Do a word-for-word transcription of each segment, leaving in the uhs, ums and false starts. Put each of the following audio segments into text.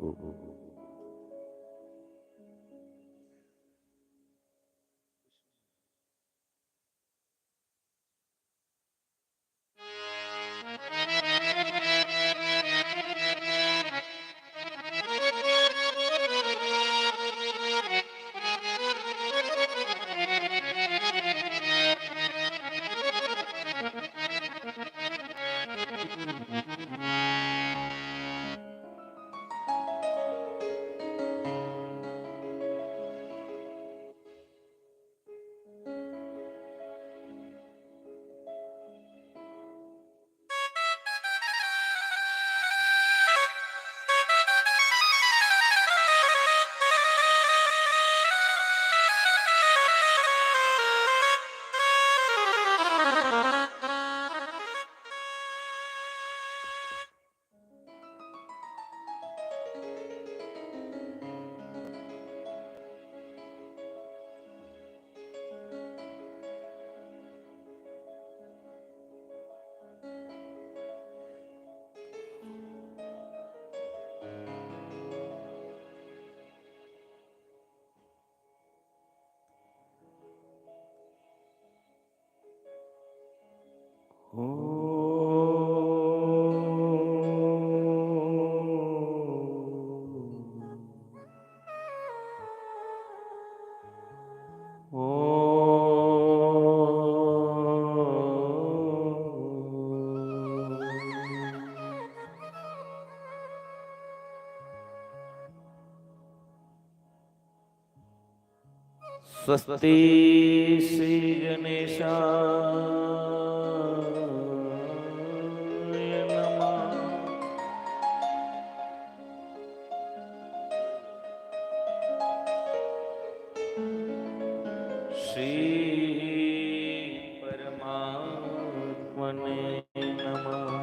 ओम। स्वस्ति श्री गणेशाय नमः। श्री परमात्मने नमः।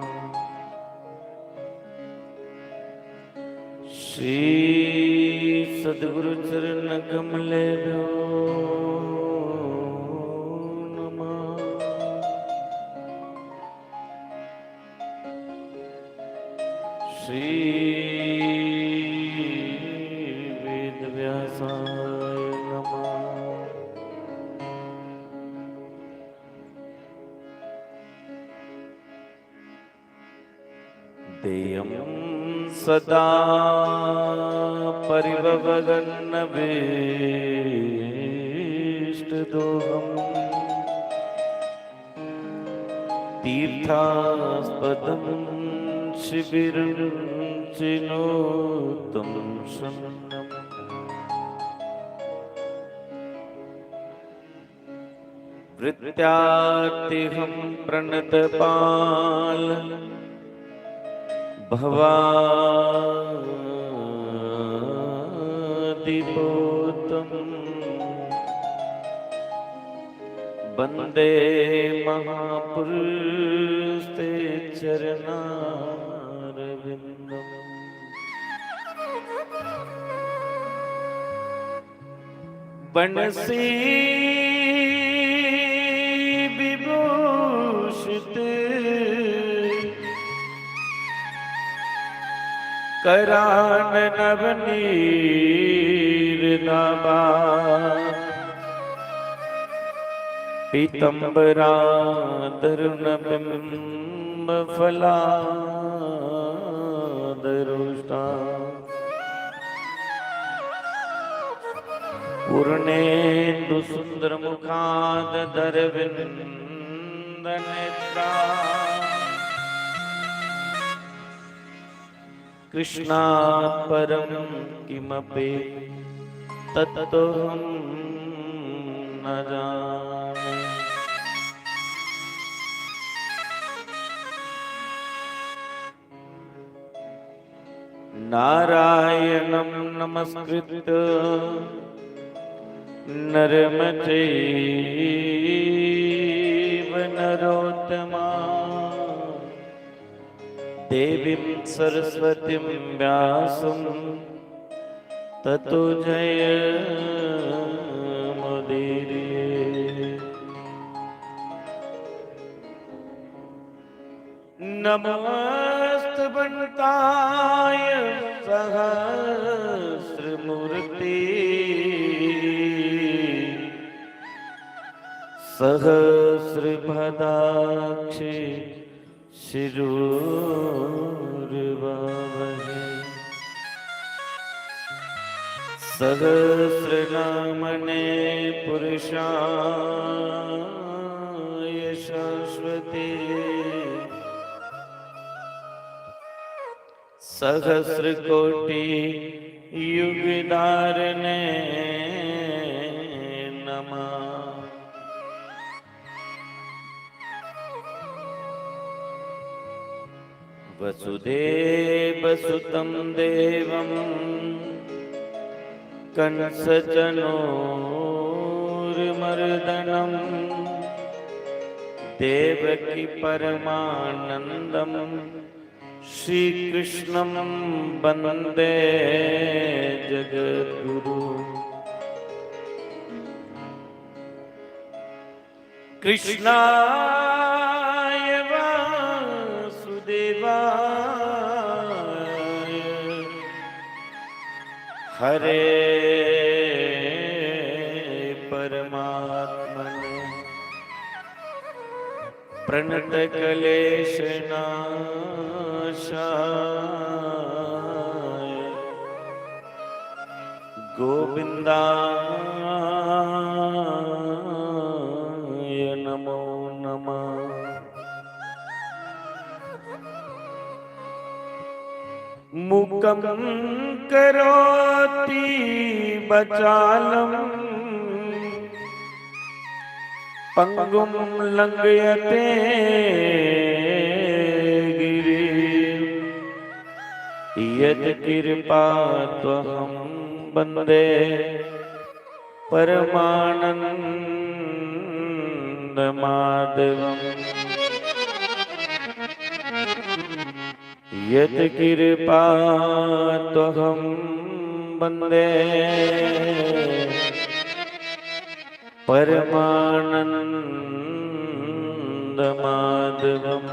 श्री सद्गुरु चरण कमलेभ्यो नमः। श्री वेद व्यासाय नमः। देयं सदा परिभवगन्नवेष्टदोहम्। तीर्थास्पदं शिबिरं चिनोत्तम शरणम्। वृत्त्यार्थिहं प्रणतपाल भवादिपोतम्। वन्दे महापुरुषते चरणारविन्दम्। बंसी विभूषित करान नवनीर दाबा। पीतंबरा तरुण बिंब फला दरोष्टा। पूर्णेन्दु सुंदर मुखाद दरविंद नेत्रा। कृष्णात् परं किमपि तत्त्वं न जाने। नारायणं नमस्कृत्य नरं चैव नरोत्तमम्। देवीं सरस्वतीं व्यासं ततो जयमुदीरये। नमोऽस्तु भक्ताय सहस्रमूर्ति सहस्रपदाक्षे शिरोर्वावहे। सहस्रनामने पुरुषाय शाश्वते सहस्रकोटि युगधारणे नमः। वसुदेवसुतं देवं कंसचानूरमर्दनं देवकी परमानन्दं श्रीकृष्णं वन्दे जगद्गुरु। कृष्णाय वासुदेवाय हरे परमात्मने प्रणतकलेशनाशाय गोविन्दाय नमो नमः। मूकं करोति वाचालं पङ्गुं लङ्घयते गिरिं। यत्कृपा त्वहं वन्दे परमानन्दमाधवम्। यत्कृपा त्वहं वन्दे परमानन्दमाधवम्।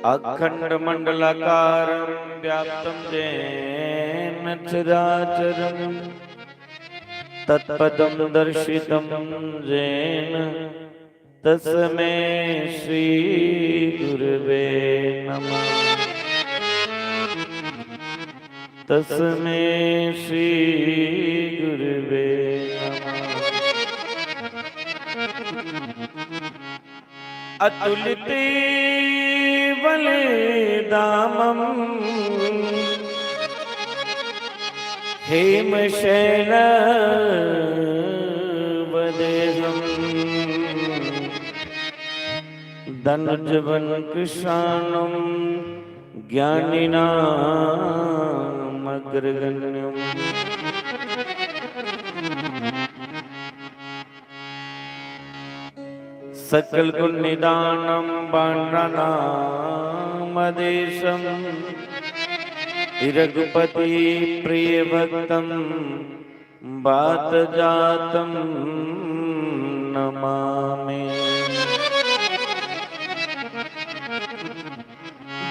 अखण्डमण्डलाकारं व्याप्तं येन चराचरं तत्पदं दर्शितं येन तस्मै श्रीगुरवे नमः। तस्मै श्रीगुरवे नमः। अतुलितबलधामं हेमशैलवदेहं धनुजवनकृशानुं ज्ञानिनामग्रगण्यम्। सकलगुणनिधानं वानराणामधीशं रघुपतिप्रियभक्तं वातजातं नमामि।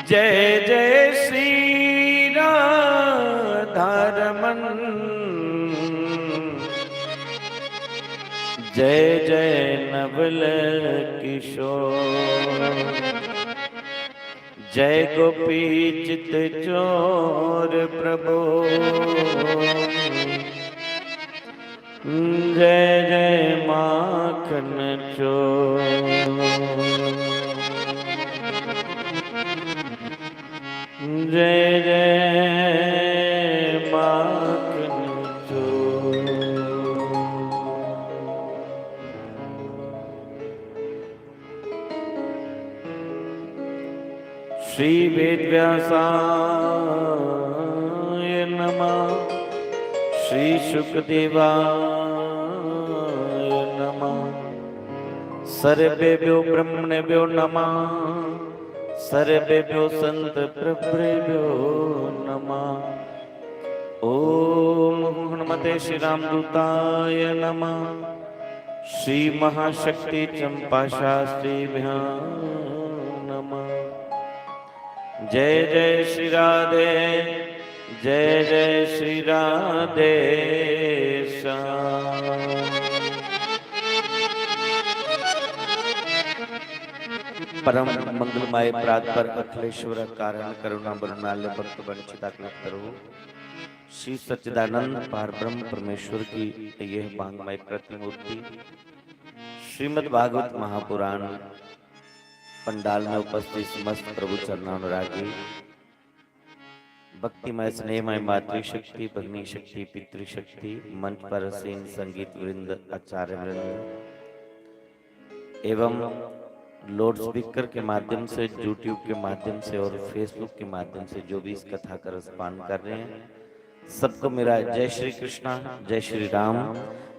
जय जय श्री राधारमण, जय जय नवल किशोर, जय गोपी चित चोर प्रभु। जय जय माखन चोर, जय जय माखन चोर। श्री वेदव्यासाय नमः, श्री शुकदेवाय नमः। सर्वेभ्यो ब्रह्मणेभ्यो नमः, सर्वेभ्यो संत प्रवरेभ्यो नमः। ओम हनुमते श्री रामदूताय नमः। श्री महाशक्ति चंपा शास्त्रीभ्यां नमः। जय जय श्री राधे, जय जय श्री राधे श्याम। परम मंगलमय प्रात पर अखिलेश्वर कारण करुणा बरनाले भक्त वंचिता कलप करो। श्री सच्चिदानंद पार ब्रह्म परमेश्वर की यह वांगमय प्रतिमूर्ति श्रीमद् भागवत महापुराण पंडाल में उपस्थित समस्त प्रभु चरणानुरागी भक्तिमय स्नेहमय मातृशक्ति, भगिनी शक्ति, पितृशक्ति, मंच पर आसीन संगीत वृंद, आचार्य वृंद एवं लाउड स्पीकर के माध्यम से, YouTube के माध्यम से और Facebook के माध्यम से जो भी इस कथा का रसपान कर रहे हैं, सबको मेरा जय श्री कृष्णा, जय श्री राम।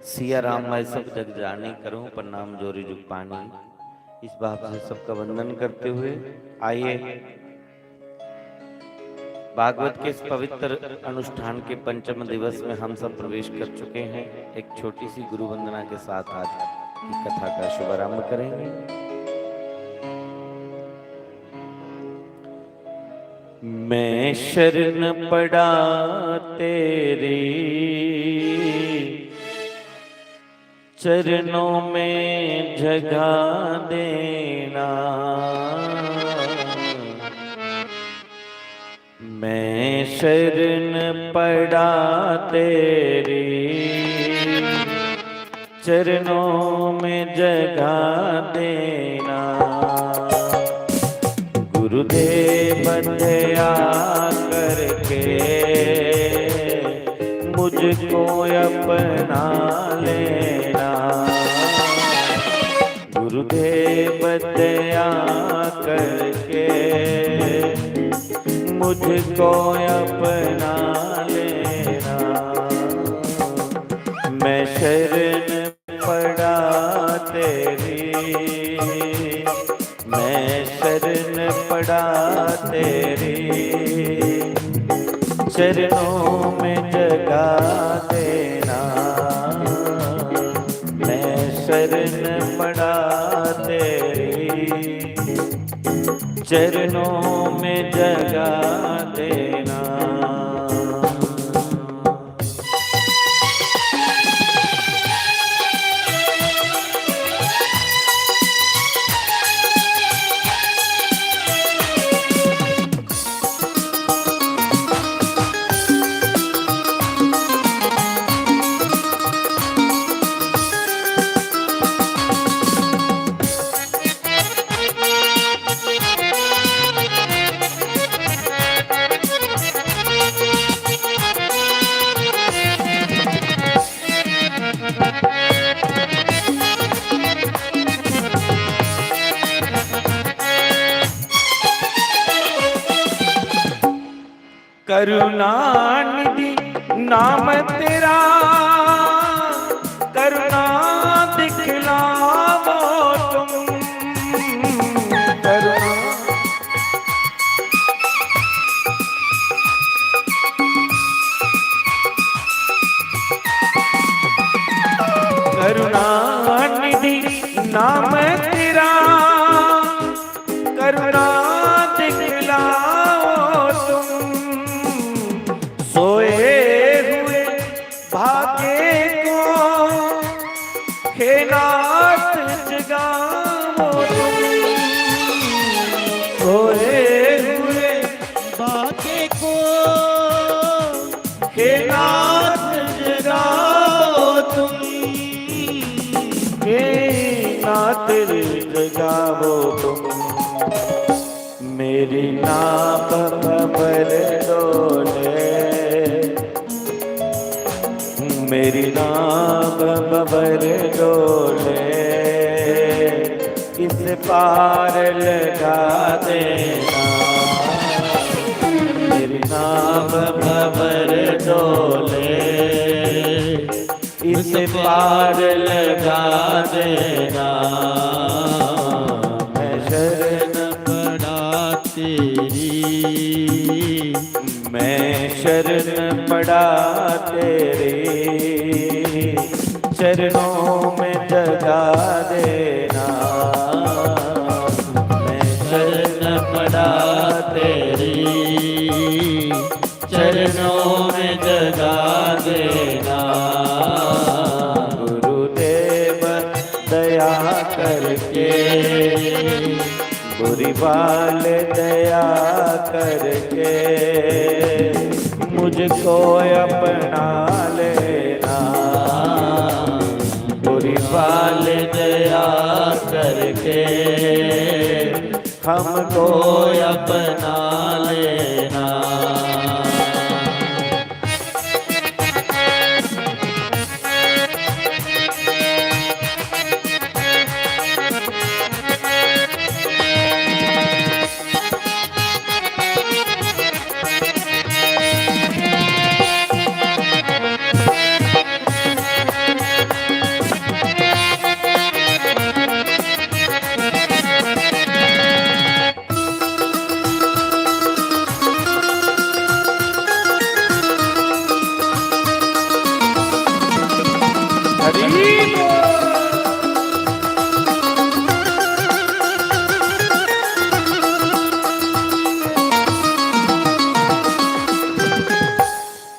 सिया राम मैं सब जग जानी, करूं प्रणाम जोरी जुग पानी। इस भाव से सबका वंदन करते हुए आइए, भागवत के इस पवित्र अनुष्ठान के पंचम दिवस में हम सब प्रवेश कर चुके हैं। एक छोटी सी गुरु वंदना के साथ आज की कथा का शुभारंभ करेंगे। मैं शरण पड़ा तेरी, चरणों में जगह देना। मैं शरण पड़ा तेरी, चरणों में जगह देना। गुरुदेव दया करके मुझको अपना लेना। गुरुदेव दया करके मुझको अपना लेना। मैं शरण पड़ा तेरी, मैं शरण पड़ा तेरी, चरणों में जगह देना। मैं शरण पड़ा तेरी, चरणों में जगह देना। करुणानिधि नाम तेरा, करुणा दिखलाओ तुम। करुणा, करुणानिधि नाम तेरा, करुणा दिखलाओ तुम। सोए हुए भाग्य को हे नाथ जगाओ तुम। सोए हुए भाग्य को हे नाथ जगाओ तुम, हे नाथ जगाओ तुम। मेरी नाव भंवर डोले, मेरी नाव भंवर डोले, इस पार लगा देना। मेरी नाव भंवर डोले, इस पार लगा देना। मैं शरण पड़ा तेरी, मैं शरण पड़ा तेरी, चरणों में जगा देना। मैं शरण पड़ा तेरी, चरणों में जगा देना। गुरुदेव दया करके, बुरी बाल दया करके, मुझको अपना लेना। बुरी बाल दया करके, हमको अपना लेना।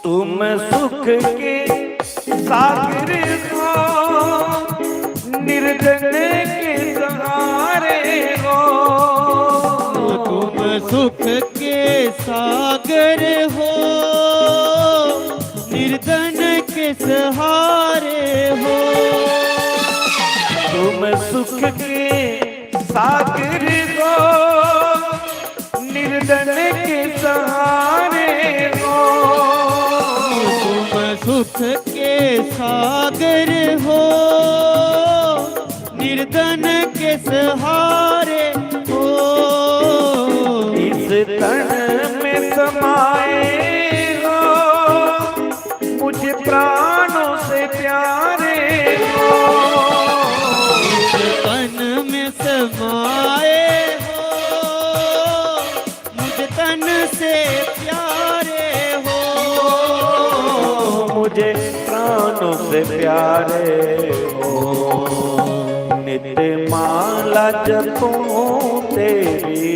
तुम सुख के सागर हो, निर्धन के सहारे हो। तुम सुख के सागर हो, निर्धन के सहारे हो। तुम सुख के सागर हो, निर्धन के सहारे हो। तुम सुख के सागर हो, निर्धन के सहारे हो। इस तन में समाए हो, मुझे प्राणों से प्यारे हो। इस तन में समाए हो, मुझे तन से प्यारे हो। मुझे प्राणों से प्यारे हो। नित माला जपूं तेरी,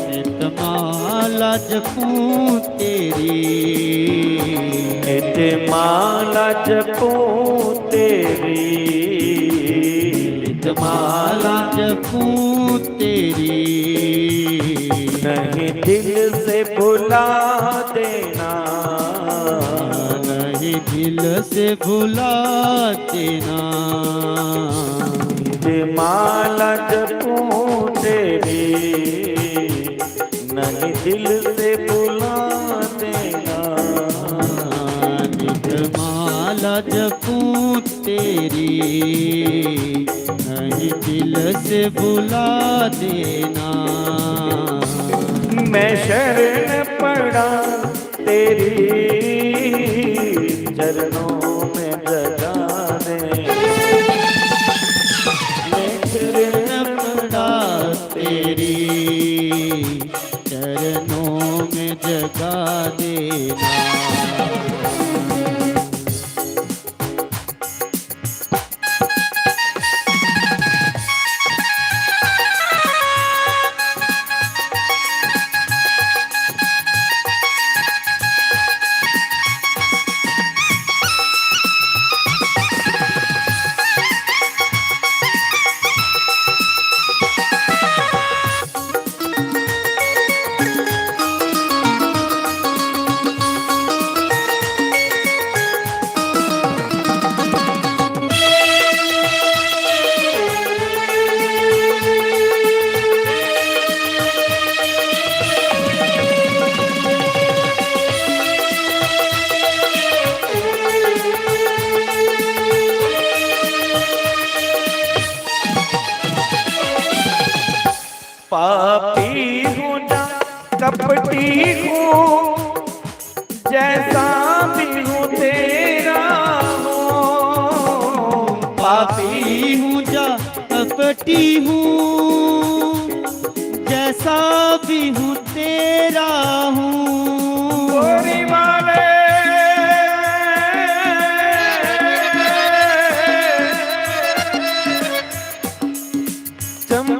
नित माला जपूं तेरी, नित माला जपूं तेरी, नित माला जपूं तेरी। नहीं दिल से भुला देना, नहीं दिल से भुला देना। नित माला जपूं तेरी, नहीं दिल से भुला देना। नित माला जपूं तेरी, नहीं दिल से भुला देना। मैं शरण पड़ा तेरी, चरणों में जगा दे। मैं शरण पड़ा तेरी, चरणों में जगा देना। पापी हूँ ना कपटी हूँ, जैसा भी हूँ तेरा हूँ। पापी हूँ जा कपटी हूँ, जैसा भी हूँ तेरा हूँ।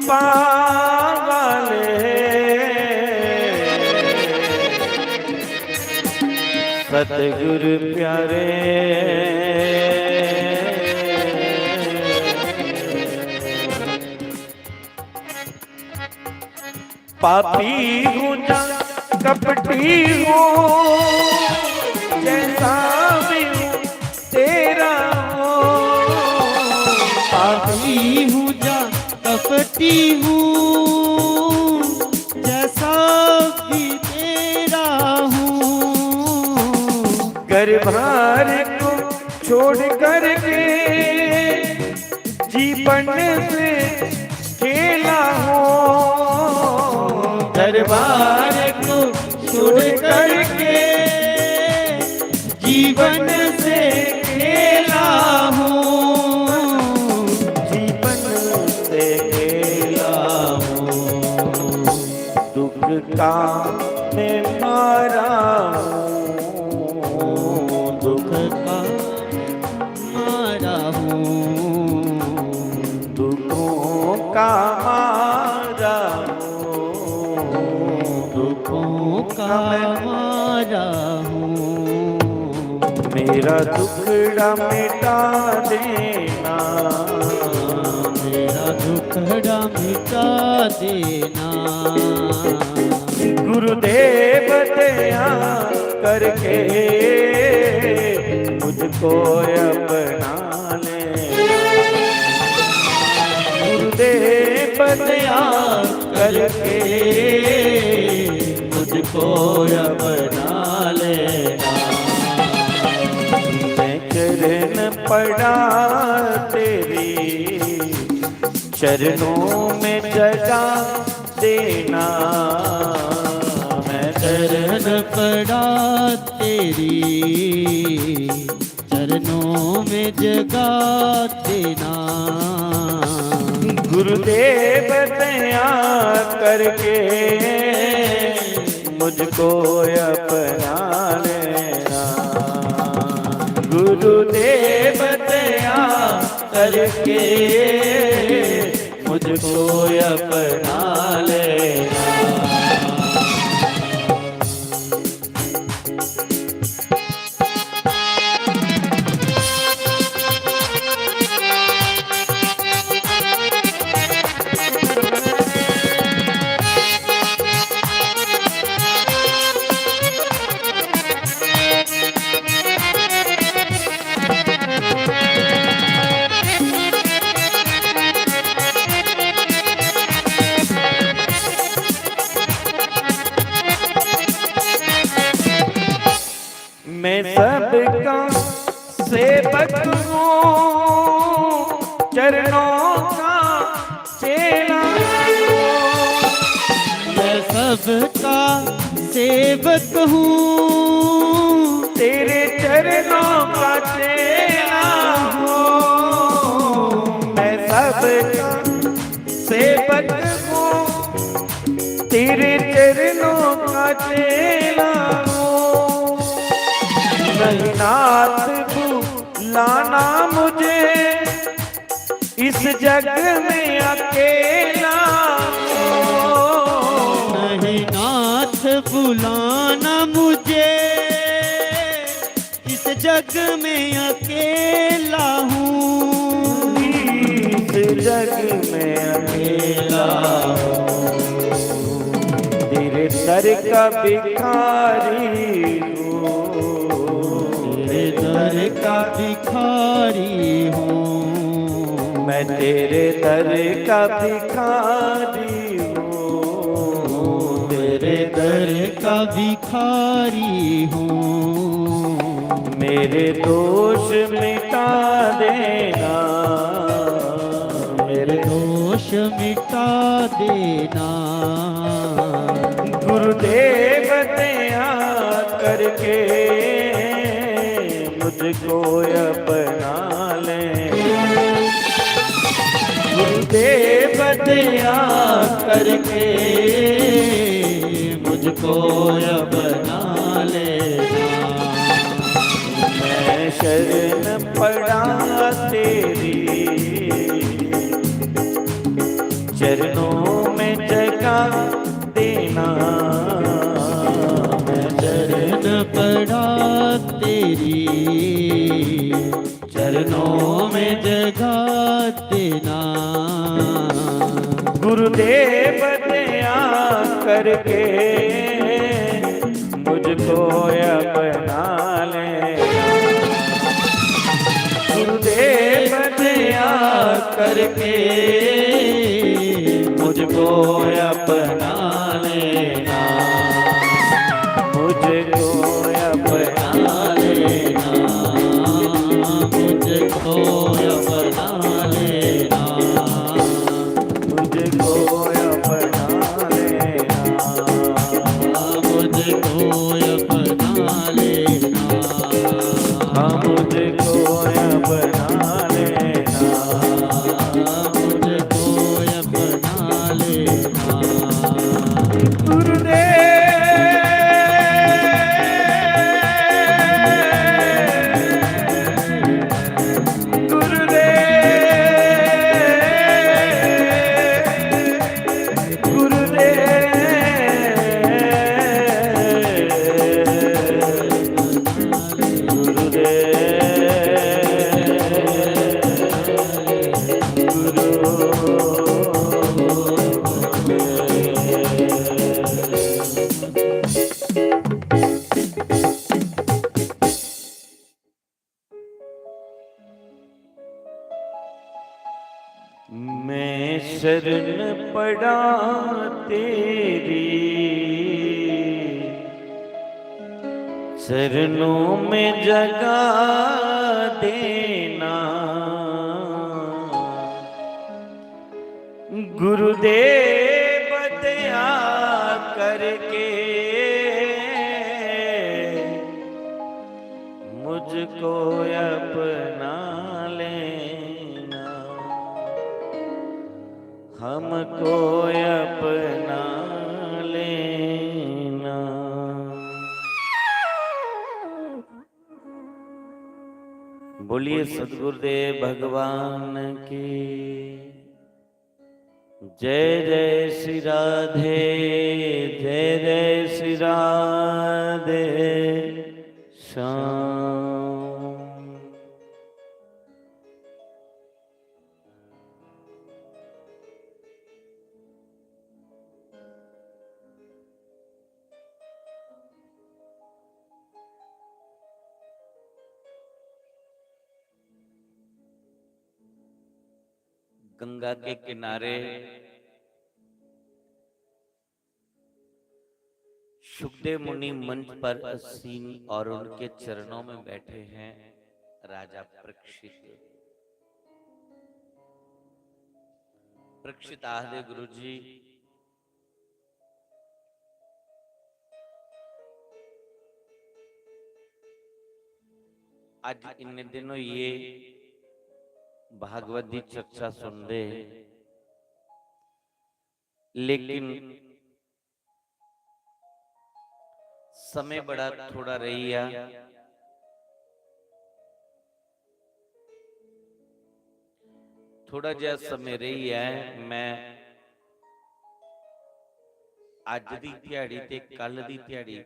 पावाले सतगुरु प्यारे। पापी हूँ या कपटी हूँ, जैसा भी हूँ तेरा हूँ। पापी हूँ या कपटी हूँ, जैसा भी तेरा हूँ। घर बार को छोड़ करके जीवन से खेला हूँ। घर बार को छोड़ करके जीवन से खेला हूँ। जीवन से खेला हूँ। दुख का मैं मारा हूँ, दुख का मारा हूँ। दुखों का मारा हूँ, दुखों का मारा हूँ। मेरा दुखड़ा मिटा देना, मेरा दुखड़ा मिटा देना। गुरुदेव दया करके मुझको अपना ले। गुरुदेव दया करके मुझको अपना लेना। मैं चरण पड़ा तेरी, चरणों में जगा देना। मैं चरण पड़ा तेरी, चरणों में जगा देना। गुरुदेव दया करके मुझको अपना लेना। गुरुदेव दया करके मुझको अपना लेना। मैं सबका सेवक हूँ, चरणों का चेला हूँ। मैं सबका सेवक हूँ, तेरे चरणों का चेला हूँ। मैं सबका सेवक हूँ, तेरे चरणों का चेला हूँ। नहीं नाथ बुलाना मुझे इस जग में अकेला हूँ। नहीं नाथ बुलाना मुझे इस जग में अकेला हूँ। इस जग में अकेला हूँ। तेरे दर का भिखारी हूँ। तेरे दर का भिखारी हूँ। मैं तेरे दर का भिखारी हूँ। तेरे दर का भिखारी हूँ। मेरे दोष मिटा देना। मेरे दोष मिटा देना। गुरुदेव दया करके मुझको अपना ले। गुरुदेव दया करके मुझको अपना लेना। मैं शरण पड़ा तेरी, चरणों देना। मैं चरण पड़ा तेरी, चरणों में जगा देना। गुरुदेव दया करके मुझको अपना लेना। गुरुदेव दया करके मुझको अपना लेना। मुझको अपना लेना। मुझको अपना लेना। मुझको अपना लेना। मुझको अपना लेना। हाँ, मुझको अपना लेना। मुझको अपना लेना। गुरुदेव, गुरुदेव, गुरुदेव, गुरुदेव, गुरु। मैं शरण पड़ा तेरी, चरणों में जगा देना। गुरुदेव दया करके मुझको अपना लेना, हमको अपना लेना। बोलिए सतगुरुदेव भगवान की जय। जय श्री राधे, जय जय श्री राधे श्याम। गंगा के किनारे शुकदेव मुनि मंच पर आसीन और उनके चरणों में बैठे हैं राजा परीक्षित। परीक्षित आखदे, "गुरु जी, अज्ज इन्ने दिन होई गे भागवत दी चर्चा सुनदे, लेकिन समय बड़ा थोड़ा रेही गेआ, थोड़ा जेहा समय रेही गेआ ऐ। मैं अज्ज दी ध्याड़ी ते कल दी ध्याड़ी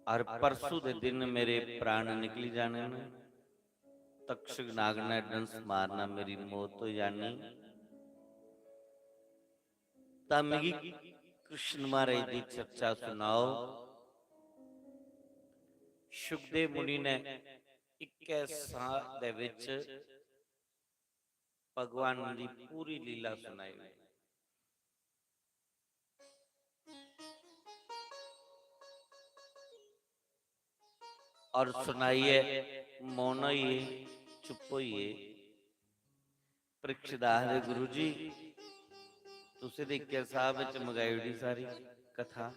और परसों दे दिन मेरे प्राण निकली जाने न, तक्षक नाग ने डंस मारना, मेरी मौत हो जानी। तां मिगी कृष्ण महाराज दी चर्चा सुनाओ।" शुकदेव मुनि ने इक्कै साह दे विच भगवान दी पूरी लीला सुनाई। और सुनाइयै मौन होई गे, चुप होई गे। परीक्षित आखदे, "गुरु जी, तुसें ते इक्कै साह बिच मगाई ओड़ी सारी कथा।"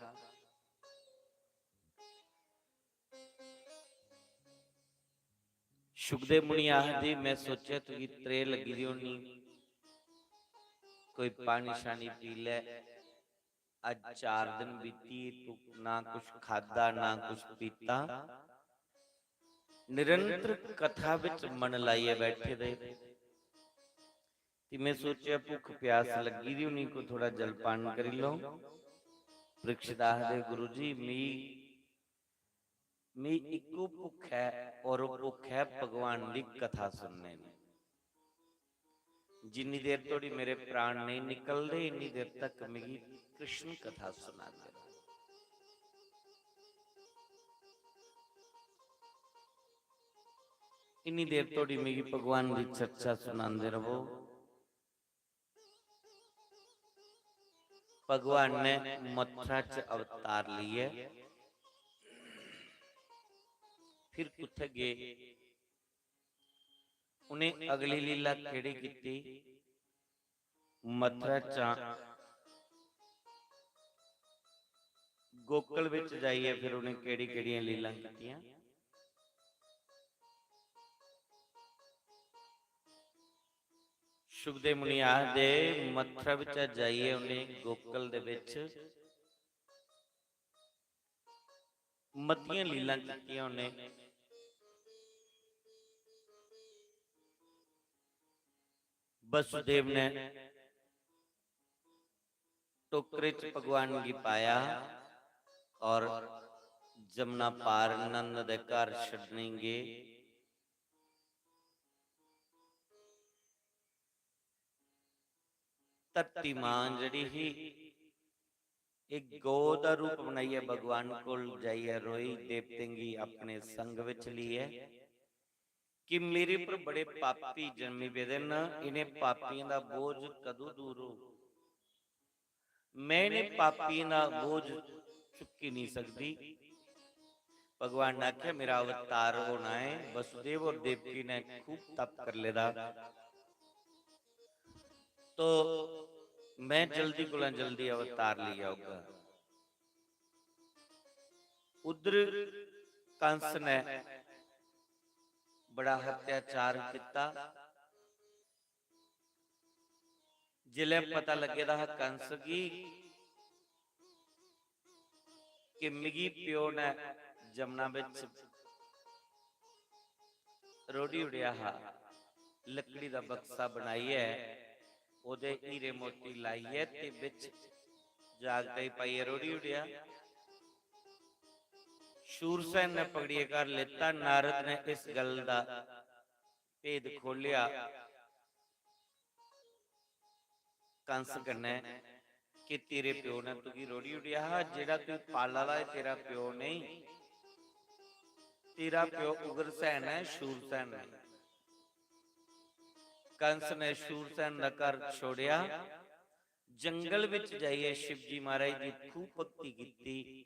शुकदेव मुनि आखदे, "मैं सोचेआ तुगी त्रेह् लग्गी दी होनी, कोई पानी शानी पी लै। अज्ज चार दिन बीती, तू ना कुछ खादा, ना कुछ पीता, निरंतर कथा बिच मन लाइयै बैठे दे।" ते में सोचेआ, भुक्ख प्यास लग्गी दी होनी, कोई थोह्ड़ा जलपान करी लैं। परीक्षित आखदे, "गुरु जी, मी, मी इक्को भुक्ख ऐ, और ओह् भुक्ख ऐ भगवान दी कथा सुनने दी। जिन्नी देर धोड़ी मेरे प्राण नेईं निकलदे, इन्नी देर तक मिगी कृष्ण कथा सुनांदे र'वो।" इन्नी देर धोड़ी मिगी भगवान दी चर्चा सुनांदे र'वो। भगवान ने मथुरा च अवतार लेइयै फिर कुत्थै गे? उ'नें अगली लीला केह्ड़ी कीती? मथुरा चा गोकुल बिच जाइयै फिर उ'नें केह्ड़ी-केह्ड़ियां लीलां कीतियां? शुकदेव मुनि आखदे, मथुरा बिचा जाइयै उ'नें गोकुल दे बिच मतियां लीलां कीतियां उ'नें। वसुदेव ने टोकरे च भगवान गी पाया और जमुना पार नंद दे घर छड्डने गे। धरती मां जेह्ड़ी ही, इक गौ दा रूप बनाइयै भगवान कोल जाइयै रोई, देवतें गी अपने संग विच लेइयै कि मेरे पर बड़े पापी जन्मी पेदे न, इ'नें पापियें दा बोझ कदूं दूर होग? मैं इ'नें पापियें दा बोझ चुक्की निं सकदी। भगवान ने आखेआ, "मेरा अवतार होना ऐ।" वसुदेव और देवकी ने खूब तप कर लेदा, तो मैं जल्दी कोला जल्दी अवतार लेई औगा। उधर कंस ने बड़ा अत्याचार किता। जिसलै पता लग्गे दा हा कंस गी कि मिगी प्यो ने जमुना बिच रोढ़ी ओड़ेआ हा, लकड़ी दा बक्सा बनाइयै, ओह्दे हीरे मोती लाइयै ते बिच जागतै गी पाइयै रोढ़ी ओड़ेआ। शूरसेन ने पकड़ियै घर लेता। नारद ने इस गल्ल दा भेद खोह्लेआ कंस कन्नै कि तेरे प्यो ने तुगी रोढ़ी ओड़ेआ हा, जेह्ड़ा तू पाला दा ऐ, तेरा प्यो नेईं, तेरा प्यो उग्रसेन ऐ, शूरसेन नेईं। कंस ने शूरसेन दा घर छोड़ेआ, जंगल बिच जाइयै शिवजी महाराज दी खूब भक्ति कीती।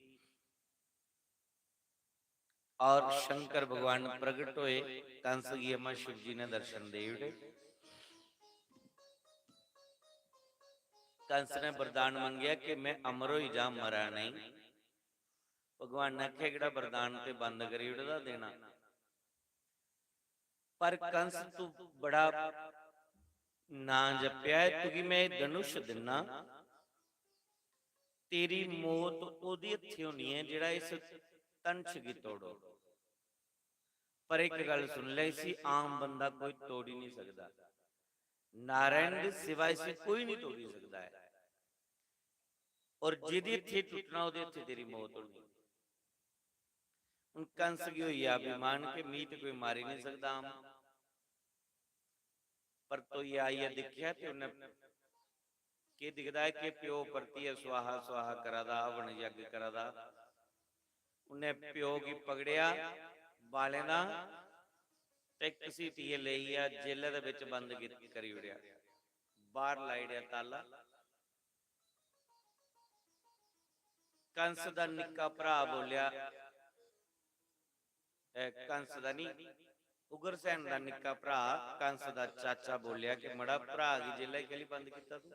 और शंकर भगवान प्रगट होए, कंस गी अम्मा शिव जी ने दर्शन दे ओड़े। कंस ने वरदान मंगेआ कि मैं अमर होई जां, मरां नेईं। भगवान ने आखेआ, "एह्कड़ा वरदान ते बंद करी ओड़े दा देना।" पर कंस, तू बड़ा नां जप्पेआ ऐ, तुगी मैं एह् धनुष दिन्ना, तेरी मौत ओह्दे हत्थें होनी ऐ जेह्ड़ा इस धनुष गी तोड़ो। पर इक गल्ल सुन लै, इसी आम बंदा कोई तोड़ी नहीं सकदा। नारायण दे सिवा इसी कोई नहीं तोड़ी सकदा ऐ। और जेह्दे हत्थें टुट्टना, ओह्दे हत्थें तेरी मौत होनी। हुन कंस गी होई गेआ अभिमान कि मी ते कोई मारी निं सकदा आम। परतोइयै आइयै दिक्खेआ ते उन्नै केह् दिखदा ऐ कि प्यो परतियै स्वाहा स्वाहा करा दा, हवन यज्ञ करा दा। उन्नै प्यो गी पकड़ेआ बालें दा ते घसीटियै लेइयै जेलै दे बिच बंद कीत-, करी ओड़ेआ, बाहर लाई ओड़ेआ ताला। कंस दा निक्का भ्राऽ बोलेआ, ए, कंस दा निं, उग्रसेन दा निक्का भ्राऽ कंस दा चाचा बोलेआ कि मड़ा, भ्राऽ गी जेलै कैह्ली बंद कीता तूं?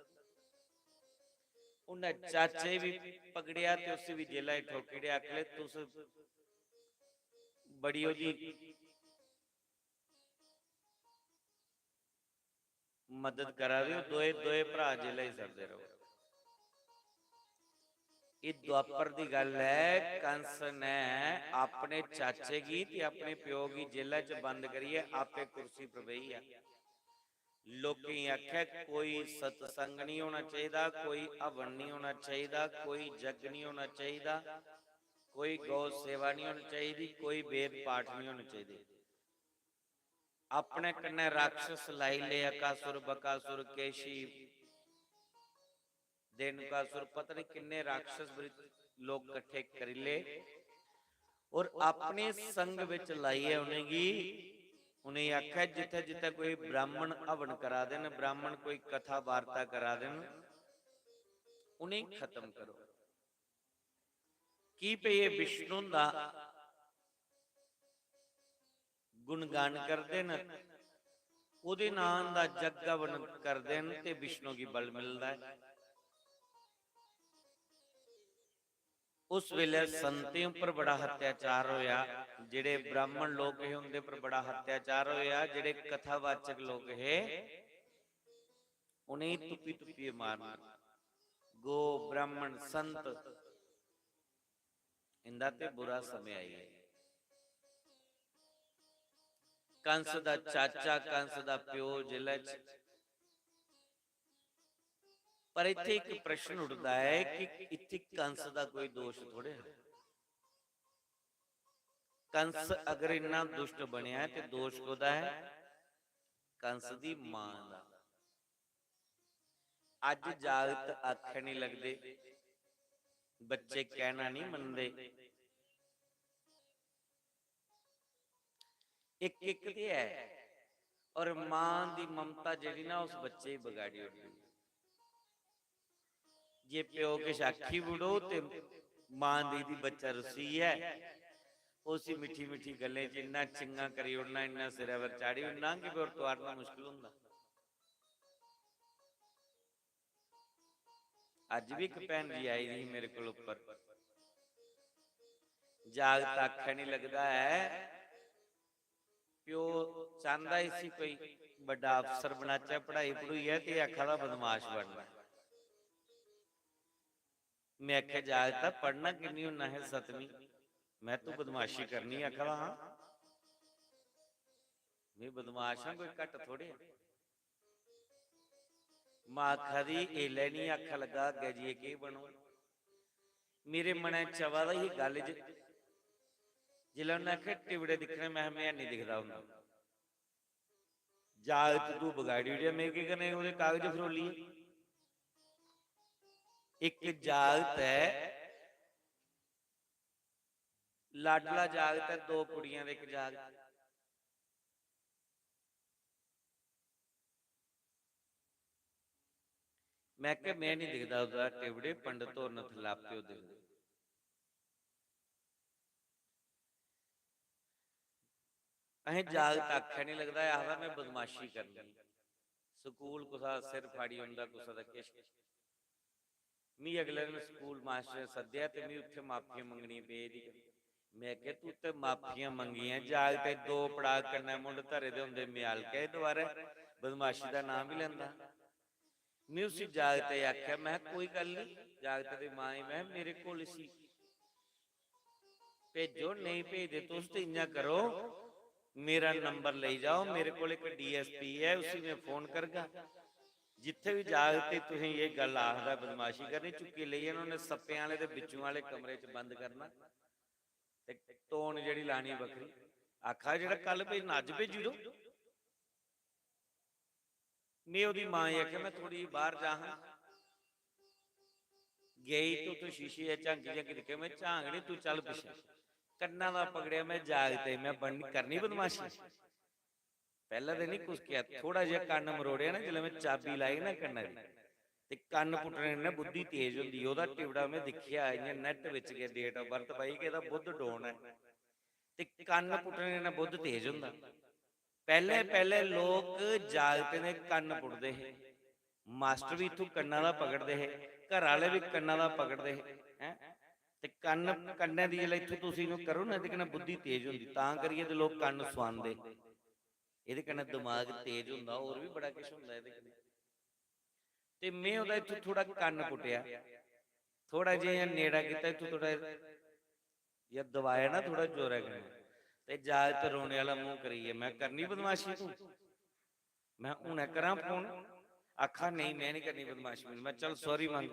उन्नै चाचे गी बी पकड़ेआ ते उसी बी जेलै च ठोकी ओड़ेआ। आखले, तुस बड़ी ओह्दी मदद करा दे ओ, दोए, दोए भ्राऽ जेलै च सड़दे र'वो। एह् द्वापर दी गल्ल ऐ, कंस ने अपने चाचे गी ते अपने प्यो गी जेलै च बंद करियै आपे कुर्सी पर बेही गेआ। लोकें गी आखेआ कोई सत्संग निं होना चाहिदा, कोई हवन निं होना चाहिदा, कोई जग निं होना चाहिदा, कोई गौ सेवा निं होनी चाहिदी, कोई वेद पाठ निं होने चाहिदे। अपने कन्नै राक्षस लाई ले, अकासुर, बकासुर, केशी, धेनुकासुर, पता नहीं किन्ने राक्षस बृ-, लोग कट्ठे करी ले और अपने संग विच लाइयै उ'नेंगी, उ'नेंगी आखेआ, जित्थै जित्थै कोई ब्राह्मण हवन करा दे न, ब्राह्मण कोई कथा वार्ता करा दे न, उ'नेंगी खत्म करो। की भई एह् विष्णु हुंदा गुणगान करदे न, ओह्दे नांऽ दा जग हवन करदे न ते विष्णु गी बल मिलदा ऐ। उस वेले संतें उप्पर बड़ा अत्याचार होया, जेह्ड़े ब्राह्मण लोक हे उं'दे उप्पर बड़ा अत्याचार होया, जेह्ड़े कथावाचक लोक हे उ'नेंगी तुप्पी तुप्पियै मारना। गो, ब्राह्मण, संत, इंदा ते बुरा समें आई गेआ। कंस दा चाचा, कंस दा प्यो जेलै च। पर इत्थै इक प्रश्न उठदा ऐ कि इत्थै कंस दा कोई दोष थोड़े ऐ। कंस अगर इन्ना दुष्ट बनेआ ऐ ते दोष कोह्दा ऐ? कंस दी मां दा। अज्ज जागत आखै निं लगदे, बच्चे कहना निं मनदे। इक इक ते ऐ, और मां दी ममता जेह्ड़ी ना उस बच्चे गी बगाड़ी ओड़दी। जे प्यो किश आखी बुड़ो ते मां दी, दी बच्चा रुस्सी ऐ, उसी मिट्ठी मिट्ठी गल्लें च इन्ना चिंगा करी ओड़ना, इन्ना सिरै पर चाढ़ी ओड़ना कि फिर तुआरना मुश्कल होंदा। अज्ज भी इक भैन जी आई दी ही मेरे कोल उप्पर, जागत आखै निं लगदा ऐ, प्यो चांह्दा इसी कोई बड्डा अफसर बनाचै, पढ़ाई पढ़ूइयै ते आखा दा बदमाश बनना। में आखेआ, जागत पढ़ना किन्नी होना है? सतमीं। में, तू बदमाशी करनी? आखा दा, हां, में बदमाश हां, कोई घट्ट थोड़े। मां आखा दी, "एल्लै निं आखा लग्गा, अग्गें जाइयै केह् बनग?" मेरे मनै च आवा दा ही गल्ल ज-, जिसलै उन्नै आखेआ, "टिबड़े दिक्खने," में, "में हैनी दिखदा होंदा।" जागत तू बगाड़ी ओड़ेआ, में केह् करने ओह्दे कागज फरोलियै? इक जागत ऐ, लाडला जागत ऐ, दो कुड़ियां ते इक जागत। में आखेआ, "में निं दिखदा ओह्दा टिबड़े, पंडत होर न थल्लै, आपे ओह् दिखदे।" अहें जागत आखै निं लगदा, आखदा, "में बदमाशी करनी।" स्कूल कुसै दा सिर फाड़ी ओड़दा, कुसै दा किश। मी अगले दिन स्कूल मास्टर ने सद्देआ ते मी उत्थै माफियां मंगनियां पेई दी। में आखेआ, "तूं ते माफियां मंगियां, जागतै दो पड़ाक कन्नै मुंढ धरे दे होंदे, म्यालकै दोबारै बदमाशी दा नांऽ बी लैंदा।" में उसी जागतै गी आखेआ, में, "कोई गल्ल निं, जागतै दी मां ई, में, मेरे कोल इसी भेजो, नेईं भेजदे तुस ते इ'यां करो, मेरा नंबर लेई जाओ, मेरे कोल इक डीएसपी ऐ, उसी में फोन करगा। जित्थै बी जागत ते तुसें गी एह् गल्ल आखदा, बदमाशी करनी, चुक्की लेई जाना, उ'नें सप्पें आह्ले ते बिच्छुएं आह्ले कमरे च बंद करना ते टोन जेह्ड़ी लानी बक्खरी।" आखा, "जेह्ड़ा कल भेजना, अज्ज भेजी ओड़ो।" में ओह्दी मां गी आखेआ, "में थोह्ड़ी जेही बाह्र जा हां।" गेई ते उत्थूं शीशे च झांकी झांकी दिक्खेआ, में, "झांक निं, तूं चल पिच्छें।" कन्ना दा पकड़ेआ में जागतै गी, में, "बन-, करनी बदमाशी?" पैह्लें ते निं कुसकेआ, थोह्ड़ा जेहा कन्न मरोड़ेआ ना, जिसलै में चाबी लाई ना कन्ना दी, ते कन्न पुट्टने कन्नै बुद्धि तेज होंदी। ओह्दा टिबड़ा में दिक्खेआ, इ'यां net बिच गै date of birth पाई कि एह्दा बुद्ध down ऐ, ते कन्न पुट्टने कन्नै बुद्ध तेज होंदा। पैह्लें, पैह्लें लोक जागतें दे कन्न पुट्टदे हे, मास्टर बी इत्थूं कन्ना दा पकड़दे हे, घर आह्ले बी कन्ना दा पकड़दे हे, हैं? ते कन्न, कन्नै दी जिसलै इत्थूं तुस इ'यां करो ना, एह्दे कन्नै बुद्धि तेज होंदी, तां करियै ते लोक कन्न सुआंदे, एह्दे कन्नै दमाग तेज होंदा, होर बी बड़ा किश होंदा एह्दे कन्नै। ते में ओह्दा इत्थूं थोह्ड़ा कन्न पुट्टेआ, थोह्ड़ा जेहा नेड़ा कीता, इत्थूं थोह्ड़ा जेहा दबाया ना, थोह्ड़ा जोरै कन्नै, ते जागत रोने आह्ला मूंह करियै, में, "करनी बदमाशी तूं?" मैं हुनै करां फोन, आखा, "नेईं, मैं निं करनी बदमाशी।" मैं, "चल, सॉरी मंग।"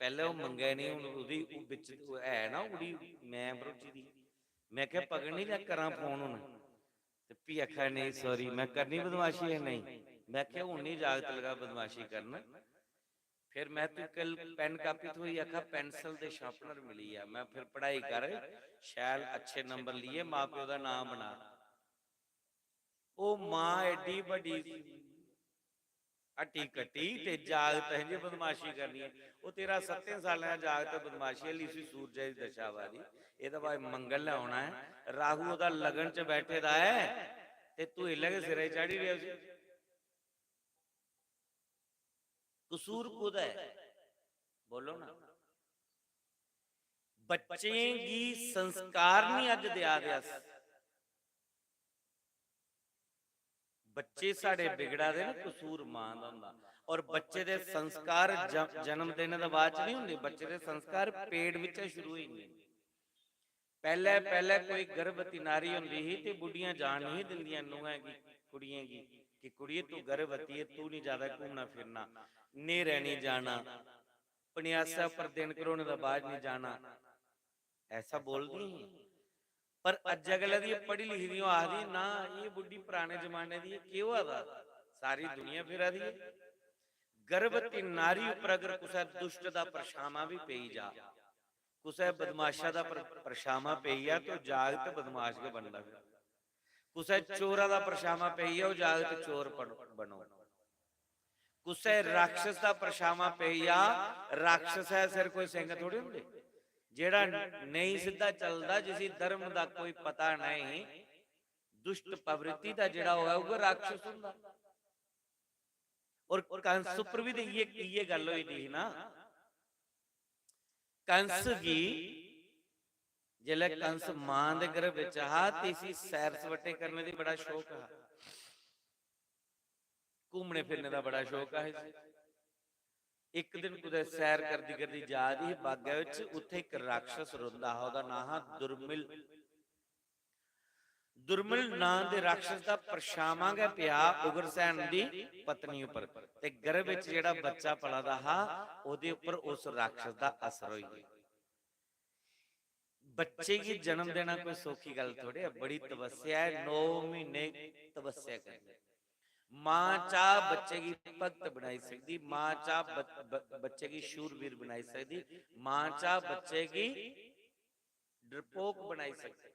पैह्लें ओह् मंगै निं, हून ओह्दी, ओह् बिच ओह् है ना, ओह्दी मैं भरोची दी। मैं आखेआ, "पकड़ निं, जां करां फोन हून।" ते फ्ही आखा, "नेईं, सॉरी, मैं करनी बदमाशी ऐ, नेईं।" मैं आखेआ, "हून निं जागत लगा बदमाशी करन।" फिर मैं, "तू कल पेन कापी थ्होई?" आखा, "पेंसिल ते शार्पनर मिली आ।" मैं, "फिर पढ़ाई कर, शैल अच्छे नंबर लिए, मां प्यो दा नांऽ बना।" ओह् मां एड्डी बड्डी हट्टी कट्टी ते जागत है जी बदमाशी करनी ऐ। ओह् तेरा सत्तें सालें दा जागत ऐ, बदमाशी आह्ली, उसी सूरजै दी दशा आवा दी। एह्दा भाई मंगल ने औना ऐ, राहु ओह्दा लगन च बैठे दा ऐ ते तूं इसलै गै सिरै चाढ़ी रेहा उसी। कसूर कोह्दा ऐ? बोलो ना। बच्चें गी संस्कार निं अज्ज देआ दे अस। बच्चे साढ़े बिगड़ा दे न, कसूर मां दा होंदा। और बच्चे दे संस्कार ज-, जन्म देने दे बाद च नहीं होंदे, बच्चे दे संस्कार पेट बिच्चा शुरू होई जंदे न। पैह्ले, पैह्ले कोई गर्भवती नारी होंदी ही ते बुड्ढियां जान नहीं दिंदियां नूहें गी, कुड़ियें गी कि "कुड़िये, तू गर्भवती है, तू नहीं ज्यादा घूमना फिरना, न्हेरै नहीं जाना, पन्यासै उप्पर दिन घरोने दे बाद नहीं जाना।" ऐसा बोलदी ही। पर अज्जै कल्लै दी पढ़ी लिखी दी ओह् आखदी, "ना, एह् बुड्ढी पराने जमाने दी ऐ, केह् होआ दा? सारी दुनिया फिरा दी ऐ।" गर्भवती नारी उप्पर अगर कुसै दुष्ट दा परछामां बी पेई जा, कुसै बदमाशा दा पर-, परछामां पेई जा, ते ओह् जागत बदमाश गै बनदा फिर। कुसै चोरा दा परछामां पेई जा, ओह् जागत चोर बन-, बनो। कुसै राक्षस दा परछामां पेई जा, राक्षस है सिर कोई सिंह थोड़ी होंदे। जेह्ड़ा नेईं सिद्धा चलदा, जिसी धर्म दा कोई पता नहीं, दुष्ट प्रवृत्ति दा जेह्ड़ा होऐ, उ'ऐ राक्षस होंदा। और कंस उप्पर बी ते इ'यै, इ'यै गल्ल होई दी ही ना। कंस गी, जिसलै कंस मां दे गर्भ बिच हा, ते इसी सैर सपाटे करने दी बड़ा शौक हा, घूमने फिरने दा बड़ा शौक हा इसी। इक दिन कुतै सैर करदी करदी जा दी ही बागै बिच, उत्थै इक राक्षस रौंह्दा हा, ओह्दा नांऽ हा दुर्मिल। दुर्मिल नां दे राक्षस दा परछामां गै पेआ उग्रसेन दी पत्नी उप्पर, ते गर्भ बिच जेह्ड़ा बच्चा पला दा हा, ओह्दे उप्पर उस राक्षस दा असर होई गेआ। बच्चे गी जन्म देना कोई सौखी गल्ल थोड़ी ऐ, बड़ी तपस्या ऐ, नौ म्हीने तपस्या करनी। मां चाह् बच्चे गी भक्त बनाई सकदी, मां चाह् ब-, ब-, बच्चे गी शूरवीर बनाई सकदी, मां चाह् बच्चे गी डरपोक बनाई सकदी।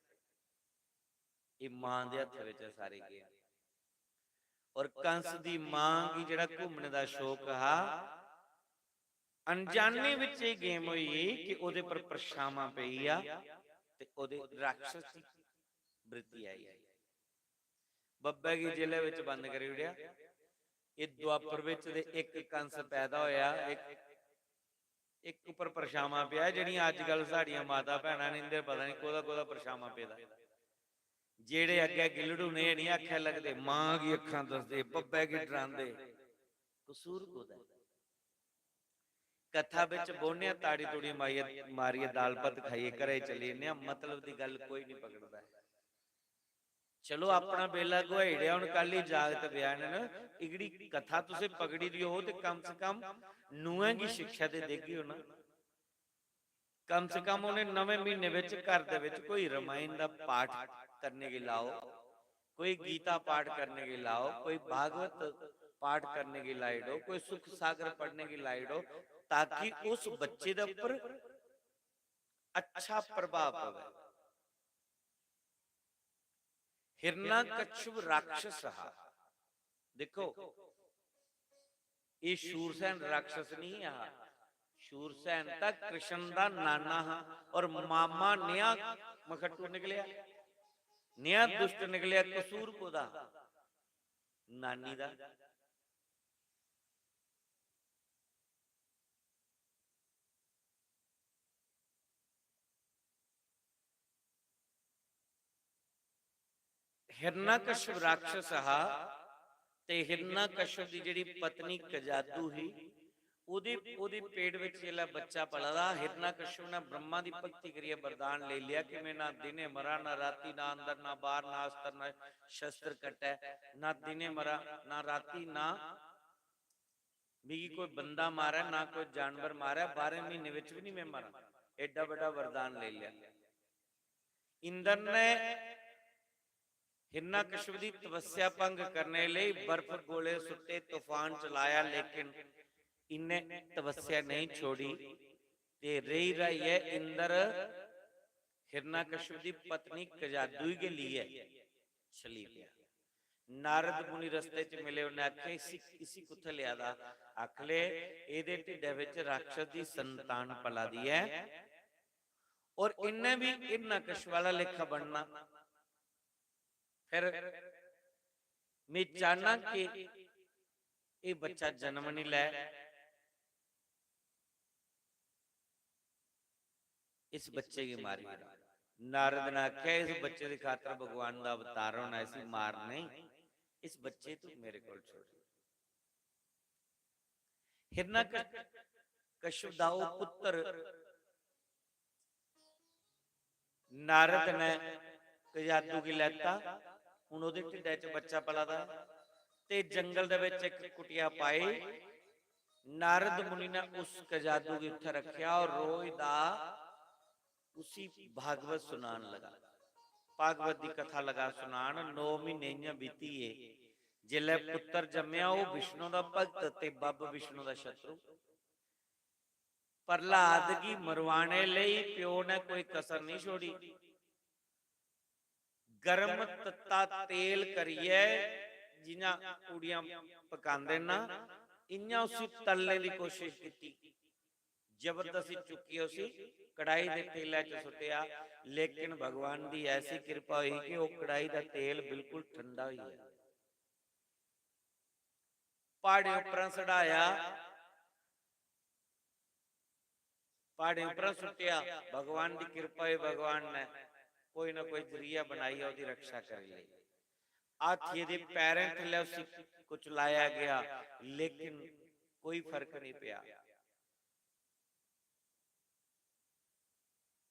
एह् मां दे हत्थ बिच ऐ सारे गेम। और कंस दी मां गी जेह्ड़ा घूमने दा शौक हा, अनजाने बिच एह् गेम होई गेई कि ओह्दे पर परछामां पेई गेआ ते ओह्दे राक्षस दी वृत्ति आई गेई। बब्बै गी जेलै बिच बंद करी ओड़ेआ। एह् द्वापर बिच ते इक कंस पैदा होएआ, इक, इक उप्पर परछामां पेआ। जेह्ड़ियां अज्जकल साढ़ियां माता भैनां न, इं'दे पता निं कोह्दा कोह्दा परछामां पेदा। जेह्ड़े अग्गें गिल्लड़ू ने एह् निं आखै लगदे, मां गी अक्खां दसदे, बब्बै गी डरांदे। कसूर कोह्दा ऐ? कथा बिच बौह्ने आं, ताड़ी तूड़ी मारियै, मारियै दाल भत्त खाइयै घरै गी चली जन्ने आं, मतलब दी गल्ल कोई निं पकड़दा ऐ। चलो, अपना बेला गुआई ओड़ेआ, हून कल गी जागत ब्याह्ने न, एह्कड़ी कथा तुसें पकड़ी दी होग ते कम से कम नूहें गी शिक्षा ते देगी ओ ना। कम से कम उ'नें नमें म्हीने बिच घर दे बिच कोई रमायण दा पाठ करने गी लाओ, कोई गीता पाठ करने गी लाओ, कोई भागवत पाठ करने गी लाई ओड़ो, कोई सुख सागर पढ़ने गी लाई ओड़ो, ताकि उस बच्चे दे उप्पर अच्छा प्रभाव पवै। हिरण्यकश्यप राक्षस हा। दिक्खो, एह् शूरसेन राक्षस नहीं हा। शूरसेन तां कृष्ण दा नाना हा और मामा नेहा मखट्टू निकलेआ, नेहा दुष्ट निकलेआ। कसूर कोह्दा? नानी दा। हिरण्यकश्यप राक्षस हा ते हिरण्यकश्यप दी जेह्ड़ी पत्नी कजादू ही, ओह्दी ओह्दी पेट बिच जेल्लै बच्चा पला दा, हिरणाकश्यप ने ब्रह्मा दी भक्ति करियै वरदान लेई लेआ कि मैं ना दिने मरा, ना राती, ना अंदर, ना बाहर, ना अस्त्र, ना शस्त्र कट्टै, ना दिने मरा, ना राती, ना मिगी कोई बंदा मारै, ना कोई जानवर मारै, बारह म्हीने बिच बी नहीं मैं मरा। एड्डा बड्डा वरदान लेई लेआ। इंद्र ने हिरणाकश्यप दी तपस्या भंग करने लेई बर्फ गोले सुट्टे, तूफान चलाया, लेकिन इन्ने तपस्या नहीं छोड़ी। ते रेही रहियै इंद्र हिरणाकश्यप दी पत्नी कजादू गी लेइयै चली पेआ। नारद मुनि रस्ते च मिले, उन्हें आखेआ, "इसी, इसी कुत्थै लेआ दा?" आखले, "एह्दे ढिड्डै बिच राक्षस दी संतान पला दी ऐ और इन्नै बी हिरणाकश्यप आह्ला लेखा बनना। फिर मैं चाहना कि एह् बच्चा जन्म नहीं लै, इस बच्चे गी मारी ओड़ां।" नारद ने आखेआ, "इस बच्चे दी खातर भगवान दा अवतार होना, इसी मार नहीं, इस बच्चे तू मेरे कोल छोड़।" हिरणाकश्यप दा ओह् पुत्र नारद ने कजादू गी लैता, हुन ओह्दे ढिड्डै च बच्चा पला दा ऐ। ते जंगल दे बिच इक कुटिया पाई, नारद मुनि ने उस कजादू गी उत्थै रखेआ और रोज दा उसी भागवत सुनान लगा। भागवत दी कथा लगा सुनान। नौ म्हीने इ'यां बीती गे। जिसलै पुत्तर जम्मेआ, ओह् विष्णु दा भक्त ते बब्ब विष्णु दा शत्रु। प्रहलाद गी मरवाने लेई प्यो ने कोई कसर नहीं छोड़ी। गर्म तत्ता तेल करियै जि'यां पूड़ियां पकांदे ना, इ'यां उसी तलने दी कोशिश कीती। जबरदस्ती चुक्कियै उसी कढ़ाई दे तेलै च सुट्टेआ, लेकिन भगवान दी ऐसी किरपा होई कि ओह् कढ़ाई दा तेल बिल्कुल ठंडा होई गेआ। प्हाड़ें उप्परा सढ़ाया, प्हाड़ें उप्परा सुट्टेआ, भगवान दी किरपा होई, भगवान ने कोई ना कोई जरिया बनाइयै ओह्दी रक्षा करी लेई। हाथिये दे पैरें थल्लै उसी कुचलाया गेआ, लेकिन कोई फर्क नहीं पेआ।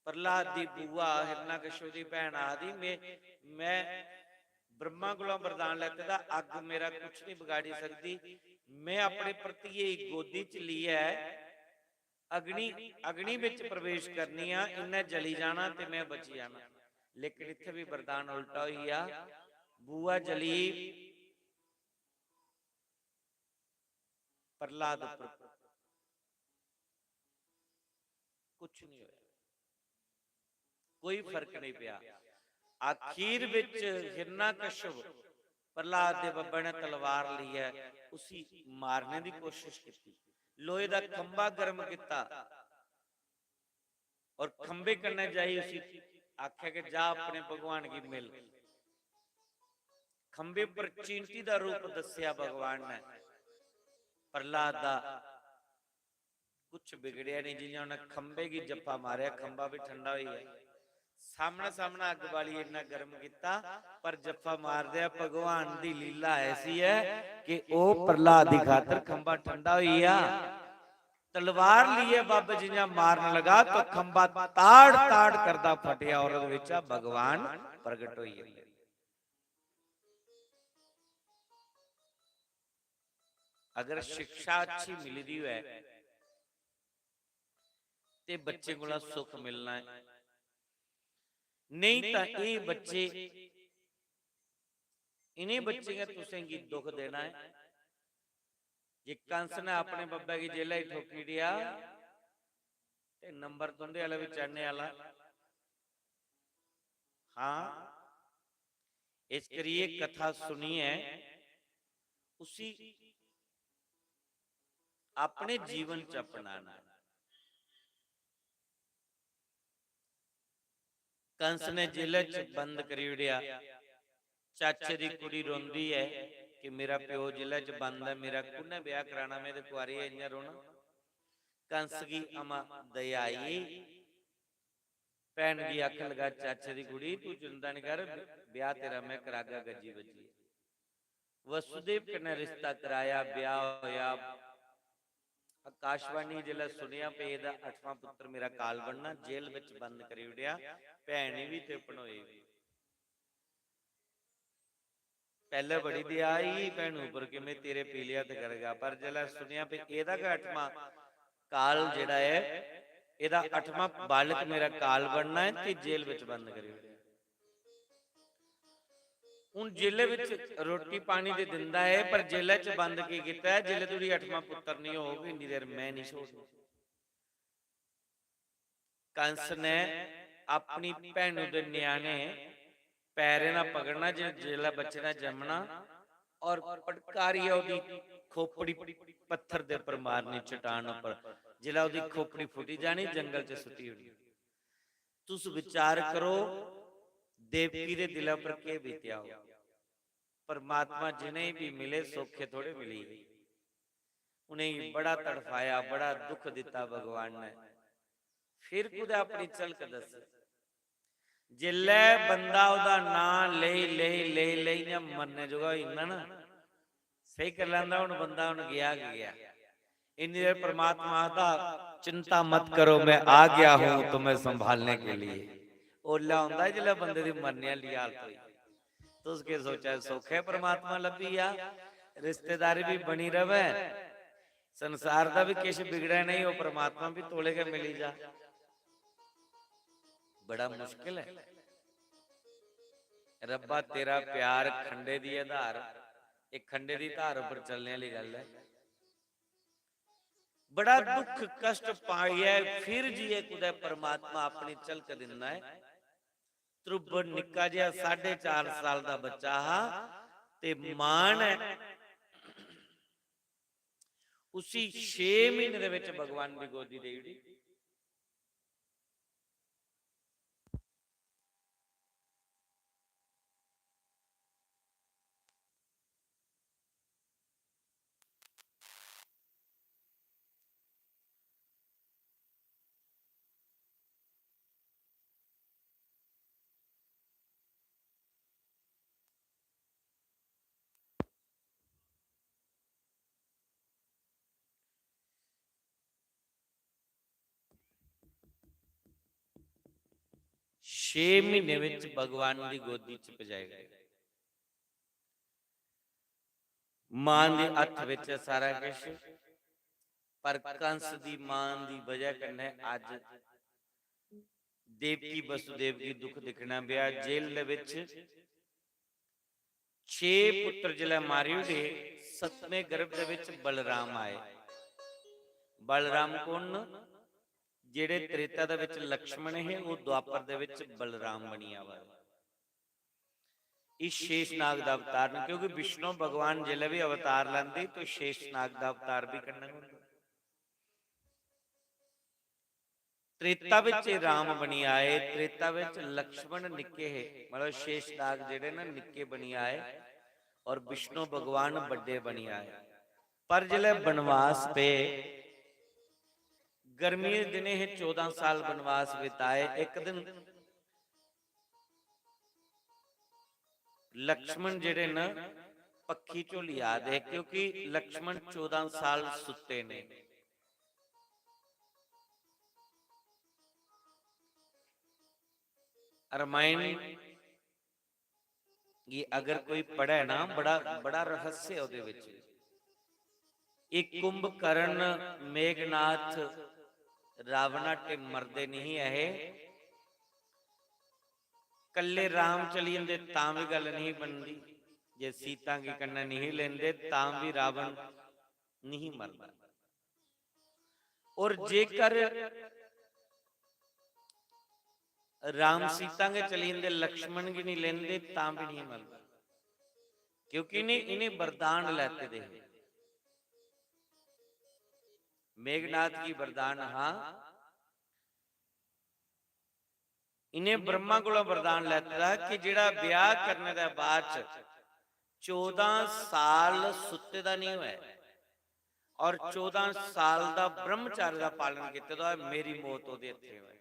प्रहलाद दी बुआ हिरणाकश्यप दी भैन आखदी, "मैं, मैं ब्रह्मा कोला वरदान लैते दा, अग्ग मेरा कुछ नहीं बगाड़ी सकदी। मैं अपने भरतिये गी गोदी च लेइयै अग्नि, अग्नि बिच प्रवेश करनी आं, इन्नै जली जाना ते मैं बची जाना।" लेकिन इत्थै बी वरदान उल्टा होई गेआ। बुआ जली, प्रहलाद उप्पर कुछ नहीं होया, कोई फर्क नहीं पिया। आखिर विच हिरणाकश्यप प्रहलाद दे बब्बै ने तलवार लेइयै उसी मारने दी कोशिश कीती, लोहे दा खंभा गर्म कीता और खंभे कन्नै जाई उसी आखेआ कि जा अपने भगवान गी मिल। खंभे पर चींटी दा रूप दस्सेआ भगवान ने प्रहलाद दा। कुछ बिगड़ेआ नहीं, जियां उन्हें खंभे गी जप्फा मारेआ, खंभा भी ठंडा होई गेआ। सामने सामने अग्ग बाली इन्ना गर्म कीता, पर जप्फा मारदे भगवान दी लीला ऐसी है कि ओह प्रहलाद दी खातर खंभा ठंडा होई गया। तलवार लिए बब्ब जियां मारन लगा तो खंभा ताड़ ताड़ करदा फटिया और ओहदे विच भगवान प्रगट होई गए। अगर शिक्षा अच्छी मिली दी होऐ ते बच्चे कोला सुख मिलना है, नहीं तां एह बच्चे, इन्हें बच्चें गै तुसें गी दुख देना है। जे कंस ने अपने बब्बै गी जेलै च ठोकी ओड़ेआ ते नंबर तुंदे आह्ला बी चढ़ने आह्ला। हां, इस करियै कथा सुनियै उसी अपने जीवन च अपनाना। कंस ने जेलै च बंद करी ओड़ेआ। चाचे दी कुड़ी रोंदी ऐ कि मेरा प्यो जेलै च बंद ऐ, मेरा कु'न्नै ब्याह कराना, में ते कुआरी गै इ'यां रौह्ना। कंस गी अमा दया आई, भैन गी आखन लगा, "चाचे दी कुड़ी, तू चिंता निं कर, ब्याह तेरा में करागा गज्जी बज्जियै।" वसुदेव कन्नै रिश्ता कराया, ब्याह होया, आकाशवाणी जिसलै सुनेआ पे एह्दा अठवां पुत्र मेरा काल बनना, जेल बिच बंद करी ओड़ेआ, भैन गी बी ते भनोई बी। पैह्ले बड़ी दया आई भैनू पर कि में तेरे पीलिया ते करगा, पर जिसलै सुनेआ पे एह्दा गै अठवां काल जेह्ड़ा ऐ, एह्दा अठवां बालक मेरा काल बनना ऐ, ते जेल बिच बंद करी ओड़ेआ। हून जेलै बिच रोटी पानी ते दिंदा ऐ, पर जेलै च बंद की कीता ऐ? जेलै धोड़ी अठवां पुत्तर निं होग, इन्नी देर में निं छोड़ना। कंस ने अपनी भैनू दे ञ्याणे पैरें दा पकड़ना, जे-, जेल्लै बच्चे ने जम्मना, और पटकारियै ओह्दी खोपड़ी पत्थर दे उप्पर मारनी, चट्टान उप्पर। जेल्लै ओह्दी खोपड़ी फुटी जानी, जंगल च सुट्टी ओड़नी। तुस विचार करो, देवकी दे दिलै पर केह् बीतेआ होग? परमात्मा जिनेंगी बी मिले, सौखे थोड़े मिली गे। उनेंगी बड़ा तड़फाया, बड़ा दुख दित्ता भगवान ने। फिर कुतै अपनी झलक दस्सी। जिल्लै बंदा ओह्दा नांऽ लेई, लेई, लेई, लेई इ'यां मरने जोगा होई जंदा ना, सेही करी लैंदा, "हून बंदा, हून गेआ गै गेआ।" इन्नी देर परमात्मा आखदा, "चिंता मत करो, मैं आ गया हूं तुम्हें संभालने के लिए।" ओल्लै औंदा जिसलै बंदे दी मरने आह्ली हालत होई। तुस केह् सोचा दे, सौखा ऐ परमात्मा लब्भी जा, रिश्तेदारी बी बनी र'वै, संसार दा बी किश बिगड़ै नेईं, ओह् परमात्मा बी तौले गै मिली जा। बड़ा मुश्किल ऐ। रब्बा, तेरा प्यार खंडे दी ऐ धार, एह् खंडे दी धार उप्पर चलने आह्ली गल्ल ऐ। बड़ा दुख कष्ट पाइयै फिर जाइयै कुतै परमात्मा अपनी झलक दिंदा ऐ। ध्रुव निक्का जेहा साढ़े चार साल दा बच्चा हा, ते मां ने उसी छे म्हीने दे बिच भगवान दी गोदी देई ओड़ी। छे म्हीने विच भगवान दी गोदी च पजाई गए। मां दे हत्थ विच ऐ सारा किश, पर कंस दी मां दी वजह कन्नै अज्ज देवकी वसुदेव गी दुख दिक्खना पेआ। जेल दे विच छे पुत्र जिसलै मारी ओड़े, सतमें गर्भ दे विच बलराम आए। बलराम कौन न? जेड़े त्रेता दे विच लक्ष्मण हे, ओह द्वापर दे विच बलराम बनी आवा दे। इस शेषनाग दा अवतार न, क्योंकि विष्णु भगवान जिसलै भी अवतार लैंदे तो शेषनाग दा अवतार भी कन्नै होंदा। त्रेता विच एह राम बनी आए, त्रेता विच लक्ष्मण निक्के हे, मतलब शेषनाग जेड़े न निक्के बनी आए और विष्णु भगवान बड्डे बनी आए। पर जिसलै बनवास पे, गर्मियें दे दिनें हे, चौदां साल बनवास बिताए। इक दिन लक्ष्मण जेड़े न पक्खी झोली आ दे, क्योंकि लक्ष्मण चौदां साल सुत्ते ने। रामायण गी अगर कोई पढ़े ना, बड़ा, बड़ा रहस्य ओह्दे विच। एह् कुंभकर्ण, मेघनाथ, रावण आटे मरदे नहीं ऐ हे। कल्ले राम चली जंदे तां भी गल्ल नहीं बनदी, जे सीता गी कन्नै नहीं लेंदे तां भी रावण नहीं मरदा। और जेकर राम सीता गै चली जंदे, लक्ष्मण गी नहीं लेंदे, तां भी नहीं मरदा, क्योंकि इ'नें, इ'नें वरदान लैते दे हे। मेघनाथ गी वरदान हा, इ'नें ब्रह्मा कोला वरदान लैते दा कि जेह्ड़ा ब्याह करने दे बाद च चौदां साल सुत्ते दा नहीं होऐ और चौदां साल दा ब्रह्मचार्य दा पालन कीते दा होऐ, मेरी मौत ओह्दे हत्थें होऐ।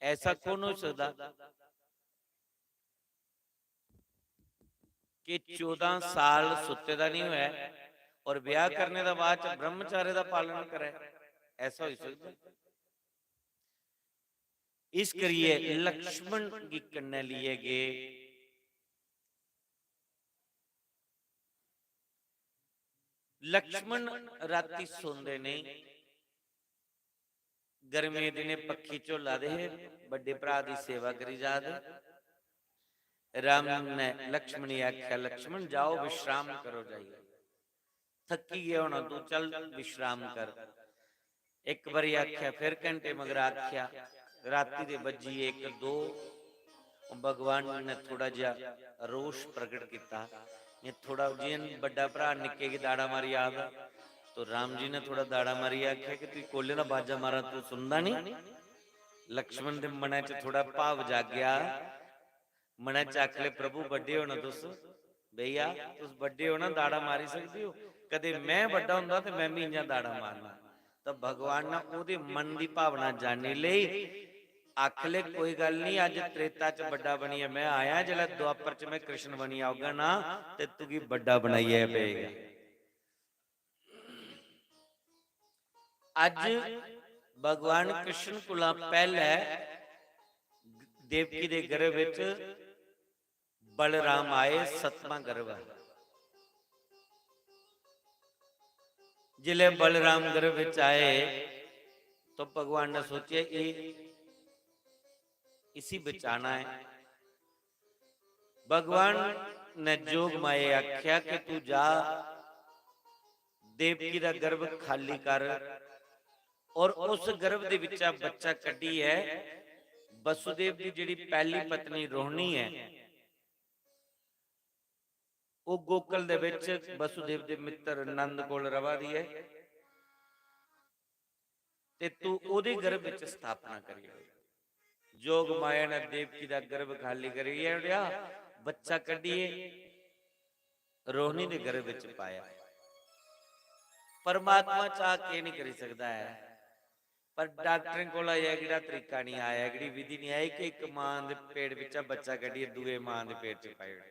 ऐसा कौन हो सकदा? कि चौदां साल सुत्ते दा निं होऐ और ब्याह करने दा बाद च ब्रह्मचार्य दा पालन करै, ऐसा होई सकदा? इस करियै लक्ष्मण गी कन्नै लेइयै गे। लक्ष्मण राती सौंदे नेईं, गर्मियें दिनें पक्खी झोला दे हे, बड्डे भ्राऽ दी सेवा करी जा दे। राम ने लक्ष्मण गी आखेआ, "लक्ष्मण, जाओ, विश्राम करो जाइयै, थक्की गया होना तू, चल विश्राम कर।" इक बारी आखेआ, फिर घंटे मगर आखेआ, राती दे बज्जी गे इक दो, भगवान ने थोड़ा जेहा रोष प्रगट किया, ये थोड़ा जियां बड्डा भ्राऽ निक्के गी दाड़ा मारी आखदा, तो राम जी ने थोड़ा दाड़ा मारी आखेआ कि "तू कोले दा बाजा मारा, तू सुनदा नहीं?" लक्ष्मण दे मनै च थोड़ा भाव जागेआ, मनै च आखले, "प्रभु, बड्डे हो ना तुस, भैया, तुस बड्डे हो ना, दाड़ा मारी सकदे हो। कदे मैं बड्डा हुंदा ते मैं भी इ'यां दाड़ा मारना।" तो भगवान ने ओह्दे मन दी भावना जानी लेई। आखले, "कोई गल्ल नहीं, अज्ज त्रेता च बड्डा बनियै मैं आया, जिसलै द्वापर च मैं कृष्ण बनी आऊगा ना, ते तुगी बड्डा बनाइयै पेगा।" अज्ज भगवान कृष्ण कोला पैह्लै देवकी दे गर्भ विच बलराम आए, सतमा गर्भ है। जिसलै बलराम गर्भ विच आए तो भगवान ने सोचेआ, "एह्, इसी बचाना है।" भगवान ने जोग माया आख्या कि तू जा, देवकी दा गर्भ खाली कर और उस गर्भ दे बिच्चा बच्चा कड्ढियै वसुदेव दी जेह्ड़ी पैह्ली पत्नी रोहिणी ऐ, ओह् गोकुल दे बिच वसुदेव दे मित्र नंद कोल रवा दी ऐ, ते तू ओह्दे गर्भ बिच स्थापना करी ओड़। जोग माया ने देवकी दा गर्भ खाली करी ओड़ेआ, बच्चा कड्ढियै रोहिणी दे गर्भ बिच पाया। परमात्मा चाह केह् नहीं करी सकदा ऐ, पर डाक्टरें कोला एह् एह्कड़ा तरीका नहीं आया, एह्कड़ी विधि नहीं आई कि इक मां दे पेट बिच्चा बच्चा कड्ढियै दूए मां दे पेट च पाई ओड़े।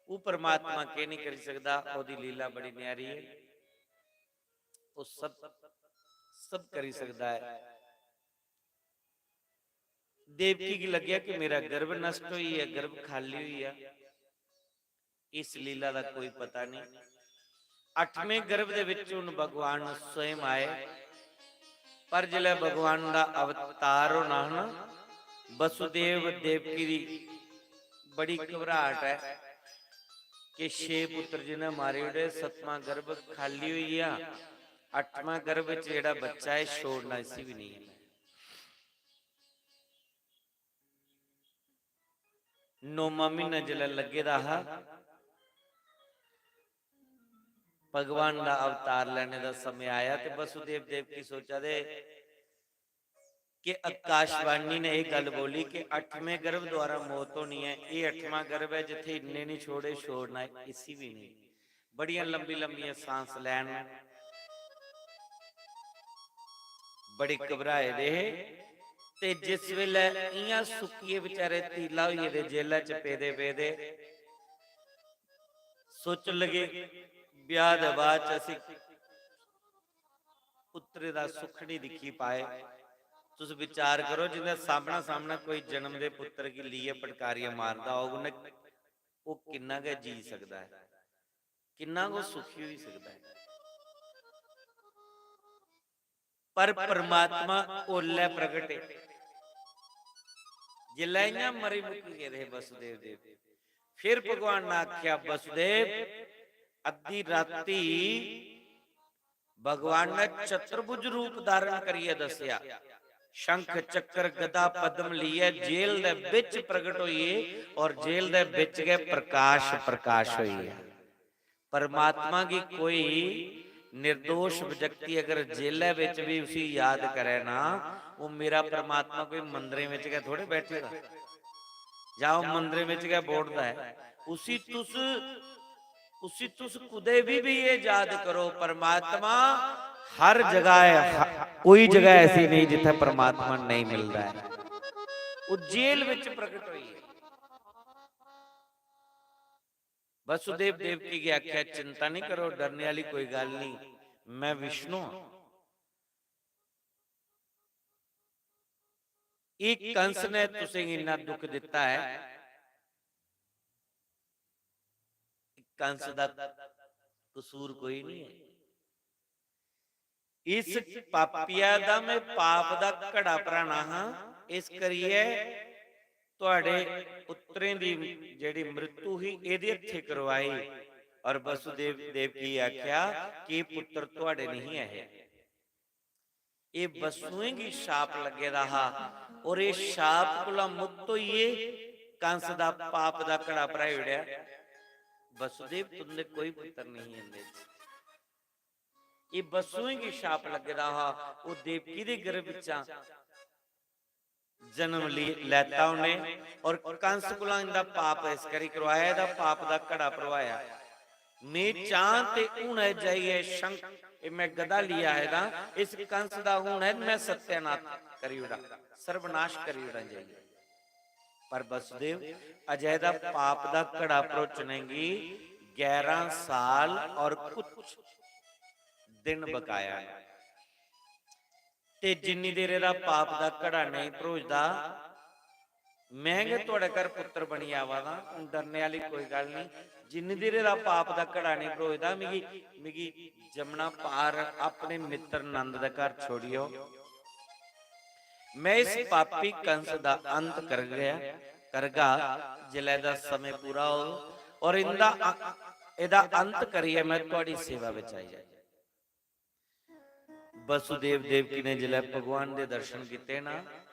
ओह् परमात्मा केह् नहीं करी सकदा, ओह्दी लीला बड़ी न्यारी ऐ, ओह् सब, सब करी सकदा ऐ। देवकी गी लग्गेआ कि मेरा गर्भ नष्ट होई गेआ, गर्भ खाली होई गेआ। इस लीला दा कोई पता नहीं। अठमें गर्भ दे विच हुन भगवान स्वयं आए, पर जिसलै भगवान दा अवतार होना हा ना, वसुदेव देवकी दी बड़ी घबराहट ऐ कि छे पुत्र जिन्हें मारी ओड़े, सतमां गर्भ खाली होई गेआ, अठमां गर्भ च जेह्ड़ा बच्चा ऐ, छोड़ना इसी भी नहीं है। नौमां म्हीना जिसलै लग्गे दा हा, भगवान दा अवतार लैने दा समय आया ते वसुदेव देवकी सोचा दे कि आकाशवाणी ने एह् गल्ल बोली कि अठमें गर्भ द्वारा मौत होनी ऐ, एह् अठमां गर्भ ऐ, जित्थै इन्ने निं छोड़े, छोड़ना इसी बी नेईं। बड़ियां लम्बी लम्बियां सांस लैन, बड़े घबराए दे हे। ते जिस बेल्लै इ'यां सुक्कियै बेचारे तीला होई गेदे, जेला च पेदे पेदे, सोचन लगे, ब्याह दे बाद च असी पुत्तरे दा सुख नहीं दिक्खी पाए। तुस विचार करो, जिंदा सामना सामना कोई जन्म दे पुत्तर गी लेइयै पटकारियै मारदा होग, उन्नै, ओह् किन्ना गै जी सकदा ऐ, किन्ना गै सुखी होई सकदा ऐ। पर परमात्मा ओल्लै प्रगट ऐ, जिसलै इ'यां मरी मुक्की गेदे हे वसुदेव देव। फिर भगवान ने आखेआ, "वसुदेव, अद्धी राती भगवान ने चतुर्भुज रूप धारण करियै दस्सेआ, शंख, चक्र, गदा, पद्म लेइयै जेल दे बिच प्रगट होइए और जेल दे बिच गै प्रकाश प्रकाश होइए।" परमात्मा गी कोई निर्दोष व्यक्ति अगर जेलै बिच भी उसी याद करे ना, वो मेरा परमात्मा कोई मंदरें बिच गै थोड़े बैठे दा, जां ओह् मंदरें बिच गै बोड़दा ऐ। उसी तुस, उसी तुस कुदै भी, भी ये याद करो, परमात्मा हर जगह है। ह-, कोई जगह ऐसी नहीं जित्थै परमात्मा नहीं मिलदा है। वो जेल बिच प्रगट होई है। वसुदेव देवकी गी आख्या, "चिंता नहीं करो, डरने वाली कोई गल्ल नहीं, मैं विष्णु हां।" इस कंस ने तुसेंगी इन्ना दुख दिता है, कंस दा कसूर कोई नहीं है। इस पापिया दा मैं पाप दा घड़ा भराना हां, इस करियै तुहाड़े पुत्तरें दी जेह्ड़ी मृत्यु ही, एह्दे हत्थे करवाई। और वसुदेव देवकी आख्या कि एह् पुत्तर तुहाड़े नहीं ऐ हे, एह् वसुएं गी शाप लग्गे दा हा, और एह् शाप कोला मुक्त होइयै कंस दा पाप दा घड़ा भराई ओड़ेआ। वसुदेव, तुंदे कोई पुत्तर नहीं इंदे च। एह् वसुएं गी शाप लग्गे दा हा, ओह् देवकी दे गर्भ बिच्चा जन्म ली-, लैता उ'नें, और कंस कोला इंदा पाप इस करी करवाया, एह्दा पाप दा घड़ा भरवाया। में चां ते हुनै जाइयै शंख, एह् में गधा लेइयै आए दा, इस कंस दा हुनै में सत्यानाश करी ओड़ां, सर्वनाश करी ओड़ां जाइयै। पर वसुदेव, अजय दा पाप दा घड़ा भरोचने गी ग्यारह साल और कुछ दिन बकाया न। ते जिन्नी देर एह्दा पाप दा घड़ा नेईं भरोचदा, में गै थुआढ़े घर पुत्तर बनियै आवा दा, हून डरने आह्ली कोई गल्ल नेईं। जिन्नी देर एह्दा पाप दा घड़ा नेईं भरोचदा, मिगी, मिगी जमुना पार अपने मित्तर नंद दे घर छोड़ी आओ। में इस पापी कंस दा अंत करगा, करगा, जिसलै एह्दा समें पूरा होग, और इंदा अ-, एह्दा अंत करियै में थुआढ़ी सेवा बिच आई जागी। वसुदेव देवकी ने जिसलै भगवान दे दर्शन कीते ना,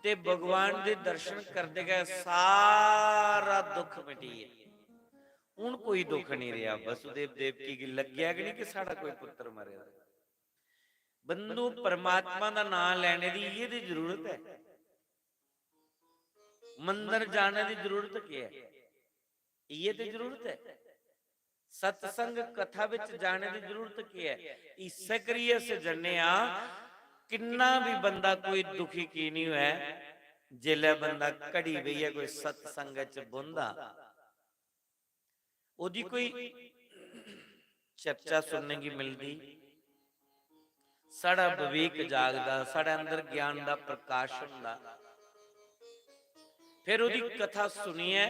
ते भगवान दे दर्शन करदे गै सारा दुख मिटी गेआ। हून कोई दुख नहीं रेहा। वसुदेव देवकी गी लग्गेआ गै नहीं कि साढ़ा कोई पुत्र मरे दा। बंधु, परमात्मा दा नां लैने दी इ'यै ते जरूरत ऐ। मंदर जाने दी जरूरत केह् ऐ? इ'यै ते जरूरत ऐ। सत्संग कथा बिच जाने दी जरूरत केह् ऐ? इस्सै करियै अस जन्ने आं। किन्ना बी बंदा कोई दुखी की निं होऐ, जिसलै बंदा घड़ी बेहियै कोई सत्संग च बौंह्दा, ओह्दी कोई चर्चा सुनने गी मिलदी, साढ़ा विवेक जागदा, साढ़े अंदर ज्ञान दा प्रकाश होंदा। फिर ओह्दी कथा सुनियै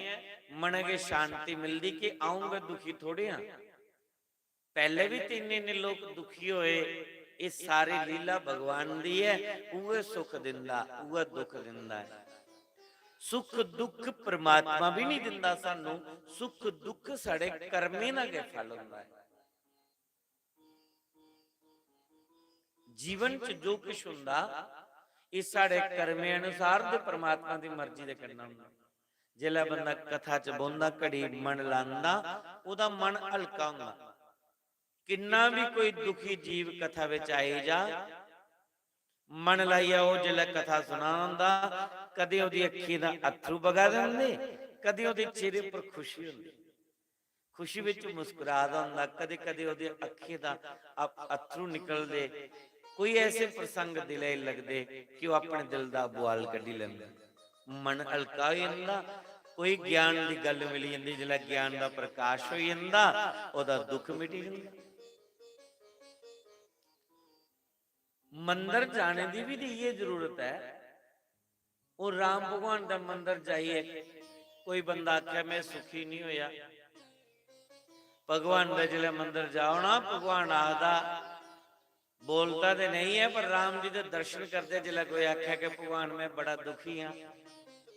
मनै गी शांति मिलदी कि अ'ऊं गै दुखी थोड़े आं। पैह्ले बी ते इन्ने इन्ने लोक दुखी होए। एह् सारी लीला भगवान दी ऐ। उ'ऐ सुख दिंदा, उ'ऐ दुख दिंदा ऐ। सुख दुख परमात्मा बी नहीं दिंदा सानू, सुख दुख साढ़े कर्में दा गै फल होंदा ऐ। जीवन च जो कुछ होंदा, एह् साढ़े कर्में अनुसार ते परमात्मा दी मर्जी दे कन्नै होंदा। जिसलै बंदा कथा च बौंह्दा, घड़ी मन लांदा, ओह्दा मन हल्का होंदा। किन्ना बी कोई दुखी जीव कथा बिच आई जा, मन लाइयै ओह् जिसलै कथा सुना दा होंदा, कदें ओह्दी अक्खीं दा अत्थरू बगा दे होंदे, कदें ओह्दे चेहरे पर खुशी होंदी। खुशी बिच मुस्कुरा दा होंदा, कदें-कदें ओह्दी अक्खीं दा अ-, अत्थरू निकलदे। कोई ऐसे प्रसंग दिलै च लगदे कि ओह् अपने दिल दा बुआल कड्ढी लैंदा। मन हल्का होई जंदा। कोई ज्ञान दी गल्ल मिली जंदी, जिसलै ज्ञान दा प्रकाश होई जंदा, ओह्दा दुख मिटी जंदा। मंदर जाने दी बी ते इ'यै जरूरत ऐ। ओह् राम भगवान दा मंदर जाइयै कोई बंदा आखै, "में सुखी निं होआ।" भगवान दे जिसलै मंदर जाओ ना, भगवान आखदा, बोलदा ते नेईं ऐ, पर राम जी दे दर्शन करदे जिसलै कोई आखै कि, "भगवान, में बड़ा दुखी आं,"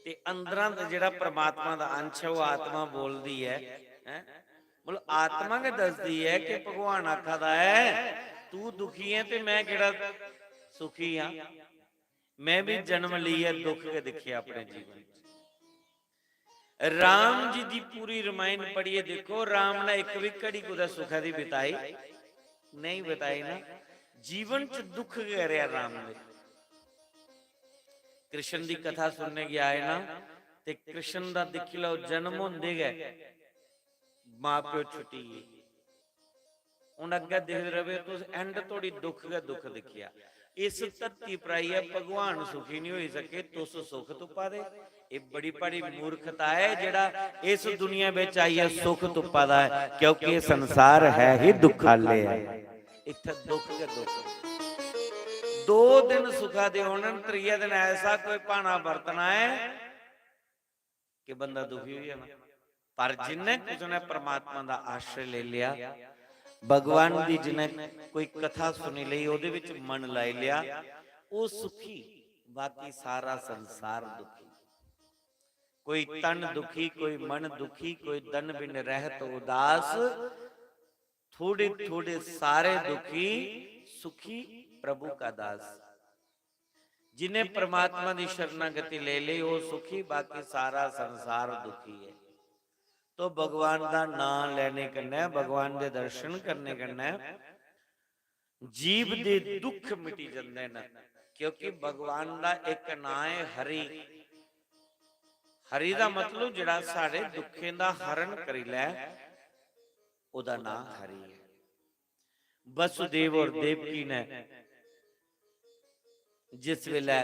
ते अंदरा दा जेह्ड़ा परमात्मा दा अंश ऐ, ओह् आत्मा बोलदी ऐ, हैं? मतलब, आत्मा गै दसदी ऐ कि भगवान आखा दा ऐ, "तू दुखी ऐ ते में केह्ड़ा सुखी आं?" में भी जन्म लेइयै दुख गै दिक्खेआ अपने जीवन च। राम जी दी पूरी रमायण पढ़ियै दिक्खो, राम ने इक बी घड़ी कुतै सुखै दी बिताई? नेईं बिताई ना। जीवन च दुख गै रेहा राम दे। कृष्ण दी कथा सुनने गी आए ना, ते कृष्ण दा दिक्खी लैओ, जन्म होंदे गै मां प्यो छुट्टी गे। हून अग्गें दिखदे र'वो तुस, end धोड़ी दुख गै दुख दिक्खेआ। इस धरती पर आइयै भगवान सुखी नहीं होई सके, तुस सुख तुप्पा दे। एह् बड़ी भारी मूर्खता ऐ, जेह्ड़ा इस दुनिया बिच आइयै सुख तुप्पा दा ऐ, क्योंकि एह् संसार है ही दुखालय ऐ। इत्थै दुख गै दुख। दो दिन सुखा दे होन, त्रिये दिन ऐसा कोई भाना बरतना ऐ कि बंदा दुखी होई जाना। पर जिन्ने कुसै ने परमात्मा दा आश्रय लेई लेआ, भगवान दी जिन्ने कोई कथा सुनी लेई, ओह्दे विच मन लाई लेआ, ओह् सुखी, बाकी सारा संसार दुखी। कोई तन दुखी, कोई मन दुखी, कोई धन बिन रहत उदास, थोड़े थोड़े सारे दुखी, सुखी प्रभु का दास। जिन्हें परमात्मा दी शरणागति ले ली, वो सुखी, बाकी सारा संसार दुखी है। तो भगवान दा नां लेने कन्नै, भगवान दे दर्शन करने कन्नै जीव दे दुख मिटी जंदे न, क्योंकि भगवान दा इक नां है हरि। हरि दा मतलब जेह्ड़ा साढ़े दुखें दा हरण करी लै, ओह्दा नां हरि है। वसुदेव और देवकी ने जिस वेले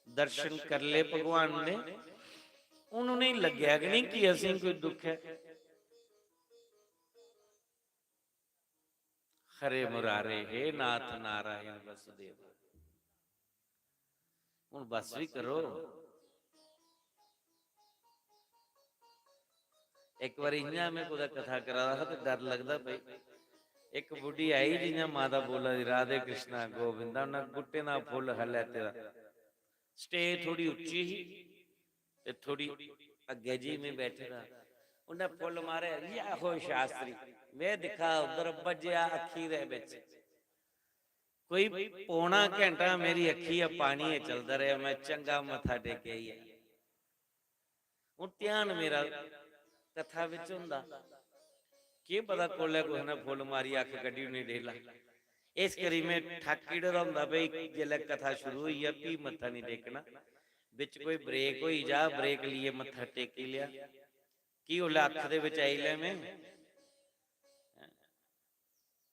दर्शन कर ले भगवान ने, उन्होंने लग्या कि नहीं कि असें कोई दुख है। हरे मुरारे हे नाथ नारायण वसुदेव। हुन बस भी करो। इक बारी इ'यां में कुतै कथा करा दा हा ते डर लगदा भई। इक बुड्ढी आई जि'यां माता बोला दी, "राधे कृष्णा गोविंदा", उन्नै गुट्टें दा फुल्ल हा लैते दा। स्टेज थोड़ी उच्ची ही ते थोड़ी अग्गै जी में बैठे दा। उन्नै फुल्ल मारे, "या हो शास्त्री।" में दिक्खा उद्धर बज्जेआ अक्खीं दे बिच। कोई पौना घैंटा मेरी अक्खी दा पानी गै चलदा रेहा, में चंगा मत्था टेकेआ ई। हून ध्यान मेरा कथा बिच होंदा, केह् पता कोल्लै कुसै ने फुल्ल मारी अक्ख कड्ढी ओड़नी डेला। इस करी में ठाकी ओड़े दा होंदा भई जेल्लै कथा शुरू होई जा, फ्ही मत्था निं टेकना। बिच कोई ब्रेक होई जा, ब्रेक लेइयै मत्था टेकी लेआ, की उसलै अक्ख दे बिच आई लै में।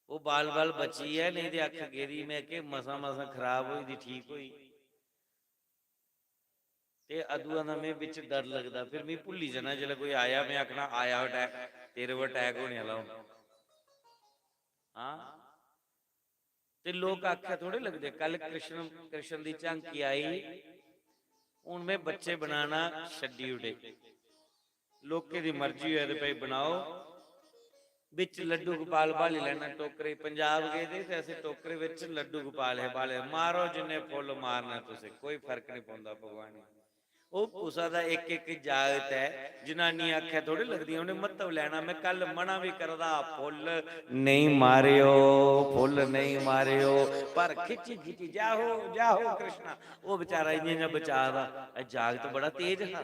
ओह् बाल-बाल बची ऐ, नेईं ते अक्ख गेदी में के मसां-मसां खराब होई दी, ठीक होई। ते अदुआं दा में बिच डर लगदा, फिर मी भुल्ली जाना, जेल्लै कोई आया, में आखना, "आया attack, तेरे पर attack होने आह्ला हून।" हां, ते लोक आखै थोड़े लगदे। कल कृष्ण, कृष्ण दी झांकी आई, हून में बच्चे बनाना छड्डी ओड़े। लोकें दी मर्जी होऐ ते भाई बनाओ। बिच लड्डू गोपाल बाली लैना टोकरे। पंजाब गेदे ते असें टोकरे बिच लड्डू गोपाल हे बाले। मारो जिन्ने फुल्ल मारने तुसें, कोई फर्क निं पौंदा भगवान गी। ओह् कुसा दा इक इक जागत ऐ, जनानियां आखै थोड़े लगदियां, उ'नें म्हत्तव लैना। में कल मना बी करदा, फुल्ल नेईं मारेओ, फुल्ल नेईं मारेओ, पर खिच्ची खिच्ची जाहो, जाहो कृष्णा। ओह् बेचारा इ'यां इ'यां बचा दा, एह् जागत बड़ा तेज हा।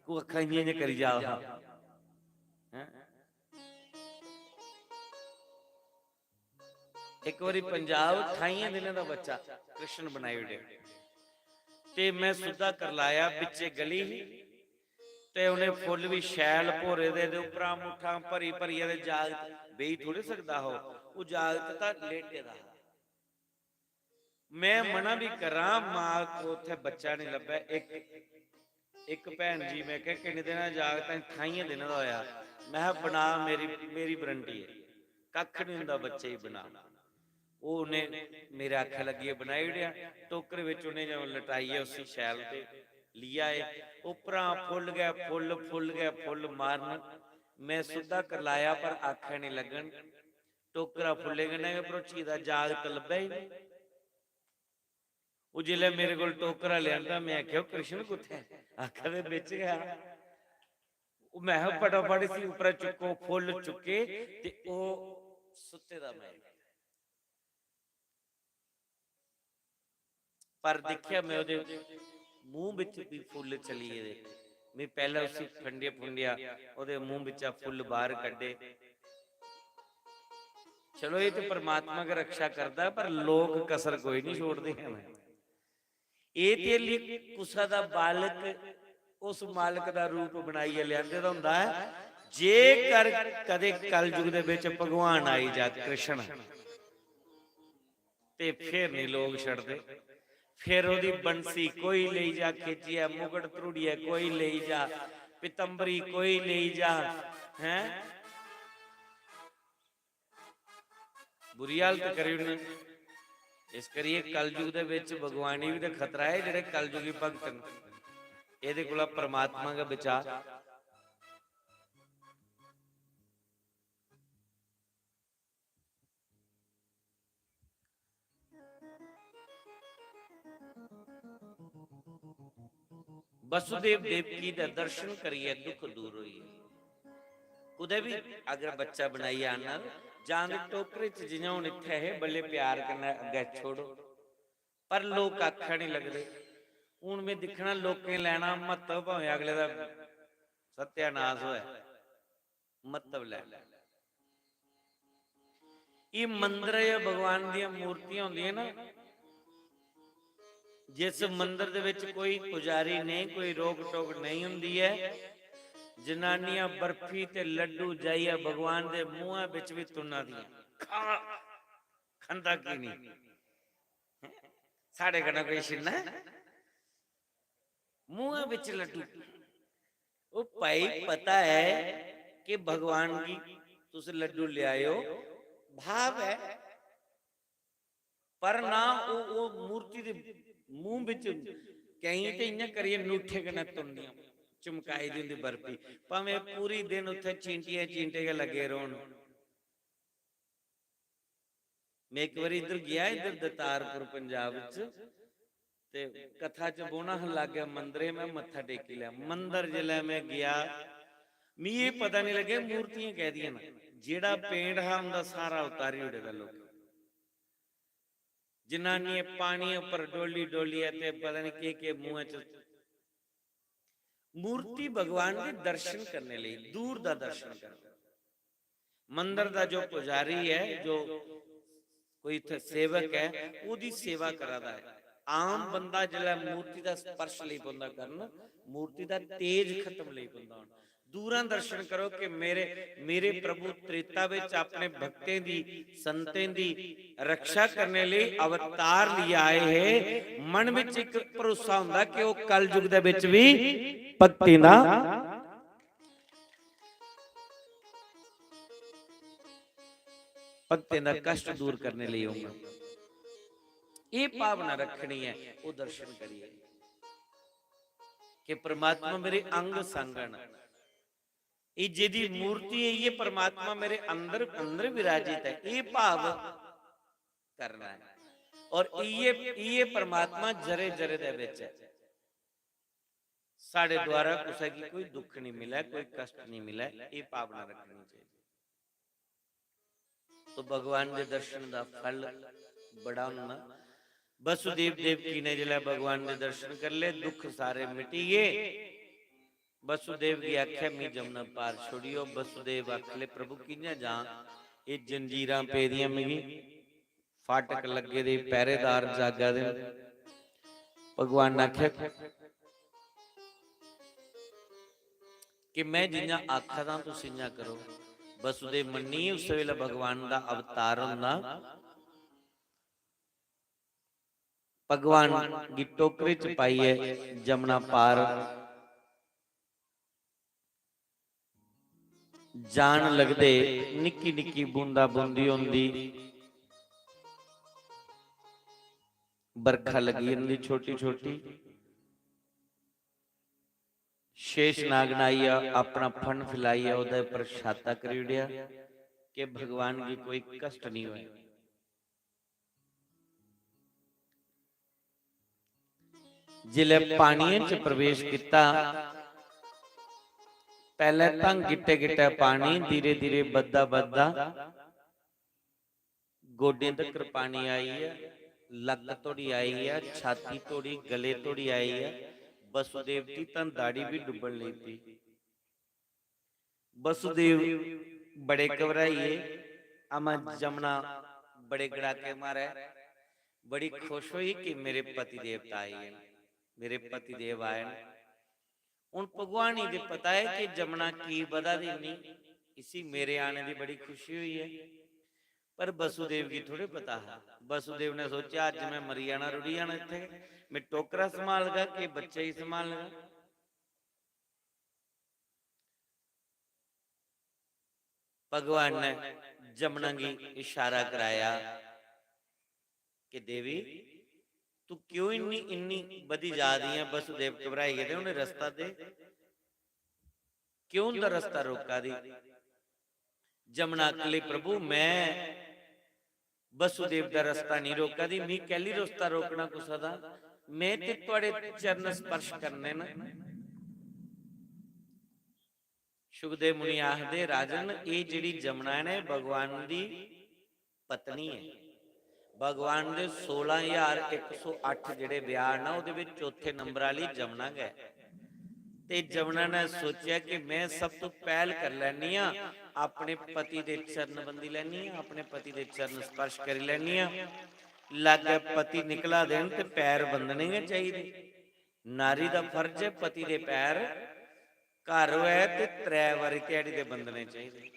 ओह् अक्खां इ'यां इ'यां करी जा दा हा। हैं? इक बारी पंजाब ठाइयें दिनें दा बच्चा कृष्ण बनाई ओड़ेआ। ते में सुद्धा करलाया, बिच्चे गली ही, ते उ'नें फुल्ल बी शैल भोरे दे, ते उप्परा मुट्ठां भरी भरियै ते जागत बेही थोड़ी सकदा हा। ओह् जागत तां लेटे दा हा। में मना बी करां, मां को उत्थै बच्चा निं लब्भै। इक, इक भैन जी, में आखेआ, "किन्ने दिन दा जागत ऐ?" "ठाइयें दिनें दा होआ।" में आखेआ, "बना, मेरी, मेरी वारंटी ऐ, कक्ख निं होंदा बच्चे गी, बना।" ओह् उ'नें मेरे आखै लग्गियै बनाई ओड़ेआ। टोकरे बिच उ'नें जदूं लटाइयै उसी शैल ते लेई आए। उप्परा फुल्ल गै फुल्ल, फुल्ल गै फुल्ल मारन। में सुद्धा करलाया, पर आखै निं लग्गन। टोकरा फुल्लें कन्नै गै भरोची गेदा, जागत लब्भै ही निं। ओह् जिसलै मेरे कोल टोकरा लेआंदा, में आखेआ, "ओह् कृष्ण कुत्थै?" आखा दे, "बिच गै हा।" ओह् में आखेआ, "फटाफट इसी उप्परा चुक्को।" फुल्ल चुक्के ते ओह् सुत्ते दा में। पर दिक्खेआ में ओह्दे मूंह बिच बी फुल्ल चली गेदे। में पैह्लें उसी फंडेआ फुंडेआ, ओह्दे मूंह बिच्चा फुल्ल बाह्र कड्ढे। चलो, एह् ते परमात्मा गै रक्षा करदा, पर लोक कसर कोई निं छोड़दे हैन। एह् ते हल्ली कुसै दा बालक उस मालक दा रूप बनाइयै लेआंदे दा होंदा ऐ। जेकर कदें कलयुग दे बिच भगवान आई जा, कृष्ण, ते फिर नहीं लोग छड़दे। फिर ओदी बंसी कोई लेई जा खिच्चियै, मुगट त्रुड़ियै कोई लेई जा, पितंबरी कोई लेई जा, हैं? बुरी हालत करी ओड़नी। इस करियै कलयुग दे बिच भगवान गी बी ते खतरा ऐ, जेह्ड़े कलयुगी भगत न। एह्दे कोला परमात्मा गै बचा। वसुदेव देवकी दे दर्शन करियै दुख दूर होई गे। कुतै बी अगर बच्चा बनाइयै आना, जां ते टोकरे च, जि'यां हून इत्थै हे, बल्ले प्यार कन्नै अग्गै छोड़ो, पर लोक आखै निं लगदे। हून में दिक्खना, लोकें लैना म्हत्तव, भामें अगले दा सत्यानाश होऐ, म्हत्तव लैना। एह् मंदर ऐ, भगवान दियां मूर्तियां होंदियां ना, जिस मंदर दे विच कोई पुजारी नेईं, कोई रोक टोक नेईं हुंदी ऐ, जनानियां बर्फी ते लड्डू जाइयै भगवान दे मूंहां विच भी तुन्ना दियां। खा, खंदा की नहीं? साढ़े कन्नै कोई छिन्ना ऐ? मूंहां विच लड्डू। ओ भाई, पता ऐ कि भगवान गी तुस लड्डू ल्याएओ, भाव ऐ, पर ना, ओ, ओ मूर्ति दे मूंह विच केईं ते इ'यां करियै ङूठे कन्नै तुंदियां, चमकाई दी होंदी बर्फी, भामें पूरी दिन उत्थै चींटियां चींटे गै लग्गे रौह्न। में इक बारी इद्धर गेआ, इद्धर दतारपुर पंजाब च, ते कथा च बौह्ना हा, लाग्गै मंदरे, में मत्था टेकी लेआ। मंदर जिसलै में गेआ, मिगी एह् पता निं लग्गेआ मूर्तियां कैह्दियां न। जेह्ड़ा पेंट हा, उं'दा सारा उतारी ओड़े दा लोकें। जनानियें पानी उप्पर डोली डोलियै ते पता निं केह् केह् मूंहै च। मूर्ति भगवान दे दर्शन करने लेई, दूर दा दर्शन करना। मंदर दा जो पुजारी ऐ, जो कोई इत्थै सेवक ऐ, ओह्दी सेवा करा दा ऐ। आम बंदा जिसलै मूर्ति दा स्पर्श लेई पौंदा करन, मूर्ति दा तेज खत्म लेई पौंदा होना। दूरां दर्शन करो कि मेरे, मेरे प्रभु त्रेता विच अपने भक्तें दी, संतें दी रक्षा करने लेई अवतार लेई आए हे। मन विच इक भरोसा हुंदा कि ओह् कलयुग दे विच भी भक्तें दा, भक्तें दा कष्ट दूर करने लेई औंगन। एह् भावना रक्खनी ऐ, ओह् दर्शन करियै कि परमात्मा मेरे अंग संग न। एह् जेह्दी मूर्ति ऐ, एह् परमात्मा मेरे अंदर, अंदर विराजित ऐ, एह् भाव करना ऐ। और इ'यै, इ'यै परमात्मा जरे जरे दे बिच ऐ। साढ़े द्वारा कुसै गी कोई दुख निं मिलै, कोई कष्ट निं मिलै, एह् भावना रक्खनी चाहिदी। तो भगवान दे दर्शन दा फल बड़ा होंदा। वसुदेव देवकी ने जिसलै भगवान दे दर्शन करी ले, दुख सारे मिटी गे। वसुदेव गी आखेआ, "मी जमुना पार छोड़ियो।" वसुदेव आखन लगे, "प्रभु, कि'यां जां? एह् जंजीरां पेदियां मिगी, फाटक लग्गे दे, पैह्रेदार जागा दे न।" भगवान ने आखेआ कि में जि'यां आखा दा, तुस इ'यां करो। वसुदेव मन्नी, उस वेले भगवान दा अवतार होंदा। भगवान गी टोकरे च पाइयै जमुना पार जान लगदे, निक्की निक्की बूंदा बूंदी होंदी, बरखा लगी जंदी छोटी छोटी। शेष नाग ने आइयै अपना फन फैलाइयै ओह्दे उप्पर छाता करी ओड़ेआ कि भगवान गी कोई कष्ट निं होए। जिसलै पानियै च प्रवेश कीता, पैह्लें तां गिट्टे गिट्टे पानी, धीरे धीरे बधदा बधदा गोडें तकर पानी आई गेआ, लक्क धोड़ी आई गेआ, छाती धोड़ी, गले धोड़ी आई गेआ। वसुदेव दी तां दाढ़ी बी डुब्बन लगी पेई। वसुदेव बड़े घबराई गे। अम्मा जमुना बड़े गड़ाके मारै, बड़ी खुश होई कि मेरे पति देवता आए न, मेरे पति देव आए न। हून भगवान गी ते पता ऐ कि जमुना की बधा दी इन्नी, इसी मेरे आने दी बड़ी खुशी होई ऐ। पर वसुदेव गी थोड़े पता हा। वसुदेव ने सोचेआ, "अज्ज मैं मरी जाना, रुढ़ी जाना इत्थै, मैं टोकरा संभालगा कि बच्चे गी संभालगा?" भगवान ने जमुना गी इशारा कराया कि, "देवी, तू क्यों इन्नी, इन्नी बधी जा दी ऐ?" वसुदेव घबराई गेदे, "उ'नें रस्ता दे, क्यों उं'दा रस्ता रोका दी?" जमुना आखन लगी, "प्रभु, मैं वसुदेव दा रस्ता नहीं रोका दी, मी कैली रस्ता रोकना कुसा दा? मैं ते थुआड़े चरण स्पर्श करने न।" शुकदेव मुनि आखदे, "राजन, एह् जेह्ड़ी जमुना ऐ ना, एह् भगवान दी पत्नी ऐ।" भगवान दे सोलां ज्हार इक सौ अट्ठ जेह्ड़े ब्याह न, ओह्दे बिच चौथे नंबर आह्ली जमुना गै। ते जमुना ने सोचेआ कि मैं सब तों पैह्ल करी लैन्नी आं, अपने पति दे चरण बंदी लैन्नी आं, अपने पति दे चरण स्पर्श करी लैन्नी आं। लागै पति निकला दे न ते पैर बंदने गै चाहिदे। नारी दा फर्ज ऐ पति दे पैर, घर होऐ ते त्रै बारी ध्याड़ी दे बंदने चाहिदे।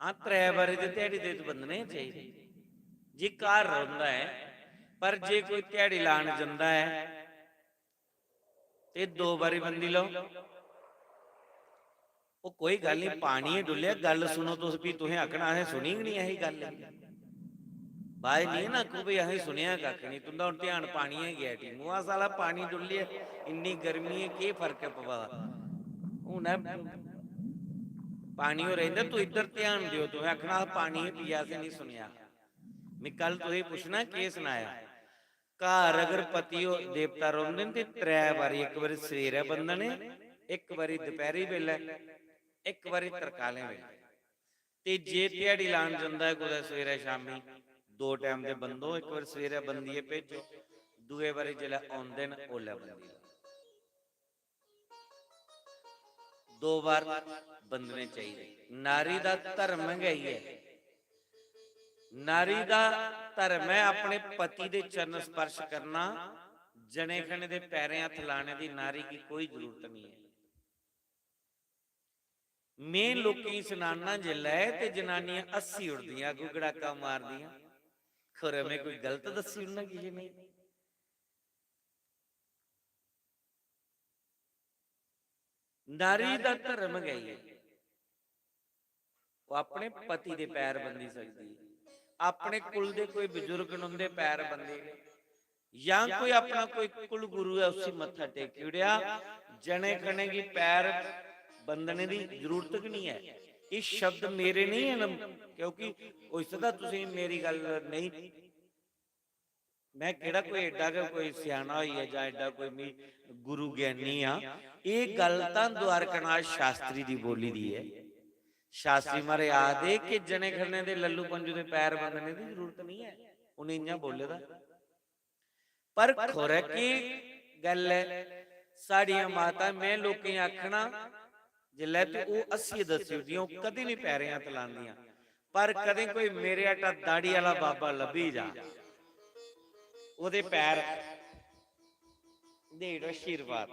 हां, त्रै बारी ते ध्याड़ी दे बंदने चाहिदे। जे घर रौंह्दा ऐ, पर जे कोई ध्याड़ी लान जंदा ऐ, ते दो बारी बंदी लैओ। ओह् कोई गल्ल निं, पानी गै डुल्लेआ, गल्ल सुनो तुस, फ्ही तुसें आखना, "असें सुनी गै निं ऐ ही गल्ल।" बाज निं ना आखो, "भाई, असें सुनेआ कक्ख निं, तुं'दा हून ध्यान पानियै गै गेआ।" टीमू, "आ साला पानी डुल्लेआ, इन्नी गर्मी ऐ, केह् फर्क ऐ पवा दा?" हून ऐ पानी होर इं'दे, "तू इद्धर ध्यान देओ," तुसें आखना, "अस पानी गै पिया, असें निं सुनेआ।" में कल तुसें पुच्छना, केह् सनाया? घर अगर पति हो-, देवता रौंह्दे न ते त्रै बारी, इक बारी सवेरै बंदने, इक बारी दपैह्री बेल्लै, इक बारी तरकालें बेल्लै। ते जे ध्याड़ी लान जंदा ऐ कुतै सवेरै शामीं, दो टैम दे बंदो, इक बारी सवेरै बंदियै भेजो, दूए बारी जिसलै औंदे न, ओल्लै बंदी लैओ। दो बार बंदने चाहिदे। नारी दा धर्म गै इ'यै। नारी दा धर्म ऐ अपने पति दे चरण स्पर्श करना, जने खने दे पैरें हत्थ लाने दी नारी गी कोई जरूरत निं ऐ। में लोकें गी सनाना जिसलै ते जनानियां हस्सी उड़दियां, अग्गूं गड़ाका मारदियां, "खरै में कोई गलत दस्सी ओड़ना किश नेईं।" नारी दा धर्म गै इ'यै। ओह् अपने पति दे पैर बंदी सकदी ऐ, अपने कुल दे कोई बजुर्ग न उं'दे पैर बंदी, जां कोई अपना कोई कुल गुरु ऐ उसी मत्था टेकी ओड़ेआ, जने खने गी पैर बंदने दी जरूरत गै निं ऐ। एह् शब्द मेरे निं हैन, क्योंकि होई सकदा तुसें मेरी गल्ल नेईं, में केह्ड़ा कोई एड्डा गै कोई स्याना होई गेआ जां एड्डा कोई मी गुरु ज्ञानी आं। एह् गल्ल तां द्वारकानाथ शास्त्री दी बोली दी ऐ। शास्त्री म्हाराज आखदे कि जने खने दे लल्लू पंजू दे पैर बंदने दी जरूरत निं ऐ, उ'नें इ'यां बोले दा। पर खरै केह् गल्ल ऐ, साढ़ियां माता, में लोकें गी आखना, जिसलै ते ओह् हस्सियै दस्सी ओड़दियां, ओह् कदें निं पैरें हत्थ लांदियां। पर कदें कोई मेरे आटा दाढ़ी आह्ला बाबा लब्भी जा, ओह्दे पैर देई ओड़ो आशीर्वाद।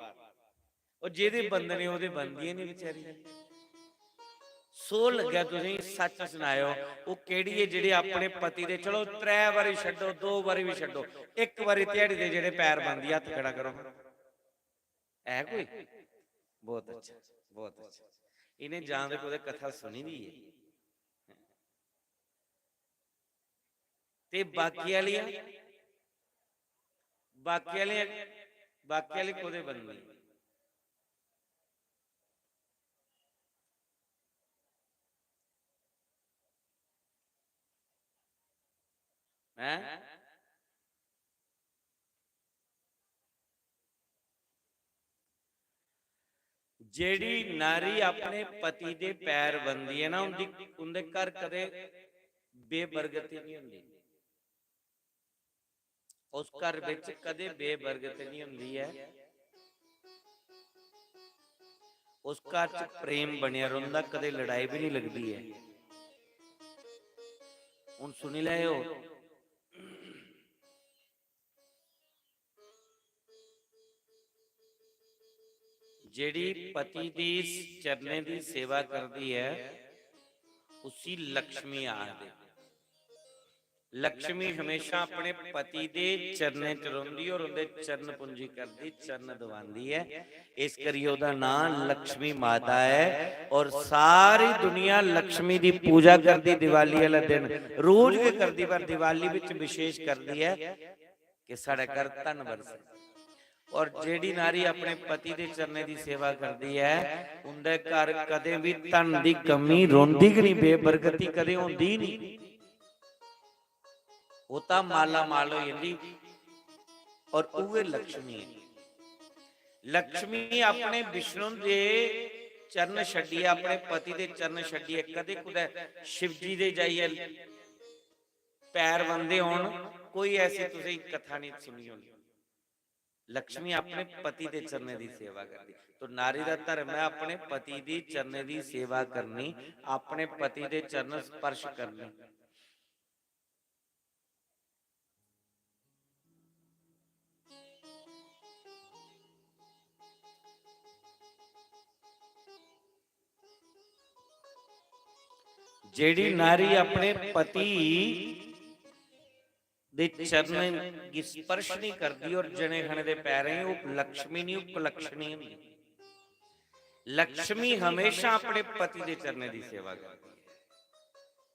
ओह् जेह्दे बंदने, ओह्दे बनदियां निं बेचारी। सो लग्गेआ तुसें गी, सच्च सनाएओ, ओह् केह्ड़ी ऐ जेह्ड़ी अपने पति दे, चलो, त्रै बारी छड्डो, दो बारी बी छड्डो, इक बारी ध्याड़ी दे जेह्ड़े पैर बनदी, हत्थ खड़ा करो। है कोई? बहुत अच्छा, बहुत अच्छा। इ'नें जां ते कुतै कथा सुनी दी ऐ। ते बाकी आह्लियां, बाकी आह्लियां, बाकी आह्ली कोह्दे बनदी? हैं? जेह्ड़ी नारी अपने पति दे पैर बनदी ऐ ना, उं'दी, उं'दे घर कदें बेबरगती निं होंदी। उस घर बिच कदें बेबरगती निं होंदी ऐ। उस घर च प्रेम बनेआ रौंह्दा, कदें लड़ाई बी निं लगदी ऐ। हून सुनी लैओ, जेह्ड़ी पति दी चरणें दी सेवा करदी ऐ, उसी लक्ष्मी आखदे। लक्ष्मी हमेशा अपने पति दे चरणें च रौंह्दी और उं'दे चरण पुंजी करदी, चरण दबांदी ऐ। इस करियै ओह्दा नांऽ लक्ष्मी माता ऐ। और सारी दुनिया लक्ष्मी दी पूजा करदी दिवाली आह्ले दिन, रोज गै करदी, पर दिवाली बिच विशेष करदी ऐ कि साढ़े घर धन बरसे। और जेह्ड़ी नारी अपने पति दे चरणें दी सेवा करदी ऐ, उं'दे घर कदें बी धन दी कमी रौंह्दी गै निं, बेबरकती कदें होंदी निं। ओह् तां माला माल होई जंदी। और उ'ऐ लक्ष्मी ऐ। लक्ष्मी अपने विष्णु दे चरण छड्डियै, अपने पति दे चरण छड्डियै कदें कुतै शिवजी दे जाइयै पैर बंदे होन, कोई ऐसी तुसें कथा निं सुनी होनी। लक्ष्मी अपने पति दे चरणें दी सेवा करदी। तो नारी दा धर्म ऐ अपने पति दी चरणें दी सेवा करनी, अपने पति दे चरण स्पर्श करने। जेह्ड़ी नारी अपने पति दे चरणें गी स्पर्श नहीं करदी और जने खने दे पैरें, ओह् लक्ष्मी नहीं, ओह् कुलक्ष्णी होंदी। लक्ष्मी हमेशा अपने पति दे चरणें दी सेवा करदी है,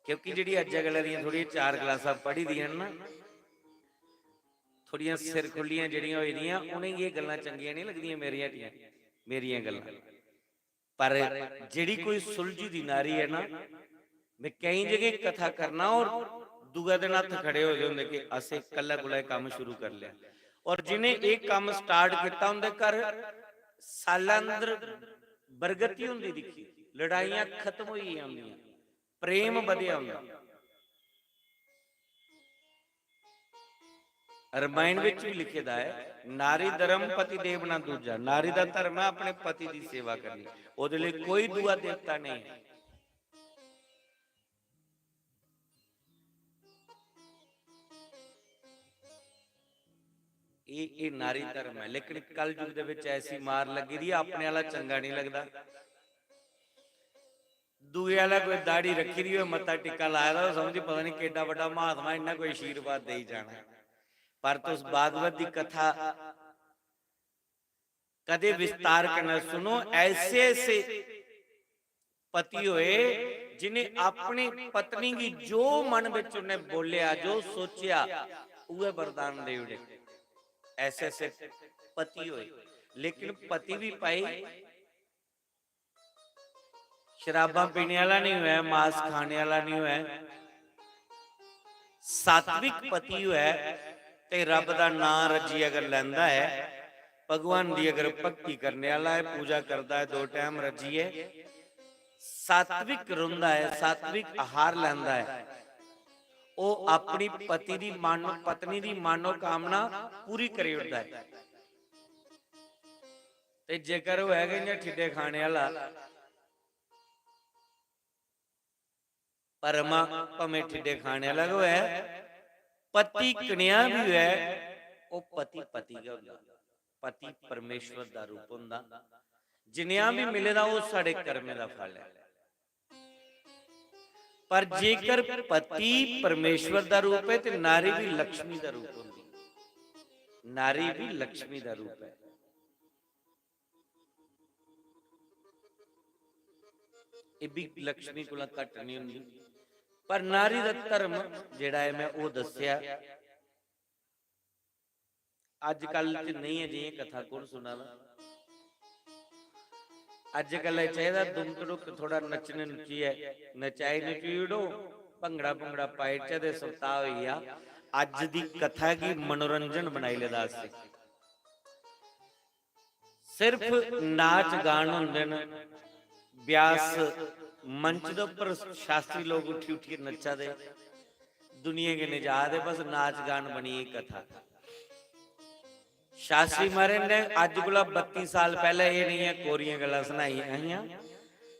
क्योंकि जेह्ड़ी अज्जै कल्लै दियां थोह्ड़ियां चार क्लासां पढ़ी दियां न ना, थोह्ड़ियां सिर खुल्लियां जेह्ड़ियां होई दियां, उ'नेंगी एह् गल्लां चंगियां नहीं लगदियां मेरियां हट्टियां, मेरियां गल्लां। पर जेह्ड़ी कोई सुलझी दी नारी ऐ ना, में केईं जगह कथा करना और दूए दिन हत्थ खड़े होए दे होंदे कि असें कल्लै कोला एह् कम्म शुरू करी लेआ। और जि'नें एह् कम्म start कीता, उं'दे घर साल्लां अंदर बरगति होंदी दिक्खी, लड़ाइयां खत्म होई गेइयां होंदियां, प्रेम बधेआ होंदा। रामायण विच भी लिखे दा ऐ, "नारी धर्म पति देव ना दूजा।" नारी दा धर्म है अपने पति दी सेवा करनी, ओहदे लिए कोई दूआ देवता नहीं है। ये, ये नारी धर्म है, लेकिन कलयुग दे विच ऐसी मार लगी दी है, अपने आला चंगा नहीं लगदा। दूए आह्ला कोई दाढ़ी रक्खी दी होऐ, मत्था टिक्का लाए दा होऐ, समझ पता नहीं केड्डा बड्डा महात्मा, इन्ना कोई आशीर्वाद देई जाना। पर तुस भागवत दी कथा कदे विस्तार कन्नै सुनो, ऐसे ऐसे पति होए जिन्हें अपनी पत्नी गी जो मन विच उन्हें बोलिया, जो सोचिया, उहे वरदान दे उड़े। ऐसे ऐसे पति होए, लेकिन पति भी भाई शराबां पीने आह्ला नहीं होऐ, मांस खाने आह्ला नहीं होऐ, सात्विक पति होऐ ते रब दा नां रज्जियै अगर लैंदा ऐ, भगवान दी अगर भक्ति करने आह्ला ऐ, पूजा करदा ऐ दो टैम रज्जियै, सात्विक रौंह्दा ऐ, सात्विक आहार लैंदा ऐ, ओह् अपनी पति दी मानो, पत्नी दी मानोकामना पूरी करी ओड़दा ऐ। ते जेकर होऐ गै इ'यां ठिड्डे खाने आह्ला, परमा भामें ठिड्डे खाने आह्ला गै होऐ, पति कनेहा बी होऐ, ओह् पति पति गै होंदा। पति परमेश्वर दा रूप होंदा। जनेहा बी मिले दा, ओह् साढ़े कर्में दा फल ऐ। पर जेकर पति परमेश्वर दा रूप ऐ, ते नारी भी लक्ष्मी दा रूप होंदी। नारी भी लक्ष्मी दा रूप ऐ। एह् बी लक्ष्मी कोला घट्ट नहीं होंदी। पर नारी दा धर्म जेह्ड़ा ऐ, मैं ओह् दस्सेआ। अज्जकल च नहीं ऐ, जि'यां कथा कु'न सुना दा? अज्जकल एह् चाहिदा दुम तड़ुक थोह्ड़ा नच्चने नुच्चियै नचाई नचुई ओड़ो, भंगड़ा भुंगड़ा पाई ओड़चै ते सप्ताह होई गेआ। अज्ज दी कथा गी मनोरंजन बनाई लेदा असें। सिर्फ नाच गान होंदे न, ब्यास मंच दे उप्पर शास्त्री लोक उठी उठियै नच्चा दे, दुनिया कन्नै जा दे, बस नाच गान बनी गेई कथा। शास्त्री महाराज ने अज्ज कोला बत्ती साल पैह्ले एह् नेहियां कोरियां गल्लां सनाइयां हियां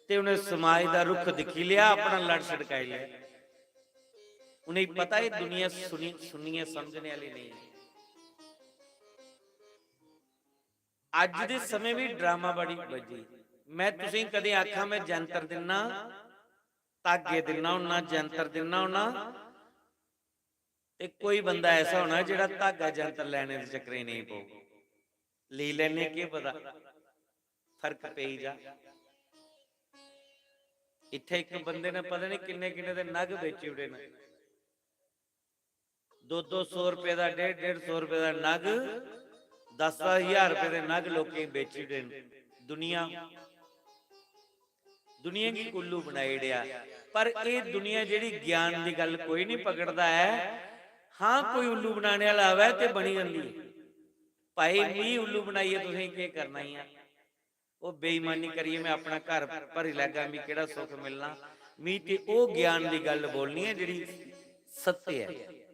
ते उ'नें समाज दा रुख दिक्खी लेआ, अपना लड़ छड़काई लेआ। उ'नेंगी पता एह् दुनिया सुनी, सुनियै समझने आह्ली नेईं ऐ। अज्ज दे समें बी ड्रामा बड़ी बजी। मैं तुसें कदें आखां मैं जंतर दिन्ना, धागे दिन्ना होन्ना, जंतर दिन्ना होन्ना, ते कोई बंदा ऐसा होना जेह्ड़ा धागा जंतर लैने दे चक्करें नेईं पौग। लेई लैने, केह् पता फर्क पेई जा। इत्थै इक बंदे ने पता नहीं किन्ने किन्ने दे नग बेची ओड़े न। दो दो सौ रपेऽ दा, डेढ़ डेढ़ सौ रपेऽ दा नग, दस दस ज्हार रपेऽ दे नग लोकें गी बेची ओड़े न। दुनिया, दुनिया गी उल्लू बनाई ओड़ेआ। पर एह् दुनिया जेह्ड़ी ज्ञान दी गल्ल कोई निं पकड़दा ऐ, हां, कोई उल्लू बनाने आह्ला आवै ते बनी जंदी ऐ। भाई, मी उल्लू बनाइयै तुसें केह् करना ई ऐ? ओह् बेईमानी करियै मैं अपना घर भरी लैगा, मी केह्ड़ा सुख मिलना? मी ते ओह् ज्ञान दी गल्ल बोलनी ऐ जेह्ड़ी सत्य ऐ।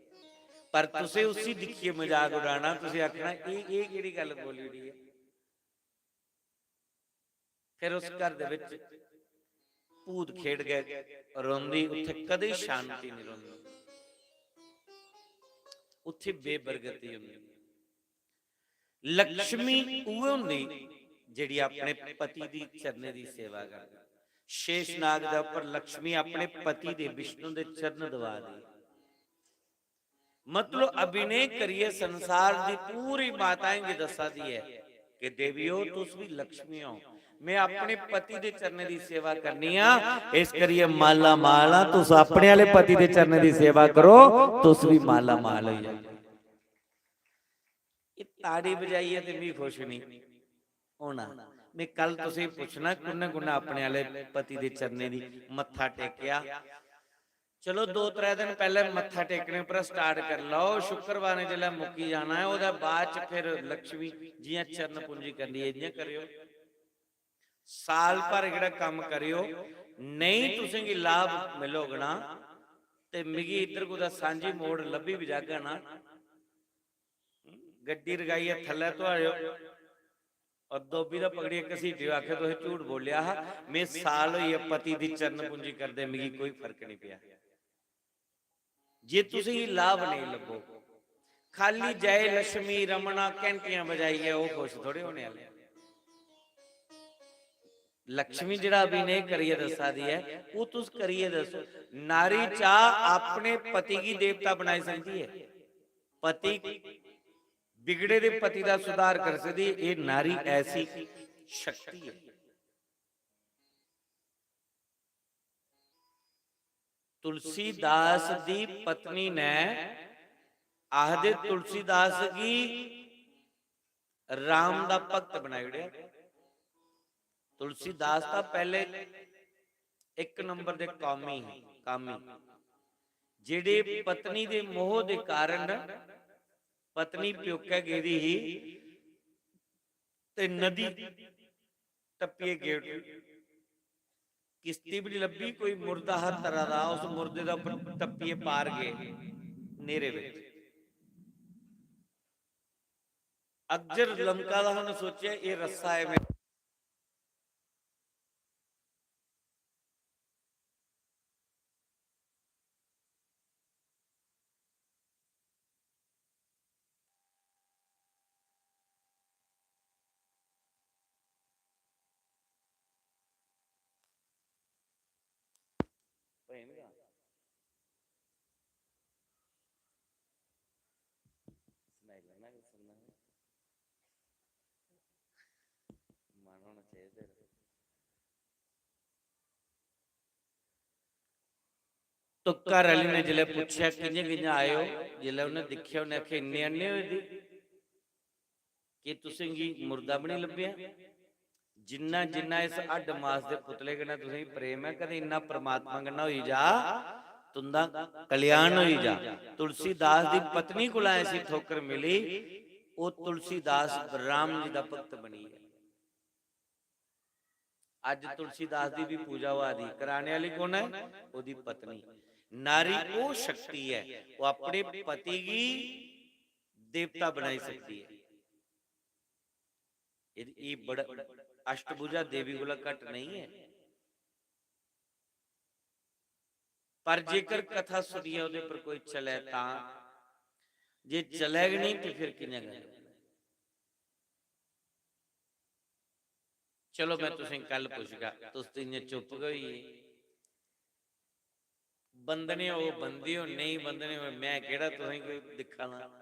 पर तुसें उसी दिक्खियै मजाक उड़ाना, तुसें आखना, "एह्, एह् केह्ड़ी गल्ल बोली ओड़ी ऐ?" फिर उस घर दे विच भूत खेड गै रोंदी, उत्थे कदें शांति नहीं रोंदी, उत्थे बेबरगति होंदी। लक्ष्मी उ'ऐ होंदी जेह्ड़ी अपने पति दी चरणें दी सेवा करदी। शेषनाग दे उप्पर लक्ष्मी अपने पति दे, विष्णु दे चरण दबा दी। मतलब अभिनय करियै संसार दी पूरी माताएं गी दस्सा दी ऐ कि देवियो, तुस भी लक्ष्मी हो। मैं अपने पति दे चरणें दी सेवा करनी आ, इस करियै माला माल आ। तुस अपने आह्ले पति दे चरणें दी सेवा करो, तुस भी माला माल होई जाओ। एह् ताड़ी बजाइयै ते मी खुश निं होना। में कल तुसें गी पुच्छना, कु'न्नै कु'न्नै अपने आह्ले पति दे चरणें दी मत्था टेकेआ? चलो, दो त्रै दिन पैह्लें मत्था टेकने पर start करी लैओ। शुक्रवारें जिसलै मुक्की जाना ऐ, ओह्दे बाद च फिर लक्ष्मी जि'यां चरण पूंजी करनी ऐ, इ'यां करेओ। साल भर एह्कड़ा कम्म करेओ, नेईं तुसें गी लाभ मिलग ना, ते मिगी इद्धर कुतै सांझी मोड़ लब्भी बी जागा ना, गड्डी रगाइयै थल्लै तुआरेओ और धोबी दा पकड़ियै घसीटेओ, आखे, "तुसें झूठ बोलेआ हा, में साल होई गेआ पति दी चरण पूंजी करदे, मिगी कोई फर्क नहीं पेआ।" जे तुसें गी लाभ नेईं लब्भो, खाली जय लक्ष्मी रमना घैंटियां बजाइयै ओह् खुश थोड़े होने आह्ले। लक्ष्मी जेह्ड़ा अभिनय करियै दस्सा दी ऐ, ओह् तुस करियै दस्सो। नारी चाह् अपने पति गी देवता बनाई सकदी ऐ। पति, बिगड़े दे पति दा सुधार करी सकदी, एह् नारी ऐसी शक्ति ऐ। तुलसीदास दी पत्नी ने, आखदे, तुलसीदास गी राम दा भक्त बनाई ओड़ेआ। तुलसीदास तां पैह्ले इक नंबर दे कामी हे, कामी, जेह्ड़े पत्नी दे मोह दे कारण पत्नी प्योकै गेदी ही ते नदी टप्पियै गे उठी। किश्ती बी निं लब्भी, कोई मुर्दा हा तरा दा, उस मुर्दे दे उप्पर टप्पियै पार गे न्हेरे बिच। अज्जर लंका दा, उ'नें सोचेआ, "एह् रस्सा ऐ मेरा।" भैन दा सनाई लैना, अगर सुनना है। मन होना चाहिए तेरा। तो घर आह्ली ने जिसलै पुच्छेआ, "कि'यां कि'यां आए ओ?" जिसलै उ'नें दिक्खेआ, उ'नें आखेआ, "इन्ने अन्ने होए दे कि तुसें गी मुर्दा बी निं लब्भेआ?" जिन्ना, जिन्ना इस हड्ड मास दे पुतले कन्नै तुसें गी प्रेम ऐ, कदें इन्ना परमात्मा कन्नै होई जा, तुं'दा कल्याण होई जा। तुलसीदास दी पत्नी कोला ऐसी ठोकर मिली, ओह् तुलसीदास राम जी दा भक्त बनी गेआ। अज्ज तुलसीदास दी बी पूजा होआ दी, कराने आह्ली कु'न ऐ? ओह्दी पत्नी। नारी ओह् शक्ति ऐ, ओह् अपने पति गी देवता बनाई सकदी ऐ। एह्, एह् बड़ा, अष्टभुजा देवी कोला घट्ट नेईं ऐ। पर जेकर कथा सुनियै ओह्दे पर कोई चलै तां, जे चलै गै नेईं ते फिर कि'यां गै? चलो, मैं तुसें कल पुछगा, तुस ते इ'यां चुप गै होई गे। बंदने हो, बंदी हो, नेईं बंदने हो, मैं केह्ड़ा तुसें कोई दिक्खा दा?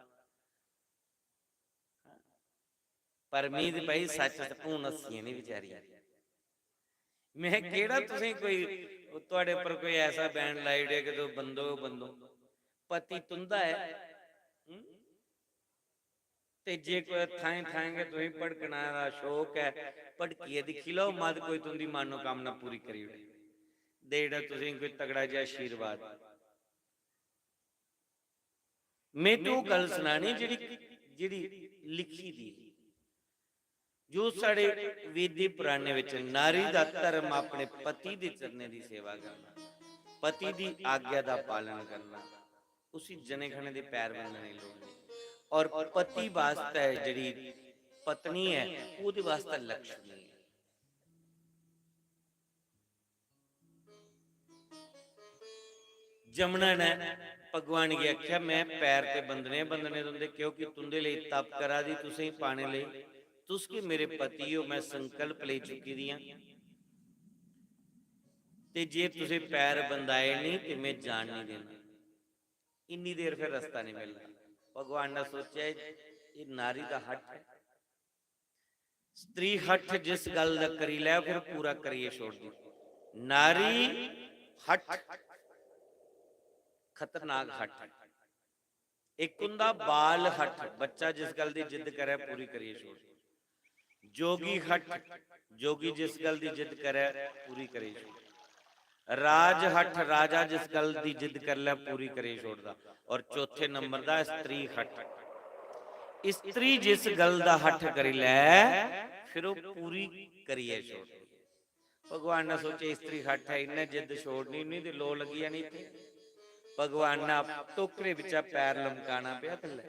पर मी ते भाई सच्च, हून हस्सियां निं बेचारियां। मैं केह्ड़ा तुसें कोई, थुआढ़े उप्पर कोई ऐसा बैन लाई ओड़ेआ कि तुस बंदो गै बंदो। पति तुं'दा ऐ। हं? ते जे कुतै थाएं-थाएं गै तुसें भड़कना दा शौक ऐ, भड़कियै दिक्खी लैओ, मत कोई तुं'दी मनोकामना पूरी करी ओड़े। देई ओड़ै तुसें कोई तगड़ा जेहा आशीर्वाद। में ते ओह् गल्ल सनानी जेह्ड़ी, जेह्ड़ी लिखी दी, जो साढ़े वेदी पुराणे बिच नारी दा धर्म अपने पति दे चरणें दी सेवा करना, पति दी आज्ञा दा पालन करना, उसी जने खने दे पैर बंदने दी लोड़ नहीं। और पति वास्तै जेह्ड़ी पत्नी ऐ, ओह्दे वास्तै लक्ष्मी ऐ। जमुना ने भगवान गी आखेआ, "मैं पैर ते बंदने, बंदने तुं'दे, क्योंकि तुं'दे लेई तप करा दी, तुसें गी पाने लेई, तुस के मेरे पति ओ, मैं संकल्प लेई चुकी दी आं। ते जे तुसें पैर बंदाए नेईं ते मैं जान नेईं देना।" इन्नी देर फिर रस्ता नेईं मिलना। भगवान ने सोचेआ, "एह् नारी दा हठ ऐ।" स्त्री हठ जिस गल्ल दा करी लै, फिर पूरा करियै छोड़दी। नारी हठ खतरनाक हठ ऐ। इक हुंदा बाल हठ, बच्चा जिस गल्ल दी जिद्द करै, पूरी करियै छोड़दी। जोगी हठ, जोगी जिस गल्ल दी जिद्द करै, पूरी करियै छोड़दी। राज हठ, राजा जिस गल्ल दी जिद्द करी लै, पूरी करियै छोड़दा। और चौथे नंबर दा स्त्री हठ। स्त्री जिस गल्ल दा हठ करी लै, फिर ओह् पूरी करियै छोड़दी। भगवान ने सोचेआ, स्त्री हठ ऐ, इन्नै जिद्द छोड़नी निं ते लो लग्गी जानी इत्थै। भगवान ने टोकरे बिच्चा पैर लमकाना पेआ थल्लै।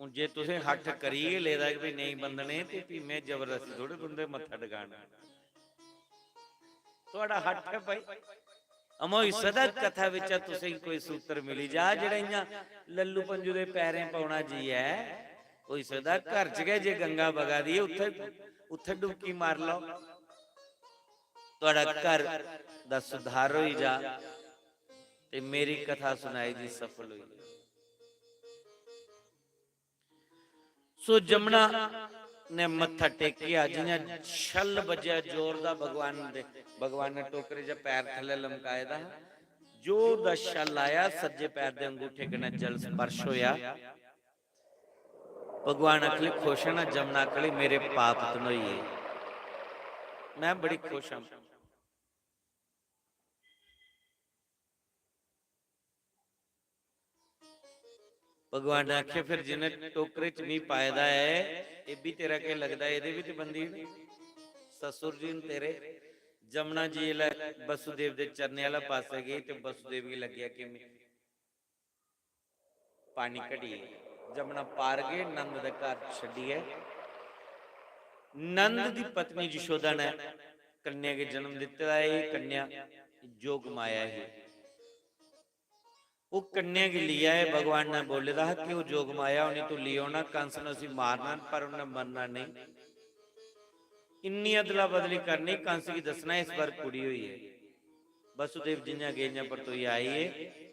हून जे तुसें हठ करी गै लेदा कि भई नेईं बंदने, ते फ्ही में जबरदस्ती थोड़े तुं'दे मत्था टकाना। थुआढ़ा हठ ऐ भाई। अमा, होई सकदा कथा बिच्चा तुसें गी कोई सूत्र मिली जा जेह्ड़ा इ'यां लल्लू पंजू दे पैरें पौना जाइयै। होई सकदा घर च गै जे गंगा बगा दी ऐ, उत्थै, उत्थै डुबकी मार लैओ। थुआढ़ा घर दा सुधार होई जा ते मेरी कथा सुनाई दी सफल होई जा। सो जमुना ने मत्था टेकेआ, जि'यां छल बज्जेआ जोर दा भगवान दे, भगवान ने टोकरे च पैर थल्ले लमकाए दा हा। जोर दा छल आया, सज्जे पैर दे अंगूठे कन्नै जल स्पर्श होया। भगवान आखले, "खुश है ना?" जमुना आखले, "मेरे पाप धनोई गे, मैं बड़ी खुश हां।" भगवान ने आखेआ, "फिर जिन्ने टोकरे च मी पाए दा ऐ, एह् बी तेरा केह् लगदा ऐ? एह्दे बी ते बंदी न, ससुर जी न तेरे।" जमुना जी जिसलै वसुदेव दे चरणें आह्ला पासै गेई ते वसुदेव गी लग्गेआ कि मी पानी घटी गेआ। जमुना पार गए, नंद दे घर छड्डियै। नंद दी पत्नी यशोदा ने कन्या गी जन्म दित्ते दा ऐ। एह् कन्या जोग माया ही। ओह् कन्या गी लेई आए, भगवान ने बोले दा हा कि ओह् जोग माया होनी, तू लेई औना, कंस ने उसी मारना पर उन्नै मरना नेईं। इन्नी अदला बदली करनी, कंस गी दस्सना इस बार कुड़ी होई ऐ। वसुदेव जि'यां गे इ'यां परतोई आई ऐ।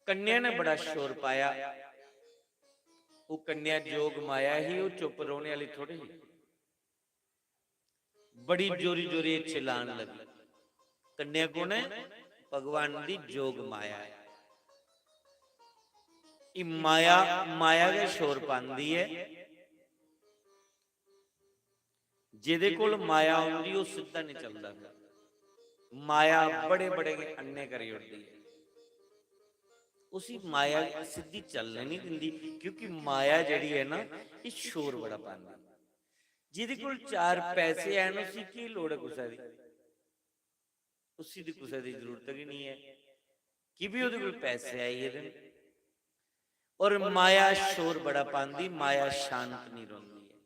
कन्या ने बड़ा शोर पाया। ओह् कन्या जोग माया ही, ओह् चुप रौह्ने आह्ली थोड़ी ही। बड़ी जोरी जोरी चिल्लान लगी। कन्या कु'न ऐ? भगवान दी जोग माया ऐ। एह् माया, माया गै शोर पांदी ऐ। जेह्दे कोल माया औंदी, ओह् सिद्धा निं चलदा। माया बड़े बड़े गी अन्ने करी ओड़दी ऐ। उसी माया सिद्धी चलने निं दिंदी, क्योंकि माया जेह्ड़ी ऐ ना, एह् शोर बड़ा पांदी। जेह्दे कोल चार पैसे हैन, उसी केह् लोड़ ऐ कुसै दी? उसी ते कुसै दी जरूरत गै निं ऐ, की बी ओह्दे कोल पैसे आई गेदे न। और माया शोर बड़ा पांदी, माया शांत निं रौंह्दी ऐ।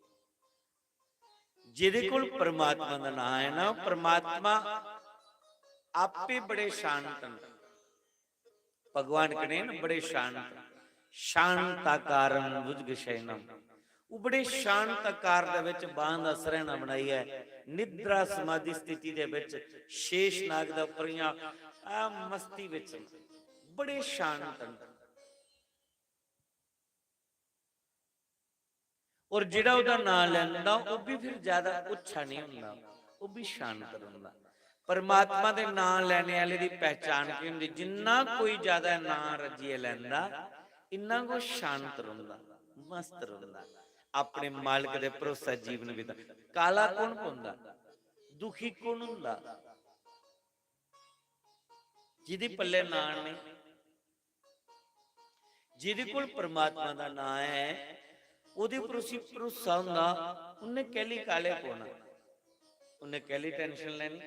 जेह्दे कोल परमात्मा दा नांऽ ऐ ना, परमात्मा आपे बड़े शांत न। भगवान कन्नै ना बड़े शांत, शांताकारं भुजगशयनम। ओह् बड़े शांत आकार दे ਵਿੱਚ बांह दा सरैह्ना बनाइयै निद्रा समाधि स्थिति ਦੇ ਵਿੱਚ शेष नाग ਦੇ ਉੱਪਰ ਜਾਂ ਆ ਮਸਤੀ ਵਿੱਚ ਬੜੇ शांत ਨੇ। ਔਰ ਜਿਹੜਾ ਉਹਦਾ ਨਾਂ ਲੈਂਦਾ, ਉਹ ਵੀ ਫਿਰ ਜ਼ਿਆਦਾ ਉੱਚਾ ਨਹੀਂ ਹੁੰਦਾ, ਉਹ ਵੀ ਸ਼ਾਂਤ ਰਹਿੰਦਾ। ਪਰਮਾਤਮਾ ਦੇ ਨਾਂ ਲੈਣੇ ਵਾਲੇ ਦੀ ਪਹਿਚਾਣ ਕੀ ਹੁੰਦੀ? ਜਿੰਨਾ ਕੋਈ ਜ਼ਿਆਦਾ ਨਾਂ ਰਜੀਏ ਲੈਂਦਾ, ਇੰਨਾ ਕੋ ਸ਼ਾਂਤ ਰਹਿੰਦਾ, ਮਸਤ ਰਹਿੰਦਾ, ਆਪਣੇ ਮਾਲਕ ਦੇ ਭਰੋਸਾ ਜੀਵਨ ਬਿਤਾ। ਕਾਲਾ ਕੌਣ ਪਾਉਂਦਾ? ਦੁਖੀ ਕੌਣ ਹੁੰਦਾ? ਜਿਹਦੇ ਪੱਲੇ ਨਾਂ ਨਹੀਂ, ਜਿਹਦੇ ਕੋਲ ਪਰਮਾਤਮਾ ਦਾ ਨਾਂ ਹੈ, ਉਹਦੇ ਉੱਪਰ ਅਸੀਂ ਭਰੋਸਾ ਹੁੰਦਾ, ਉਹਨੇ ਕਿਹੜੀ ਕਾਲੇ ਪਾਉਣਾ, ਉਹਨੇ ਕਿਹੜੀ ਟੈਨਸ਼ਨ ਲੈਣੀ।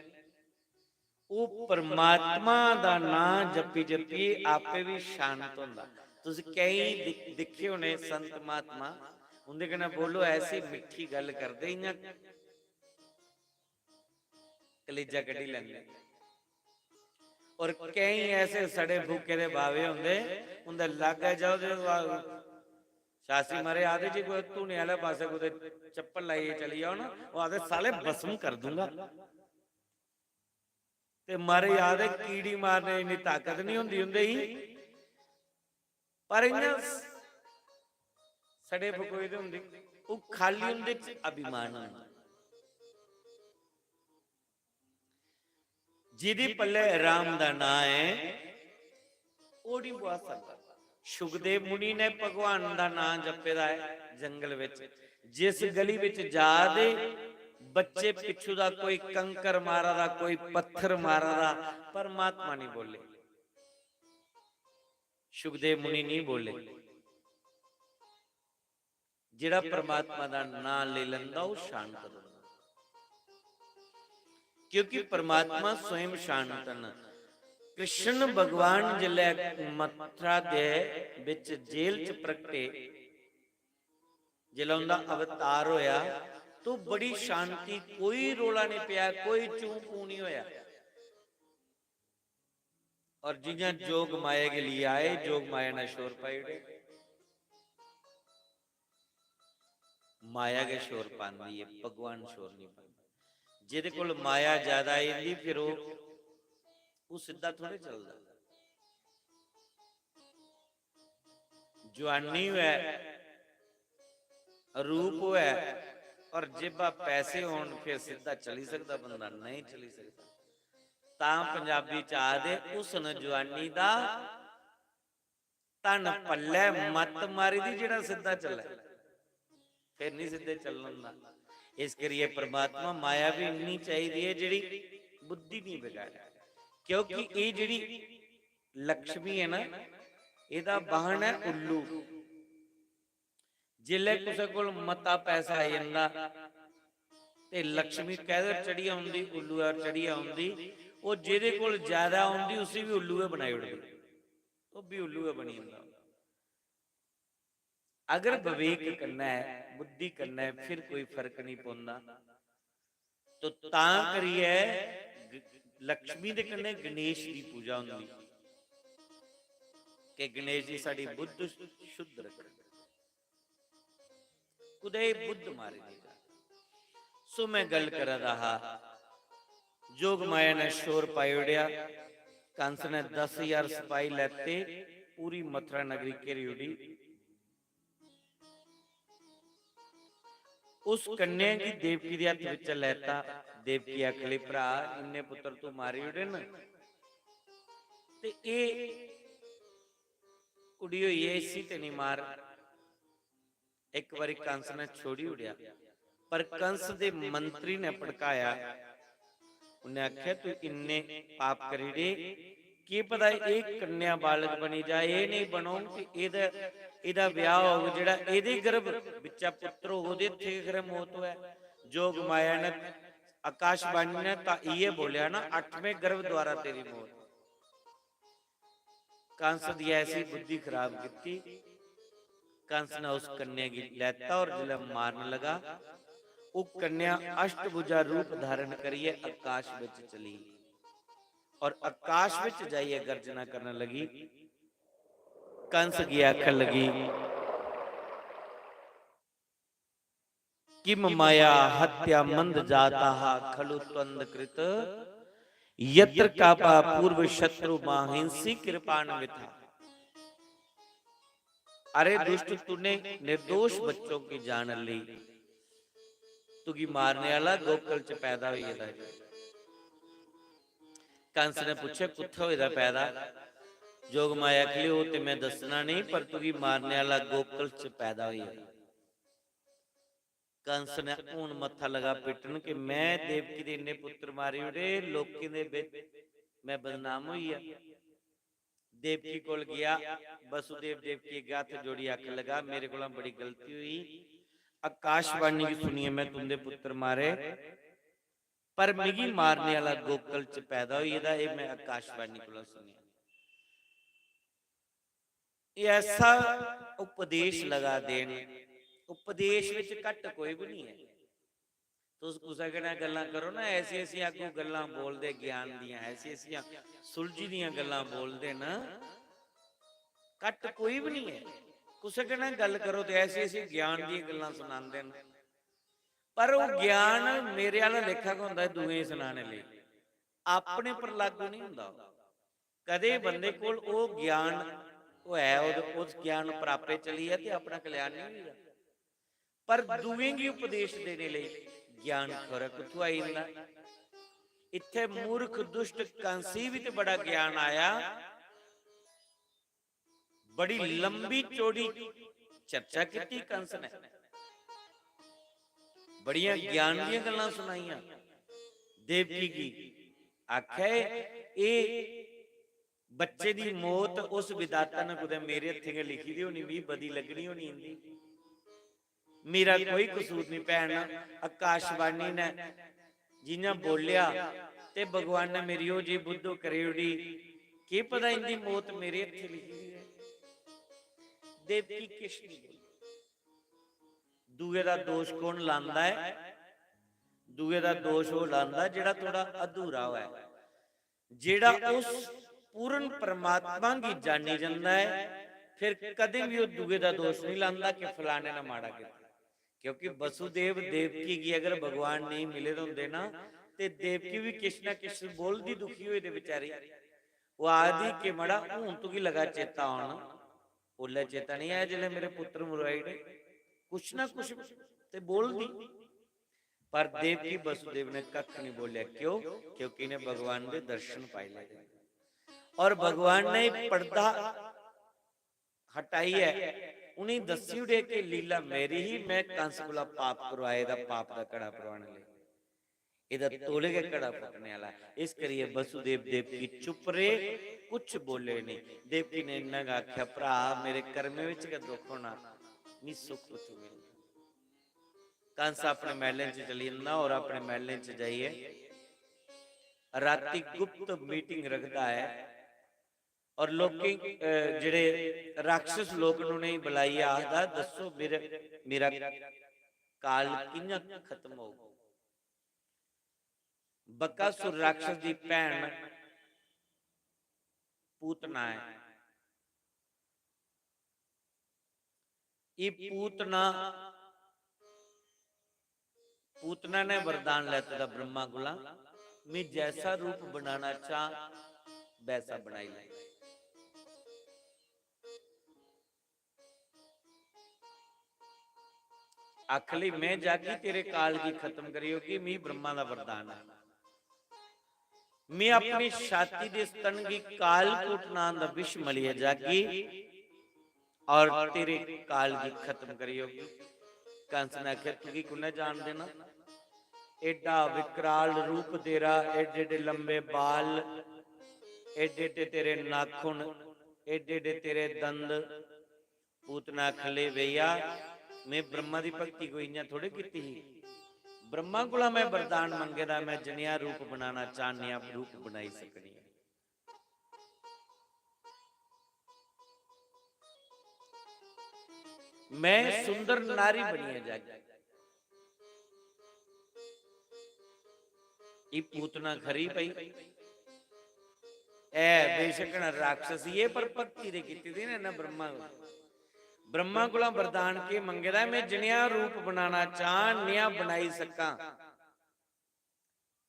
ਉਹ ਪਰਮਾਤਮਾ ਦਾ ਨਾਂ ਜੱਪੀ ਜੱਪੀ ਆਪੇ ਵੀ ਸ਼ਾਂਤ ਹੁੰਦਾ। ਤੁਸੀਂ ਕਈ ਦਿ-, ਦੇਖੇ ਹੋਣੇ ਸੰਤ ਮਹਾਤਮਾ, ਉਹਦੇ ਕਨੇ ਬੋਲੋ, ਐਸੀ ਮਿੱਠੀ ਗੱਲ ਕਰਦੇ, ਇਆਂ कलेजा कड्ढी लैंदे। और केईं ऐसे सड़े फूके दे बावे होंदे, उंदे लागै जाओ ते वा-, शास्त्री महाराज आखदे, "जे कुतै धूने आह्ले पासै कुतै चप्पल लाइयै चली जाओ ना," ओह् आखदे, "साले, भस्म कर दूंगा।" ते महाराज आखदे, "कीड़ी मारने इन्नी ताकत नहीं होंदी उंदे ही।" पर इ'यां सड़े फकोए दे होंदे, ओह् खाल्ली उं'दे च अभिमान होंदा। जेह्दे पल्ले राम दा नांऽ ऐ, ओह् निं बुआ सकदा। शुकदेव मुनि ने भगवान दा नांऽ जप्पे दा ऐ जंगल बिच। जिस गली बिच जा दे, बच्चे पिच्छू दा कोई कंकर मारा दा, कोई पत्थर मारा दा, परमात्मा निं बोले। शुकदेव मुनि नहीं बोले। जेड़ा परमात्मा दा नां ले लैंदा, ओह शांत रौंहदा, क्योंकि परमात्मा स्वयं शांत न। कृष्ण भगवान जिसलै मथुरा दे बिच जेल च प्रगटे, जिसलै उंदा अवतार होया, तो बड़ी शांति, कोई रोला नहीं पिया, कोई चूं पू नहीं होया। और जियां जोग माया के लिए आए, जोग माया ने शोर पाई ओड़े। माया के शोर पांदी है, भगवान शोर नहीं पांदा। जेदे कोल माया ज्यादा आई जंदी, फिर वो, वो सिद्धा थोड़े चलदा। जुआनी होऐ, रूप होऐ और जेबा पैसे होन, फिर सिद्धा चली सकदा बंदा, नहीं चली सकदा। तां पंजाबी च आखदे, "हुस्न जुआनी दा धन पल्लै, मत मारी दी जेड़ा सिद्धा चलै।" फिर नहीं सिद्धे चलन होंदा। इस करियै परमात्मा माया भी इन्नी चाहिदी है जेड़ी बुद्धि नहीं बिगाड़े, क्योंकि ये जेड़ी लक्ष्मी है ना, एदा वाहन है उल्लू। जिसलै कुसै कोल मता पैसा आई जंदा ते लक्ष्मी कैदे पर चढ़ियै औंदी, उल्लू पर चढ़ियै औंदी, ओह् जेह्दे कोल ज्यादा औंदी उसी बी उल्लू गै बनाई ओड़दी, ओह् बी उल्लू गै बनी जंदा। अगर विवेक कन्नै, बुद्धि कन्नै फिर कोई फर्क नहीं पौंदा। तो तां करियै ग-, लक्ष्मी दे कन्नै गणेश दी पूजा होंदी कि गणेश जी साढ़ी बुद्ध शुद्ध रखन, कुदै बुद्ध मारी दी। सो मैं गल करा दा हा, जोग माया ने शोर पाई ओड़ेआ, कंस ने दस हजार सपाही लैते, पूरी मथुरा नगरी घेरी ओड़ी। उस कन्या गी देवकी दे हत्थ बिच लैता। देवकी आखली, "भ्रा, इन्ने पुत्र तू मारी ओड़े न, ते एह् कुड़ी होई ऐ, इसी ते निं मार।" इक बारी कंस ने छोड़ी ओड़ेआ, पर कंस दे मंत्री ने भड़काया। उन्नै आखेआ, "तू इन्ने पाप करी ओड़े, केह् पता एह् कन्या बालक बनी जा, एह् नेईं बनोग ते एह्दा, एह्दा ब्याह होग, जेह्ड़ा एह्दे गर्भ बिच्चा पुत्र होग, ओह्दे हत्थे गै खरै मौत होऐ।" जोग माया ने, आकाशवाणी ने तां इ'यै बोलेआ ना, "अठमें गर्भ द्वारा तेरी मौत।" कंस दी ऐसी बुद्धि खराब कीती, कंस ने उस कन्या गी लैता और जिसलै मारन लगा, ओह् कन्या अष्टभुजा रूप धारण करियै आकाश बिच चली और आकाश बिच जाइयै गर्जना करन लगी, कंस गी आखन लगी, किम माया हत्या मंद जाता, खलु त्वंद कृत यत्र कापा पूर्व शत्रु माहिंसी कृपान्विता। अरे दुष्ट, तूने निर्दोष बच्चों की जान ली, तुगी मारने वाला गोकुल च पैदा होई गेदा है। कंस ने पुच्छेआ, कुत्थै होए दा पैदा? जोग माया आखली, ओह् ते मैं दस्सना नेईं, पर तुगी मारने आह्ला गोकुल च पैदा होई गेआ। कंस ने हून मत्था लगा पिट्टन कि मैं देवकी दे इन्ने पुत्तर मारी ओड़े, लोकें दे बिच मैं बदनाम होई गेआ। देवकी कोल गया, वसुदेव देवकी अग्गें हत्थ जोड़ी आखन लगा, मेरे कोला बड़ी गलती हुई, आकाशवाणी गी सुनियै मैं तुंदे पुत्तर मारे, पर मिगी मारने आह्ला गोकुल च पैदा होई गेदा, एह् मैं आकाशवाणी कोला सुनेआ। एह् ऐसा उपदेश लगा देन, उपदेश विच घट्ट कोई भी नहीं है। तुस कुसै कन्नै गल्लां करो ना, ऐसी ऐसी अग्गों गल्लां बोलदे ज्ञान दियां, ऐसी ऐसियां सुलझी दियां गल्लां बोलदे न, घट्ट कोई भी नहीं है। कुसै कन्नै गल्ल करो ते ऐसी ऐसी ज्ञान दियां गल्लां सुनांदे न। पर ओह् ज्ञान मेरे आह्ला लेखा गै होंदा ऐ दूएं गी सनाने लेई, अपने पर लागू नहीं होंदा। कदें बंदे कोल ओह् ज्ञान होऐ, ओह्, उस ज्ञान पर आपे चली जा ते अपना कल्याण नहीं होंदा। पर दूएं गी उपदेश देने लेई ज्ञान खरै कुत्थों आई जंदा। इत्थै मूर्ख दुष्ट कंसी भी ते बड़ा ज्ञान आया। बड़ी लंबी चौड़ी चर्चा कीती कंस ने, बड़ियां ज्ञान दियां गल्लां सुनाइयां देवकी गी। आखै, एह् बच्चे दी मौत उस विधाता ने कुतै मेरे हत्थें गै लिखी दी होनी, मिगी बदी लग्गनी होनी इंदी। मेरा कोई कसूर नहीं भैन, आकाशवाणी ने जियां बोलेआ ते भगवान ने मेरी ओह् जी बुद्धू करी ओड़ी। केह् पता इंदी मौत मेरे हत्थे लिखी दी ऐ। देवकी किश नहीं बोली। दूए दा दोष कौन लांदा ऐ? दूए दा दोष ओह् लांदा जेह्ड़ा थोड़ा अधूरा होऐ। जेह्ड़ा उस पूर्ण परमात्मा गी जानी जंदा ऐ, फिर कदें भी ओह् दूए दा दोष नहीं लांदा कि फलाने ने माड़ा कीता। क्योंकि वसुदेव देवकी गी अगर भगवान नहीं मिले दे होंदे ना, ते देवकी भी किश ना किश बोलदी दुखी होई ते बेचारी। ओह् आखदी कि मड़ा, हून तुगी लगा चेता औन, ओल्लै चेता नहीं आया जिसलै मेरे पुत्र मरोआई ओड़े। कुछ ना कुछ ते बोलदी। पर देवकी वसुदेव ने कख नहीं बोलिया। क्यों? क्योंकि इन्हें भगवान दे दर्शन पाई ले। और भगवान ने पर्दा हटाइयै उ'नेंगी दस्सी ओड़ेआ कि लीला मेरी ही, मैं कंस कोला पाप करवाए दा, पाप दा घड़ा परवाने लेई। एह्दा तौले गै घड़ा फुटने आह्ला ऐ। इस करियै वसुदेव देवकी चुप रेह्, कुछ बोले नहीं। देवकी ने इन्ना गै आखेआ, "भ्रा, मेरे कर्में बिच गै दुख होना, मी सुख कुत्थूं मिलना?" कंस अपने मैह्लें च चली जंदा और अपने मैह्लें च जाइयै राती गुप्त मीटिंग रखदा ऐ और लोकें, अ, जेह्ड़े राक्षस लोक न, उ'नेंगी बलाइयै आखदा, "दस्सो, मेरे, मेरा काल कि'यां खत्म होग?" बकासुर राक्षस दी भैन पूतना ऐ। एह् पूतना, पूतना ने वरदान लैते दा ब्रह्मा कोला, "मैं जैसा रूप बनाना चाह, वैसा बनाई लै।" आखली, "मैं जागी तेरे काल गी खत्म करी ओड़गी, मी ब्रह्मा दा वरदान ऐ। मैं अपनी छाती दे स्तन गी काल कूट नां दा विष मलियै जागी और तेरे काल गी खत्म करी ओड़गी।" कंस ने आखेआ, "तुगी कुन्नै जान देना? एड्डा विकराल रूप तेरा, एड्डे एड्डे लंबे बाल, एड्डे एड्डे तेरे नाखून, एड्डे एड्डे तेरे दंद।" पूतना आखन लगी, "भैया, मैं ब्रह्मा दी भक्ति कोई इ'यां थोड़े कीती ही। ब्रह्मा कोला मैं वरदान मंगे दा, मैं जनेहा रूप बनाना चाह, नेहा रूप बनाई सकनी आं। मैं सुंदर नारी बनियै जागी।" एह् पूतना खरी पई। ऐ, बेशक न राक्षसी ऐ, पर भक्ति दे कीती दी ने ना ब्रह्मा कोल। ब्रह्मा कोला वरदान केह् मंगे दा ऐ? "में जनेहा रूप बनाना चाह, नेहा बनाई सकां।"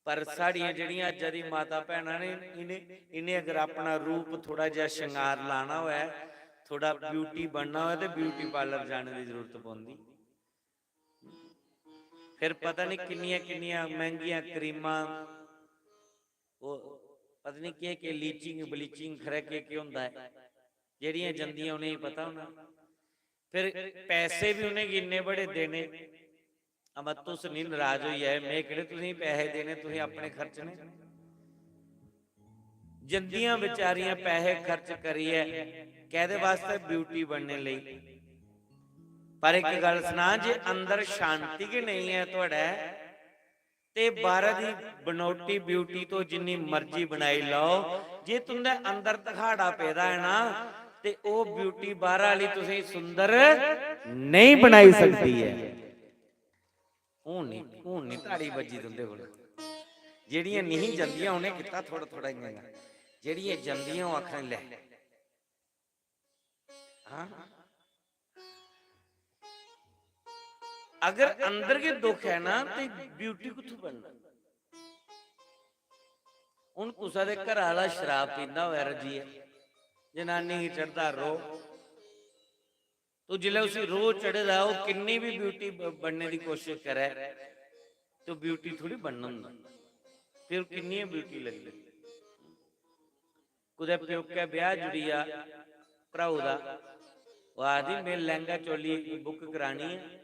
पर साढ़ियां जेह्ड़ियां अज्जा दी माता भैनां ने, इ'नें, इ'नें अगर अपना रूप थोड़ा जेहा शंगार लाना होऐ, थोड़ा ब्यूटी बनना होऐ, ते ब्यूटी पार्लर जाने दी जरूरत पौंदी। फिर पता नहीं किन्नियां किन्नियां मैंह्गियां क्रीमां, ओह् पता नहीं केह् केह्, लीचिंग बलीचिंग, खरै केह् केह् होंदा ऐ, जेह्ड़ियां जंदियां उ'नेंगी पता होना। फिर पैसे बी उ'नेंगी इन्ने बड़े देने। अमा, तुस निं नराज होई जाए, में केह्ड़े तुसेंगी पैसे देने, तुसें अपने खर्चने। जंदियां बेचारियां पैसे खर्च करियै कैह्दे वास्तै? ब्यूटी बनने लेई। पर इक गल्ल सनां, जे अंदर शांति गै नेईं ऐ थुआढ़े, ते बाह्रा दी बनौटी ब्यूटी तो जिन्नी मर्जी बनाई लैओ, जे तुं'दे अंदर धखाड़ा पेदा ऐ ना, ते ओह् ब्यूटी बाह्रा आह्ली तुसेंगी सुंदर नेईं बनाई सकदी ऐ। हून निं, हून निं ताड़ी बज्जी तुं'दे कोल। जेह्ड़ियां निं जंदियां, उ'नें कीता थोह्ड़ा थोह्ड़ा इ'यां इ'यां। जेह्ड़ियां जंदियां, ओह् आखन, "लै।" हां, अगर अंदर गै दुख ऐ ना, ते ब्यूटी कुत्थों बनना? हून कुसै दे घरा आह्ला शराब पींदा होऐ रज्जियै, जनानी गी चढ़दा रोह्, तो जिसलै उसी रोह् चढ़े दा, ओह् किन्नी बी ब्यूटी ब-, बनने दी कोशिश करै, तो ब्यूटी थोड़ी बनना होंदा। फिर किन्नियां ब्यूटी लगदी। कुतै प्योकै ब्याह् जुड़ी जा भ्राऊ दा, ओह् आखदी, "में लैंह्गा चोली बुक करानी ऐ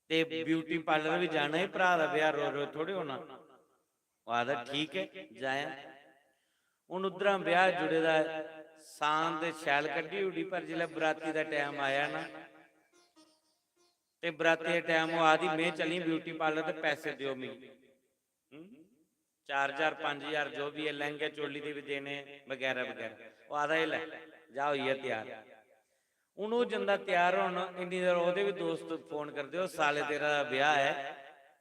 ते ब्यूटी पार्लर बी जाना ऐ, भ्राऽ दा ब्याह् रोज रोज थोड़े होना।" ओह् आखदा, "ठीक ऐ, जायां।" हून उद्धरा ब्याह् जुड़े दा ऐ, सांत ते शैल कड्ढी ओड़ी, पर जिसलै बराती दा टैम आया ना, ते बराती दे टैम ओह् आखदी, "में चली ब्यूटी पार्लर ते पैसे देओ मिगी।" हूं? चार ज्हार, पंज ज्हार, जो बी ऐ, लैंह्गे चोली दे बी देने, बगैरा बगैरा। ओह् आखदा, "एह् लै, जा, होई गेआ त्यार।" हून ओह् जंदा त्यार होन, इन्नी देर ओह्दे बी दोस्त फोन करदे, "ओह् साले, तेरा ब्याह् ऐ,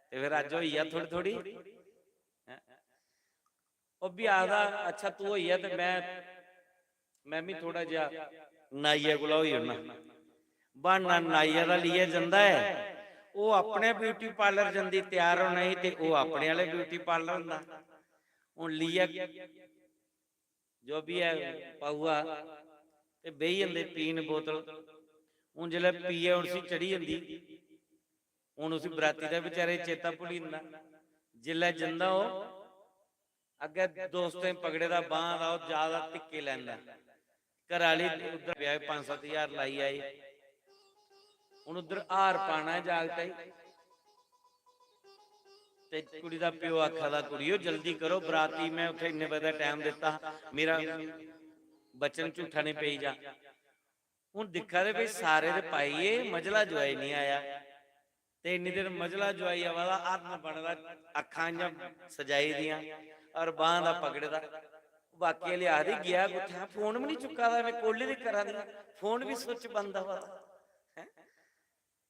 ते फिर अज्ज होई गेआ थोह्ड़ी थोह्ड़ी।" हैं? ओह् बी आखदा, "अच्छा, तू होई गेआ ते में, में बी थोह्ड़ा जेहा नाइयै कोला होई जन्ना।" ब्हान्ना नाइयै दा लेइयै जंदा ऐ, ओह् अपने ब्यूटी पार्लर जंदी त्यार होने गी, ते ओह् अपने आह्ले ब्यूटी पार्लर होंदा। हून लेइयै जो बी ऐ पाऊआ, ते बेही जंदे पीन बोतल। हून जिसलै पियै उसी चढ़ी जंदी, हून उसी बराती दा बेचारे गी चेता भुल्ली जंदा। जिसलै जंदा ओह्, अग्गें दोस्तें पकड़े दा बांह् दा, ओह् ज्यादा धिक्के लैंदा। घरै आह्ली उद्धर ब्याह् पंज सत्त ज्हार लाई आई, हून उद्धर हार पाना ऐ जागतै गी। ते कुड़ी दा प्यो आखा दा, "कुड़ियो, जल्दी करो, बराती, में उत्थै इन्ने बजे दा टैम दित्ता हा, मेरा वचन झूठा निं पेई जा।" हून दिक्खा दे भई, सारे ते पाई गे, मझला जुआई निं आया। ते इन्नी देर मझला जुआई आवा दा, हरण बने दा, अक्खां इ'यां सजाई दियां, और बांह् दा पकड़े दा। बाकी आह्ली आखदी, "गेआ कुत्थै? फोन बी निं चुक्का दा, में कोल्ले दी करा दी, फोन बी switch बंद आवा दा।" हैं?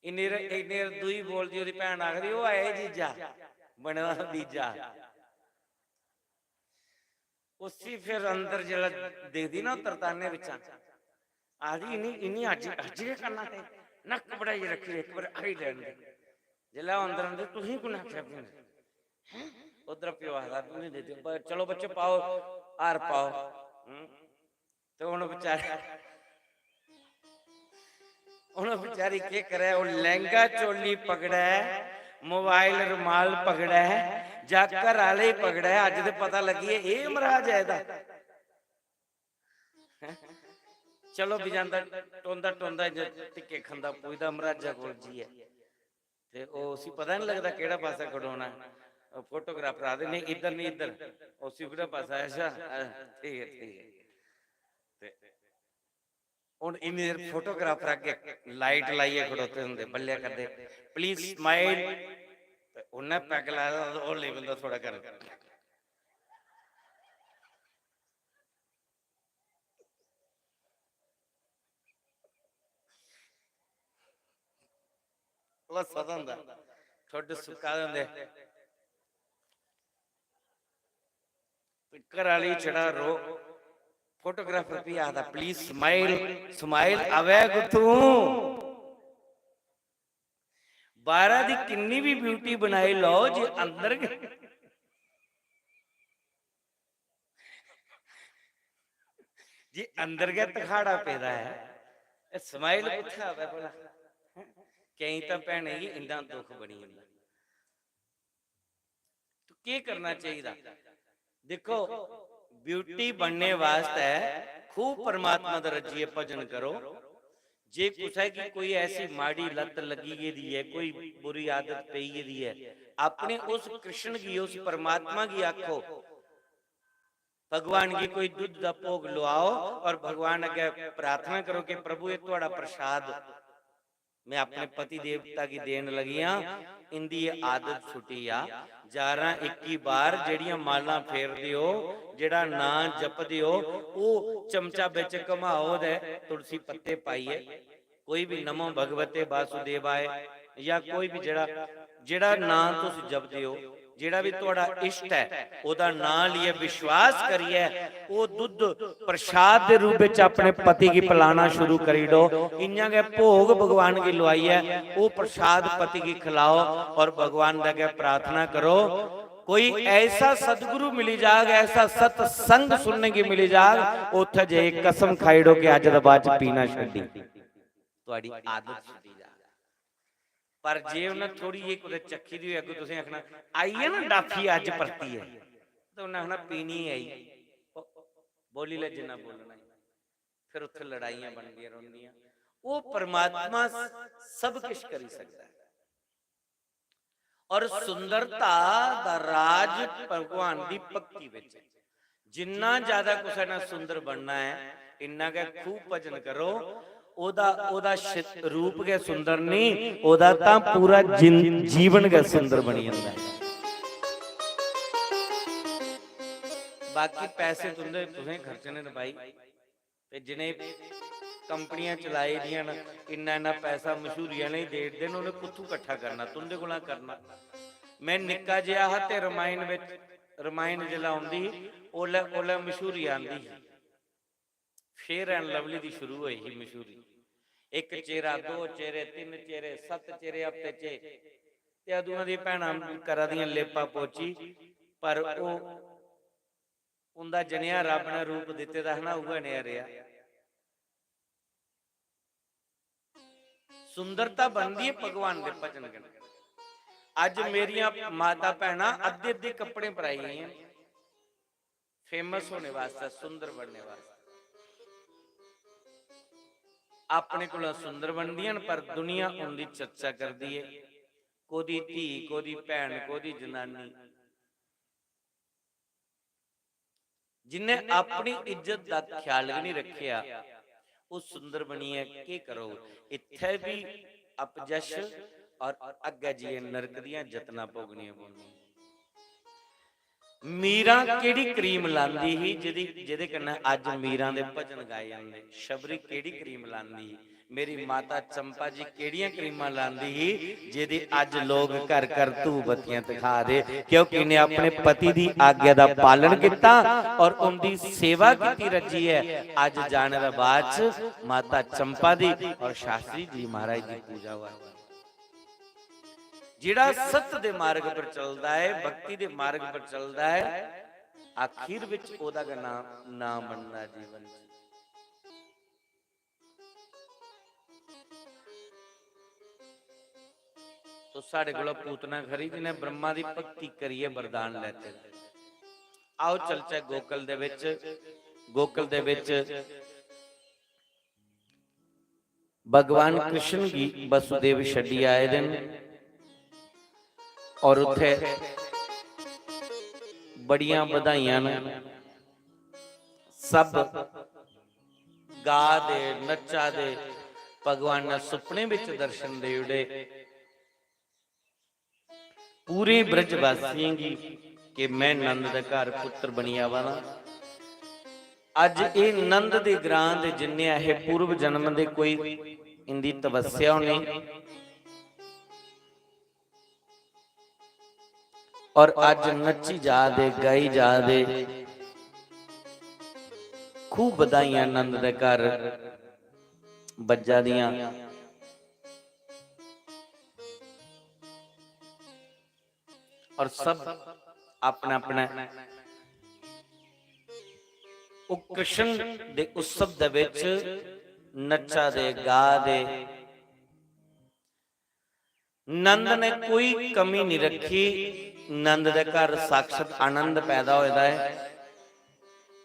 इन्नी देर, इन्नी देर दूई बोलदी, ओह्दी भैन आखदी, "ओह् आए जीजा, बने दा बीजा।" उसी फिर अंदर जिसलै दिखदी ना, ओह् तरताने बिच्चा आखदी, "इन्नी, इन्नी अज्ज, अज्ज गै करना ते नक्क बड़ाई रक्खी, इक बार आई लैन दे।" जिसलै ओह् अंदर आंदे, "तुसें कु'न आखेआ पीने?" हैं? उद्धर प्यो आखदा, "तुसें दे दियो, ब-, चलो बच्चे, पाओ, हार पाओ।" हूं? ते हून बेचारी, हून बेचारी केह् करै, ओह् लैंह्गा चोली पकड़ै, मोबाइल रमाल पकड़ै, जां घर आह्ले गी पकड़ै, अज्ज ते पता लग्गी गेआ, एह् मराज ऐ एह्दा। हैं? चलो, बी जंदा, टोंदा टोंदा इ'यां धिक्के खंदा पुजदा मराजा कोल जाइयै। ते ओह् उसी पता निं लगदा केह्ड़ा पासा खड़ोना ऐ। ओह् फोटोग्राफर आखदे, "नेईं, इद्धर निं, इद्धर।" उसी ओह्कड़ा पासा, "अच्छा, अ, ठीक ऐ, ठीक ऐ।" ते हून इन्नी देर फोटोग्राफर अग्गें लाइट लाइयै खड़ोते होंदे, बल्लेआ करदे, "Please smile।" ते उन्नै पैग लाए दा होंदा, ओह् लेई पौंदा थोह्ड़ा करन। लस्सा दा होंदा, ठुड्ड सुक्का दे होंदे। ते घर आह्ली छड़ा रो। फोटोग्राफर भी आखदा, "प्लीज स्माइल, स्माइल आवै कुत्थूं? बाह्रा दी किन्नी बी ब्यूटी बनाई लैओ, जे अंदर गै, जे अंदर गै तखाड़ा पेदा ऐ, ते स्माइल कुत्थै आवै भला?" केईं तां भैनें गी इन्ना दुख बनी जंदा। तो केह् करना चाहिदा? दिक्खो, ब्यूटी बनने वास्तै खूब परमात्मा दा रज्जियै भजन करो। जे कुसै गी कोई ऐसी माड़ी लत्त लग्गी गेदी ऐ, कोई बुरी आदत पेई गेदी ऐ, अपने उस कृष्ण गी, उस परमात्मा गी आखो, भगवान गी कोई दुद्ध दा भोग लुआओ और भगवान अग्गै प्रार्थना करो कि प्रभु, एह् थुआड़ा प्रसाद मैं अपने पति देवता गी देन लगी आं, इंदी एह् आदत छुट्टी जा। जारां इक्की बार जेह्ड़ियां मालां फेरदे ओ, जेह्ड़ा नां जपदे ओ, ओह् चमचा बिच घमाओ ते तुलसी पत्ते पाइयै, कोई भी नमो भगवते वासुदेवाय या कोई भी जेह्ड़ा, जेह्ड़ा नां तुस जपदे ओ, जेह्ड़ा भी थुआड़ा इष्ट ऐ, ओह्दा नां लेइयै विश्वास करियै ओह् दुद्ध प्रसाद दे रूप बिच अपने पति गी पिलाना शुरू करी ओड़ो। इ'यां गै भोग भगवान गी लुआइयै ओह् प्रसाद पति गी खिलाओ और भगवान दे अग्गै प्रार्थना करो, कोई ऐसा सदगुरु मिली जाग, ऐसा सत्संग सुनने गी मिली जाग, उत्थै जाइयै कसम खाई ओड़ो कि अज्ज दे बाद च पीना छड्डी, थुआड़ी आदत छुट्टी जाग। पर जे उन्नै थोड़ी जेही कुतै चक्खी दी होई, अग्गों तुसें आखना, "आई ऐ ना डाफी अज्ज परतियै," ते उन्नै आखना, "पीनी आई, बोली लै जिन्ना बोलना ई।" फिर उत्थै लड़ाइयां बनदियां रौंह्दियां। ओह् परमात्मा सब किश करी सकदा ऐ। और सुंदरता दा राज भगवान दी भक्ति बिच ऐ। जिन्ना ज्यादा कुसै ने सुंदर बनना ऐ, इन्ना गै खूब भजन करो। ओह्दा, ओह्दा शि-, रूप गै सुंदर निं, ओह्दा तां पूरा जिन-, जीवन गै सुंदर बनी जंदा ऐ। बाकी पैसे तुं'दे, तुसें खर्चने न भाई, ते जि'नें कंपनियां चलाई दियां न, इन्ना, इन्ना पैसा मशहूरी आह्लें गी देई ओड़दे न, उ'नें कुत्थूं कट्ठा करना? तुं'दे कोला करना। में निक्का जेहा हा ते रमायण बिच, रमायण जिसलै औंदी ही, ओल्लै, ओल्लै मशहूरी आंदी ही। Fair and Lovely दी शुरू होई ही मशहूरी। इक चेरा, दो चेरे, तिन्न चेरे, सत्त चेरे हफ्ते च। ते अदूं दी भैनां करा दियां लेपा पोची, पर ओह् उं'दा जनेहा रब ने रूप दित्ते दा हा ना, उ'ऐ नेहा रेहा। सुंदरता बनदी ऐ भगवान दे भजन कन्नै। अज्ज मेरियां माता भैनां अद्धे अद्धे कपड़े पर आई गेइयां, famous होने वास्तै, सुंदर बनने वास्तै। अपने कोला सुंदर बनदियां न, पर दुनिया उं'दी चर्चा करदी ऐ, कोह्दी धी, कोह्दी भैन, कोह्दी जनानी। जिन्ने अपनी इज्जत दा ख्याल गै नहीं रखेआ, ओह् सुंदर बनियै केह् करोग? इत्थै बी अपजश और अग्गै जाइयै नरक दियां जतना भोगनियां पौनियां। मीरां केह्ड़ी क्रीम लांदी ही जेह्दी, जेह्दे कन्नै अज्ज मीरां दे भजन गाए जंदे? शबरी केह्ड़ी क्रीम लांदी ही? मेरी माता चंपा जी केह्ड़ियां क्रीमां लांदी ही, जेह्दी अज्ज लोग घर घर धूफ बत्तियां दिखा दे, क्योंकि इन्हें अपने पति दी आज्ञा दा पालन कीता और उंदी सेवा कीती रज्जी ऐ। अज्ज जाने दे बाद च माता चंपा दी और शास्त्री जी महाराज दी पूजा होआ दी। जेह्ड़ा सत्य दे मार्ग पर चलदा ऐ, भक्ति दे मार्ग पर चलदा ऐ, आखिर विच ओह्दा गै नाम, नाम बनदा जीवन च। तो साढ़े कोला पूतना खरी जिन्हें ब्रह्मा दी भक्ति करियै वरदान लैते। आओ चलचै गोकुल दे विच, गोकुल दे विच भगवान कृष्ण गी वसुदेव छड्डी आए दे न और उत्थे बड़ियां बधाइयां न। सब गा दे, नच्चा दे, भगवान ने सुपने विच दर्शन दे उड़े। पूरे ब्रजवासियें गी कि मैं नंद दे घर पुत्र बनी आवा ना। अज्ज एह् नंद दे ग्रां दे जिन्ने ऐ हे पूर्व जन्म दे कोई इंदी तपस्या होनी और अज्ज नच्ची जा दे, गाई जा दे। खूब बधाइयां नंद दे घर बज्जा दियां। और सब अपने अपने उकर्षण दे उत्सव दे विच नच्चा दे, गा दे। नंद ने कोई कमी नहीं रखी। नंद दे घर साक्षात आनंद पैदा होए दा है।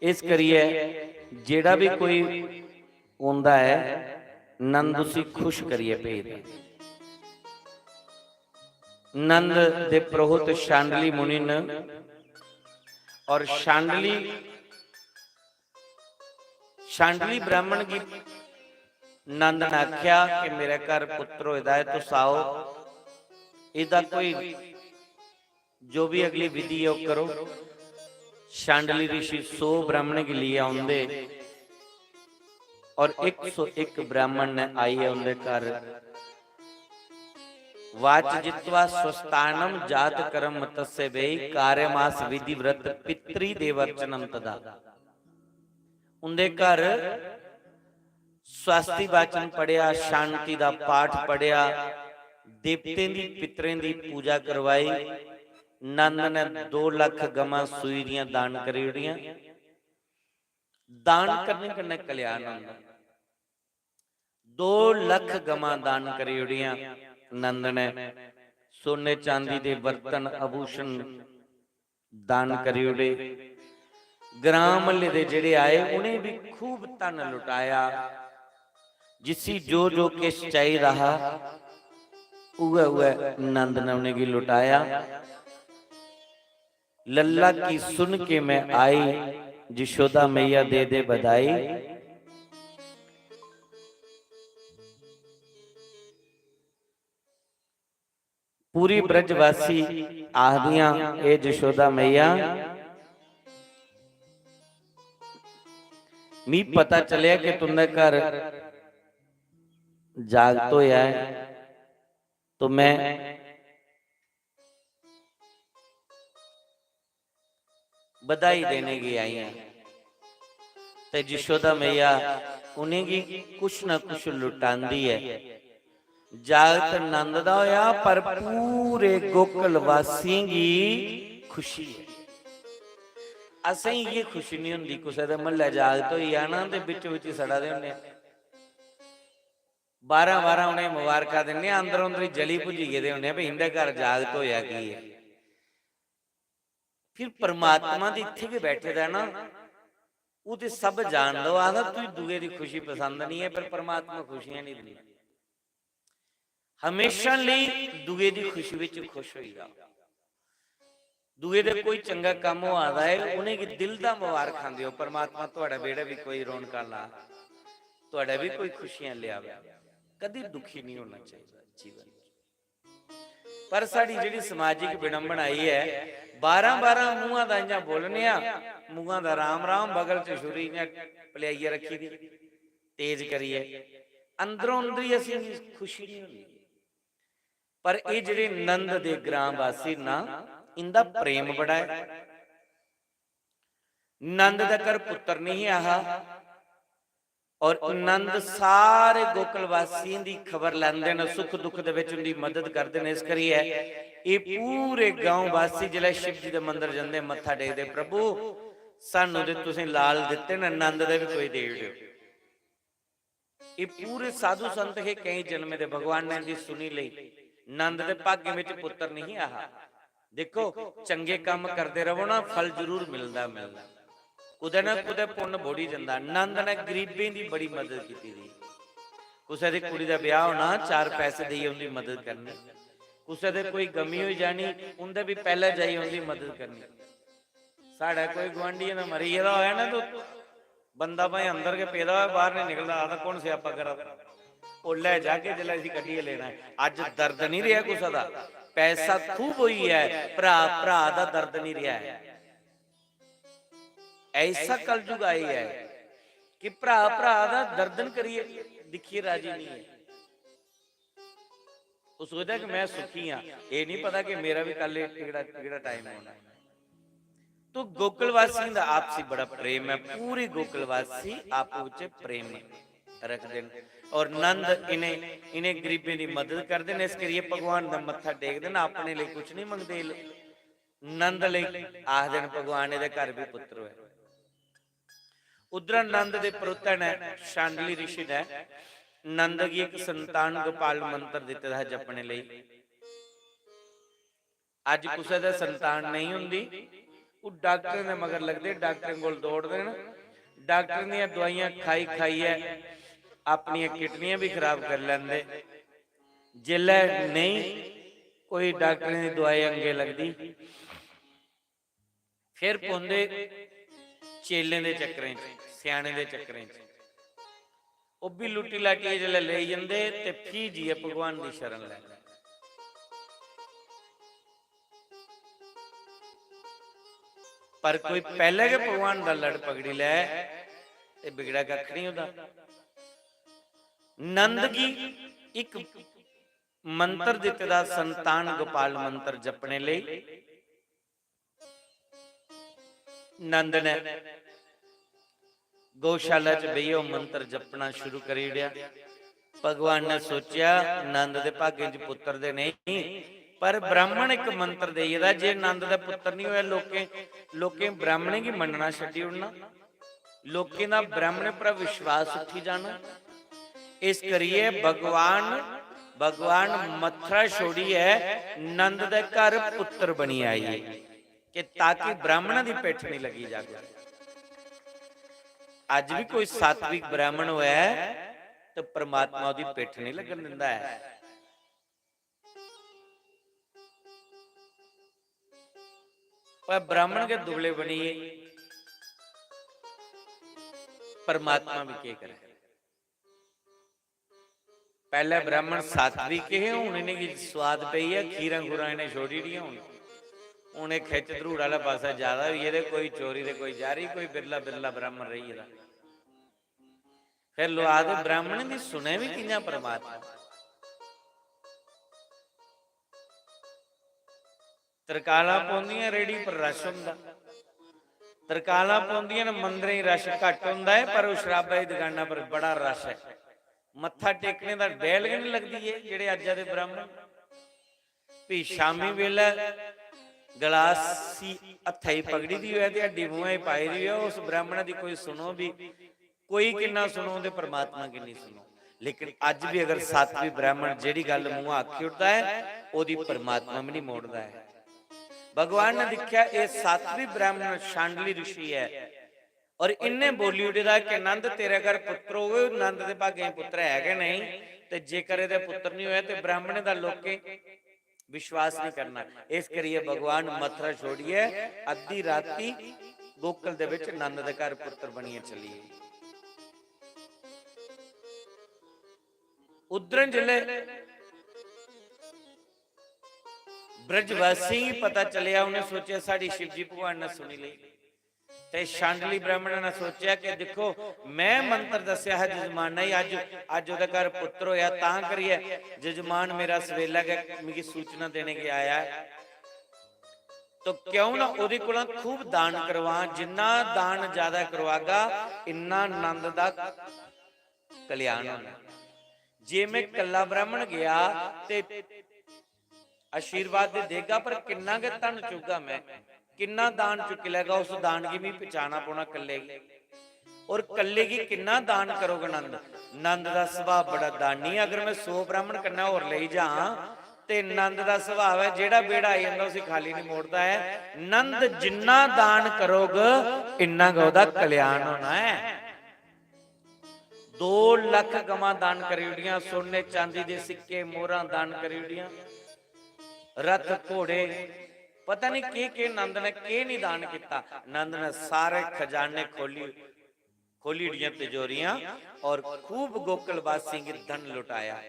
इस करियै जेड़ा भी कोई औंदा है, नंद उसी खुश करियै भेजदा। नंद दे पुरोहित शांडली मुनि न, और शांडली, शांडली ब्राह्मण गी नंद ने आख्या कि मेरे घर पुत्र होए दा है, तुस आओ, इसदा कोई जो भी अगली विधि है, वो करो। शांडली ऋषि सौ ब्राह्मण गी लेइयै औंदे और एक सौ एक ब्राह्मण ने आइयै उंदे घर वाच जित्वा स्वस्थानम जात कर्म तस्य वे कार्यमास विधि व्रत पितृ देवर्चनम तदा। उंदे घर स्वास्ति वाचन पढ़ेआ, शांति दा पाठ पढ़ेआ, देवतें दी पितरें दी पूजा करवाई। नंद ने दो लख गमां सूई दियां दान करी ओड़ियां। दान करने कन्नै कल्याण होंदा। दो लख गमां दान करी ओड़ियां नंद ने। सोने चांदी दे बर्तन आभूषण दान करी ओड़े। ग्रां म्हल्ले दे जेड़े आए, उ'नें भी खूब धन लुटाया। जिसी जो जो किश चाहिदा हा, उ'ऐ उ'ऐ नंद ने उ'नेंगी लुटाया। लल्ला की सुन के मैं आई, जशोदा मैया दे दे बधाई। पूरी ब्रजवासी आखदियां, "ए जशोदा मैया, मी पता चलेआ कि तुं'दे घर जागत होया ऐ, तो मैं बधाई देने गी आई आं।" ते जशोदा मैया उ'नेंगी कुछ ना कुछ लुटांदी ऐ। जागत नंद दा होया, पर पूरे गोकुल वासियें गी खुशी ऐ। असें गी इ'यै खुशी निं होंदी, कुसै दे म्हल्लै जागत होई जाना ते बिच्चो बिच्च सड़ा दे होन्ने आं। बारां बारां उ'नेंगी मबारखां दिन्ने आं, अंदरो अंदरी जली भुज्जी गेदे होन्ने आं, "भाई, इं'दे घर जागत होया की ऐ?" फिर परमात्मा ते इत्थै गै बैठे दा ना, ओह् ते सब जानदा, ओह् आखदा, "तुगी दुए दी खुशी पसंद निं ऐ, पर परमात्मा खुशियां निं दिंदा।" हमेशा लेई दुए दी खुशी बिच खुश होई जाओ। दुए दे कोई चंगा कम्म होआ दा ऐ, उ'नेंगी दिल दा मुबारखां देओ, "परमात्मा थुआढ़े बेह्ड़े बी कोई रौनकां ला, थुआढ़े बी कोई खुशियां लेआवे।" कदी दुखी निं होना चाहिदा जीवन च। पर साढ़ी जेह्ड़ी समाजिक विडंबना एह् ऐ, बारां बारां मूंहां दा इ'यां बोलने आं, मूंहां दा राम राम, बगल च छुरी इ'यां पलेआइयै रक्खी दी, तेज करियै, अंदरों अंदरी असेंगी खुशी निं होंदी। पर एह् जेह्ड़े नंद दे ग्रां वासी ना, इंदा प्रेम बड़ा ऐ। नंद दा घर पुत्तर नहीं हा, और नंद सारे गोकुल वासियें दी खबर लैंदे न, सुख दुख दे विच उंदी मदद करदे न। इस करियै एह् पूरे गांव वासी जिसलै शिव जी दे मंदर जंदे, मत्था टेकदे, "प्रभु, सानू ते तुसें लाल दित्ते न, नंद दे भी कोई देई ओड़ेओ।" एह् पूरे साधु संत हे, केईं जन्में दे, भगवान ने इंदी सुनी लेई। नंद दे भाग्य विच पुत्तर नहीं हा। देखो, चंगे कम्म करदे रवो ना, फल जरूर मिलदा, मिलदा। कुतै ना कुतै पुन्न बोड़ी जंदा। नंद ने गरीबें दी बड़ी मदद कीती दी। कुसै दी कुड़ी दा ब्याह होना, चार पैसे देइयै उंदी मदद करनी। कुसै दे कोई गमी होई जानी, उंदे बी पैह्ले जाइयै उंदी मदद करनी। साढ़े कोई गुआंढियें दा मरी गेदा होऐ ना, तो बंदा भाएं अंदर गै पेदा होऐ, बाहर नहीं निकलदा, आखदा, "कौन स्यापा करा दा?" ओल्लै जाके जिसलै इसी कड्ढियै लेना ऐ। अज्ज दर्द नहीं रेहा कुसै दा, पैसा खूब होई ऐ, भ्रा, भ्रा दा दर्द नहीं रेहा ऐ। ऐसा कलयुग आई ऐ कि भ्रा, भ्रा दा दर्दन करियै दिक्खियै राजी नहीं है। ओह् सोचदा कि मैं सुखी आं, एह् नहीं पता कि मेरा भी कल एह्, एह्कड़ा, एह्कड़ा टाइम औना ऐ। तो गोकुलवासियों दा आपसी बड़ा प्रेम ऐ, पूरे गोकुलवासी आपस च प्रेम रखदे न। और नंद इ'नें, इ'नें गरीबें दी मदद करदे न, इस करियै भगवान दा मत्था टेकदे न, अपने लेई कुछ नहीं मंगदे एह् लोक। नंद लेई आखदे न, "भगवान, एह्दे घर बी पुत्र होऐ।" उद्धरा नंद दे पुत्र ने, शांडिल्य ऋषि ने नंद गी इक संतान गोपाल मंत्र दित्ते दा हा जपने लेई। अज्ज कुसै दा संतान नेईं होंदी, ओह् डाक्टरें दे मगर लगदे, डाक्टरें कोल दौड़दे न, डाक्टरें दियां दोआइयां खाई खाइयै अपनियां किडनियां बी खराब करी लैंदे। जिसलै नेईं कोई डाक्टरें दी दोआई अंगे लगदी, फिर पौंदे चेलें दे चक्करें च, स्याने दे चक्करें च। ओह् बी लुट्टी लाटियै जिसलै लेई जंदे ते फ्ही जाइयै भगवान दी शरण लैंदे। पर कोई पैह्लें गै भगवान दा लड़ पकड़ी लै ते बिगड़ा कक्ख निं होंदा। नंद गी इक मंत्र दित्ते दा, संतान गोपाल मंत्र जपने लेई। नंद ने गौशाला च बेहियै ओह् मंत्र जपना शुरू करी ओड़ेआ। भगवान ने सोचेआ, नंद दे भागें च पुत्तर ते नेईं, पर ब्राह्मण इक मंत्र देई गेदा, जे नंद दा पुत्तर निं होआ, लोकें, लोकें ब्राह्मणें गी मन्नना छड्डी ओड़ना, लोकें दा ब्राह्मणें पर विश्वास उठी जाना। इस करियै भगवान, भगवान मथरा छोड़ियै नंद दे घर पुत्तर बनी आई, कि ताकि ब्राह्मणा दी पिट्ठ निं लग्गी जाए। अज्ज बी कोई सात्विक ब्राह्मण होऐ ते परमात्मा ओह्दी पिट्ठ निं लगन दिंदा ऐ। पर ब्राह्मण गै दुबले बनियै परमात्मा बी केह् करै? पैह्ले ब्राह्मण सात्विक हे, हून इ'नेंगी सोआद पेई ऐ, खीरां खूरां इ'नें छोड़ी ओड़ियां। हून, हून एह् खिच्च धरूड़ आह्ला पासा ज्यादा होई गेदे, कोई चोरी ते कोई जारी, कोई बिरला बिरला ब्राह्मण रेही गेदा। फिर लोक आखदे, "ब्राह्मण दी सुने बी कि'यां परमात्मा?" तरकालां पौंदियां, रेह्ड़ी पर रश होंदा। तरकालां पौंदियां न, मंदरें च रश घट्ट होंदा ऐ, पर ओह् शराबा दी दकाना पर बड़ा रश ऐ। मत्था टेकने दा बैह्ल गै निं लगदी ऐ। जेह्ड़े अज्जा दे ब्राह्मण फ्ही शामी बेल्लै गलासी हत्थै च पकड़ी दी होऐ ते हड्डी मूंहै च पाई दी होऐ, उस ब्राह्मणै दी कोई सुनो बी, कोई किन्ना सुनो ते परमात्मा किन्नी सुनो। लेकिन अज्ज बी अगर सात्विक ब्राह्मण जेह्ड़ी गल्ल मूंहा आखी ओड़दा ऐ, ओह्दी परमात्मा बी निं मोड़दा ऐ। भगवान ने दिक्खेआ, एह् सात्विक ब्राह्मण शांडली ऋषि ऐ, और इन्ने बोली ओड़े दा कि नंद, तेरे घर पुत्र होग, नंद दे भागें पुत्र है गै नेईं, ते जेकर एह्दे पुत्र निं होए ते ब्राह्मणें दा लोकें विश्वास निं करना। इस करियै भगवान मथुरा छोड़ियै अद्धी राती गोकुल दे बिच नंद दे घर पुत्र बनियै चली गे। उद्धर जिसलै ब्रजवासियें गी पता चलेआ, उ'नें सोचेआ, "साढ़ी शिवजी भगवान ने सुनी लेई।" ते शांडली ब्राह्मण ने सोचेआ कि दिक्खो, में मंत्र दस्सेआ हा जजमाना गी, अज्ज, अज्ज ओह्दे घर पुत्र होएआ, तां करियै जजमान मेरा सवेला गै मिगी सूचना देने गी आया ऐ। तो क्यों ना ओह्दे कोला खूब दान करवां, जिन्ना दान ज्यादा करवागा, इन्ना नंद दा कल्याण होना। जे में कल्ला ब्राह्मण गेआ ते आशीर्वाद ते देगा, पर किन्ना गै धन चुकगा में, किन्ना दान चुक्की लैगा, उस दान गी मिगी पचाना पौना कल्ले गी। और कल्ले गी किन्ना दान करोग नंद? नंद दा सुभाऽ बड़ा दानी ऐ। अगर में सौ ब्राह्मण कन्नै होर लेई जां ते नंद दा सुभाऽ ऐ, जेह्ड़ा बेड़ा आई जंदा उसी खाली निं मोड़दा ऐ। नंद जिन्ना दान करोग, इन्ना गै ओह्दा कल्याण होना ऐ। दो लक्ख गवां दान करी ओड़ियां, सोने चांदी दे सिक्के, मोहरां दान करी ओड़ियां, रथ घोड़े, पता नहीं केह् केह् नंद ने केह् निं दान कीता। नंद ने सारे खजाने खोली, खोली ओड़ियां तिजोरियां और खूब गोकुल वासियों गी धन लुटाया।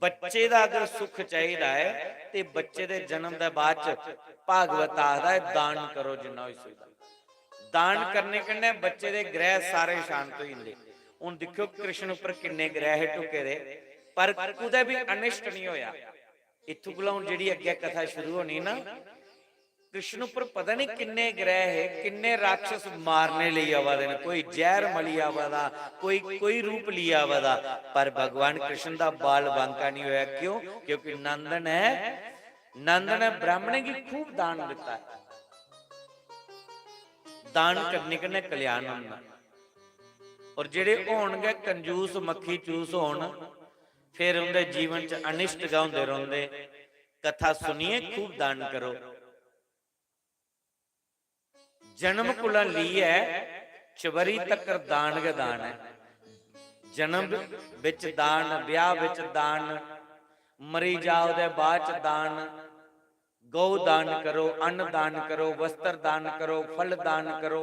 बच्चे दा अगर सुख चाहिदा ऐ ते बच्चे दे जन्म दे बाद च भागवत आखदा ऐ, दान करो जिन्ना होई सकदा। दान करने कन्नै बच्चे दे ग्रह सारे शांत होई जंदे। हून दिक्खेओ, कृष्ण उप्पर किन्ने ग्रह हे ढुके दे, पर कुतै बी अनिष्ट निं होया। इत्थूं कोला हून जेह्ड़ी अग्गें कथा शुरू होनी ना, कृष्ण उप्पर पता नहीं किन्ने ग्रह हे, किन्ने राक्षस मारने लेई आवा दे न। कोई जहर मली आवा दा, कोई कोई रूप लेई आवा दा, पर भगवान कृष्ण दा बाल बांका नहीं होया। क्यों? क्योंकि नंद ने नंद ने ब्राह्मणें गी खूब दान दिता है। दान करने कन्नै कल्याण होंदा। और जेड़े होन गै कंजूस मक्खी चूस होन, फिर उंदे जीवन च अनिष्ट गै होंदे रौंह्दे। कथा सुनियै खूब दान करो। जन्म कोला लेइयै चबरी तकर दान गै दान ऐ। जन्म बिच दान, ब्याह बिच दान, मरी जाओ दे बाद च दान, गौ दान करो, अन्न दान करो, वस्त्र दान करो, फल दान करो,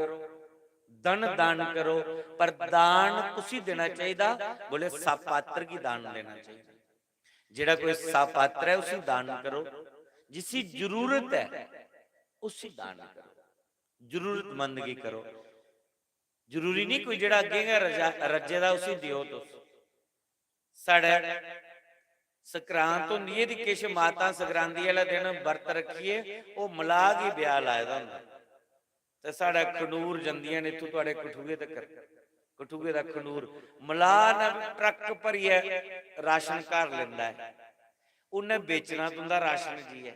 धन दान करो। पर दान कुसी देना चाहिदा? बोले, सपात्र गी दान देना चाहिदा। जेड़ा कोई सपात्र है, उसी दान करो। जिसी जरूरत है, उसी दान करो, जरूरतमंद गी करो। जरूरी नहीं कोई जेड़ा अग्गें गै रजा-, रज्जे दा, उसी देओ तुस। साढ़े संक्रांत होंदी ऐ, दी किश मातां संक्रांति आह्ले दिन बर्त रक्खियै ओह् मलाह गी ब्याह लाए दा होंदा। ते साढ़े खनूर जंदियां न इत्थूं थुआढ़े कठुए तकर, कठुए दा खनूर। मलाह ने ट्रक भरियै राशन घर लेंदा ऐ, उन्नै बेचना तुंदा राशन जाइयै।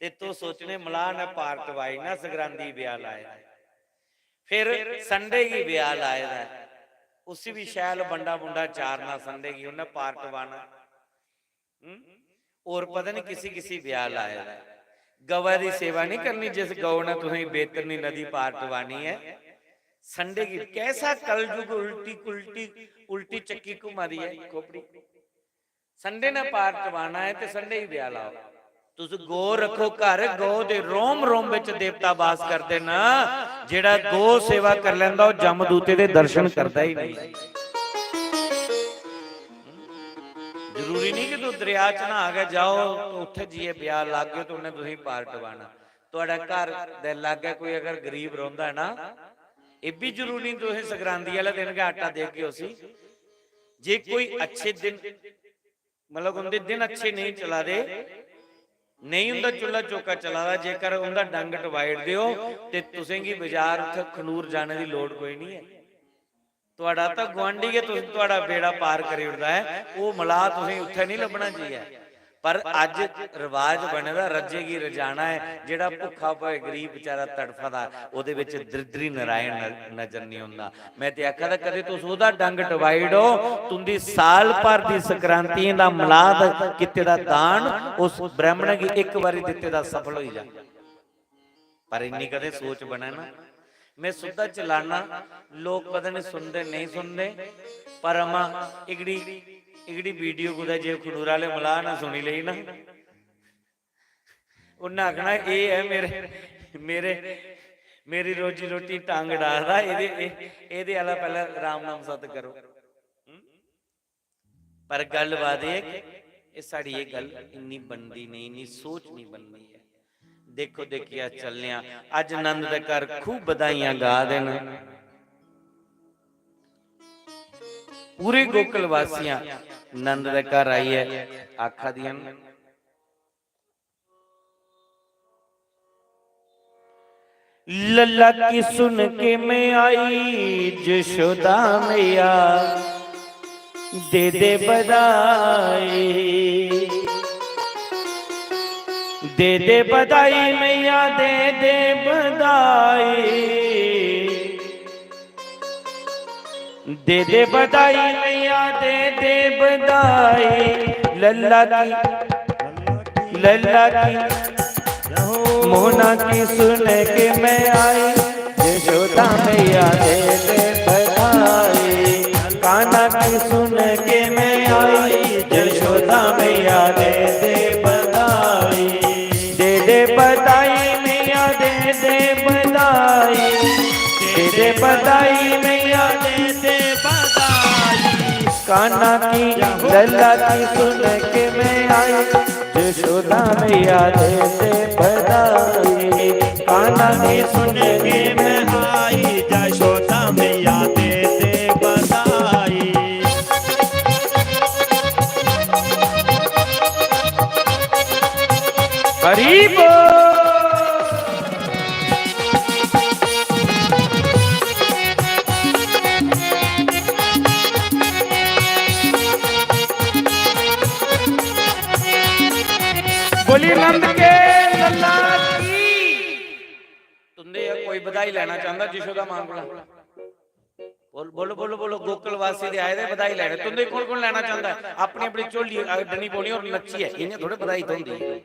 ते तुस सोचने मलाह ने पार टपाई ना, संक्रांति ब्याह लाए दा ऐ। फिर संडे गी ब्याह लाए दा ऐ, उसी बी शैल बंडा बुंडा चारना संडे गी, उन्नै पार टपाना। हम्म? और पता नहीं किसी किसी ब्याह लाए दा ऐ। गवै दी सेवा नहीं करनी जिस गौ ने तुसें बेतरनी नदी पार टपानी ऐ। संडे गी कैसा कलयुग, उल्टी कुल्टी, उल्टी चक्की घुमा दी है खोपड़ी। संडे ने पार टपाना है ते संडे ही ब्याह लाओ। तुस गौ रखो घर, गौ दे रोम रोम विच देवता वास करदे न। जेड़ा गौ सेवा कर लेंदा, ओह जमदूते दे दर्शन करदा ही नहीं। जरूरी नहीं कि तुस दरिया च नहा के जाओ, तो उत्थे जाइयै ब्याह लागे, तो उन्हें तुसें पार टपाना। थुआढ़े घर दे लागै कोई अगर गरीब रौंहदा है ना, एह भी जरूरी नहीं तुसें संक्रांति आह्ले दिन गै आटा देगे उसी। जे कोई अच्छे दिन, मतलब उंदे दिन अच्छे नहीं चला दे, नहीं उंदा चुल्हा चौका चला दा, जेकर उंदा डंग टपाई ओड़दे ओ ते तुसेंगी बाजार उत्थै खनूर जाने दी लोड़ कोई नहीं ऐ। थुआढ़ा तां गुआंढी गै तुस, थुआढ़ा बेड़ा पार करी ओड़दा ऐ, ओह् मलाह तुसेंगी उत्थै नहीं लब्भना चाहिए। पर अज्ज रवाज बने दा, रज्जे गी रजाना ऐ, जेह्ड़ा भुक्खा भाए गरीब बेचारा तड़फा दा, ओह्दे बिच दरिद्री नारायण न-, नजर नहीं औंदा। मैं ते आखा दा, कदे तुस ओह्दा डंग टपाई ओड़ो, तुंदी साल भर दी संक्रांतियें दा मलाद कीते दा दान उस ब्राह्मण गी इक बारी दित्ते दा सफल होई जा। पर इन्नी कदें सोच बने ना, मैं सुद्धा चलाना, लोक पता नहीं सुनदे, नहीं सुनदे, पर अमा एगड़ी, एगड़ी video कुतै जे खनूर आह्ले मलाह ने सुनी लेई ना, उन्नै आखना, "एह् ऐ मेरे, मेरे, मेरी रोजी रोटी टांग डालदा, एह्दे, एह्, एह्दे आह्ला पैह्लें राम नाम सत करो।" हम्म? पर गल्ल बात एह् ऐ कि एह् साढ़ी एह् गल्ल इन्नी बनदी नेईं, इन्नी सोच नेईं बनदी ऐ। देखो देखी अस चलने आं। अज्ज नंद दे घर खूब बधाइयां गा दे न। पूरे गोकुल वासियां नंद दे घर आइयै आखा दियां न, लल्ला की सुन के मैं आई जशोदा मैया, दे दे बधाई, दे दे बधाई मैया, दे दे बधाई, दे दे बधाई मैया, दे दे बधाई। लल्ला की, लल्ला की मोहना की सुन के मैं आई, जशोदा मैया दे दे बधाई। कान्हा की सुन के मैं आई, जशोदा मैया दे दे बधाई। दे दे बधाई मैया, दे दे बधाई, दे दे बधाई मैया, दे दे बधाई। कान्हा की लल्ला की सुन के मैं आई, जशोदा मैया दे दे बधाई। कान्हा की सुन के मैं आई, जशोदा मैया दे दे बधाई। हरि बोल। बधाई लैना चांह्दा यशोदा मां कोला? बोल, बोलो, बोलो, बोलो, गोकुल वासी दे आए दे बधाई लैने। तुंदे कौन कौन लैना चांह्दा ऐ? अपनी अपनी झोली अड्डनी पौनी और नच्चियै, इ'यां थोड़े बधाई थ्होंदी ऐ।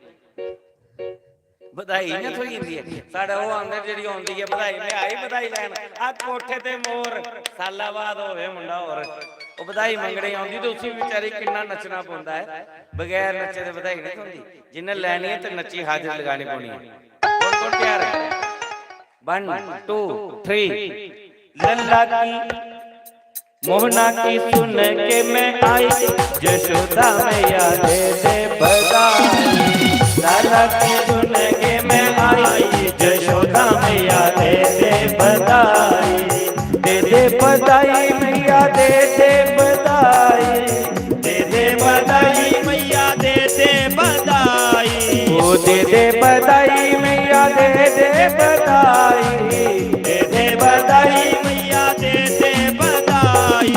बधाई इ'यां थ्होई जंदी ऐ। साढ़े ओह् आंदे, जेह्ड़ी औंदी ऐ बधाई, में आई बधाई लैन। आ कोठे ते मोर, साला बाद होवे मुंडा होर। ओह् बधाई मंगने औंदी ते उसी बेचारी किन्ना नच्चना पौंदा ऐ। बगैर नच्चे दे बधाई निं थ्होंदी। जिन्नै लैनी ऐ ते नच्ची हाजरी लगानी पौनी ऐ। कौन कौन त्यार ऐ? One, to, three. लल्ला की, मोहना की सुन के मैं आई, यशोदा मैया दे दे बधाई। लाला की सुन के मैं आई, यशोदा मैया दे दे बधाई। दे दे बधाई मैया, दे दे बधाई। दे दे बधाई मैया, दे दे बधाई। ओ दे दे बधाई मैया, दे दे बधाई। दे दे बधाई मैया, दे दे बधाई।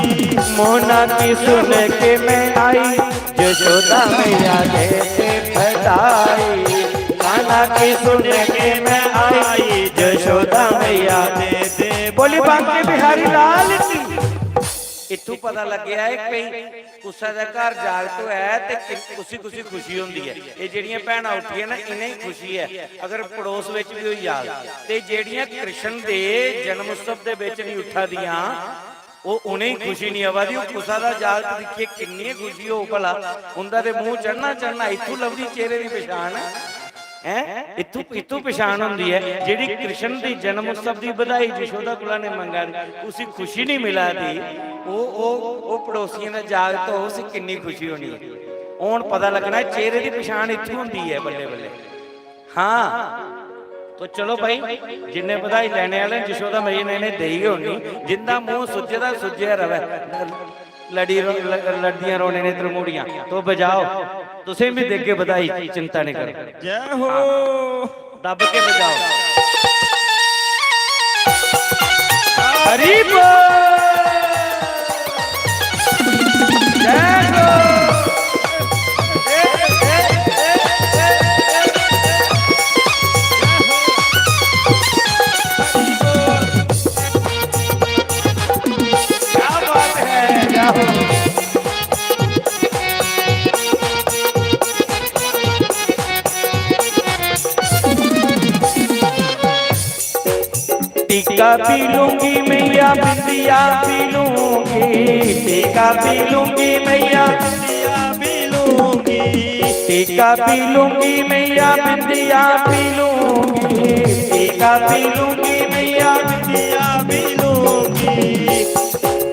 मोना की सुन के मैं आई, यशोदा मैया दे दे बधाई। कान्हा की सुन के मैं आई, यशोदा मैया दे दे। बोली बांके बिहारी लाल की। इत्थों पता लग्गेआ है कि कुसै दे घर जागत होऐ ते कि-, कुसी कुसी खुशी होंदी ऐ। एह् जेह्ड़ियां भैनां उठियां ना, इ'नें गी खुशी ऐ अगर पड़ोस बिच बी होई जाग। ते जेह्ड़ियां कृष्ण दे जन्म उत्सव दे बिच निं उठा दियां, ओह् उ'नें गी खुशी निं आवा दी। ओह् कुसै दा जागत दिक्खियै किन्नी खुशी होग भला। उं'दा ते मूंह चढ़ना चढ़ना, इत्थूं लभदी चेहरे दी पछान। हैं? इत्थूं, इत्थूं पछान होंदी ऐ। जेह्ड़ी कृष्ण दी जन्म उत्सव दी बधाई यशोदा कोला ने मंगा दी, उसी खुशी नहीं मिला दी, ओह्, ओह्, ओह् पड़ोसियें दा जागत हो, उसी किन्नी खुशी होनी ऐ। हून पता लगना ऐ, चेहरे दी पछान इत्थूं होंदी ऐ बल्लें बल्लें। हाँ, तो चलो भाई, जिन्ने बधाई लैने आह्ले न, यशोदा मैया ने इ'नें देई गै होनी। जिंदा मूंह सुज्जे दा सुज्जे रवै। लड़ी रो-, ल-, लड़दियां रोने ने त्रमूड़ियां। तो बजाओ, तुसें भी देगे बधाई, चिंता नहीं करो। जय हो। हाँ। दब के बजाओ। हरि बोल। जय हो। क्या बात है, क्या हो। टीका भी लूंगी मैया, बिंदिया भी लूंगी। टीका भी लूंगी मैया, बिंदिया भी लूंगी। टीका भी लूंगी मैया, बिंदिया भी लूंगी। टीका भी लूंगी मैया, बिंदिया भी लूंगी।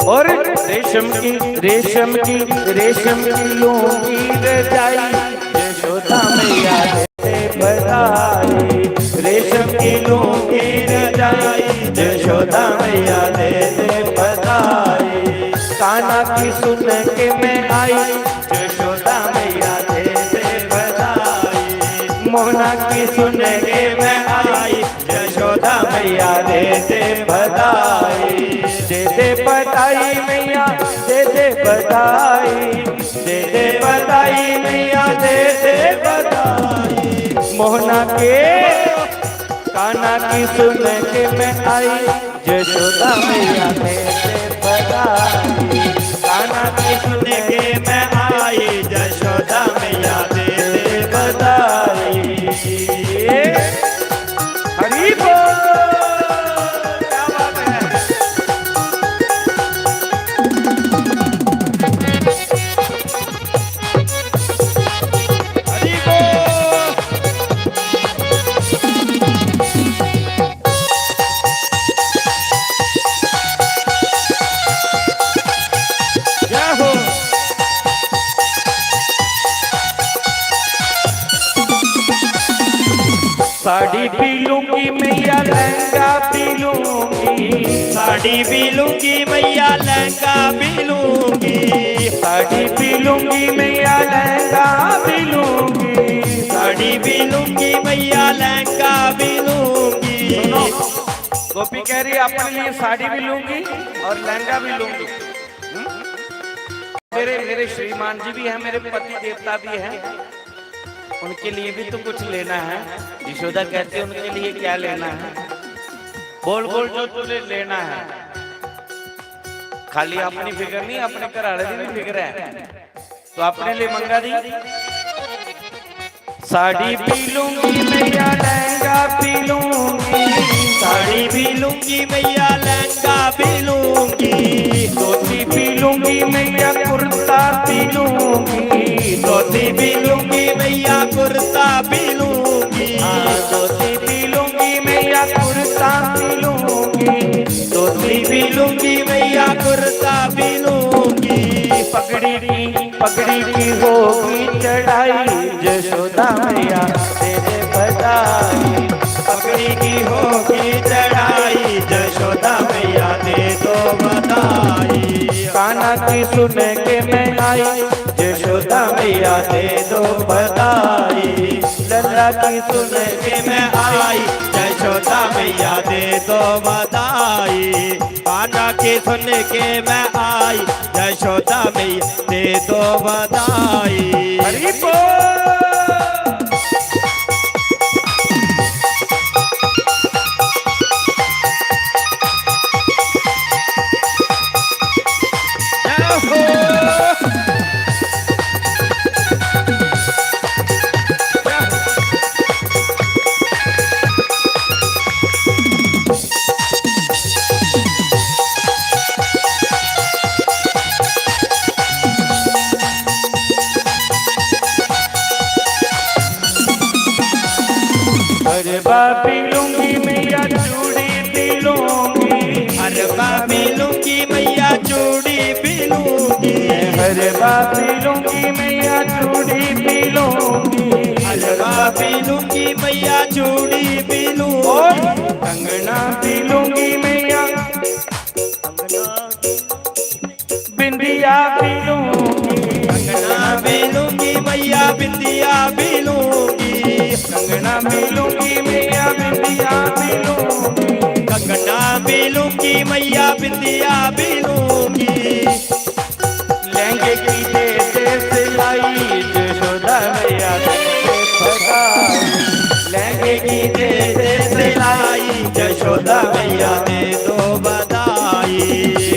और रेशम की, रेशम की, रेशम की लूंगी रजाई, यशोदा मैया दे दे बधाई। रेशम की लूंगी रजाई, यशोदा मैया दे दे बधाई। कान्हा की सुन के मैं आई, यशोदा मैया दे दे बधाई। मोहना की सुन के मैं आई, यशोदा मैया दे दे बधाई। दे दे बधाई मैया, दे दे बधाई। दे दे बधाई मैया, दे दे बधाई। मोहना के कान्हा की सुन के मैं आई, यशोदा मैया दे दे बधाई। कान्हा की सुन के मैं आई, यशोदा मैया दे दे बधाई। हरि बोल। क्या बात है। हरि बोल। जय हो। साड़ी भी लूंगी मैया, लहंगा भी लूंगी। साड़ी भी लूंगी मैया, लहंगा भी लूंगी। साड़ी भी लूंगी मैया, लहंगा भी लूंगी। साड़ी भी लूंगी मैया, लहंगा भी लूंगी। सुनो, गोपी कह रही है, अपने लिए साड़ी भी लूंगी और लहंगा भी लूंगी। हम्म? मेरे, मेरे श्रीमान जी भी हैं, मेरे पति देवता भी हैं, उनके लिए भी तो कुछ लेना है। यशोदा कहती है, उनके लिए क्या लेना है? बोल बोल जो तूने लेना है। खाली अपनी फिक्र नहीं, अपने घर वाले की भी फिक्र है। तो अपने लिए मंगा दी। साड़ी पी लूंगी मैया, लहंगा पी लूंगी। साड़ी पी लूंगी मैया, लहंगा पी लूंगी। धोती पी लूंगी मैया, कुर्ता पी लूंगी। धोती पी लूंगी मैया, कुर्ता पी लूंगी। हाँ, धोती पी लूंगी मैया, कुर्ता पी लूंगी। धोती पी लूंगी मैया, कुर्ता पी लूंगी। पगड़ी की, पगड़ी की होगी चढ़ाई, जशोदा मैया दे दे बधाई। पगड़ी की होगी चढ़ाई, जशोदा मैया दे दो बधाई। कान्हा की सुन के मैं आई, जशोदा मैया दे दो बधाई। लल्ला की सुन के मैं आई, जशोदा मैया दे दो बधाई। कान्हा की सुन के मैं आई, जशोदा मैया दे दो बधाई। हरि बोल। अरबा पी लूंगी मैया, चूड़ी पी लूंगी। अरबा पी लूंगी मैया, चूड़ी पी लूंगी। अरबा पी लूंगी मैया, चूड़ी पी लूंगी। अरबा पी लूंगी मैया, चूड़ी पी लूंगी। और कंगना पी लूंगी मैया, बिंदिया पी लूंगी। कंगना पी लूंगी मैया, बिंदिया पी लूंगी। कंगना पी लूंगी मैया, बिंदिया पी लूंगी। कंगना पी लूंगी मैया, बिंदिया पी लूंगी। लहंगे की दे दे सिलाई, जशोदा मैया दे दे बधाई। लहंगे की दे दे सिलाई, जशोदा मैया दे दो बधाई।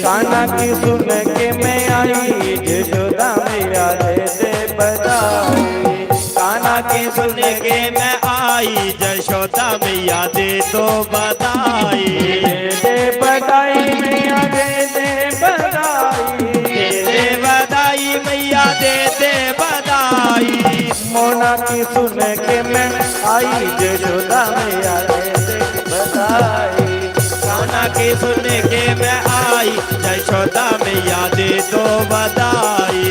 कान्हा की सुन के मैं आई, जशोदा मैया दे दे बधाई। कान्हा की सुन के मैं आई, जशोदा मैया दे दो बधाई। दे दे बधाई मैया, दे दे बधाई। दे दे बधाई मैया, दे दे बधाई। मोना की सुन के मैं आई, जशोदा मैया दे दे बधाई। मोना की सुन के मैं आई, जशोदा मैया दे दो बधाई।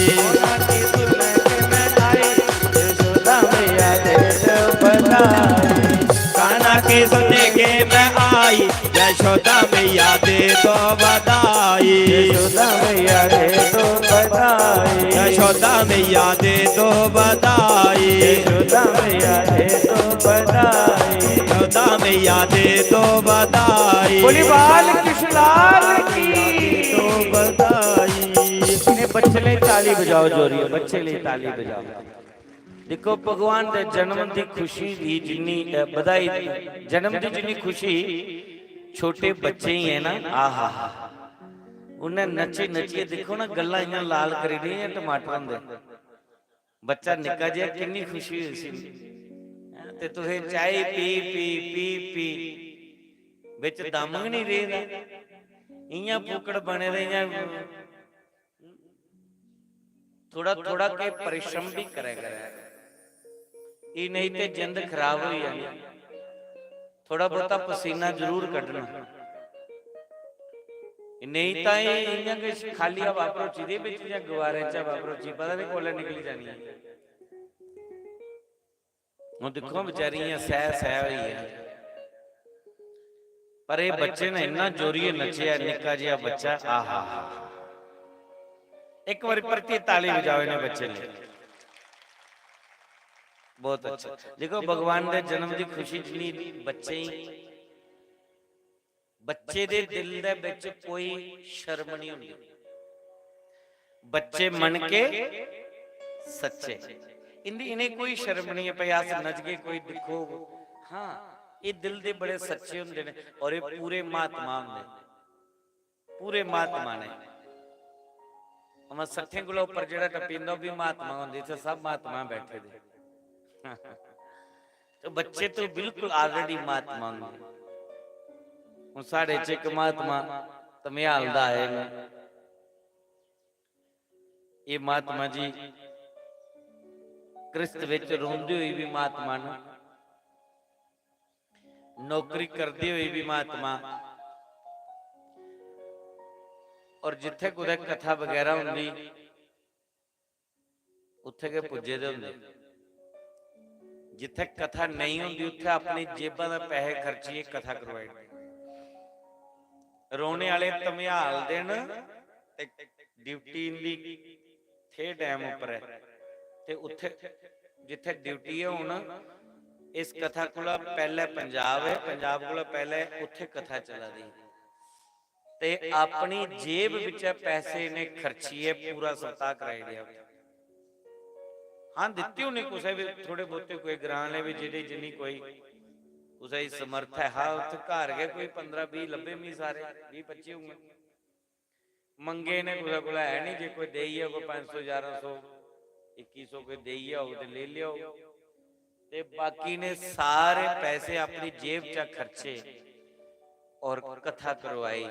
मोना की सुन के मैं आई, जशोदा मैया दे दो बधाई। कान्हा की सुन के मैं आई, जशोदा मैया दे दो बधाई। जशोदा मैया दे दो बधाई। जशोदा मैया दे दो बधाई। जशोदा मैया दे दो बधाई। जशोदा मैया दे दो बधाई। बोली बाल कृष्ण लाल की। दो बधाई। अपने बच्चे लिए ताली बजाओ जोरिए, बच्चे लिए ताली बजाओ। देखो, भगवान दे जन्म दी खुशी दी जिन्नी, अ, बधाई, जन्म दी जिन्नी खुशी छोटे बच्चे ही है ना, आहा, उन्हें नच्ची नच्चियै देखो ना, गल्लां इ'यां लाल करी दियां टमाटर होंदे। बच्चा निक्का जेहा, किन्नी खुशी होई सी। हैं, ते तुसें चाय पी, पी, पी, पी, बिच दम गै नहीं रेह्दा। इ'यां फुक्कड़ बने दे, इ'यां थोड़ा, थोड़ा के परिश्रम भी करे करे, ये नहीं ते जिंद खराब हो जानी। थोड़ा बहुता पसीना जरूर कड्ढना, नेईं तां एह् इ'यां गै खाल्ली हवा भरोची दी, बिच इ'यां गवारें च हवा भरोची, पता नहीं कोल्लै निकली जानी ऐ। हून दिक्खो, बेचारी इ'यां सैह् सैह् होई ऐ, पर एह् बच्चे ने इन्ना जोरियै नच्चेआ, निक्का जेहा बच्चा, आहा हा। एक बारी परतियै ताली बजाओ इ'नें बच्चें लेई। बहुत अच्छा। देखो, भगवान दे जन्म दी खुशी जिन्नी बच्चें गी, बच्चे दे दिल दे बिच कोई शर्म नहीं होंदी। बच्चे मन के सच्चे, इंदी, इ'नें कोई शर्म नहीं है भाई, अस नचगे, कोई दिक्खो। हाँ, एह् दिल दे बड़े सच्चे होंदे ने, और एह् पूरे महात्मा होंदे, पूरे महात्मा ने। उ'आं सट्ठें कोला उप्पर जेह्ड़ा टप्पी जंदा, ओह् बी महात्मा होंदे। इत्थै सब महात्मा बैठे दे। तो बच्चे तो बिल्कुल already महात्मा होंदे। हून साढ़े च इक महात्मा धमेआल दा आए न। एह् महात्मा जी ग्रस्त बिच रौंह्दे होई बी महात्मा न, नौकरी करदे होई बी महात्मा, और जित्थै कुतै कथा बगैरा होंदी, उत्थै गै पुज्जे दे होंदे। जित्थै कथा नेईं होंदी, उत्थै अपनी जेबा दा पैहे खर्चियै कथा करवाई ओड़दे। रोने आह्ले धमेआल दे न ते ड्यूटी इंदी थे डैम उप्पर ऐ, ते उत्थै जित्थै ड्यूटी ऐ, हून इस कथा कोला पैह्लें पंजाब ऐ, पंजाब कोला पैह्लें उत्थै कथा चला दी, ते अपनी जेब बिच्चा पैसे इ'नें खर्चियै पूरा सप्ताह कराई ओड़ेआ। हां, दित्ते होने कुसै बी थोह्ड़े बहुते, कोई ग्रां आह्ले बी, जेह्ड़े जिन्नी कोई कुसै दी समर्थ ऐ हा, उत्थै घर गै कोई पंदरां बीह् लब्भे मी सारे, बीह् पच्ची होङन। मंगे इ'नें कुसै कोला है नहीं, जे कोई देई गेआ कोई पंज सौ, ञारां सौ, इक्की सौ कोई देई गेआ होग ते लेई लेआ होग। ते बाकी ने सारे पैसे अपनी जेब चा खर्चे और कथा करवाई।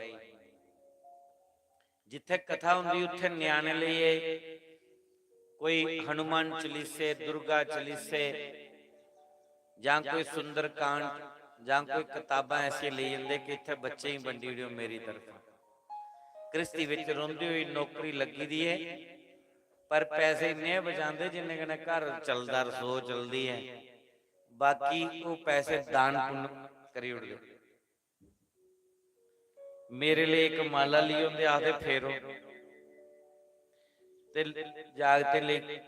जित्थै कथा होंदी, उत्थै ञ्याणे लेइयै कोई हनुमान चालीसे, दुर्गा चालीसे, जां कोई सुंदरकांड, जां कोई कताबां ऐसियां लेई जंदे कि इत्थै बच्चें गी बंडी ओड़ेओ मेरी तरफा। गृहस्थी बिच रौंह्दे होई नौकरी लग्गी दी ऐ, पर पैसे इन्ने गै बचांदे जिन्ने कन्नै घर चलदा, रसोऽ चलदी ऐ। बाकी ओह् पैसे दान पुन्न करी ओड़दे। मेरे लेई इक माला लेई औंदे, आखदे, "फेरो।" ते जागतें लेई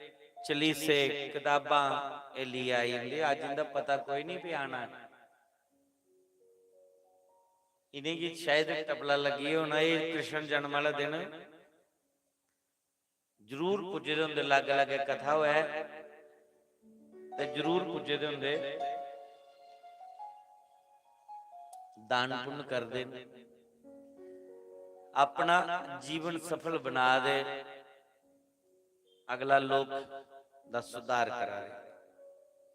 चलीसे, कताबां एह् लेई आई जंदे। अज्ज इं'दा पता कोई निं, फ्ही आना। इ'नेंगी शायद टपला लग्गी होना, एह् कृष्ण जन्म आह्ला दिन जरूर पुज्जे दे होंदे, लाग्गै लाग्गै कथा होऐ ते जरूर पुज्जे दे होंदे, दान पुन्न करदे न, अपना जीवन सफल बना दे, अगला लोक दा सुधार करा दे।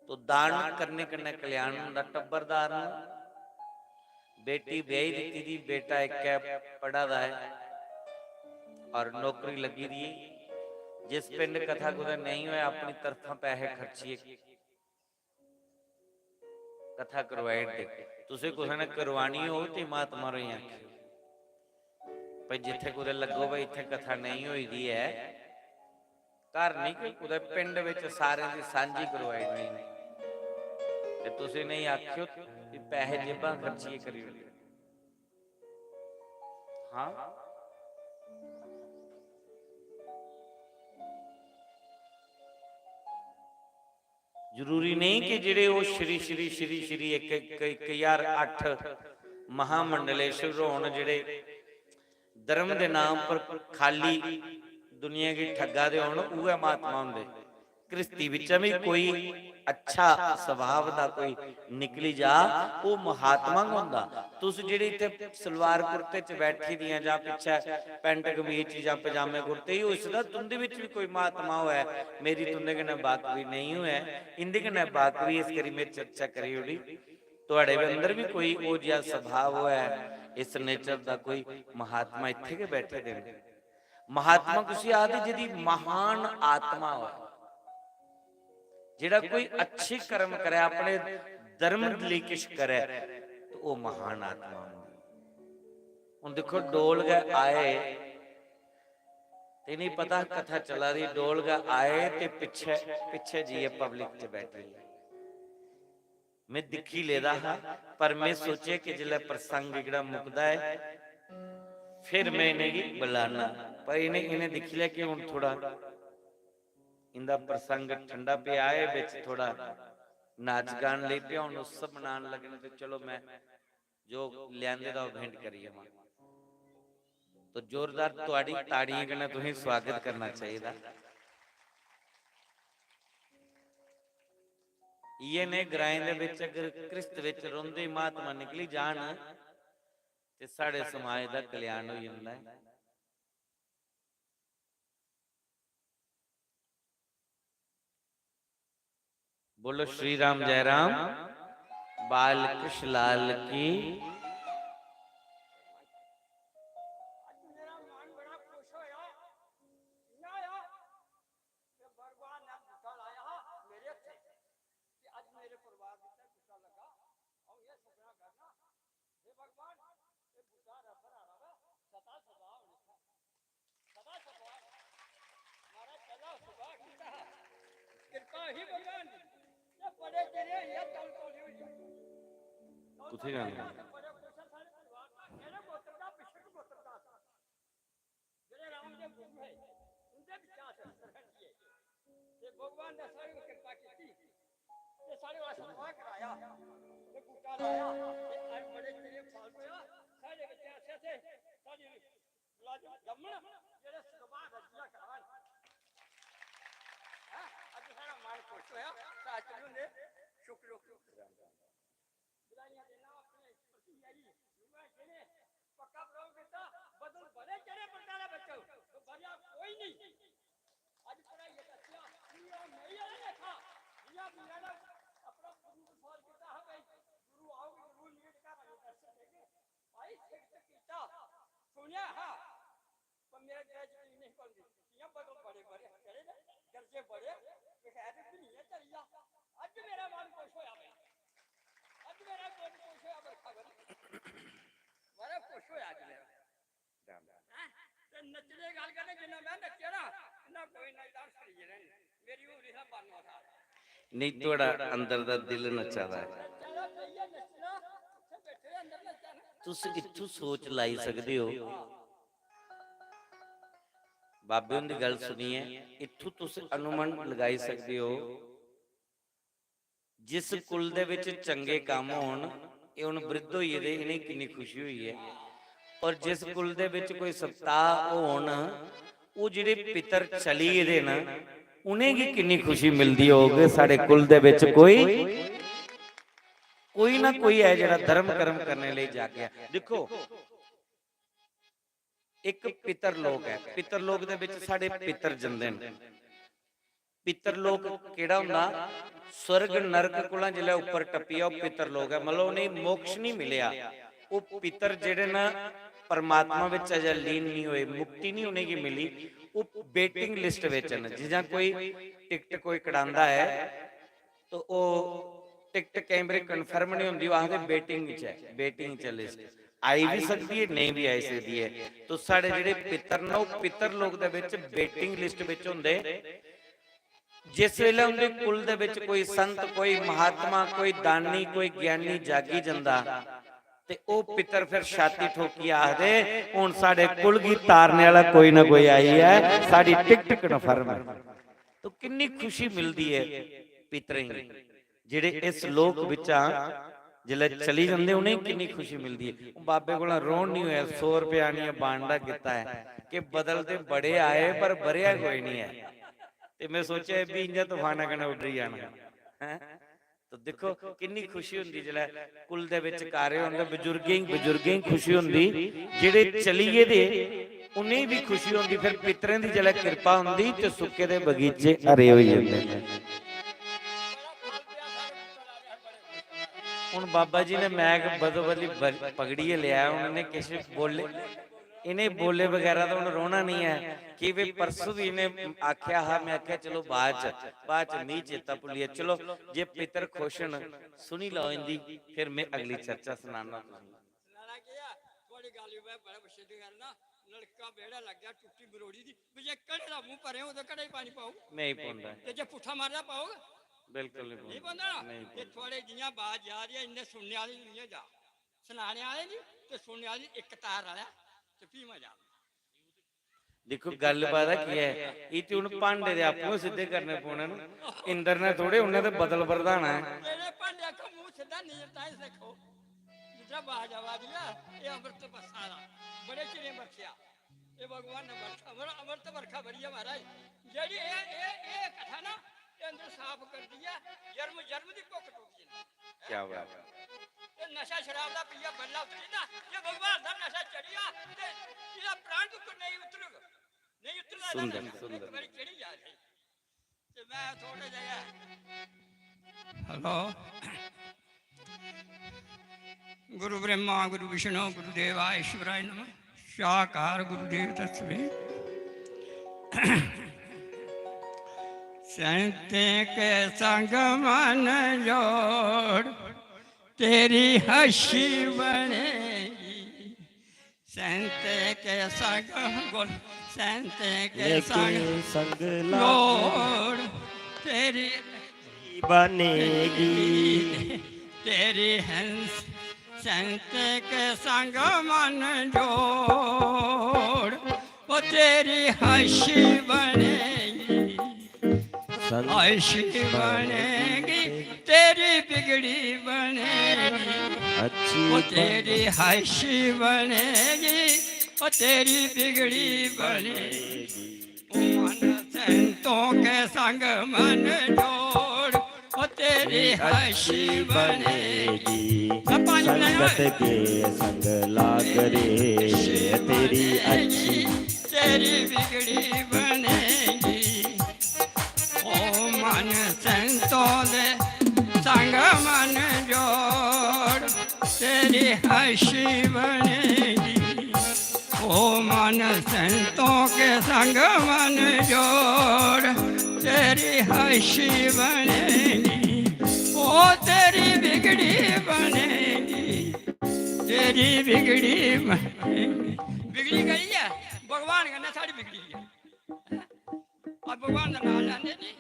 तो दान करने कन्नै कल्याण होंदा। टब्बरदार न, बेटी ब्याही दित्ती दी, बेटा इक ऐ, पढ़ा दा ऐ और नौकरी लग्गी दी ऐ। जिस पिंड कथा कुतै नेईं होऐ, अपनी तरफा पैसे खर्चियै कथा करवाई ओड़दे। तुसें कुसै ने करवानी होग ते महात्मा होरें गी आखेओ, भाई, जित्थै कुतै लग्गो, भाई, इत्थै कथा नेईं होई दी ऐ, घर निं, कोई कुतै पिंड बिच सारें दी सांझी करवाई ओड़नी। ते तुस इ'नेंगी आखेओ कि पैसे जेबां खर्चियै करी ओड़दे। हां, जरूरी नेईं कि जेह्ड़े ओह् श्री, श्री, श्री, श्री इक, इक, इक ज्हार अट्ठ महामंडलेश्वर होन, जेह्ड़े धर्म दे नाम पर खाली दुनिया गी ठग्गा दे होन, उ'ऐ महात्मा होंदे। गृहस्थी बिच्चा बी कोई अच्छा स्वभाव दा कोई निकली जा, ओह् महात्मा गै होंदा। तुस जेह्ड़े इत्थै सलवार कुर्ते च बैठी दियां जां पिच्छै पैंट कमीज च जां पजामे कुर्ते च, होई सकदा तुं'दे बिच बी कोई महात्मा होऐ, मेरी तुं'दे कन्नै बाकफी नेईं होऐ, इं'दे कन्नै बाकफी, इस करी में चर्चा करी ओड़ी। थुआढ़े अंदर बी कोई ओह् जेहा स्वभाव होऐ, इस नेचर दा कोई महात्मा इत्थै गै बैठे दे न। महात्मा कुसी आखदे? जेह्दी महान आत्मा होऐ, जेह्ड़ा कोई अच्छे कर्म करै, अपने धर्म लेई किश करै, ते ओह् महान आत्मा होंदी। हून दिक्खो, डोल गै आए, ते इ'नेंगी पता कथा चला दी, डोल गै आए ते पिच्छे, पिच्छे जाइयै पब्लिक च बैठी गे। में दिक्खी लेदा हा, पर में सोचेआ कि जिसलै प्रसंग एह्कड़ा मुकदा ऐ, फिर में इ'नेंगी बलाना। पर इ'नें, इ'नें दिक्खी लेआ कि हून थोह्ड़ा इं'दा प्रसंग ठंडा पेआ ऐ, बिच थोह्ड़ा नाच गान लेई पेआ, हून उत्सव मनान लग्गने, ते चलो, में जो लेआंदे दा ओह् भेंट करी आवां। तो जोरदार तुआढ़ी ताड़ियें कन्नै तुसें स्वागत करना चाहिदा। इ'यै नेह् ग्राएं दे बिच अगर गृहस्थ बिच रौंह्दे महात्मा निकली जान ते साढ़े समाज दा कल्याण होई जंदा ऐ। बोलो श्री राम जय राम, बाल कृष्ण लाल की। कुत्थै जाना? नहीं, थुआढ़ा अंदर दा दिल नच्चा दा ऐ। तुस इत्थूं सोच लाई सकदे ओ, बाबे हुंदी गल्ल सुनियै इत्थूं तुस अनुमान लगाई सकदे ओ, जिस कुल दे बिच चंगे कम्म होन, एह् हुन वृद्ध होई गेदे, इ'नेंगी किन्नी खुशी होई ऐ। और जिस कुल दे बिच कोई सप्ताह होन, ओह् जेह्ड़े पितर चली गेदे न, उ'नेंगी किन्नी खुशी मिलदी होग। साढ़े कुल दे बिच कोई, कोई ना कोई ऐ जेह्ड़ा धर्म कर्म करने लेई जागेआ। दिक्खो, इक पितर लोक ऐ, पितर लोक दे बिच साढ़े पितर जंदे न। पितर लोक केह्ड़ा होंदा? स्वर्ग नरक कोला जिसलै उप्पर टप्पियै ओह् पितर लोक ऐ, मतलब उ'नेंगी मोक्ष निं मिलेआ। ओह् पितर जेह्ड़े न, परमात्मा बिच अजें लीन निं होए, मुक्ति निं उ'नेंगी मिली, ओह् वेटिंग लिस्ट बिच न। जि'यां कोई टिकट कोई कटांदा ऐ, तो ओह् टिकट केईं बारी कन्फर्म निं होंदी, ओह् आखदे वेटिंग च ऐ, वेटिंग च लिस्ट आई बी सकदी ऐ, नेईं बी आई सकदी ऐ। तो साढ़े जेह्ड़े पितर न, ओह् पितर लोक दे बिच वेटिंग लिस्ट बिच होंदे। जिस वेले उं'दे कुल दे बिच कोई संत, कोई महात्मा, कोई दानी, कोई ज्ञानी जागी जंदा, ते ओह् पितर फिर छाती ठोकियै आखदे, "हुन साढ़े कुल गी तारने आह्ला कोई ना कोई आई ऐ, साढ़ी टिकट कन्फर्म ऐ।" तो किन्नी खुशी मिलदी ऐ पितरें गी, जेह्ड़े इस लोक बिच्चा जिसलै चली जंदे, उ'नेंगी किन्नी खुशी मिलदी ऐ। हून बाबे कोला रौह्न निं होआ, सौ रपेआ आनियै बांडा कीता ऐ कि बदल ते बड़े आए पर बरेआ कोई निं ऐ। ते में सोचेआ एह् बी इ'यां तफाना कन्नै उड्डरी जाना, हैं? तो दिक्खो किन्नी खुशी होंदी जिसलै कुल दे बिच कार्य होंदे, बजुर्गें गी, बजुर्गें गी खुशी होंदी, जेह्ड़े चली गेदे उ'नेंगी बी खुशी होंदी। फिर पितरें दी जिसलै किरपा होंदी ते सुक्के दे बगीचे हरे होई जंदे न। हून बाबा जी ने मैक बदो बदली ब-, पकड़ियै लेआ, उ'नें किश बोले, इ'नें बोले बगैरा तो हून रौह्ना निं ऐ, की वे परसों भी इ'नें आखेआ हा, में आखेआ चलो बाद च, बाद च मी चेता भुल्ली गेआ। चलो जे पितर खुश न, सुनी लैओ इं'दी, फिर में अगली चर्चा सनाना तुसेंगी। सनाना केह् ऐ? थुआढ़ी गल्ल गी में बड़ा सिद्ध करना। नलका बेड़ा लग्गेआ, टुट्टी मरोड़ी दी, बी जे घड़े दा मूंह भरे, ओह्दे घड़े च पानी पाओ। नेईं पौंदा। ते जे पुट्ठा मारदा पाओ। बिल्कुल नेईं पौंदा। नेईं पौंदा ना? नेईं पौंदा। थुआढ़े जि'यां बाज जा दी ऐ, इ'यां सुनने आह्ले दी इ'यां जा। सनाने आह्ले दी ते सुनने आह्ले दी इक तार रलै ते फ्ही मजा। दिक्खो, गल्ल पता केह् ऐ, इत्थै हून भांडे दे आपूं गै सिद्धे करने पौने न। इंद्र ने थोड़े, उन्नै ते बदल बरधाना ऐ। तेरे भांडे आखो मूंह सिद्धा, नीर ताईं सिक्खो। जित्थै बाज आवा दी ऐ, एह् अमृत बरसा दा, बड़े चिरें बरसेआ। एह् भगवान ने बरखा, अमर-, अमृत बरखा बरी ऐ महाराज। जेह्ड़ी एह्, एह्, एह् कथा ना, अंदर साफ करदी ऐ, जन्म जन्म दी भुक्ख टुटदी ऐ। क्या बात है। ते नशा शराब दा पीया बल्ला उतरी ना, जे भगवान दा नशा चढ़िया ते एह्दा प्राण तक नेईं उतरग, नेईं उतरदा। सुंदर, सुंदर। इक बारी चढ़ी जा जी। ते मैं थोड़ा जेहा, हेलो। गुरु ब्रह्मा गुरु विष्णु गुरु देवा ईश्वराय नमः। साकार गुरुदेव तस्वीर। संतें के संग मन जोड़, तेरी हंसी बनेगी। संत के संग बोल, संत के संग संग ला जोड़, तेरी बनेगी। तेरी हंस, संत के संग मन जोड़, वो तेरी हंसी बनेगी। संत हंसी बनेगी, तेरी बिगड़ी बनेगी। अच्छी वो तेरी हंसी बनेगी, वो तेरी बिगड़ी बनेगी। ओ मन संतों के संग मन जोड़, वो तेरी हंसी बनेगी। संगत के संग लाग रे, तेरी अच्छी तेरी बिगड़ी बनेगी। ओ मन संतों दे संग मन जोड़, तेरी हंसी बनेगी। ओ मन संतों के संग मन जोड़, तेरी हंसी बनेगी। ओ तेरी बिगड़ी बनेगी, तेरी बिगड़ी बनेगी। बिगड़ी गई है, भगवान कन्नै साढ़ी बिगड़ी है। अब भगवान दा नाम लैंदे जी,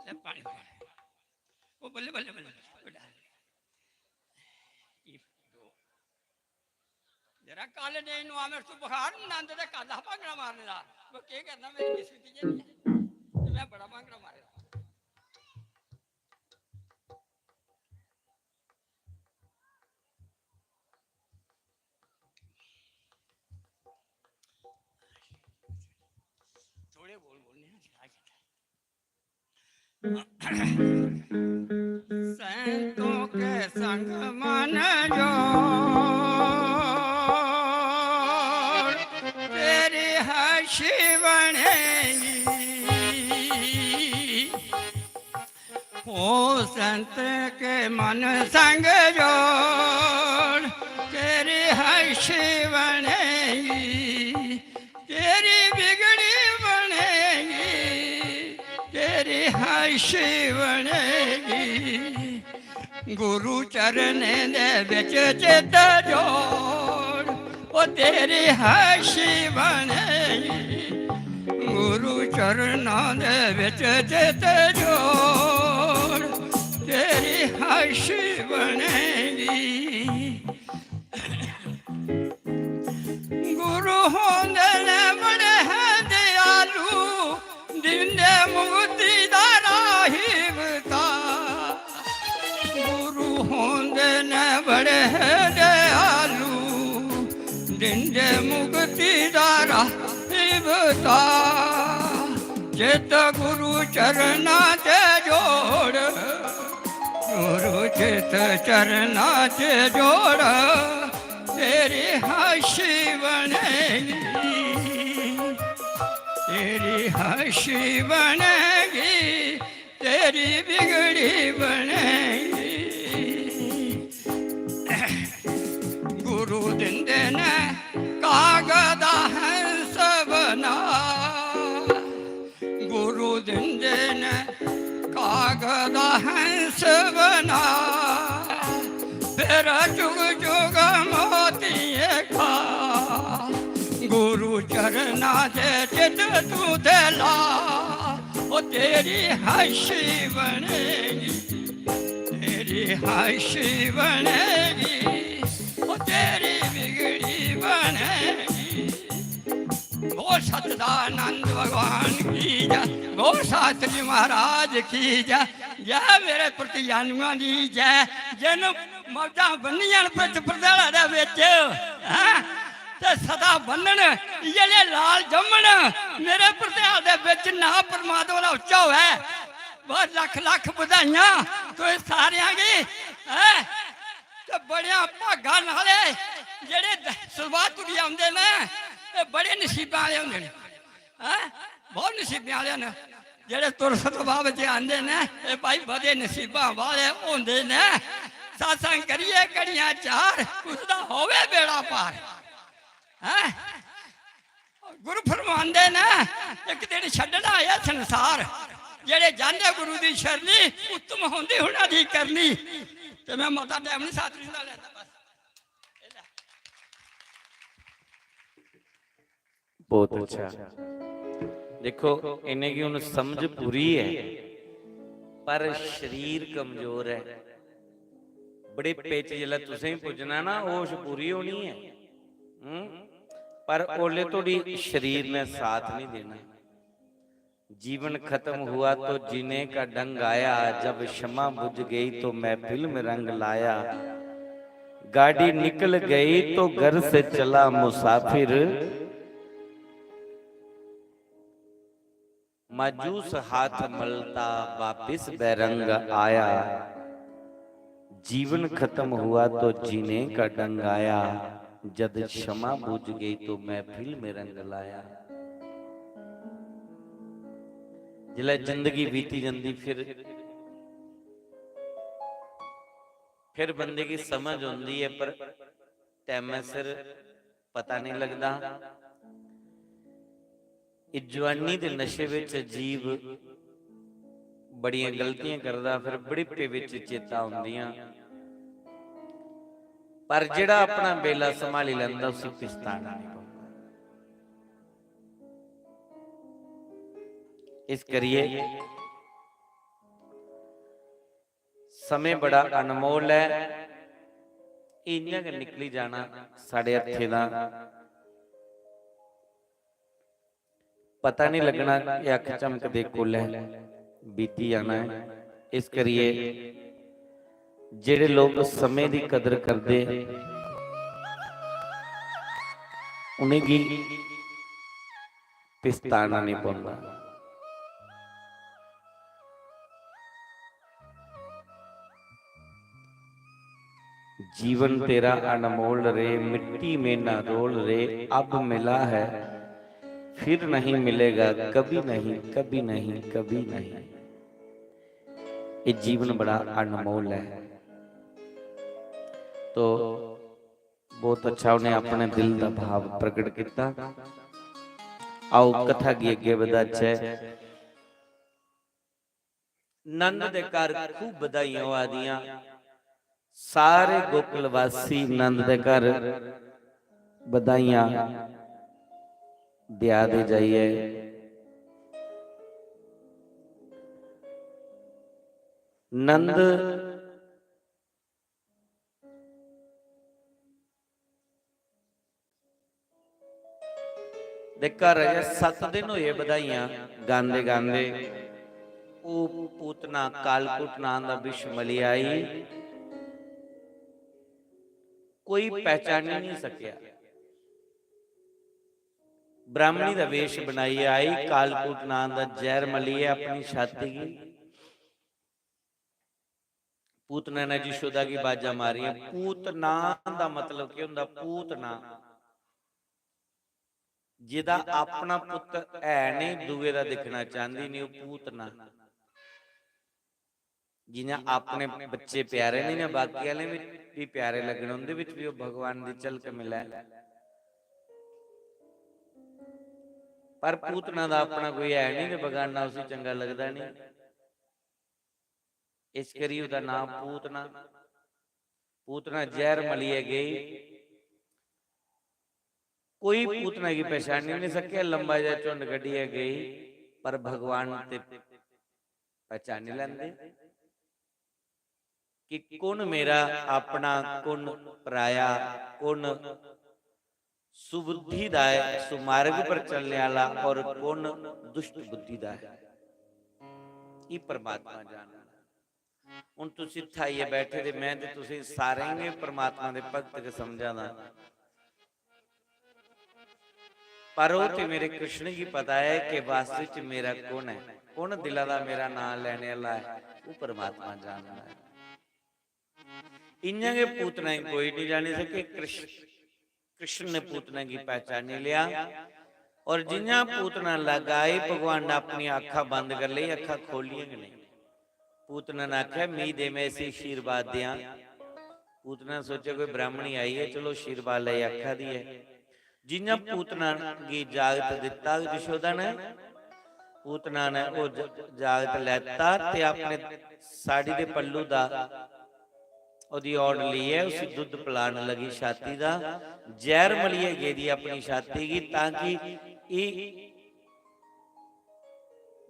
ले पानी पी। ओ बल्ले, बल्ले, बल्ले, बल्ले। जरा कल नेईं नुआ मेरे तू बुखार, नंद ते कल हा भांगड़ा मारने दा। वो केह् करना, मेरी किस्मत इ'यै नेही ऐ। ते मैं बड़ा भांगड़ा मारे दा। थोड़े बोल बोलने हैं, क्या कहता है? संतों के संग मन जोड़, तेरी हंसी बनेगी। ओ संत के मन संग जोड़, तेरी हंसी बनेगी, तेरी बिगड़ी बनेगी, तेरी हंसी बनेगी। गुरु चरणें दे बिच चित जोड़, ओ तेरी हंसी बनेगी। गुरु चरणा दे बिच चित जोड़, तेरी हंसी बनेगी। गुरु होंदे ने बड़े हैं दयालु, दिंदे मुक्ति दा राही बता। गुरु होंदे ने बड़े हैं दयालु, दिंदे मुक्ति दा राही बता। चित गुरु चरणा ते जोड़, गुरु चित चरणा ते जोड़, तेरी हंसी बनेगी, तेरी हंसी बनेगी, तेरी बिगड़ी बनेगी। गुरु दिंदे ने कागदा हंस बना, गुरु दिंदे ने कागदा हंस बना, फिर चुग चुग मोतिये खा। गुरु चरना दे चित तू ते ला, ओ तेरी हंसी बनेगी, तेरी हंसी बनेगी, ओ तेरी बिगड़ी बनेगी। बोल सतदानंद भगवान की जय, बोल शास्त्री महाराज की जय, जय मेरे प्रतिजानुआं दी जय। जिन मौजां बन्नियां न पिट्ठ भरजाला दे बिच, हैं? ते सदा बन्नन इ'यै जेह् लाल जम्मन, मेरे भरजाल दे बिच नांऽ परमात्मा दा उच्चा होऐ। बहुत लख लख बधाइयां तुसें सारेआं गी, हैं? ते बड़ियां भागां नाले जेह्ड़े द-, सुलवातुड़ी औंदे न, ते बड़े नसीबां आह्ले होंदे न, हैं? बहुत नसीबें आह्ले न जेह्ड़े तुरसत बाब च आंदे न। एह् भाई, बड़े नसीबां वाले होंदे न। सत्संग करियै घड़ियां चार, कुसदा होवे बेड़ा पार, हैं? गुरु फरमांदे न, इक दिन छड्डना एह् संसार। जेह्ड़े जांदे गुरु दी शरणी, उत्तम होंदी हुना दी करनी। ते मैं मता टाइम नहीं साथ दिंदा लैंदा, बस। बहुत अच्छा। देखो, इ'नेंगी हुन समझ पूरी ऐ, पर शरीर कमजोर ऐ। बड़े पेच जिसलै तुसें पुज्जना ना, होश पूरी होनी ऐ। हम्म? पर ओल्ले धोड़ी शरीर ने साथ नहीं देना। जीवन खत्म हुआ तो जीने का ढंग आया, जब क्षमा बुझ गई तो महफिल में रंग लाया। गाड़ी निकल गई तो घर से चला मुसाफिर, मायूस हाथ मलता वापिस बैरंग आया। जीवन खत्म हुआ तो जीने का ढंग आया, जद क्षमा बुझ गई तो महफिल में रंग लाया। जिसलै जिंदगी बीती जंदी, फिर फिर बंदे गी समझ औंदी ऐ, पर टैमै सिर पता नहीं लगदा। इस जुआनी दे नशे विच जीव बड़ियां गलतियां करदा, फिर बुढ़ापे विच चेता औंदियां। पर जेड़ा अपना बेला संभाली लैंदा, उसी पछताना नहीं पौंदा। इस करिए समें बड़ा अनमोल ऐ, इ'यां गै निकली जाना साढ़े हत्थें दा। पता नहीं लगना कि अक्ख झमकदे कोलै बीती जाना ऐ। इस करिए जेड़े लोग समें दी कदर करदे, उ'नेंगी पछताना नहीं पौंदा। जीवन तेरा अनमोल रे, मिट्टी में ना रोल रे, अब मिला है फिर नहीं मिलेगा, कभी नहीं, कभी नहीं, कभी नहीं। ये जीवन बड़ा अनमोल है। तो बहुत अच्छा उन्हें अपने दिल का भाव प्रकट किया। आओ कथा की अगे बधाचे। नंद दे घर खूब बधाइयां होआ दियां। सारे गोकुलवासी नंद दे घर बधाइयां देआ दे जाइए। नंद दे घर अजें सत्त दिन होए बधाइयां गांदे गांदे। ओह् पूतना कालकुट नां दा विष मली आई, कोई पहचानी नहीं सकेआ। ब्राह्मणी दा वेश बनाइयै आई, कालकुट नां दा जैह्र मलियै अपनी छाती गी। पूतना ने यशोदा गी बाजां मारियां। पूतना दा मतलब केह् होंदा? पूतना जेह्दा अपना पुत्तर है नहीं, दूए दा दिक्खना चांह्दी नहीं, ओह् पूतना। जि'यां अपने बच्चे प्यारे नहीं ना, बाकी आह्लें बी, बी प्यारे लग्गन, उं'दे बिच बी ओह् भगवान दी झलक मिलै। पर पूतना दा अपना कोई है नहीं ते बगाना उसी चंगा लगदा नहीं। इस करी ओह्दा नांऽ पूतना। पूतना जैह्र मलियै गेई। कोई पूतना गी पछानी नहीं सकेआ, लंबा जेहा झुंड कड्ढियै गेई, पर भगवान ते पहचानी लैंदे कि कु'न मेरा अपना, कु'न पराया, कु'न सुबुद्धि दा ऐ, सुमार्ग पर चलने आह्ला, और कु'न दुष्ट बुद्धि दा ऐ, एह् परमात्मा जानदा। हुन तुस इत्थै आइयै बैठे दे, मैं ते तुसें सारें गी परमात्मा दे भक्त गै समझा दा, पर ओह् ते मेरे कृष्ण गी पता ऐ कि वास्तव च मेरा कु'न ऐ। कु'न दिला दा मेरा नांऽ लैने आह्ला ऐ, ओह् परमात्मा जानदा ऐ। इ'यां गै पूतना गी कोई निं जानी सके। कृष्ण, कृष्ण ने पूतना गी पहचानी लेआ। और जि'यां पूतना लग आई, भगवान ने अपनी अक्खां बंद कर लेई, अक्खां खोलियां गै नेईं। पूतना ने आखेआ, "मी दे, मैं इसी आशीर्वाद देआं।" पूतना ने सोचेआ, "कोई ब्राह्मणी आई ऐ, चलो आशीर्वाद लेई आखा दी ऐ।" जि'यां पूतना गी जागत दित्ता यशोदा ने, पूतना ने ओह् ज-, जागत लैता ते अपने साड़ी दे पल्लू दा, ओह्दी औड़ लेइयै उसी दुद्ध पलान लगी छाती दा। जैह्र मलियै गेदी अपनी छाती गी, तां कि एह्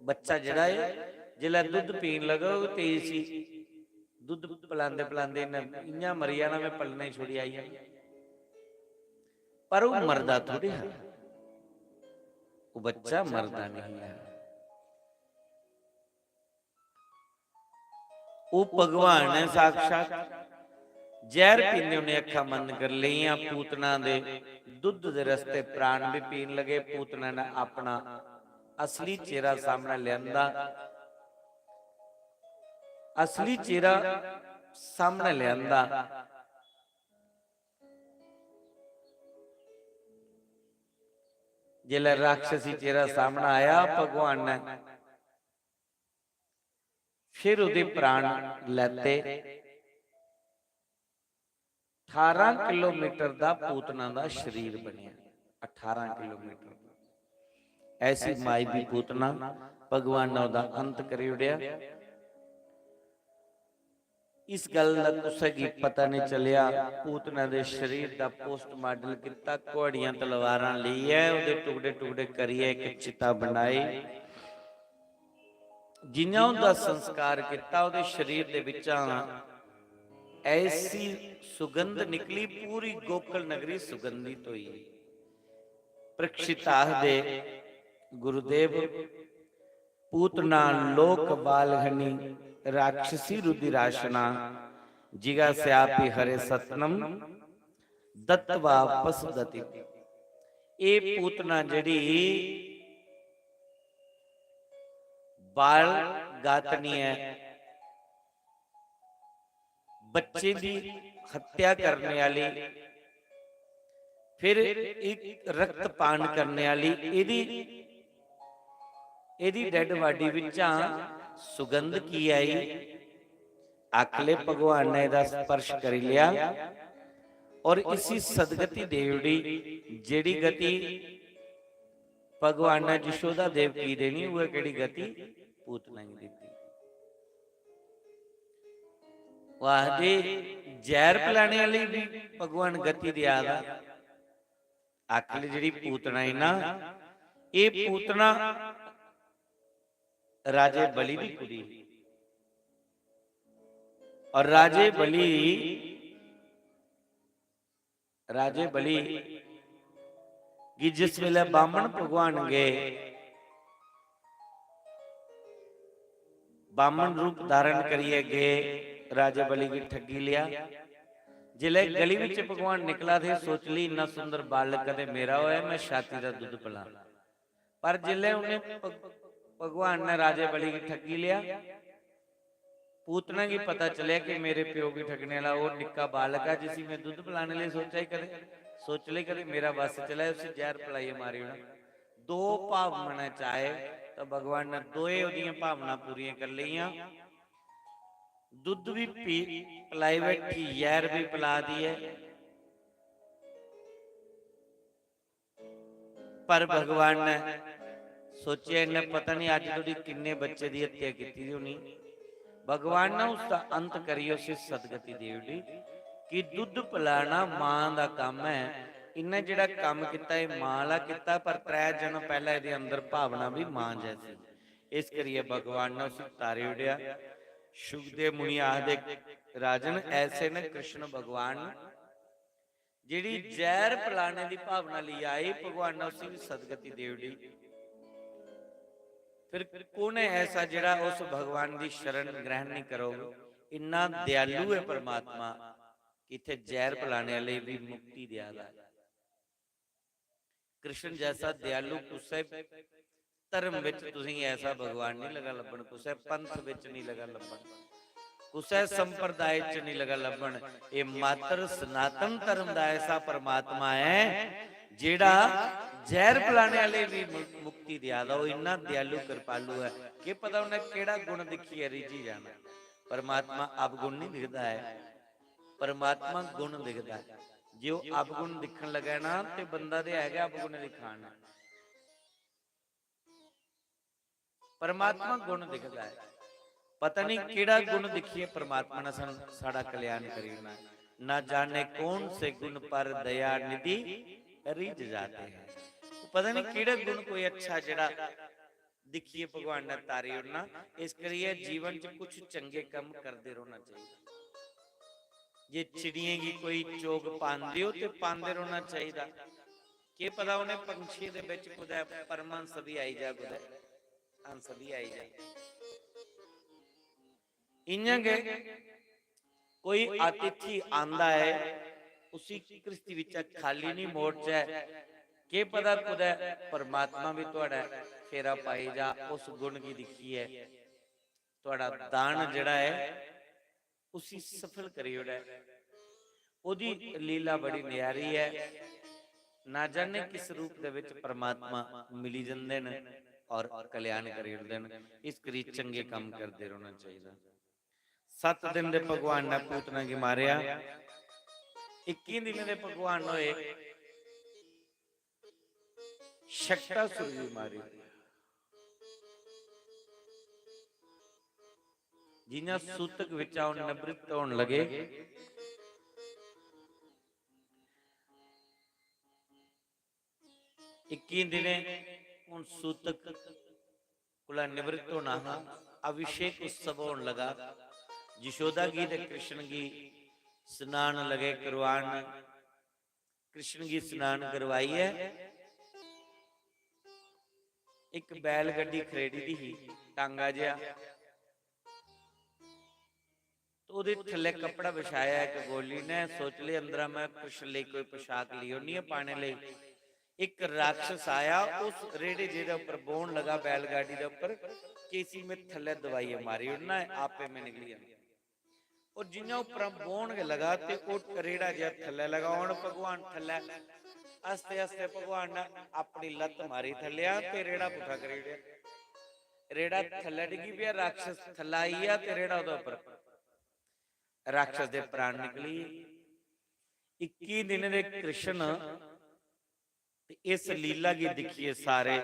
बच्चा जेह्ड़ा ऐ, जिसलै दुद्ध पीन लगग ते इसी दुद्ध पलांदे पलांदे इ'न्नै इ'यां मरी जाना, में पल्लने छोड़ी आई जाना। पर ओह् मरदा थोड़ी हा, ओह् बच्चा मरदा नेईं हा। ओह् भगवान ऐ साक्षात। जैह्र पींदे उ'नें अक्खां बंद करी लेइयां। पूतना दे दुद्ध दे रस्ते प्राण बी पीन लगे। पूतना ने अपना असली चेहरा सामनै लेआंदा। असली चेहरा सामनै लेआंदा। जिसलै राक्षसी चेहरा सामनै आया, भगवान ने फिर ओह्दे प्राण लैते। ठारां किलोमीटर दा पूतना दा शरीर बनेआ। अठारां किलोमीटर। ऐसी माई दी पूतना, भगवान ने ओह्दा अंत करी ओड़ेआ। इस गल्ल दा कुसै गी पता नेईं चलेआ। पूतना दे शरीर दा पोस्टमार्टम कीता, घोड़ियां तलवारां लेइयै ओह्दे टुकड़े टुकड़े करियै इक चिता बनाई। जि'यां ओह्दा संस्कार कीता, ओह्दे शरीर दे बिच्चा ऐसी सुगंध निकली, पूरी गोकुल नगरी सुगंधित होई। परीक्षित आखदे, "गुरुदेव, पूतना लोक बालघनी राक्षसी रुधिराशना जिगास्यापि हरे सत्नम दत्त्वा पसदति।" एह् पूतना जेह्ड़ी बाल गातनी ऐ, बच्चे दी हत्या करने आह्ली, फिर इक रक्तपान करने आह्ली, एह्दी, एह्दी डेड बाडी बिच्चा सुगंध की आई? आखले भगवान ने एह्दा स्पर्श करी लेआ और इसी सदगति देई ओड़ी, जेह्ड़ी गति भगवान ने यशोदा देवकी देनी, उ'ऐ केह्ड़ी गति पूतना गी दित्ती। ओह् आखदे, जैह्र पलाने आह्ली बी भगवान गति देआ दा। आखले जेह्ड़ी पूतना ऐ ना, एह् पूतना राजे बलि दी कुड़ी। और राजे बलि, राजे बलि गी जिस बेल्लै बामन भगवान गे, बामन रूप धारण करियै गे, राजे बलि गी ठग्गी लेआ। जिसलै गली बिच भगवान निकला दे, सोच ली, "इन्ना सुंदर बालक कदें मेरा होऐ, मैं छाती दा दुद्ध पलां।" पर जिसलै उ'नें भ-, भगवान ने राजे बलि गी ठग्गी लेआ, पूतना गी पता चलेआ कि मेरे प्यो गी ठगने आह्ला ओह् निक्का बालक ऐ जिसी में दुद्ध पलाने लेई सोचा ही कदें, सोच लेई कदें मेरा बस चलै, उसी जैह्र पलाइयै मारी ओड़ां। दो भाव मनै च आए तां भगवान ने दोए ओह्दियां भावनां पूरियां करी लेइयां। दुद्ध बी पी, पलाई बैठी, जैह्र बी पला दी ऐ। पर भगवान ने सोचेआ, इन्नै पता नहीं अज्ज धोड़ी किन्ने बच्चे दी हत्या कीती दी होनी। भगवान ने उसदा अंत करियै उसी सदगति देई ओड़ी कि दुद्ध पलाना मां दा कम्म ऐ। इन्नै जेह्ड़ा कम्म कीता, एह् मां आह्ला कीता, पर त्रै जन्म पैह्लें एह्दे अंदर भावना बी मां जैसी। इस करियै भगवान ने उसी तारी ओड़ेआ। शुकदेव मुनि आखदे, "राजन, ऐसे न कृष्ण भगवान।" जेह्ड़ी जैह्र पलाने दी भावना लेई आई, भगवान ने उसी बी सदगति देई ओड़ी। फिर कु'न ऐ ऐसा जेह्ड़ा उस भगवान दी शरण ग्रहण नहीं करोग? इन्ना दयालु ऐ परमात्मा कि इत्थै जैह्र पलाने आह्ले गी बी मुक्ति देआ दा ऐ। कृष्ण जैसा दयालु कुसै धर्म बिच तुसेंगी ऐसा भगवान नहीं लगा लब्भन, कुसै पंथ बिच नहीं लगा लब्भन, कुसै संप्रदाय च नहीं लगा लब्भन। एह् मात्र सनातन धर्म दा ऐसा परमात्मा ऐ, जेह्ड़ा जैह्र पलाने आह्ले बी मु-, मुक्ति देआ दा। ओह् इन्ना दयालु कृपालु ऐ, केह् पता उन्नै केह्ड़ा गुण दिक्खियै रिज्झी जाना। परमात्मा अवगुण नहीं दिखदा ऐ, परमात्मा गुण दिखदा ऐ। जे ओह् अवगुण दिक्खन लगे ना, ते बंदा ते है गै अवगुण दिक्खा ना। परमात्मा गुण दिखदा ऐ। पता नहीं केह्ड़ा गुण दिक्खियै परमात्मा ने सन-, साढ़ा कल्याण करी ओड़ना ऐ। ना जाने कौन से गुण पर दया निधि रिझ जाते हैं। पता नहीं केह्ड़ा गुण कोई अच्छा जेह्ड़ा दिक्खियै भगवान ने तारी ओड़ना। इस करियै जीवन च कुछ चंगे कम्म करदे रौह्ना चाहिदा। जे चिड़ियें गी कोई चोग पांदे ओ ते पांदे रौह्ना चाहिदा। केह् पता उ'नें पंछियें दे बिच कुतै परमहंस बी आई जा, कुतै हंस बी आई जा। इ'यां गै कोई अतिथि आंदा ऐ, उसी घृस्ती बिच्चा खाल्ली निं मोड़चै। केह् पता कुतै परमात्मा बी थुआढ़ै फेरा पाई जा, उस गुण गी दिक्खियै थुआढ़ा दान जेह्ड़ा ऐ, उसी सफल करी ओड़ै। ओह्दी लीला बड़ी न्यारी ऐ। ना जाने किस रूप दे विच परमात्मा मिली जंदे न और कल्याण करी ओड़दे न। इस करी चंगे कम्म करदे रौह्ना चाहिदा। सत्त दिन दे भगवान ने पूतना गी मारेआ, इक्की दिनें दे भगवान होए, शक्टासुर गी मारी। जियां सूतक बिच्चा ओह् निवृत्त होन लगे, इक्की दिनें हून सूतक कोला निवृत्त होना हा। अभिषेक उत्सव होन लगा। यशोदा गी ते कृष्ण गी स्नान लगे करवान। कृष्ण गी स्नान करवाइयै इक बैलगड्डी खरेड़ी दी ही, टांगा जेहा। ते ओह्दे थल्लै कपड़ा बिछाया इक गोली ने, सोच ले अंदरा मैं कृष्ण लेई कोई पोशाक लेई औनी ऐ पाने लेई। इक राक्षस आया, उस रेड़े जेह्दे उप्पर बौह्न लगा बैलगाड़ी दे उप्पर, कि इसी मैं थल्लै दबाइयै मारी ओड़ना ऐ, आपे मैं निकली जाना। और जियां उप्परा बौह्न गै लगा ते ओह् रेड़ा जेहा थल्लै लगा, हून भगवान थल्लै, आस्ते आस्ते भगवान ने अपनी लत्त मारी थल्लेआ ते रेड़ा पुट्ठा करी ओड़ेआ। रेड़ा थल्लै डिग्गी पेआ, राक्षस थल्लै आई गेआ ते रेड़ा ओह्दे उप्पर, राक्षस दे प्राण निकली गे। इक्की दिन दे कृष्ण ते इस लीला गी दिक्खियै सारे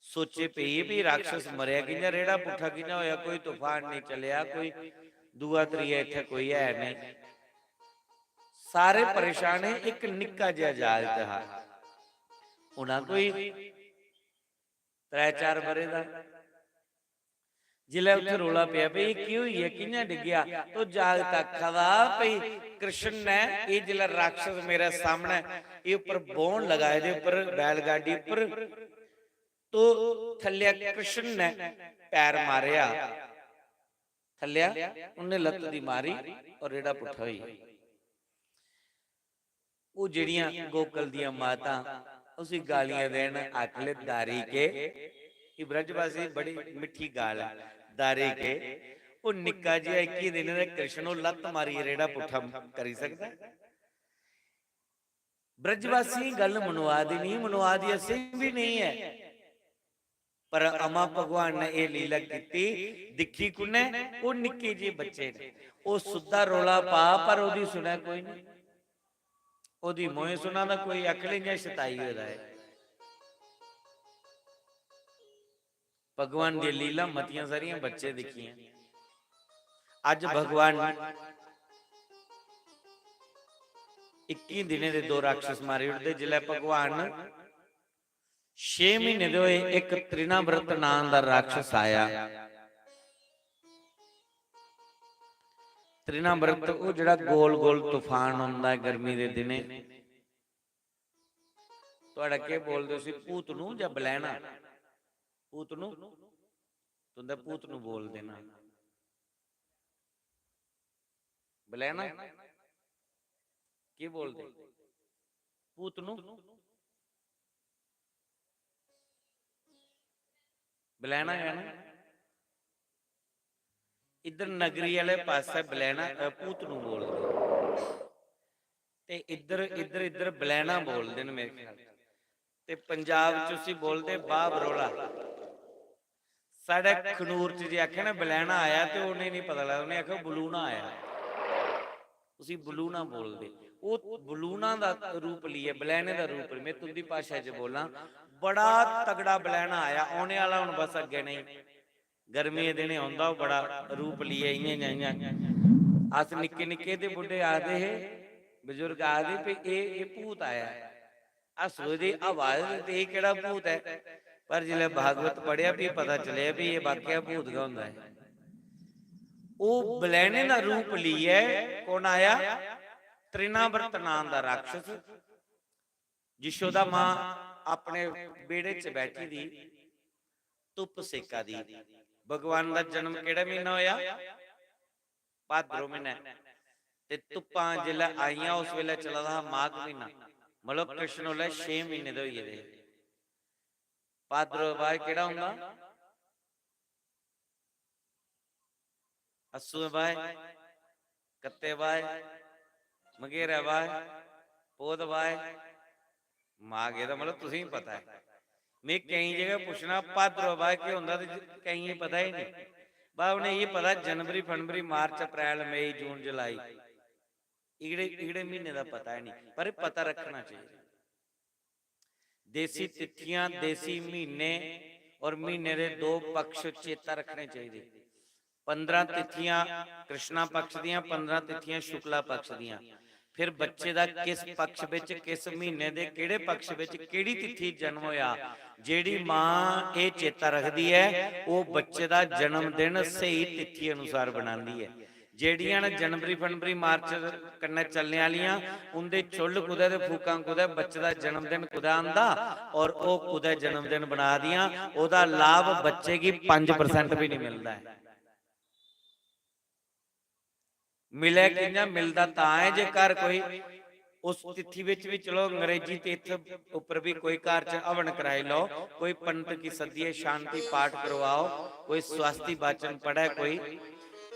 सोचे पे, "एह् भी राक्षस मरेआ कि'यां, रेड़ा पुट्ठा कि'यां होएआ, कोई तूफान नेईं चलेआ, कोई दूआ त्रीया इत्थै कोई है नेईं।" सारे परेशान हे। इक निक्का जेहा जागत हा, होना कोई त्रै चार ब'रे दा। जिसलै उत्थै रौला पेआ, "भई, एह् केह् होई गेआ, कि'यां डिग्गेआ?" तो जागत आखा दा, "भई, कृष्ण ने एह् जिसलै राक्षस मेरे सामनै एह् उप्पर बौह्न लगा, एह्दे उप्पर, बैलगाडी उप्पर, तो थल्लेआ कृष्ण ने पैर मारेआ, थल्लेआ उन्नै लत्त दी मारी और रेड़ा पुट्ठा होई गेआ।" ओह् जेह्ड़ियां गोकुल दियां मातां उसी गालियां देन, आखले, "दारी के।" एह् ब्रजवासी बड़ी मिट्ठी गाल ऐ, "दारी के।" ओह् निक्का जेहा इक्की दिन दा कृष्ण, ओह् लत्त मारियै रेड़ा पुट्ठा करी सकदा ऐ? ब्रजवासियें गल्ल मनोआ दी नहीं, मनोआ दी असें बी नहीं ऐ। पर अमा भगवान ने एह् लीला कीती, दिक्खी कुन्नै? ओह् निक्के जेह् बच्चे ने। ओह् सुद्धा रौला पा, पर ओह्दी सुनै कोई नहीं। ओह्दी मोए सुना दा कोई, आखले इ'यां शताई होए दा ऐ। भगवान दी लीला मतियां सारियां बच्चे दिक्खियां। अज्ज भगवान इक्की दिनें दे दो राक्षस मारी ओड़दे। जिसलै भगवान छे म्हीने दे होए, इक त्रिनाव्रत नां दा राक्षस आया। त्रिनाव्रत, ओह् जेह्ड़ा गोल गोल तूफान औंदा ऐ गर्मी दे दिनें, थुआढ़ा केह् बोलदे उसी, भूतनू जां बलैना? भूतनू, तुं'दे भूतनू बोलदे ना। बलैना? केह् बोलदे? भूतनू? बलैना गै ना। इद्धर नगरी आह्ले पासै बलैना, अ, भूत नू बोलदे। ते इद्धर, इद्धर, इद्धर बलैना बोलदे न मेरे ख्याल च। ते पंजाब च उसी बोलदे बाह् बरोला। साढ़े खनूर च जे आखे ना बलैना आया ते उ'नें निं पता लगदा, उ'नें आखेआ बलूना आया। उसी बलूना बोलदे। ओह् बलूना दा रूप लेइयै, बलैने दा रूप, में तुं'दी भाशा च बोलां, बड़ा तगड़ा बलैना आया, औने आह्ला हून बस अग्गें नेईं। गर्मियें दे दिनें औंदा ओह् बड़ा रूप लेइयै, इ'यां, इ'यां, इ'यां। अस निक्के निक्के ते बुड्ढे आखदे हे, बजुर्ग आखदे भई एह्, एह् भूत आया ऐ। अस सोचदे हवा ऐ ते एह् केह्ड़ा भूत ऐ, पर जिसलै भागवत पढ़ेआ फ्ही पता चलेआ भई एह् वाकया भूत गै होंदा ऐ। ओह् बलैने दा रूप लेइयै कौन आया? तृणावर्त नां दा राक्षस। यशोदा मां अपने बेड़े च बैठी दी, धुप्प सेका दी। भगवान दा जन्म केह्ड़े म्हीनै होएआ? भाद्रो म्हीनै। ते धुप्पां जिसलै आइयां, उस बेल्लै चला दा हा माघ म्हीना, मतलब कृष्ण उसलै छे म्हीने दे होई गेदे हे। भाद्रो दे बाद केह्ड़ा औंदा? अस्सू दे बाद, कत्ते बाद, मघेरै बाद, पौह् दे बाद, माघ, एह्दा मतलब तुसें गी पता ऐ। में केईं जगह पुच्छना, भाद्रो बाद केह् होंदा, ते ज-, केइयें गी पता ही निं। बस उ'नें इ'यै पता, जनवरी, फरवरी, मार्च, अप्रैल, मई, जून, जुलाई, एह्कड़े, एह्कड़े म्हीने दा पता ही निं, पर एह् पता रक्खना चाहिदा। देसी तिथियां, देसी म्हीने और म्हीने दे दो पक्ष चेता रक्खने चाहिदे। पंदरां तिथियां कृष्णा पक्ष दियां, पंदरां तिथियां शुक्ला पक्ष दियां। फिर बच्चे दा किस पक्ष बिच, किस म्हीने दे केह्ड़े पक्ष बिच केह्ड़ी तिथि जन्म होया, जेह्ड़ी मां एह् चेता रखदी ऐ, ओह् बच्चे दा जन्म दिन स्हेई तिथि अनुसार बनांदी ऐ। जेह्ड़ियां न जनवरी, फरवरी, मार्च कन्नै चलने आह्लियां, उं'दे चु'ल्ल कुतै ते फूकां कुतै, बच्चे दा जन्मदिन कुतै आंदा और ओह् कुतै जन्मदिन बना दियां, ओह्दा लाभ बच्चे गी पंज percent बी निं मिलदा ऐ। मिलै कि'यां? मिलदा तां ऐ जे घर कोई उस तिथि बिच बी, चलो, अंग्रेजी तिथ उप्पर बी कोई घर च हवन कराई लैओ, कोई पंडित गी सद्दियै शांति पाठ करवाओ, कोई स्वास्ति वाचन पढ़ै, कोई,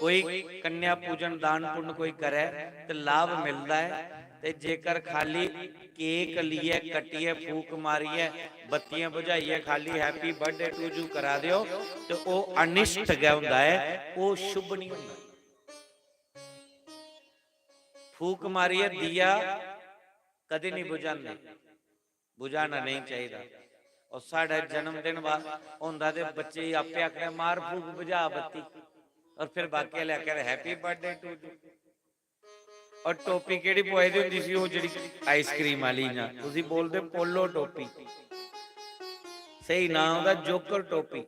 कोई कन्या पूजन दान पुण्य कोई करै ते लाभ मिलदा ऐ। ते जेकर खाली केक लेइयै, कट्टियै, फूक मारियै, बत्तियां बुझाइयै खाली happy birthday to you करा दे ओ ते ओह् अनिष्ट गै होंदा ऐ, ओह् शुभ निं होंदा। फूक मारियै दिया कदें निं बुझांदे, बुझाना नेईं चाहिदा। और साढ़ा जन्मदिन वा-, होंदा ते बच्चे गी आपे आखना, "मार फूक, बुझा बत्ती।" और फिर बाकी आह्ले आखदे, "Happy birthday to you।" और टोपी केह्ड़ी पोआई दी होंदी सी, ओह् जेह्ड़ी आइसक्रीम आह्ली इ'यां, उसी बोलदे पोलो टोपी। स्हेई नांऽ ओह्दा जोकर टोपी।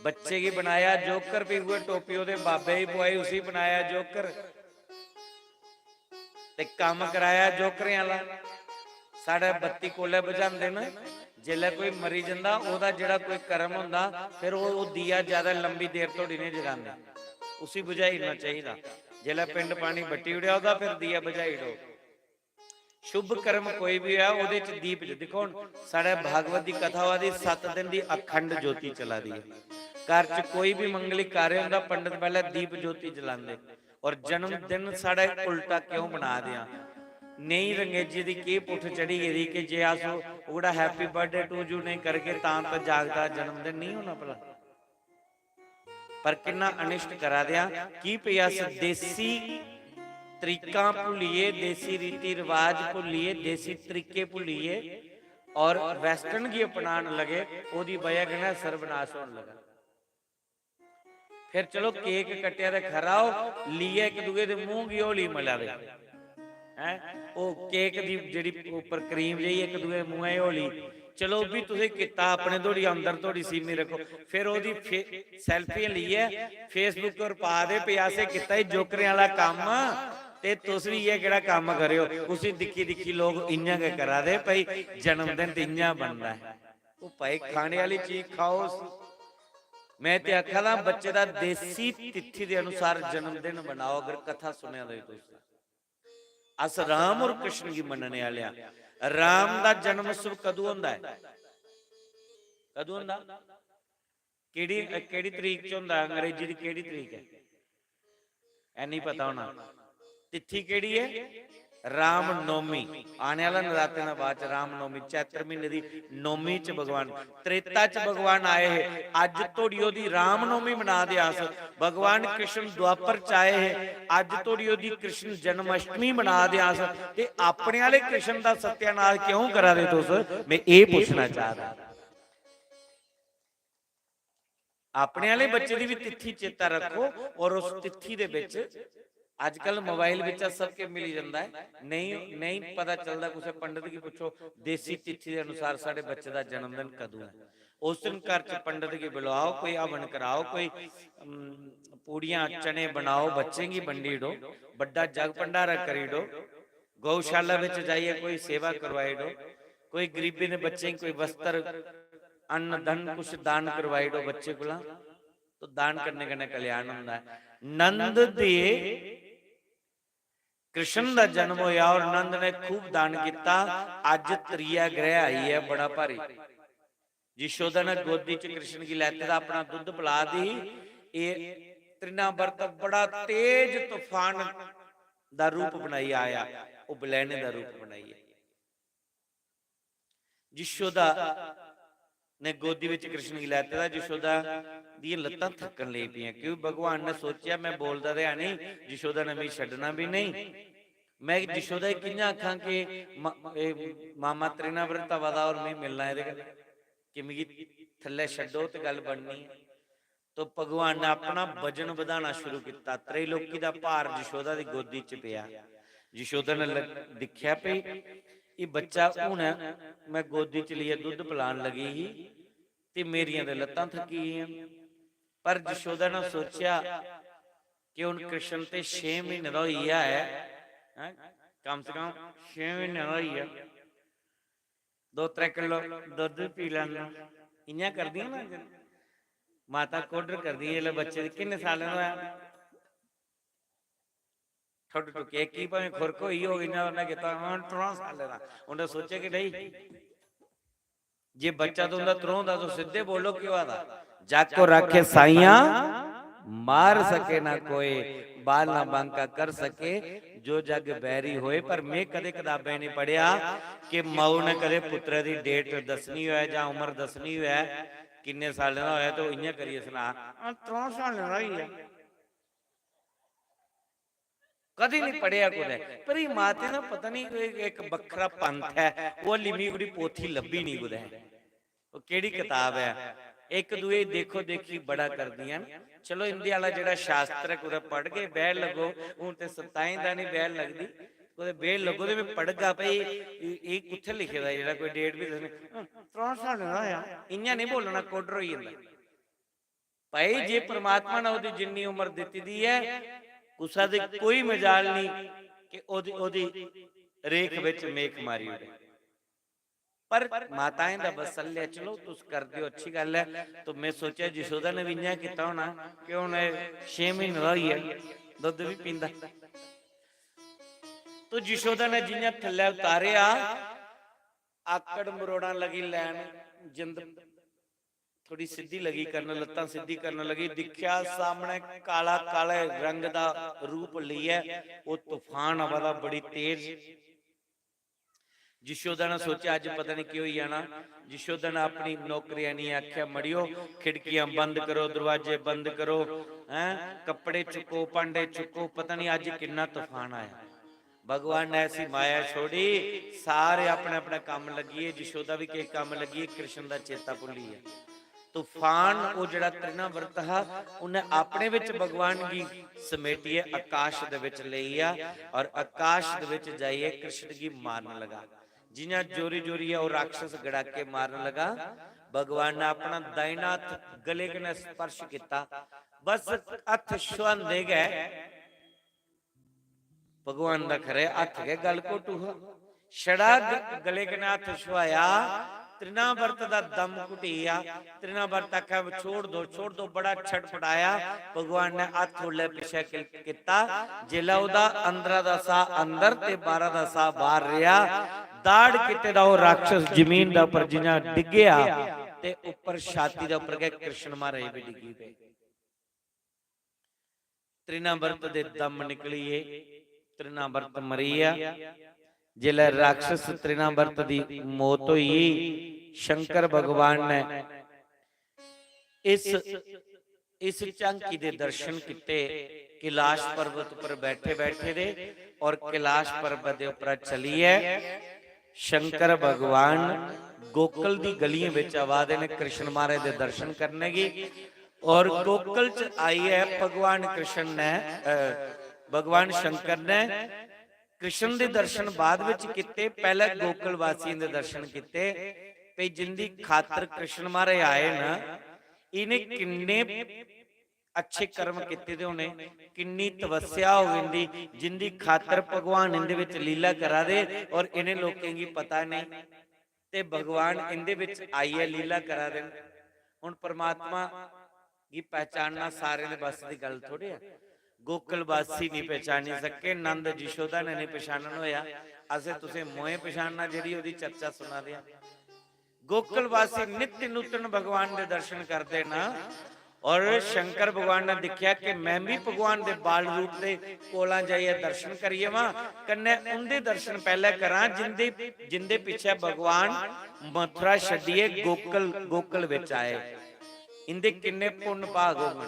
बच्चे गी बनाया जोकर, फ्ही उ'ऐ टोपी ओह्दे बाबे गी पोआई, उसी बनाया जोकर। ते कम्म कराया जोकरें आह्ला। साढ़े बत्ती कोलै बुझांदे न, जेल्लै कोई मरी जंदा, ओह्दा जेह्ड़ा कोई कर्म होंदा, फिर ओह्, ओह् दिया ज्यादा लंबी देर धोड़ी निं जगांदे, उसी बुझाई ओड़ना चाहिदा। जेल्लै पिंड पानी बट्टी ओड़ेआ ओह्दा, फिर दिया बुझाई ओड़ो। शुभ कर्म कोई बी होऐ, ओह्दे च दीप ज-, दिक्खो, हून साढ़े भागवत दी कथा होआ दी, सत्त दिन दी अखंड ज्योति चला दी ऐ। घर च कोई बी मंगली कार्य होंदा, पंडित पैह्लें दीप ज्योति जलांदे। और जन्मदिन साढ़ा उल्टा क्यों बना दे आं? नेही रंगेजी दी केह् पुट्ठ चढ़ी गेदी कि जे अस ओह्, ओह्कड़ा happy birthday to you नेईं करगे, तां, तां जागता दा जन्मदिन नेईं होना भला? पर किन्ना अनिष्ट करा दे आं। की भई अस देसी तरीकां भुल्लियै, देसी रीति रवाज भुल्लियै, देसी तरीके भुल्लियै और western गी अपनान लगे, ओह्दी बजह कन्नै सर्वनाश होन लगा। फिर चलो, केक कट्टेआ ते खरा, ओह् लेइयै इक दूए दे मूंह गी होली मला दे, हैं? ओह् केक दी जेह्ड़ी उप्पर क्रीम जेही इक दूए दे मूंहै गी होली, चलो, ओह् बी तुसें कीता, अपने धोड़ी, अंदर धोड़ी सीमित रक्खो। फिर ओह्दी फे-, selfie लेइयै Facebook पर पा दे, "भई असें कीता ई जोकरें आह्ला कम्म, ते तुस बी इ'यै केह्ड़ा कम्म करेओ।" उसी दिक्खी दिक्खी लोक इ'यां गै करा दे, भई जन्मदिन ते इ'यां बनदा ऐ। ओह् भाई, खाने आह्ली चीज खाओ उसी। में ते आखा दा, बच्चे दा देसी तिथि दे अनुसार जन्मदिन बनाओ, अगर कथा सुनेआ दे तुस। अस राम और कृष्ण गी मन्नने आह्ले आं। राम दा जन्म उत्सव कदूं होंदा ऐ? कदूं होंदा? केह्ड़ी केह्ड़ी तरीक च होंदा? अंग्रेजी दी केह्ड़ी तरीक ऐ? ऐ नहीं पता होना। तिथि केह्ड़ी ऐ? रामनौमी। आने आह्ला नरातें दा बाद च रामनौमी, चैत्र म्हीने दी नौमी च भगवान, त्रेता च भगवान आए हे। अज्ज धोड़ी ओह्दी रामनौमी मना दे अस। भगवान कृष्ण द्वापर च आए हे, अज्ज धोड़ी ओह्दी कृष्ण जन्माष्टमी मना दे अस। ते अपने आह्ले कृष्ण दा सत्यानाश क्यों करा दे तुस? में एह् पुच्छना चाह रहा। अपने आह्ले बच्चे दी बी तिथि चेता रक्खो, और उस तिथि दे बिच, अजकल मोबाइल बिच सब किश मिली जंदा ऐ, नेईं, नेईं पता चलदा। कुसै पंडित गी पुच्छो, देसी तिथि दे अनुसार साढ़े बच्चे दा जन्मदिन कदूं ऐ? उस दिन घर च पंडित गी बुलाओ, कोई हवन कराओ, कोई, अम, पूड़ियां चने बनाओ, बच्चें गी बंडी ओड़ो, बड्डा जग भंडारा करी ओड़ो, गौशाला बिच जाइयै कोई सेवा करवाई ओड़ो, कोई गरीबें दे बच्चें गी कोई वस्त्र, अन्न धन कुछ दान करवाई ओड़ो बच्चे कोला, तो दान करने कन्नै कल्याण होंदा है। नंद दे कृष्ण दा जन्म होया और नंद ने खूब दान किया। अज त्रिया ग्रह आई है बड़ा भारी। यशोदा ने गोदी च कृष्ण गी लैते दा, अपना दुद्ध पिला दी ही। एह् तृणावर्त बड़ा तेज तूफान दा रूप बनाई आया, ओह् बलैने दा रूप बनाइयै। यशोदा ने गोदी विच कृष्ण गी लैते दा, यशोदा दियां लत्तां थक्कन लगी पियां, क्योंकि भगवान ने सोचेआ, "मैं बोलदा ते है नहीं, यशोदा ने मिगी छड्डना भी नहीं, मैं यशोदा गी कि'यां आखां कि मा-, ए, मामा तृणाव्रत आवा दा और मिगी मिलना एह्दे कन्नै, कि मिगी थल्लै छड्डो ते गल्ल बननी ऐ।" तो भगवान ने अपना वजन बधाना शुरू किया, त्रैलोकी दा भार यशोदा दी गोदी च पेआ। यशोदा ने लग-, दिक्खेआ भई एह् बच्चा हून मैं गोदी च लेइयै दुद्ध पलान लगी ही ते मेरियां ते लत्तां थक्की गेइयां। पर यशोदा ने सोचेआ कि हून कृष्ण ते छे म्हीने दा होई गेआ ऐ, हैं? कम से कम छे म्हीने दा होई गेआ। दो त्रै किलो दुद्ध बी पी लैंदा। इ'यां करदियां ना माता कोडर करदियां जिसलै बच्चे दी, "किन्ने सालें दा होआ?" ठुड्ड टुक्के, इक ही भामें खुरक होई होग, इ'यां उ'न्नै कीता, "हां, त्र'ऊं सालें दा।" उ'न्नै सोचेआ कि नेईं, जे बच्चा तुं'दा त्र'ऊं दा, तुस सिद्धे बोलो, केह् होआ दा? "जग को राखे साइयां, मार सके ना कोई, बाल ना बांका कर सके, जो जग बैरी होए।" पर में कदें कताबें नहीं पढ़ेआ कि माऊ ने कदें पुत्तरै दी डेट दस्सनी होऐ जां उम्र दस्सनी होऐ, किन्ने सालें दा होऐ, ते ओह् इ'यां करियै सना, "हां, त्र'ऊं सालें दा होई गेआ।" कदें नहीं पढ़ेआ कुतै। पर एह् मातें दा पता नहीं, कोई इक बक्खरा पंथ ऐ, ओह् हल्ली मिगी ओह्दी पोथी लब्भी नहीं कुतै। ओह् केह्ड़ी कताब ऐ? इक दूए दी देखो देखी बड़ा करदियां न। चलो, इंदे आह्ला जेह्ड़ा शास्त्र ऐ, कुतै पढ़गे, बैह्ल लग्गो। हून ते सताएं दा नहीं बैह्ल लगदी, कुतै बैह्ल लग्गो ते में पढ़गा भई एह्, एह् कुत्थै लिखे दा, जेह्ड़ा कोई डेट बी दस्सनी। "हूं, त्र'ऊं सालें दा होआ।" इ'यां नहीं बोलना, कोडर होई जंदा। भाई, जे परमात्मा ने ओह्दी जिन्नी उम्र दित्ती दी ऐ, कुसै दी कोई मजाल नहीं कि ओह्दी, ओह्दी रेख बिच मेख मारी ओड़े। पर माताएं दा बसल्य, चलो, तुस करदे ओ, अच्छी गल्ल ऐ। तो में सोचेआ, यशोदा ने बी इ'यां कीता होना कि हून एह् छे म्हीने दा होई गेआ, दुद्ध बी पींदा। तो यशोदा ने जि'यां थल्लै उतारेआ, आकड़ मरोड़ां लगी लैन, जिंद थोड़ी सिद्धी लगी करन, लत्तां सिद्धी करन लगी, दिक्खेआ सामनै काला, काले रंग दा रूप लेइयै ओह् तूफान आवा दा, बड़ी तेज। यशोदा ने सोचेआ, "अज्ज पता नहीं केह् होई जाना।" यशोदा ने अपनी नौकरियानी गी आखेआ, "मड़ियो, खिड़कियां बंद करो, दरवाजे बंद करो, हैं, कपड़े चुक्को, भांडे चुक्को, पता नहीं अज्ज किन्ना तूफान आया।" भगवान ने ऐसी माया छोड़ी, सारे अपने अपने कम्म लग्गी गे, यशोदा भी केह् कम्म लग्गी गेई, कृष्ण दा चेता भुल्ली गेआ। तूफान, ओह् जेह्ड़ा तृणावर्त हा, उन्नै अपने बिच भगवान गी समेटियै आकाश दे बिच लेई गेआ और आकाश दे बिच जाइयै कृष्ण गी मारन लगा। जि'यां जोरी जोरियै ओह् राक्षस गड़ाके मारन लगा, भगवान ने अपना दाहिना हत्थ गले कन्नै स्पर्श कीता, बस हत्थ छुहांदे गै भगवान दा खरै हत्थ गै गल घोटू हा। छड़ा ग-, गले कन्नै हत्थ छुआया, तृणावर्त दा दम घुटी गेआ। तृणावर्त आखै, "छोड़ दो, छोड़ दो," बड़ा छटपटाया। भगवान ने हत्थ उल्लै पिच्छै कि-, कीता। जेल्लै ओह्दा अंदरा दा साह् अंदर ते बाह्रा दा साह् बाह्र रेहा, दाढ़ कीते दा ओह् राक्षस जमीन दे उप्पर जि'यां डिग्गेआ, ते उप्पर छाती दे उप्पर गै कृष्ण महाराज बी डिग्गी पे। तृणावर्त दे दम निकलियै तृणावर्त मरी गेआ। जिसलै राक्षस तृणावर्त दी मौत होई, शंकर भगवान ने इस, इस झांकी दे दर्शन कीते। कैलाश पर्वत पर बैठे बैठे दे और कैलाश पर्वत दे उप्परा चलियै शंकर भगवान गोकुल दी गलियें बिच आवा दे ने कृष्ण महाराज दे दर्शन करने गी। और गोकुल च आइयै भगवान कृष्ण ने, अ, भगवान शंकर ने कृष्ण दे दर्शन बाद विच कीते, पैह्ले गोकुल वासियें दे दर्शन कीते। भई जिंदी खातर कृष्ण महाराज आए न, इ'नें किन्ने अच्छे कर्म कीते दे होने, किन्नी तपस्या होग इंदी, जिंदी खातर भगवान इंदे विच लीला करा दे और इ'नें लोकें गी पता नहीं। ते भगवान इंदे विच आइयै लीला करा दे न। हुन परमात्मा गी पहचानना सारें दे बस दी गल्ल थोड़ी ऐ। गोकुल वासी नहीं पहचानी सके, नंद यशोदा ने नहीं पहचानन होया। असें तुसें मोए पहचानना, जेह्ड़ी ओह्दी चर्चा सुना दे आं। गोकुल वासी नित्य नूतन भगवान दे दर्शन करदे न। और शंकर भगवान ने दिक्खेआ कि मैं भी भगवान दे बाल रूप दे कोला जाइयै दर्शन करियै वां, कन्नै उंदे दर्शन पैह्ले करां जिंदे, जिंदे पिच्छे भगवान मथुरा छड्डियै गोकुल, गोकुल विच आए। इंदे किन्ने पुन्न भाग होङन।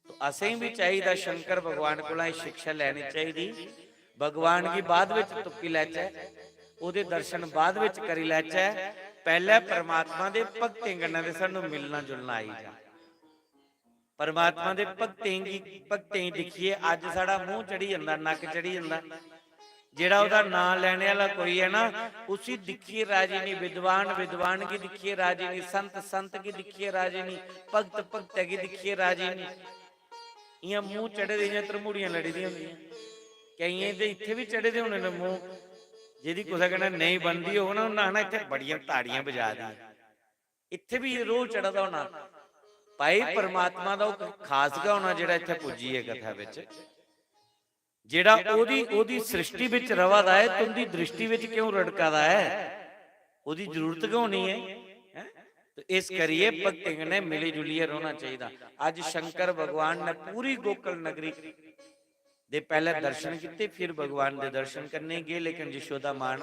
तो असें बी चाहिदा शंकर भगवान कोला एह् शिक्षा लैनी चाहिदी। भगवान गी बाद विच तुप्पी लैचै, ओह्दे दर्शन बाद विच करी लैचै, पैह्ले परमात्मा दे भक्तें कन्नै ते सानू मिलना जुलना आई जा। परमात्मा दे भक्तें गी, भक्तें गी दिक्खियै अज्ज साढ़ा मूंह चढ़ी जंदा, नक्क चढ़ी जंदा। जेह्ड़ा ओह्दा नांऽ लैने आह्ला कोई ऐ ना, उसी दिक्खियै राजी निं, विद्वान, विद्वान गी दिक्खियै राजी निं, संत, संत गी दिक्खियै राजी निं, भगत, भगतै गी दिक्खियै राजी निं। इ'यां मूंह चढ़े दे, इ'यां धरमूड़ियां लड़ी दियां होंदियां। केइयें ते इत्थै बी चढ़े दे होने न मूंह, जेह्दी कुसै कन्नै नेईं बनदी होग ना, उन्नै आखना, "इत्थै बड़ियां ताड़ियां बजा दियां।" इत्थै बी रोह् चढ़ा दा होना। भाई, परमात्मा दा ओह् खास गै होना जेह्ड़ा इत्थै पुज्जियै कथा बिच, जेह्ड़ा ओह्दी, ओह्दी सृष्टि बिच रवा दा ऐ, तुं'दी दृष्टि बिच क्यों रड़का दा ऐ? ओह्दी जरूरत गै होनी ऐ, हैं? ते इस करियै भक्तें कन्नै मिली जुलियै रौह्ना चाहिदा। अज्ज शंकर भगवान ने पूरी गोकुल नगरी दे पैह्ले दर्शन कीते, फिर भगवान दे दर्शन करने गे, लेकिन यशोदा मां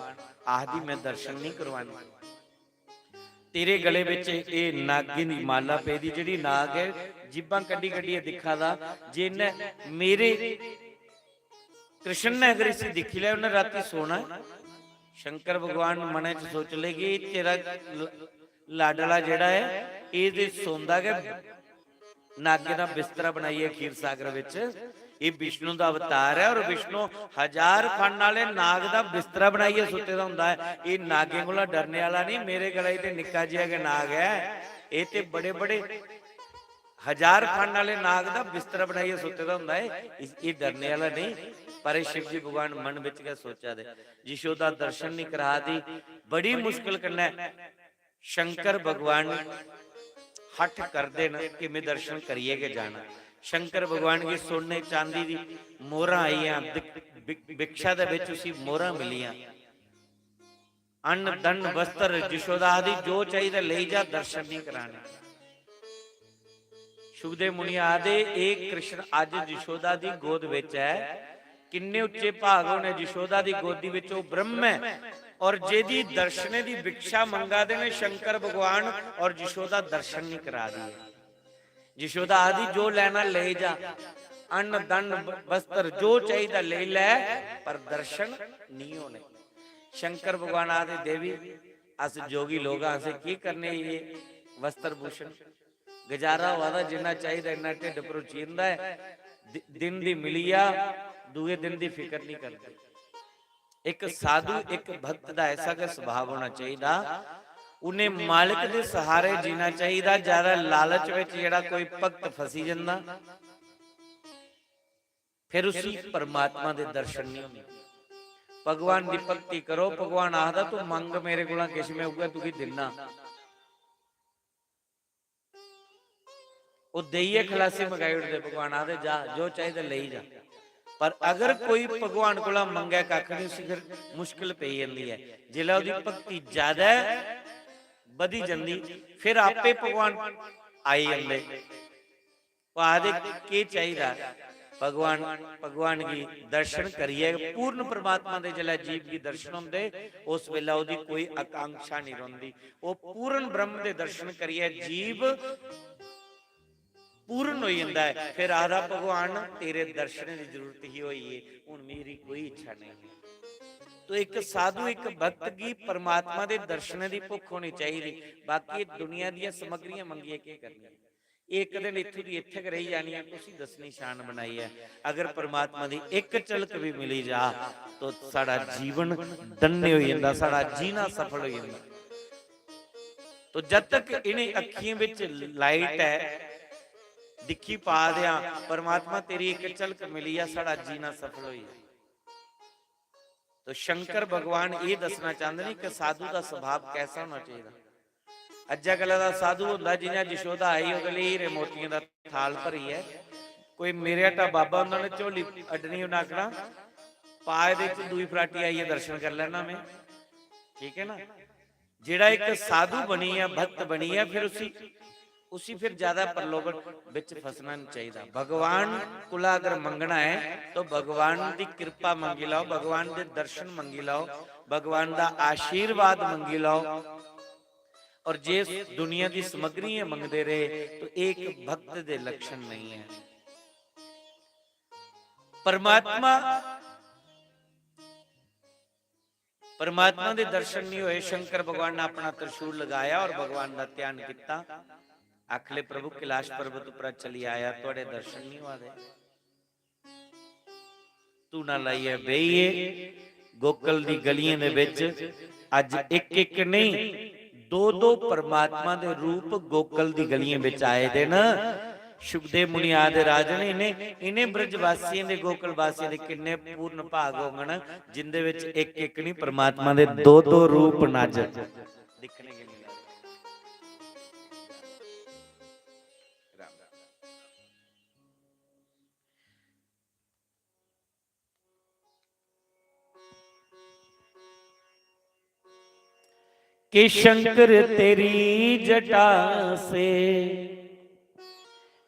आखदी, "मैं दर्शन नहीं करवाने।" तेरे गले बिच एह् नागें दी माला पेदी, जेह्ड़ी नाग ऐ, जिब्बां कड्ढी कड्ढियै दिक्खा दा, जे इन्नै मेरे कृष्ण ने अगर इसी दिक्खी लेआ, उन्नै रातीं सोना ऐ। शंकर भगवान मनै च सोची ले कि तेरा ल-, लाडला जेह्ड़ा ऐ, एह् ते सौंदा गै नागें दा बिस्तरा बनाइयै खीर सागर बिच। एह् विष्णु दा अवतार ऐ और विष्णु हजार फन आह्ले नाग दा बिस्तरा बनाइयै सुत्ते दा होंदा ऐ। एह् नागें कोला डरने आह्ला नेईं, मेरे गला च ते निक्का जेहा गै नाग ऐ, एह् ते बड़े बड़े हजार फन आह्ले नाग दा बिस्तरा बनाइयै सुत्ते दा होंदा ऐ। इस, एह् डरने आह्ला नेईं, पर एह् शिव जी भगवान मन बिच गै सोचा दे। यशोदा दर्शन निं करा दी, बड़ी मुश्कल कन्नै शंकर भगवान हठ करदे न कि में दर्शन करियै गै जाना। शंकर भगवान गी सोने चांदी दी मोहरां आइयां, दिक-, बिक-, भिक्षा दे बिच उसी मोहरां मिलियां। अन्न, धन, वस्त्र, यशोदा आखदी, "जो चाहिदा लेई जा, दर्शन नहीं कराने।" शुभदेव मुनि आखदे, "एह् कृष्ण अज्ज यशोदा दी गोद बिच ऐ।" किन्ने उच्चे भाग होने, यशोदा दी गोदी बिच ओह् ब्रह्म ऐ, और जेदी दर्शने दी भिक्षा मंगा दे ने शंकर भगवान, और यशोदा दर्शन नहीं करा दी है। यशोदा आखदी, "जो लैना लेई जा, अन्न, धन, ब-, वस्त्र, जो चाहिदा लेई लै, पर दर्शन नहीं होने।" शंकर भगवान आखदे, "देवी, अस जोगी लोक आं, असें की करने ये वस्त्र भूषण? गुजारा होआ दा, जिन्ना चाहिदा इन्ना ढिड्ड भरोची जंदा ऐ। दि-, दिन दी मिली जा, दूए दिन दी फिकर नहीं करदे।" इक साधु, इक भक्त दा ऐसा गै सुभाव होना चाहिदा। उन्हें मालक दे सहारे जीना चाहिदा। ज्यादा लालच विच जेह्ड़ा कोई भक्त फसी जंदा, फिर उसी परमात्मा दे दर्शन नहीं होंदे। भगवान दी भक्ति करो, भगवान आखदा, "तू मंग मेरे कोला किश, मैं उ'ऐ तुगी दिन्ना।" ओह् देइयै खलासी मगाई ओड़दे, भगवान आखदे, "जा, जो चाहिदा लेई जा।" पर अगर कोई भगवान कोला मंगै कक्ख नहीं, उसी फिर मुश्किल पेई जंदी ऐ। जिसलै ओह्दी भक्ति ज्यादा ऐ, बधी जंदी। फिर आपे भगवान आई जंदे। ओह् आखदे, "केह् चाहिदा?" भगवान, भगवान गी दर्शन करियै, पूर्ण परमात्मा दे जिसलै जीव गी दर्शन होंदे, उस बेल्लै ओह्दी कोई आकांक्षा नहीं रौंह्दी। ओह् पूर्ण ब्रह्म दे दर्शन करियै जीव पूर्ण होई जंदा ऐ। फिर आखदा, "भगवान, तेरे दर्शनें दी जरूरत ही होई है, हून मेरी कोई इच्छा नहीं।" तो इक साधु, इक भक्त गी परमात्मा दे दर्शनें दी भुक्ख होनी चाहिदी। बाकी दुनिया दियां समग्रियां मंगियै केह् करनियां? एह् इक दिन इत्थूं दी इत्थै गै रेही जानी ऐ, कुसी दस्सनी शान बनाई ऐ। अगर परमात्मा दी इक झलक बी मिली जा, तो साढ़ा जीवन धन्य होई जंदा, साढ़ा जीना सफल होई जंदा। तो जद तक इ'नें अक्खियें बिच लाइट ऐ, दिक्खी पा दे आं, "परमात्मा, तेरी इक झलक मिली आ, साढ़ा जीना सफल होई गेआ।" तो शंकर भगवान ये दसना चाहते हैं कि साधु का स्वभाव कैसा होना चाहिए। अज्जा कल्ला दा साधु होंदा जि'यां जशोदा आई, ओह्दे लेई हीरे मोतियें दा थाल भरियै, कोई मेरे हटा बाबा होंदा ने झोली अड्डनी, उ'नें आखना, "पा एह्दे च दूई फराटी आइयै दर्शन करी लैना में।" ठीक है ना? जेड़ा इक साधु बनियै, भक्त बनियै, फिर उसी, उसी फिर ज्यादा प्रलोभन बिच फसना नहीं चाहिए। भगवान कोला अगर मंगना है तो भगवान दी कृपा मंगी लाओ, भगवान दे दर्शन मंगी लाओ, भगवान दा आशीर्वाद मंगी लाओ। और जे दुनिया दी समग्री मंगते रहे तो एक भक्त दे लक्षण नहीं है। परमात्मा परमात्मा दे दर्शन नहीं होए। शंकर भगवान ने अपना त्रिशूल लगाया और भगवान का ध्यान किया। आखले, "प्रभु, कैलाश पर्वत पर चली आया, थोड़े दर्शन नहीं हुआ दे।" तू ना लाइए बेइए, गोकुल दी गलियें दे विच अज एक एक नहीं, दो दो परमात्मा दे रूप गोकुल दी गलियें विच आए दे न। शुकदेव मुनि आदि राजन, इन्हें, इन्हें ब्रजवासियों दे, गोकुलवासियों दे किन्ने पूर्ण भाग होंगन, जिंदे विच एक एक नहीं, परमात्मा दे दो दो रूप नज दिखने के मिले। कि शंकर तेरी जटा से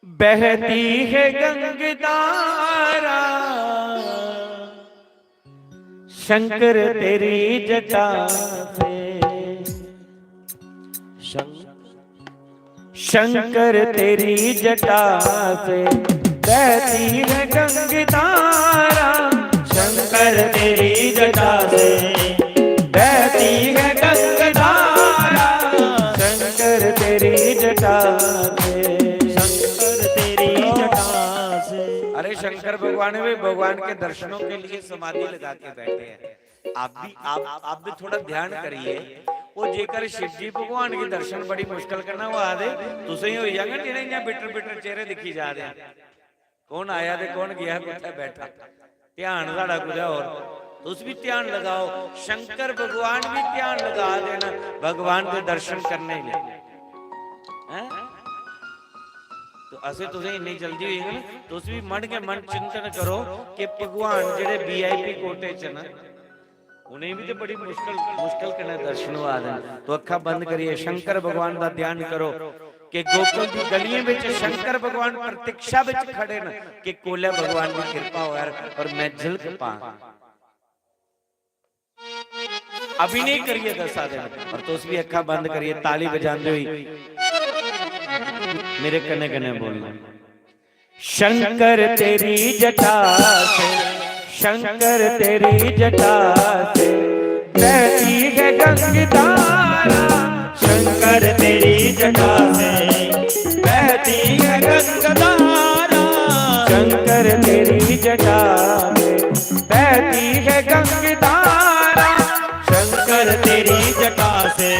बहती है गंगधारा, शंकर तेरी जटा से, शंकर शंकर तेरी जटा से बहती है गंगधारा, शंकर तेरी जटा से बहती है गंगधारा, शंकर तेरी जटा से, शंकर तेरी जटा से। अरे शंकर भगवान भी भगवान के दर्शनों के लिए समाधि लगा के बैठे हैं। आप भी, आप, आप भी थोड़ा ध्यान करिए। वो जेकर शिव जी भगवान के दर्शन बड़ी मुश्किल करना, वो आदे तुसें ही होई जांगे, जेह्ड़े इ'यां बिटर बिटर चेहरे दिक्खी जा रहे हैं। कौन आया ते कौन गया, कुत्थै बैठा, ध्यान साढ़ा कुतै होर। तुस भी ध्यान लगाओ, शंकर भगवान भी ध्यान लगा देना भगवान के दर्शन करने में। हैं? तो असें तुसें इन्नी जल्दी होई ना, तुस भी मन के मन चिंतन करो कि भगवान जेह्ड़े वीआईपी कोटे च न, उ'नें भी ते बड़ी मुश्किल, मुश्किल कन्नै दर्शन होआ दे न। तो अक्खां बंद करियै शंकर भगवान दा ध्यान करो कि गोकुल दी गलियें बिच शंकर भगवान प्रतीक्षा बिच खड़े न कि कोलै भगवान दी कृपा होऐ और मैं झलक पां। अभिनय करियै दस्सा दे न, और तुस भी अक्खां बंद करियै ताली बजांदे होई मेरे कन्नै कन्नै बोलना। शंकर तेरी जटा से, शंकर तेरी जटा से बहती है गंगधारा, शंकर तेरी जटा से बहती है गंगधारा, शंकर तेरी जटा से बहती है गंगधारा, शंकर तेरी जटा से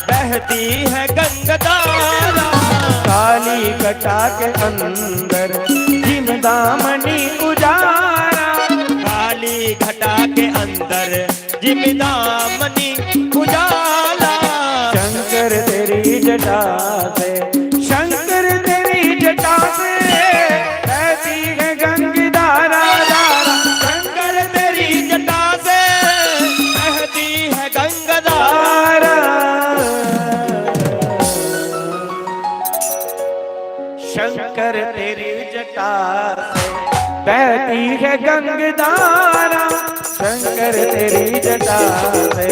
बहती है गंगधारा। काली घटा के अंदर जिमदा मणि उजारा, काली घटा के अंदर जिमदा मणि उजाला। शंकर तेरी जटा से, शंकर तेरी जटा से बहती है गंगधारा, धारा। शंकर तेरी जटा से बहती है गंगधारा। बहती है गंगधारा शंकर तेरी जटा से,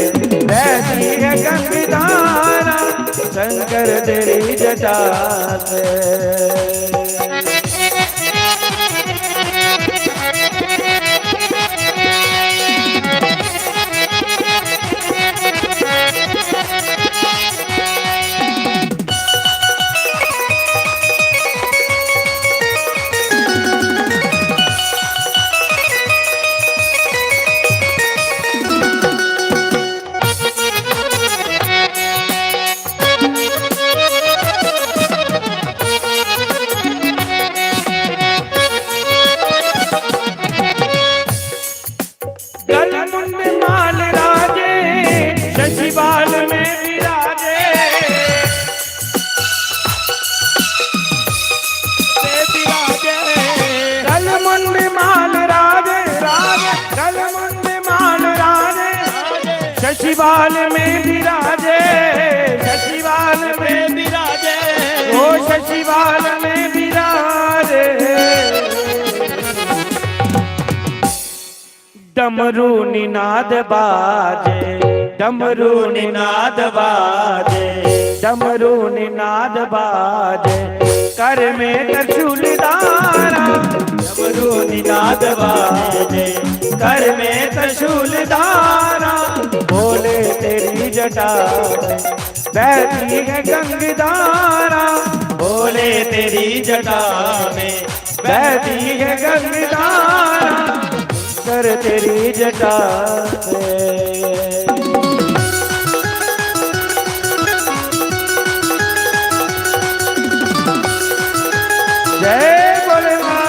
बहती है गंगधारा शंकर तेरी जटा से। गल मुंड माल राजे, शशिबाल में विराजे। में विराजे। गल मुंड माल राजे, राजे, गल मुंड माल राजे। शशिबाल में विराजे, शशिबाल में में विराजे। ओ शशिबाल में विराजे। डमरू निनाद बाजे, डमरू निनाद बाजे, डमरू निनाद बाजे। कर में त्रिशूल धारा, डमरू निनाद बाजे, कर में त्रिशूल धारा। बोले तेरी जटा में बहती है गंगधारा, बोले तेरी जटा में बहती है गंगधारा शंकर तेरी जटा से। जय भोलेनाथ।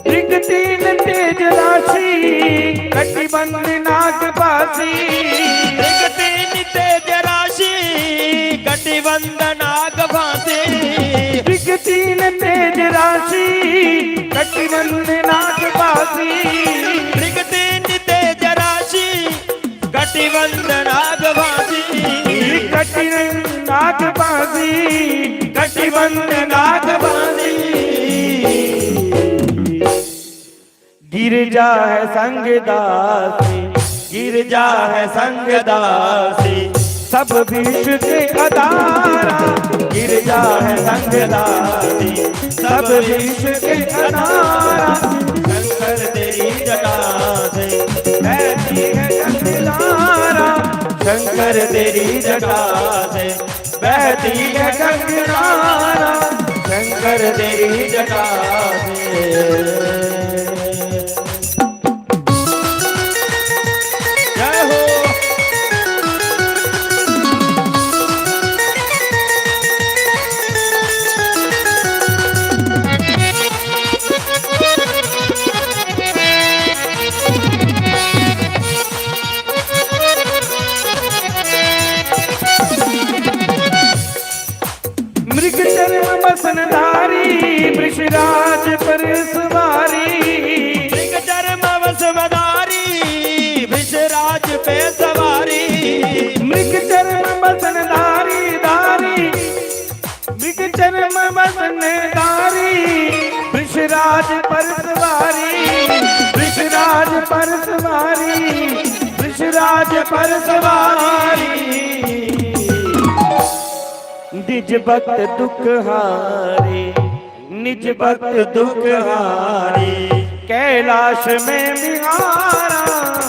मृग तीन तेज राशि कटिबंध नाग फांसी। मृग तीन तेज राशि कटिबंध नाग फांसी। मृग तीन तेज राशि कटिबंध नाग फांसी। मृग तीन तेज राशि कटिबंध नाग फांसी। कटिबंध नाग फांसी। कटिबंध नाग फांसी। गिरजा है संग दासी, गिरजा है संग दासी, सब विश्व के अदारा। गिरजा है संग दासी, सब विश्व के अदारा। शंकर तेरी जटा से बहती है गंगधारा। शंकर तेरी जटा से बहती है गंगधारा। शंकर तेरी जटा से। जय हो। मृग चर्म वसन धारी, वृषराज पर सवारी। मृग चर्म वसन धारी, वृषराज पे सवारी। मृग चर्म वसन धारी, धारी। मृग चर्म वसन धारी, वृषराज पर सवारी। वृषराज पर सवारी, वृषराज पर सवारी। निज भक्त दुख हारी, निज भक्त दुख हारी, कैलाश में विहारा।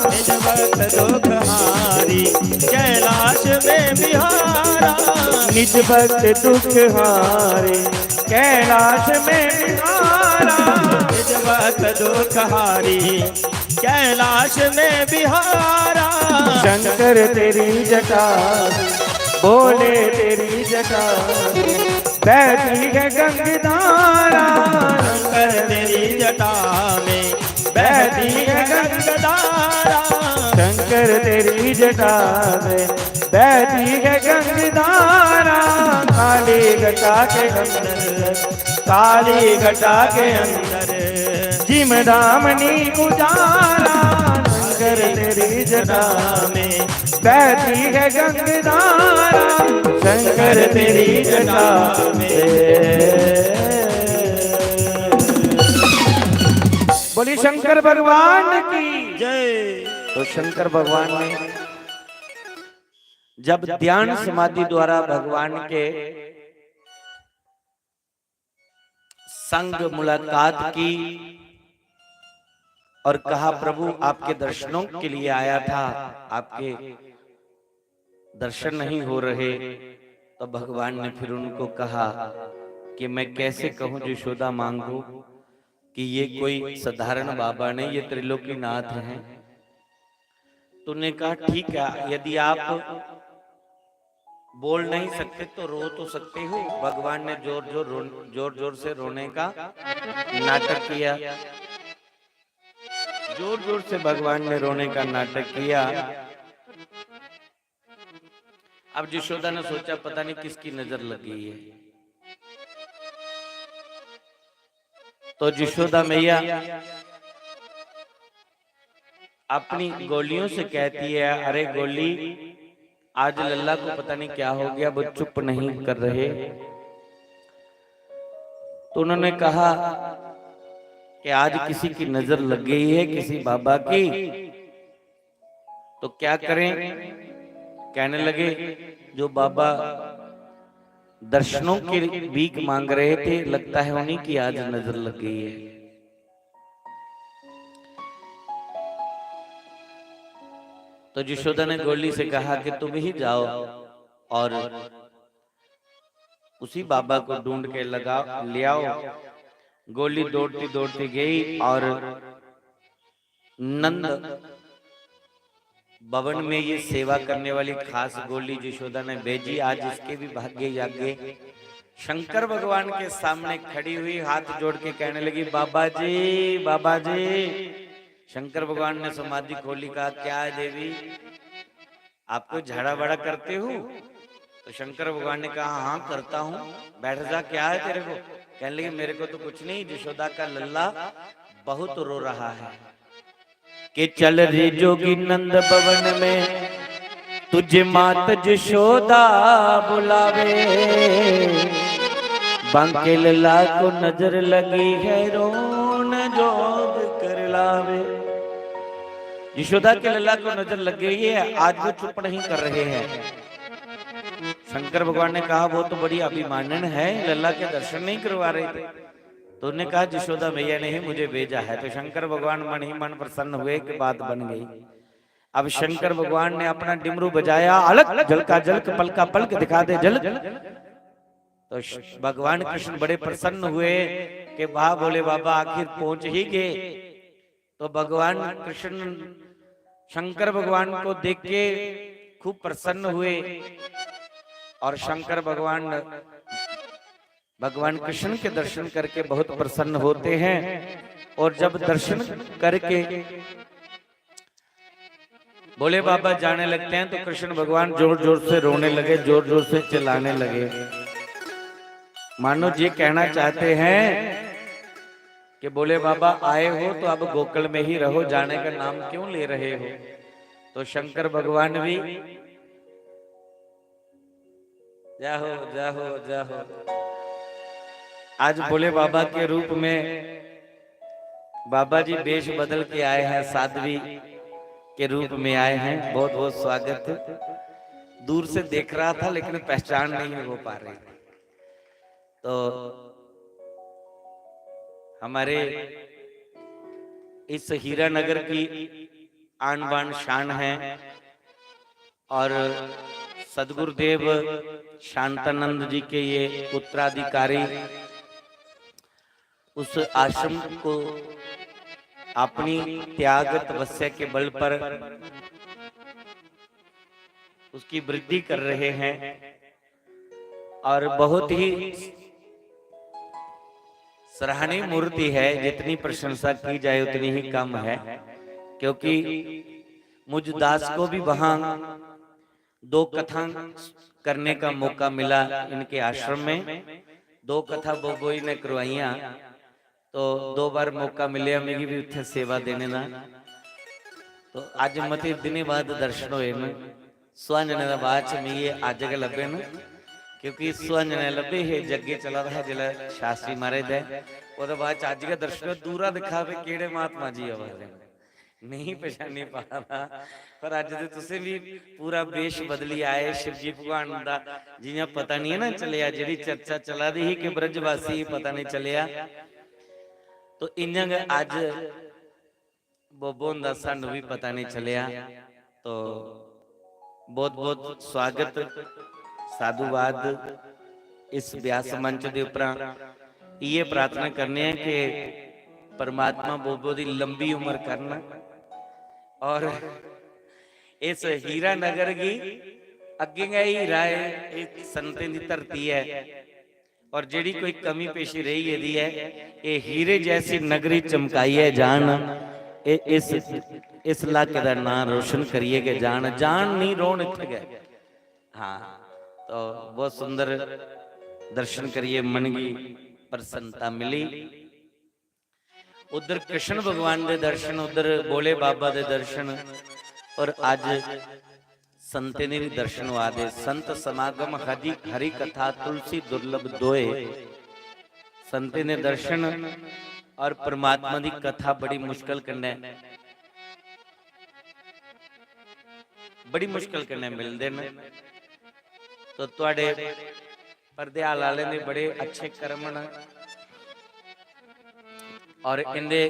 निज भक्त दुख हारी, कैलाश में विहारा। निज भक्त दुख हारी, कैलाश में विहारा। निज भक्त दुख हारी, कैलाश में विहारा। शंकर तेरी जटा, भोले तेरी जटा, बहती है गंगधारा। शंकर तेरी जटा में बहती है गंगधारा। शंकर तेरी जटा में बहती है गंगधारा। काली घटा के अंदर काली घटा के अंदर जिम धाम नी उजाला। शंकर तेरी जटा में बहती है गंगधारा। शंकर तेरी जटा में। बोली शंकर भगवान की। जय। तो शंकर भगवान ने जब ध्यान समाधि द्वारा भगवान के संग मुलाकात की और कहा, "प्रभु, आपके दर्शनों के लिए आया था, आपके दर्शन नहीं हो रहे।" तो भगवान ने फिर उनको कहा कि मैं कैसे कहूँ यशोदा माँ को कि ये कोई साधारण बाबा नहीं, ये त्रिलोकीनाथ हैं। तो उन्होंने कहा, "ठीक है, यदि आप बोल नहीं सकते तो रो तो सकते हो।" भगवान ने जोर जोर रो-, जोर जोर से रोने का नाटक किया। जोर जोर से भगवान ने रोने का नाटक किया। अब यशोदा ने सोचा, पता नहीं किसकी नजर लग गई है। तो यशोदा मैया अपनी गोलियों से कहती है, "अरे गोली, आज लल्ला को पता नहीं क्या हो गया, वो चुप नहीं कर रहे।" तो उन्होंने कहा कि आज किसी की नजर लग गई है, किसी बाबा की, तो क्या करें? कहने लगे, जो बाबा दर्शनों की भीख मांग रहे थे, लगता है उन्हीं की आज नजर लग गई है। तो यशोदा ने गोली से कहा कि तुम ही जाओ और उसी बाबा को ढूंढ के लगा, ले आओ। गोली दौड़ती दौड़ती गई और नंद भवन में ये सेवा करने वाली खास गोली यशोदा ने भेजी। आज इसके भी भाग्य जागे। शंकर भगवान के सामने खड़ी हुई, हाथ जोड़ के कहने लगी, "बाबा जी, बाबा जी।" शंकर भगवान ने समाधि खोली, कहा, "क्या है देवी, आप कोई झाड़ा बड़ा करते हो?" तो शंकर भगवान ने कहा, "हाँ, करता हूँ।" "बैठ जा, क्या है तेरे को?" कहने लगे, "मेरे को तो कुछ नहीं, यशोदा का लल्ला बहुत रो रहा है।" कि चल रे जोगी नंद भवन में, तुझे मात यशोदा बुलावे। बांके लला को नजर लगी है, रोन जोग कर लावे। यशोदा के लला को नजर लग गई है, आज वो चुप नहीं कर रहे हैं। शंकर भगवान ने कहा, "वो तो बड़ी अभिमानन है, लला के दर्शन नहीं करवा रहे थे।" तो उन्होंने कहा, "यशोदा मैया ने ही मुझे भेजा है।" तो शंकर भगवान मन ही मन प्रसन्न हुए कि बात बन गई। अब शंकर भगवान ने अपना डिमरू बजाया, अलख झलका झलक, पलका पलक दिखा दे झलक। तो श-, भगवान कृष्ण बड़े प्रसन्न हुए कि वाह भोले बाबा, आखिर पहुंच ही गए। तो भगवान कृष्ण शंकर भगवान को देख के खूब प्रसन्न हुए और शंकर भगवान, भगवान कृष्ण के दर्शन करके बहुत प्रसन्न होते हैं। और जब दर्शन करके भोले बाबा जाने लगते हैं तो कृष्ण भगवान जोर जोर से रोने लगे, जोर जोर से चिल्लाने लगे, मानो ये कहना चाहते हैं कि भोले बाबा आए हो तो अब गोकुल में ही रहो, जाने का नाम क्यों ले रहे हो। तो शंकर भगवान भी, जय हो, जय हो, जय हो। आज भोले बाबा के रूप में बाबा जी वेश बदल के आए हैं, साध्वी के रूप में आए हैं। बहुत बहुत स्वागत। दूर से देख रहा था लेकिन पहचान नहीं हो पा रही। तो हमारे इस हीरानगर की आन बान शान है और सदगुरुदेव शांतानंद जी के ये उत्तराधिकारी उस आश्रम को अपनी त्याग तपस्या के बल पर उसकी वृद्धि कर रहे हैं और बहुत ही सराहनीय मूर्ति है। जितनी प्रशंसा की जाए उतनी ही कम है, क्योंकि मुझ दास को भी वहां दो कथा करने का मौका मिला इनके आश्रम में। दो कथा बोबो जी ने करवाइयां, तो दो बार मौका मिलेआ मिगी भी उत्थै सेवा देने दा। तो अज्ज मते दिनें बाद दर्शन होए न। सुहांजने दे बाद च मिगी एह् अज्ज गै लब्भे न, क्योंकि सुहांजने लब्भे हे, जग्गे चला दा हा जिसलै शास्त्री महाराज दा, ओह्दे बाद च अज्ज गै दर्शन होए। दूरा दिक्खा भी केह्ड़े महात्मा जी आवा दे न, नेईं पछानी पा दा। पर अज्ज ते तुसें बी पूरा वेश बदली आए शिवजी भगवान दा, जि'यां पता निं ऐ ना चलेआ, जेह्ड़ी चर्चा चला दी ही कि ब्रजवासी गी पता निं चलेआ, तो इ'यां गै अज्ज बोबो हुंदा सानू भी पता निं चलेआ। तो बहुत बहुत स्वागत, साधुवाद इस व्यास मंच दे उप्परा। इ'यै प्रार्थना करने आं कि परमात्मा बोबो दी लंबी उम्र करन और इस हीरा नगर गी, अग्गें गै हीरा ऐ, एह् संतें दी धरती ऐ, और जेह्ड़ी कोई कमी पेशी रेही गेदी ऐ, एह् हीरे जैसी नगरी चमकाइयै जान, एह् इस, इस इलाके दा नांऽ रोशन करियै गै जान, जान निं रौह्न इत्थै गै। हाँ, तो बहुत सुंदर दर्शन करियै मन गी प्रसन्नता मिली। उधर कृष्ण भगवान दे दर्शन, उधर भोले बाबा दे दर्शन, और अज्ज संतें दे भी दर्शन होआ दे। संत समागम हरि, हरि कथा तुलसी दुर्लभ दोए। संतें दे दर्शन और परमात्मा दी कथा बड़ी मुश्किल कन्नै, बड़ी मुश्किल कन्नै मिलदे न। तो तुआढ़े परदेहाल आह्लें दे बड़े अच्छे कर्म न और इंदे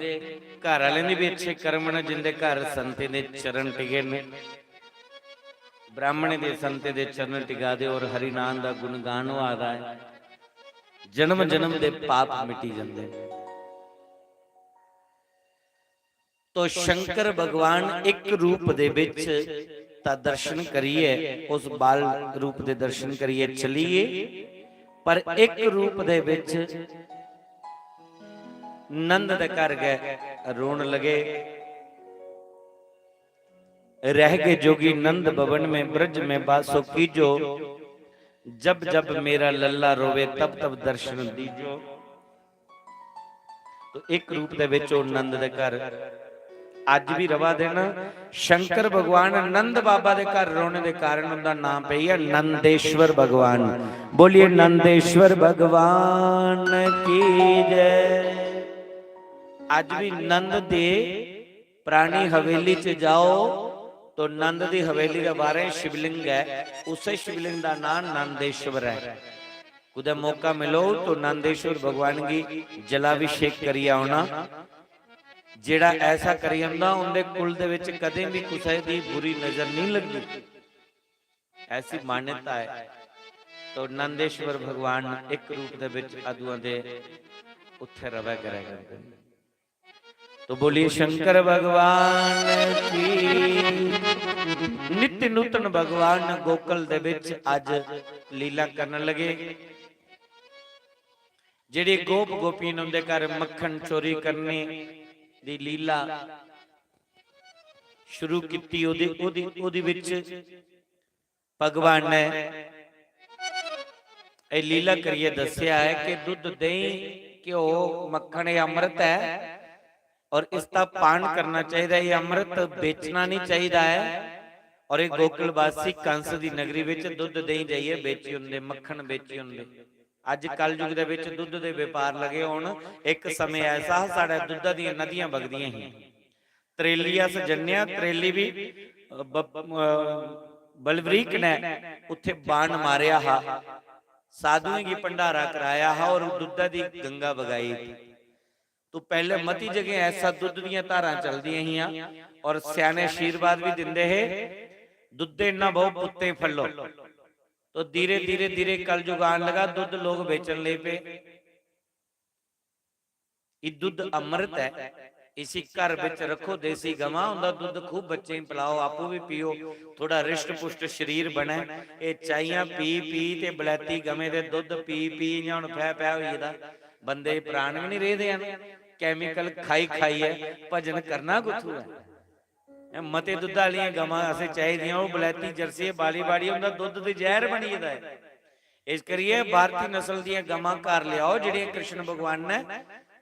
घर आह्लें दे भी अच्छे कर्म न, जिंदे घर संतें दे चरण टिके न, ब्राह्मणें दे संतें दे चरण टिका दे और हरि नाम दा गुणगान होआ दा ऐ। जन्म जन्म दे पाप मिटी जंदे न। तो शंकर भगवान इक रूप दे विच ता दर्शन करियै, उस बाल रूप दे दर्शन करियै चली गे, पर इक रूप दे विच नंद दे घर गै रोन लगे। रह गए जोगी नंद भवन में, ब्रज में बासो कीजो, जब जब मेरा लल्ला रोवे, तब तब दर्शन दीजो। तो इक रूप दे विच ओह नंद दे घर अज भी रवा दे न। शंकर भगवान नंद बाबा दे घर रोने दे कारण उंदा नाम पई गेआ नंदेश्वर भगवान। बोलिए नंदेश्वर भगवान की जय। अज भी नंद दे पुरानी हवेली च जाओ तो नंद दी हवेली दे बाहरें शिवलिंग है, उसे शिवलिंग दा नाम नंदेश्वर है। कुतै मौका मिलो तो नंदेश्वर भगवान गी जलाभिषेक करियै औना। जेड़ा ऐसा करी औंदा, उंदे कुल दे विच कदें भी कुसै दी बुरी नजर नहीं लगदी। ऐसी मान्यता है। तो नंदेश्वर भगवान इक रूप दे विच अदुआं दे उत्थे रवै करै करदे न। तो बोलिए शंकर भगवान की। नित्य नूतन भगवान गोकुल दे विच अज लीला करन लगे। जेड़े गोप गोपियां ने उंदे घर मक्खन चोरी करने दी लीला शुरू कीती, ओदी, ओदी, ओदी विच भगवान ने एह लीला करियै दस्सेआ है कि दुद्ध, देहीं, घ्यो, मक्खन एह अमृत है और इसदा पान करना चाहिदा। एह अमृत बेचना नहीं चाहिदा है। और एह गोकुलवासी कंस दी नगरी विच दुद्ध, देहीं जाइयै बेची ओड़दे, मक्खन बेची ओड़दे। अज कलयुग दे विच दुद्ध दे व्यापार लगे होन। इक समय ऐसा हा, साढ़े दुद्धा दियां नदियां बगदियां ही। त्रेली अस जन्ने आं, त्रेली भी, अ, ब-, अ, बलवरीक ने उत्थे बाण मारेआ हा, साधुएं गी भंडारा कराया हा और दुद्धा दी गंगा बगाई थी। तो पहले मती जगह ऐसा दुद्ध दियां धारां चलदियां हियां और स्याने आशीर्वाद भी दिंदे हे, "दुद्धे न बहु पुत्ते फलो।" तो धीरे, धीरे, धीरे कलयुग आन लगा, दुद्ध लोग बेचन लग पे। ये दुद्ध अमृत है, इसी घर विच रखो, देसी गवां, उंदा दुद्ध खूब बच्चें गी पिलाओ, आपू भी पियो, थोड़ा रिष्ट पुष्ट शरीर बने। ये चाहियां पी पी ते बलैती गवें दे दुद्ध पी पी इ'यां हुन फै फै होई गेदा, बंदे दे प्राण भी नहीं रेह्दे हैन। Chemical खाई खाइयै भजन करना कुत्थू ऐ? हैं, मते दुद्ध आह्लियां गवां असें चाहिदियां, ओह् बलैती जर्सी बाड़ी बाड़ी उंदा दुद्ध ते जैह्र बनी गेदा ऐ। इस करियै भारती नस्ल दियां गमां घर लेआओ, जेह्ड़ियां कृष्ण भगवान ने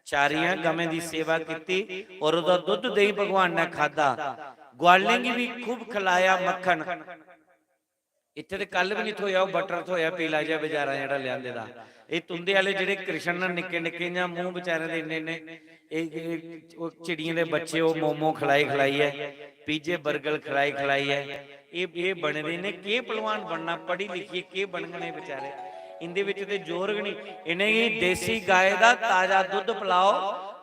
चारियां गमें दी सेवा कीती और ओह्दा दुद्ध देहीं भगवान ने खादा। ग्वालें गी भी खूब खिलाया मक्खन। इत्थै ते कल बी निं थ्होएआ, ओह् बटर थ्होएआ पीला जेहा बजारा जेह्ड़ा लेआंदे दा। एह् तुं'दे आह्ले जेह्ड़े कृष्ण न निक्के निक्के, इ'यां मूंह् बेचारे दे इन्ने इन्ने, एह्, एह्, ओह् चिड़ियें दे बच्चे, ओह् मोमो खलाई खलाइयै, पीजे बर्गर खलाई खलाइयै, एह्, एह् बने दे, इ'नें केह् पहलवान बनना, पढ़ी लिखियै केह् बनङन एह् बेचारे? इं'दे बिच ते जोर गै निं। इ'नेंगी देसी गाय दा ताजा दुद्ध पलाओ,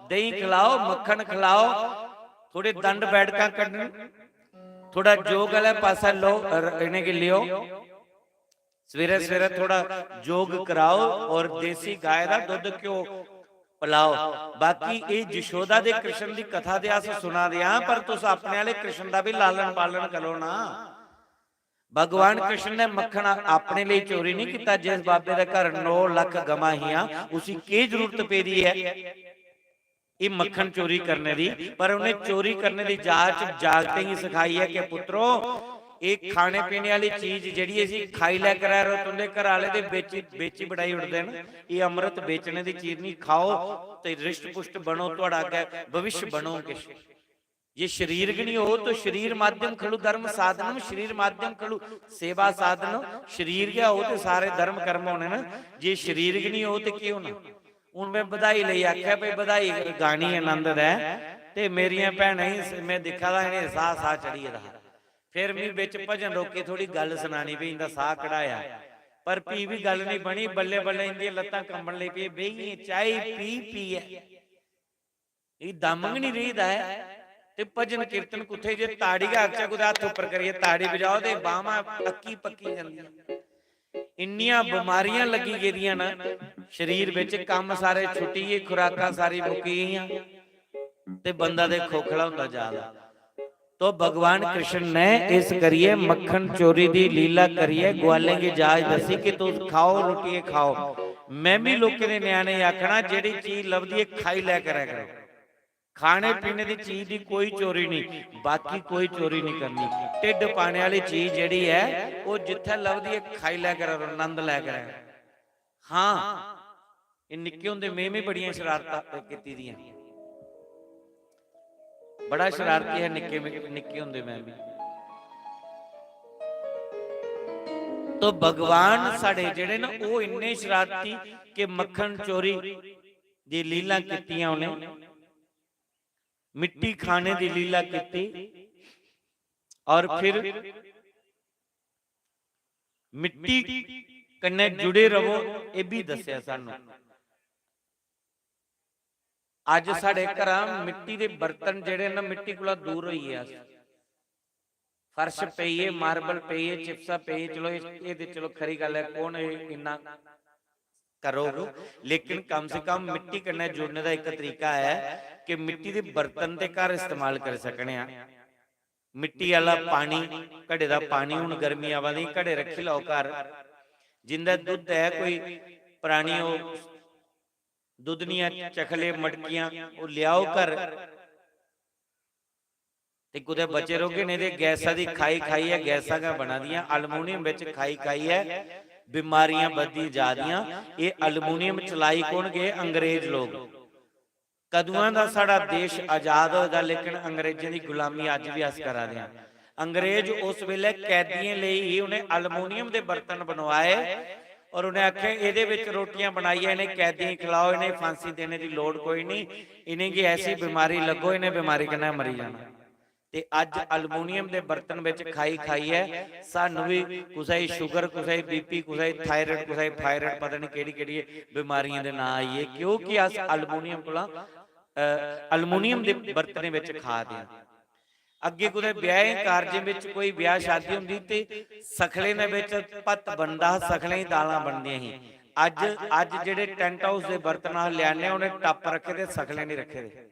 देहीं खलाओ, मक्खन खलाओ, थोड़े दंड बैठकां कड्ढन, थोड़ा योग आह्ले पासै लो, र-, इ'नेंगी लियो। सवेरै सवेरै थोड़ा योग कराओ और देसी गाय दा दुद्ध घ्यो पलाओ। बाकी एह् जशोदा दे कृष्ण दी कथा ते अस सुना दे आं, पर तुस अपने आह्ले कृष्ण दा बी लालन पालन करो ना। भगवान कृष्ण ने मक्खन अपने लेई चोरी नहीं कीता। जिस बाबे दे घर नौ लख गमां हियां, उसी केह् जरूरत पेदी ऐ एह् मक्खन चोरी करने दी? पर उन्हें चोरी करने दी जाच जागतें गी सखाई ऐ कि पुत्रो, एह् खाने पीने आह्ली चीज जेह्ड़ी इसी खाई लै करै रो, तुं'दे घर आह्ले ते बेची, बेची बड़ाई उड़दे न। एह् अमृत बेचने दी चीज नहीं, खाओ ते रिश्ट पुश्ट बनो, थुआढ़ा अग्गै भविष्य बनो किश। जे शरीर गै निं होग तो शरीर माध्यम खलु धर्म साधनम, शरीर माध्यम खलु सेवा साधनम। शरीर गै होग ते सारे धर्म कर्म होने न। जे शरीर गै निं होग ते केह् होना? हून में बधाई लेई आखेआ भई बधाई गानी आनंद दा ऐ, ते मेरियां भैनां गी स-, में दिक्खा दा इ'नें साह्, साह् चढ़ी गेदा हा। फिर मी बिच भजन रोकी थोड़ी गल्ल सनानी, भई इं'दा साह् कढ़ाया, पर फ्ही बी गल्ल निं बनी। बल्लें बल्लें इं'दियां लत्तां कंबन लगी पेइयां, बेहियै चाही पी पीयै। एह् दम गै निं रेही दा ऐ। ते भजन कीर्तन कुत्थै, जे ताड़ी गै आखचै कुतै हत्थ उप्पर करियै ताड़ी बजाओ ते बाह्मां अक्की पक्की जंदियां। इन्नियां बमारियां लग्गी गेदियां न शरीर बिच, कम्म सारे छुट्टी गे, खुराकां सारी मुक्की गेइयां ते बंदा ते खोखला होंदा जा दा। तो भगवान कृष्ण ने इस करियै मक्खन चोरी दी लीला करियै ग्वालें गी जाच दस्सी कि तुस खाओ, लुट्टियै खाओ। में बी लोकें दे ञ्याणें गी आखना, जेह्ड़ी चीज लभदी ऐ, खाई लै करै करो। खाने पीने दी चीज दी कोई चोरी निं, बाकी कोई चोरी निं करनी। ढिड्ड पाने आह्ली चीज जेह्ड़ी ऐ, ओह् जित्थै लभदी ऐ, खाई लै करै करो, नंद लै करै करो। हां, एह् निक्के होंदे में बी बड़ियां शरारतां कीती दियां। बड़ा शरारती हा निक्के में, निक्के होंदे में बी। तो भगवान साढ़े जेह्ड़े न, ओह् इन्ने शरारती कि मक्खन चोरी दी लीला कीतियां उ'नें, मिट्टी खाने दी लीला कीती और फिर मिट्टी कन्नै जुड़े रवो, एह् बी दस्सेआ सानू। अज्ज साढ़े घरा मिट्टी दे बर्तन जेह्ड़े न, मिट्टी कोला दूर होई गे अस। फर्श पेइये, मार्बल पेइये, चिप्सा पेइये, चलो एह्, एह् ते चलो खरी गल्ल ऐ, कौन एह् इन्ना करोग, लेकिन कम से कम मिट्टी कन्नै जुड़ने दा इक तरीका ऐ कि मिट्टी दे बर्तन ते घर इस्तेमाल करी सकने आं। मिट्टी आह्ला पानी, घड़े दा पानी, हून गर्मी आवा दी, घड़े रक्खी लैओ घर। जिंदा दुद्ध ऐ कोई परानी, ओह् दुद्धनियां चखले मटकियां, ओह् लेआओ घर। ते कुतै बचे रौह्गे, नेईं ते गैसा दी खाई खाइयै गैसां गै बना दियां, aluminium बिच खाई खाइयै बमारियां बधदी जा दियां। एह् aluminium चलाई कौन गे? अंग्रेज लोग। कदुआं दा साढ़ा देश आजाद होए दा, लेकिन अंग्रेजें दी गुलामी अज्ज बी अस करा दे आं। अंग्रेज उस बेल्लै कैदियें लेई ही, उ'नें aluminium दे बर्तन बनवाए और उ'नें आखेआ, "एह्दे बिच रोटियां बनाइयै इ'नें कैदियें गी खलाओ, इ'नें गी फांसी देने दी लोड़ कोई निं, इ'नेंगी ऐसी बमारी लग्गो, इ'नें बमारी कन्नै मरी जाना।" ते अज्ज aluminium दे बर्तन बिच खाई खाइयै सानू बी कुसै गी sugar, कुसै गी BP, कुसै गी thyroid, कुसै गी phyroid, पता निं केह्ड़ी केह्ड़ी बमारियें दे नांऽ आई गे, क्योंकि अस aluminium कोला, अ, aluminium दे बर्तनें बिच खा दे आं। अग्गें कुतै ब्याहें कारजें बिच कोई ब्याह शादी होंदी ते सखलें दे बिच भत्त बनदा हा, सखलें दी दालां बनदियां ही। अज्ज, अज्ज जेह्ड़े tent house दे बर्तन अस लेआने आं, उ'नें टप्प रक्खे दे, सखले निं रक्खे दे।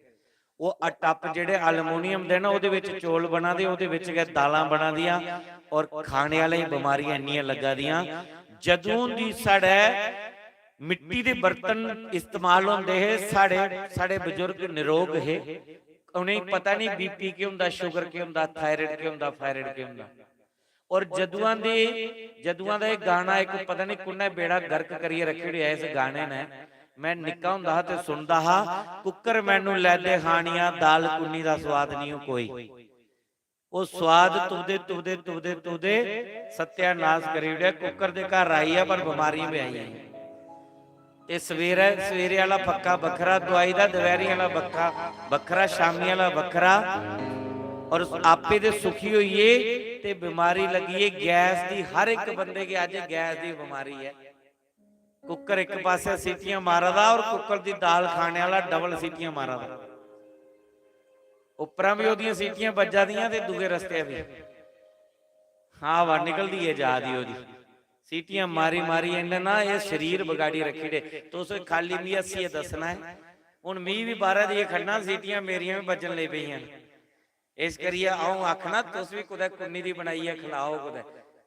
ओह् टप्प जेह्ड़े aluminium दे न, ओह्दे बिच चौल बना दे, ओह्दे बिच गै दालां बना दियां, और खाने आह्ले गी बमारियां इन्नियां लग्गा दियां। जदूं दी साढ़े मिट्टी दे बर्तन इस्तेमाल होंदे हे, साढ़े, साढ़े बजुर्ग निरोग हे, उ'नेंगी पता निं BP केह् होंदा, sugar केह् होंदा, thyroid केह् होंदा, phyroid केह् होंदा। और जदुआं दी, जदुआं दा एह् गाना इक पता नहीं कुन्नै बेड़ा गर्क करियै रक्खी ओड़ेआ इस गाने ने। मैं निक्का होंदा हा ते सुनदा हा, "कुक्कर मैनू लैदे हानिया, दाल कुन्नी दा स्वाद नहीं कोई।" ओह् स्वाद तुपदे, तुपदे, तुपदे, तुपदे सत्यानाश करी ओड़ेआ। कुक्कर दे घर आई ऐ, पर बमारियां बी आइयां। ते सवेरै, सवेरे आह्ला फक्का बक्खरा, दुआई दा दपैह्रीं आह्ला बक्खा, बक्खरा, शामीं आह्ला बक्खरा। और आपे दे सुखी होइये ते बमारी लग्गी ऐ गैस दी। हर इक बंदे गी अज्ज गैस दी बमारी ऐ। कुक्कर इक पासै सीटियां मारा दा और कुक्कर दी दाल खाने आह्ला डबल सीटियां मारा दा। उप्परा बी ओह्दियां सीटियां बज्जा दियां ते दूए रस्ते बी। हाँ, हवा निकलदी ऐ जा दी ओह्दी। सीटियां मारी मारी इ'न्नै ना एह् शरीर बगाड़ी रक्खी ओड़े। तुस खाल्ली मी हस्सियै दस्सना ऐ। हून मी बी बाह्रै दियां खन्नां सीटियां मेरियां बी बज्जन लगी पेइयां न। इस करियै अ'ऊं आखना, तुस बी कुतै कुन्नी दी बनाइयै खलाओ कुतै,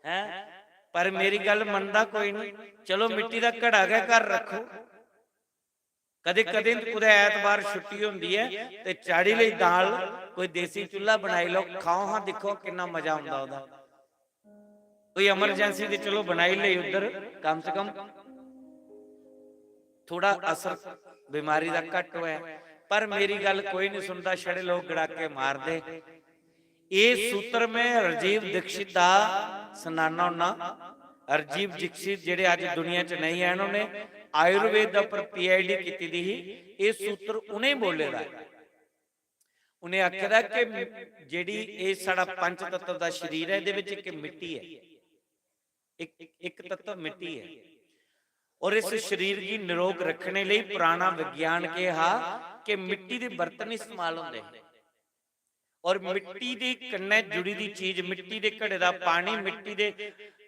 हैं? पर मेरी गल्ल मनदा कोई निं। चलो, मिट्टी दा घड़ा गै घर रक्खो। कदें-कदें ते कुतै ऐतबार छुट्टी होंदी ऐ ते चाढ़ी लेई दाल, कोई देसी चुल्हा बनाई लैओ, खाओ हां, दिक्खो किन्ना मजा औंदा ओह्दा। कोई emergency ते चलो बनाई लेई उद्धर, कम से कम थोड़ा असर बमारी दा घट्ट होऐ। पर मेरी गल्ल कोई निं सुनदा, छड़े लोक गड़ाके मारदे। एह् सूत्र में राजीव दीक्षित दा सनाना होन्ना। राजीव दीक्षित जेह्ड़े अज्ज दुनिया च नेईं हैन, उ'नें आयुर्वेद दे उप्पर पीएचडी कीती दी ही। एह् सूत्र उ'नें बोले दा ऐ। उ'नें आखे दा कि जेह्ड़ी एह् साढ़ा पंच तत्व दा शरीर ऐ, एह्दे बिच इक मिट्टी ऐ, इक, इक तत्व मिट्टी ऐ। और इस शरीर गी निरोग रखने लेई पुराना विज्ञान केह् हा कि मिट्टी दे बर्तन इस्तेमाल होंदे हे। और मिट्टी दे कन्नै जुड़ी दी चीज, मिट्टी दे घड़े दा पानी, मिट्टी दे,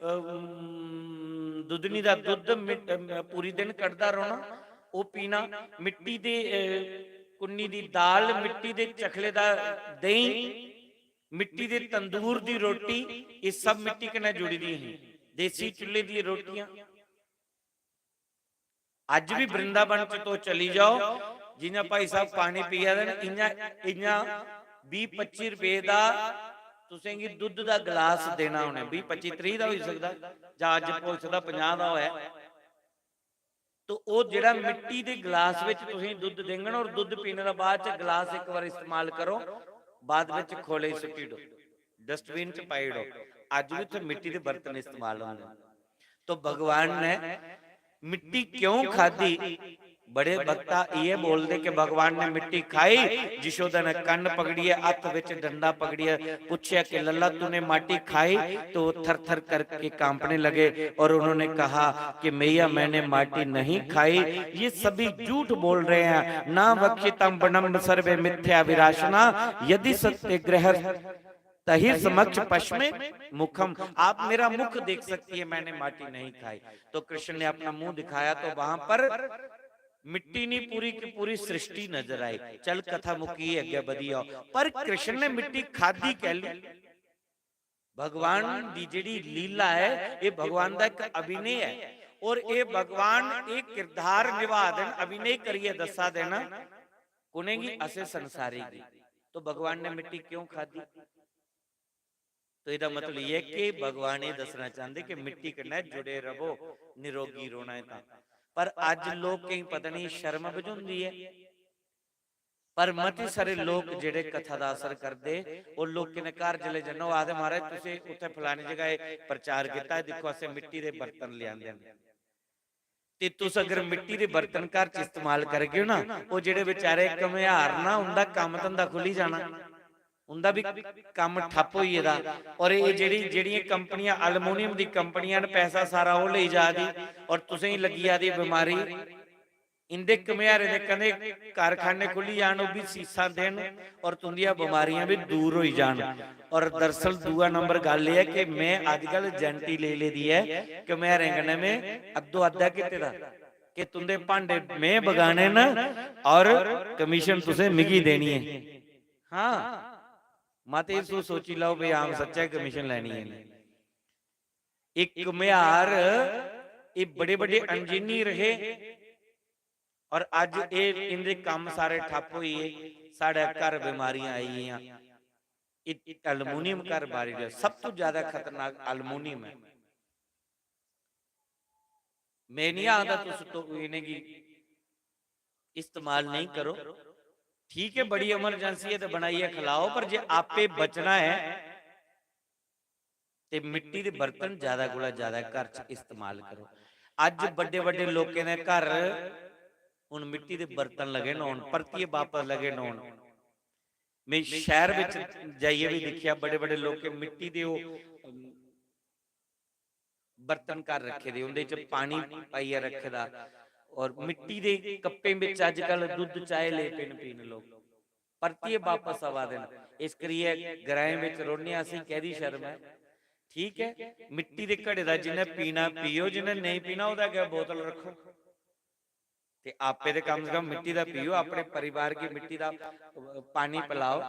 अम, दुद्धनी दा दुद्ध, मिट-, अम, पूरी दिन कड्ढदा रौह्ना, ओह् पीना, मिट्टी दे, अ, कुन्नी दी दाल, मिट्टी दे चखले दा देहीं, मिट्टी दे तंदूर दी रोटी, एह् सब मिट्टी कन्नै जुड़ी दी ही। देसी चुल्हे दी रोटियां। अज्ज बी वृंदावन च तुस चली जाओ, जि'यां भाई साहब पानी पिया दे न, इ'यां, इ'यां बीह् पच्ची रपेऽ दा तुसें गी दुद्ध दा गलास देना उ'नें, बीह् पच्ची, त्रीह् दा होई सकदा, जां अज्ज होई सकदा पंजाह् दा होऐ। तो ओह् जेह्ड़ा मिट्टी दे गलास बिच तुसें गी दुद्ध देङन और दुद्ध पीने दे बाद च गलास इक बार इस्तेमाल करो, बाद बिच खोले च सुट्टी ओड़ो, डस्टबिन च पाई ओड़ो। अज्ज बी उत्थै मिट्टी दे बर्तन इस्तेमाल होंदे न। तो भगवान ने मिट्टी क्यों खादी? बड़े भक्ता ये बोलते कि भगवान ने मिट्टी खाई, यशोदा ने कन्न पकड़िए, हत्थ विच डंडा पकड़िए पूछया कि लल्ला, तूने माटी खाई? तो वो थर थर करके कांपने लगे और उन्होंने कहा कि मैया, मैंने माटी नहीं खाई, ये सभी झूठ बोल रहे हैं। ना वक्षितम बनम सर्वे मिथ्या विराशना, यदि सत्य ग्रह तही समक्ष पश्मे मुखम। आप मेरा मुख देख सकती है, मैंने माटी नहीं खाई। तो कृष्ण ने अपना मुंह दिखाया, तो वहां पर मिट्टी नहीं, पूरी की पूरी सृष्टि नजर आई। चल, कथा मुक्की, अग्गे बधी आओ। पर कृष्ण ने मिट्टी खादी कैली? भगवान दी जेह्ड़ी लीला ऐ, एह् भगवान दा इक अभिनय ऐ। और एह् भगवान एह् किरदार निभा दे न, अभिनय करियै दस्सा दे न। कु'नेंगी? असें संसारी गी। तो भगवान ने मिट्टी क्यों खादी? तो एह्दा मतलब एह् ऐ कि भगवान एह् दस्सना चांह्दे कि मिट्टी कन्नै जुड़े रवो, निरोगी रौह्ना ऐ तां। पर अज्ज लोकें गी पता निं शर्म बझोंदी ऐ, पर मते सारे लोक जेह्ड़े कथा दा असर करदे, ओह् लोकें दे घर जिसलै जन्ना, ओह् आखदे, "महाराज, तुसें उत्थै फलानी जगह एह् प्रचार कीता, दिक्खो, असें मिट्टी दे बर्तन लेआंदे न।" ते तुस अगर मिट्टी दे बर्तन घर च इस्तेमाल करगे ओ ना, ओह् जेह्ड़े बेचारे घमेहार ना, उं'दा कम्म धंधा खु'ल्ली जाना, उं'दा बी कम्म ठप्प होई गेदा। और एह् जेह्ड़ी, जेह्ड़ियां कंपनियां, aluminium दी कंपनियां न, पैसा सारा ओह् लेई जा दी और तुसें गी लग्गी जा दी बमारी। इं'दे घमेहारें दे कदें कारखाने खु'ल्ली जान, ओह् बी सीसां देन और तुं'दियां बमारियां बी दूर होई जान। और दरअसल दूआ नंबर गल्ल एह् ऐ कि में अजकल जैंटी लेई लेदी ऐ, घमेहारें कन्नै में अद्धो अद्धा कीते दा कि तुं'दे भांडे में बगाने न और कमीशन तुसें मिगी देनी ऐ। हाँ, मत एह् सो-, सोची लैओ भई आम सच्चै कमीशन लैनी ऐ। इक म्हार, एह् बड़े बड्डे इंजीनियर हे और अज्ज एह्, इं'दे कम्म सारे ठप्प होई गे, साढ़े घर बमारियां आई गेइयां। एलमूनियम घर बारी ओड़ेआ। सब तू ज्यादा खतरनाक एलमूनियम ऐ। में नहीं आखदा तुस तो इ'नेंगी इस्तेमाल नहीं करो, ठीक है, बड़ी इमरजेंसी है तो बनाइयै खिलाओ, पर जे आपे बचना है ते मिट्टी दे बर्तन ज्यादा कोला ज्यादा घर च इस्तेमाल करो। अज्ज बड्डे बड्डे लोकें दे घर हुन मिट्टी दे बर्तन लगे न होन, परतियै बापस लगे न होन। में शैह्र बिच जाइयै बी दिक्खेआ, बड़े बड़े लोकें मिट्टी दे ओह्, अम, बर्तन घर रक्खे दे, उं'दे च पानी पाइयै रक्खे दा, और मिट्टी दे कप्पें बिच अज्जकल दुद्ध चाय ले पे न पीन लोक, परतियै बापस आवा दे न। इस करियै ग्राएं बिच रौह्ने आं, असें कैह्दी शर्म ऐ? ठीक ऐ, मिट्टी दे घड़े दा जिन्नै पीना पियो, जिन्नै नेईं पीना ओह्दा अग्गें बोतल रक्खो। ते आपे ते कम से कम मिट्टी दा पियो, अपने परिवार गी मिट्टी दा, अ, पानी पिलाओ।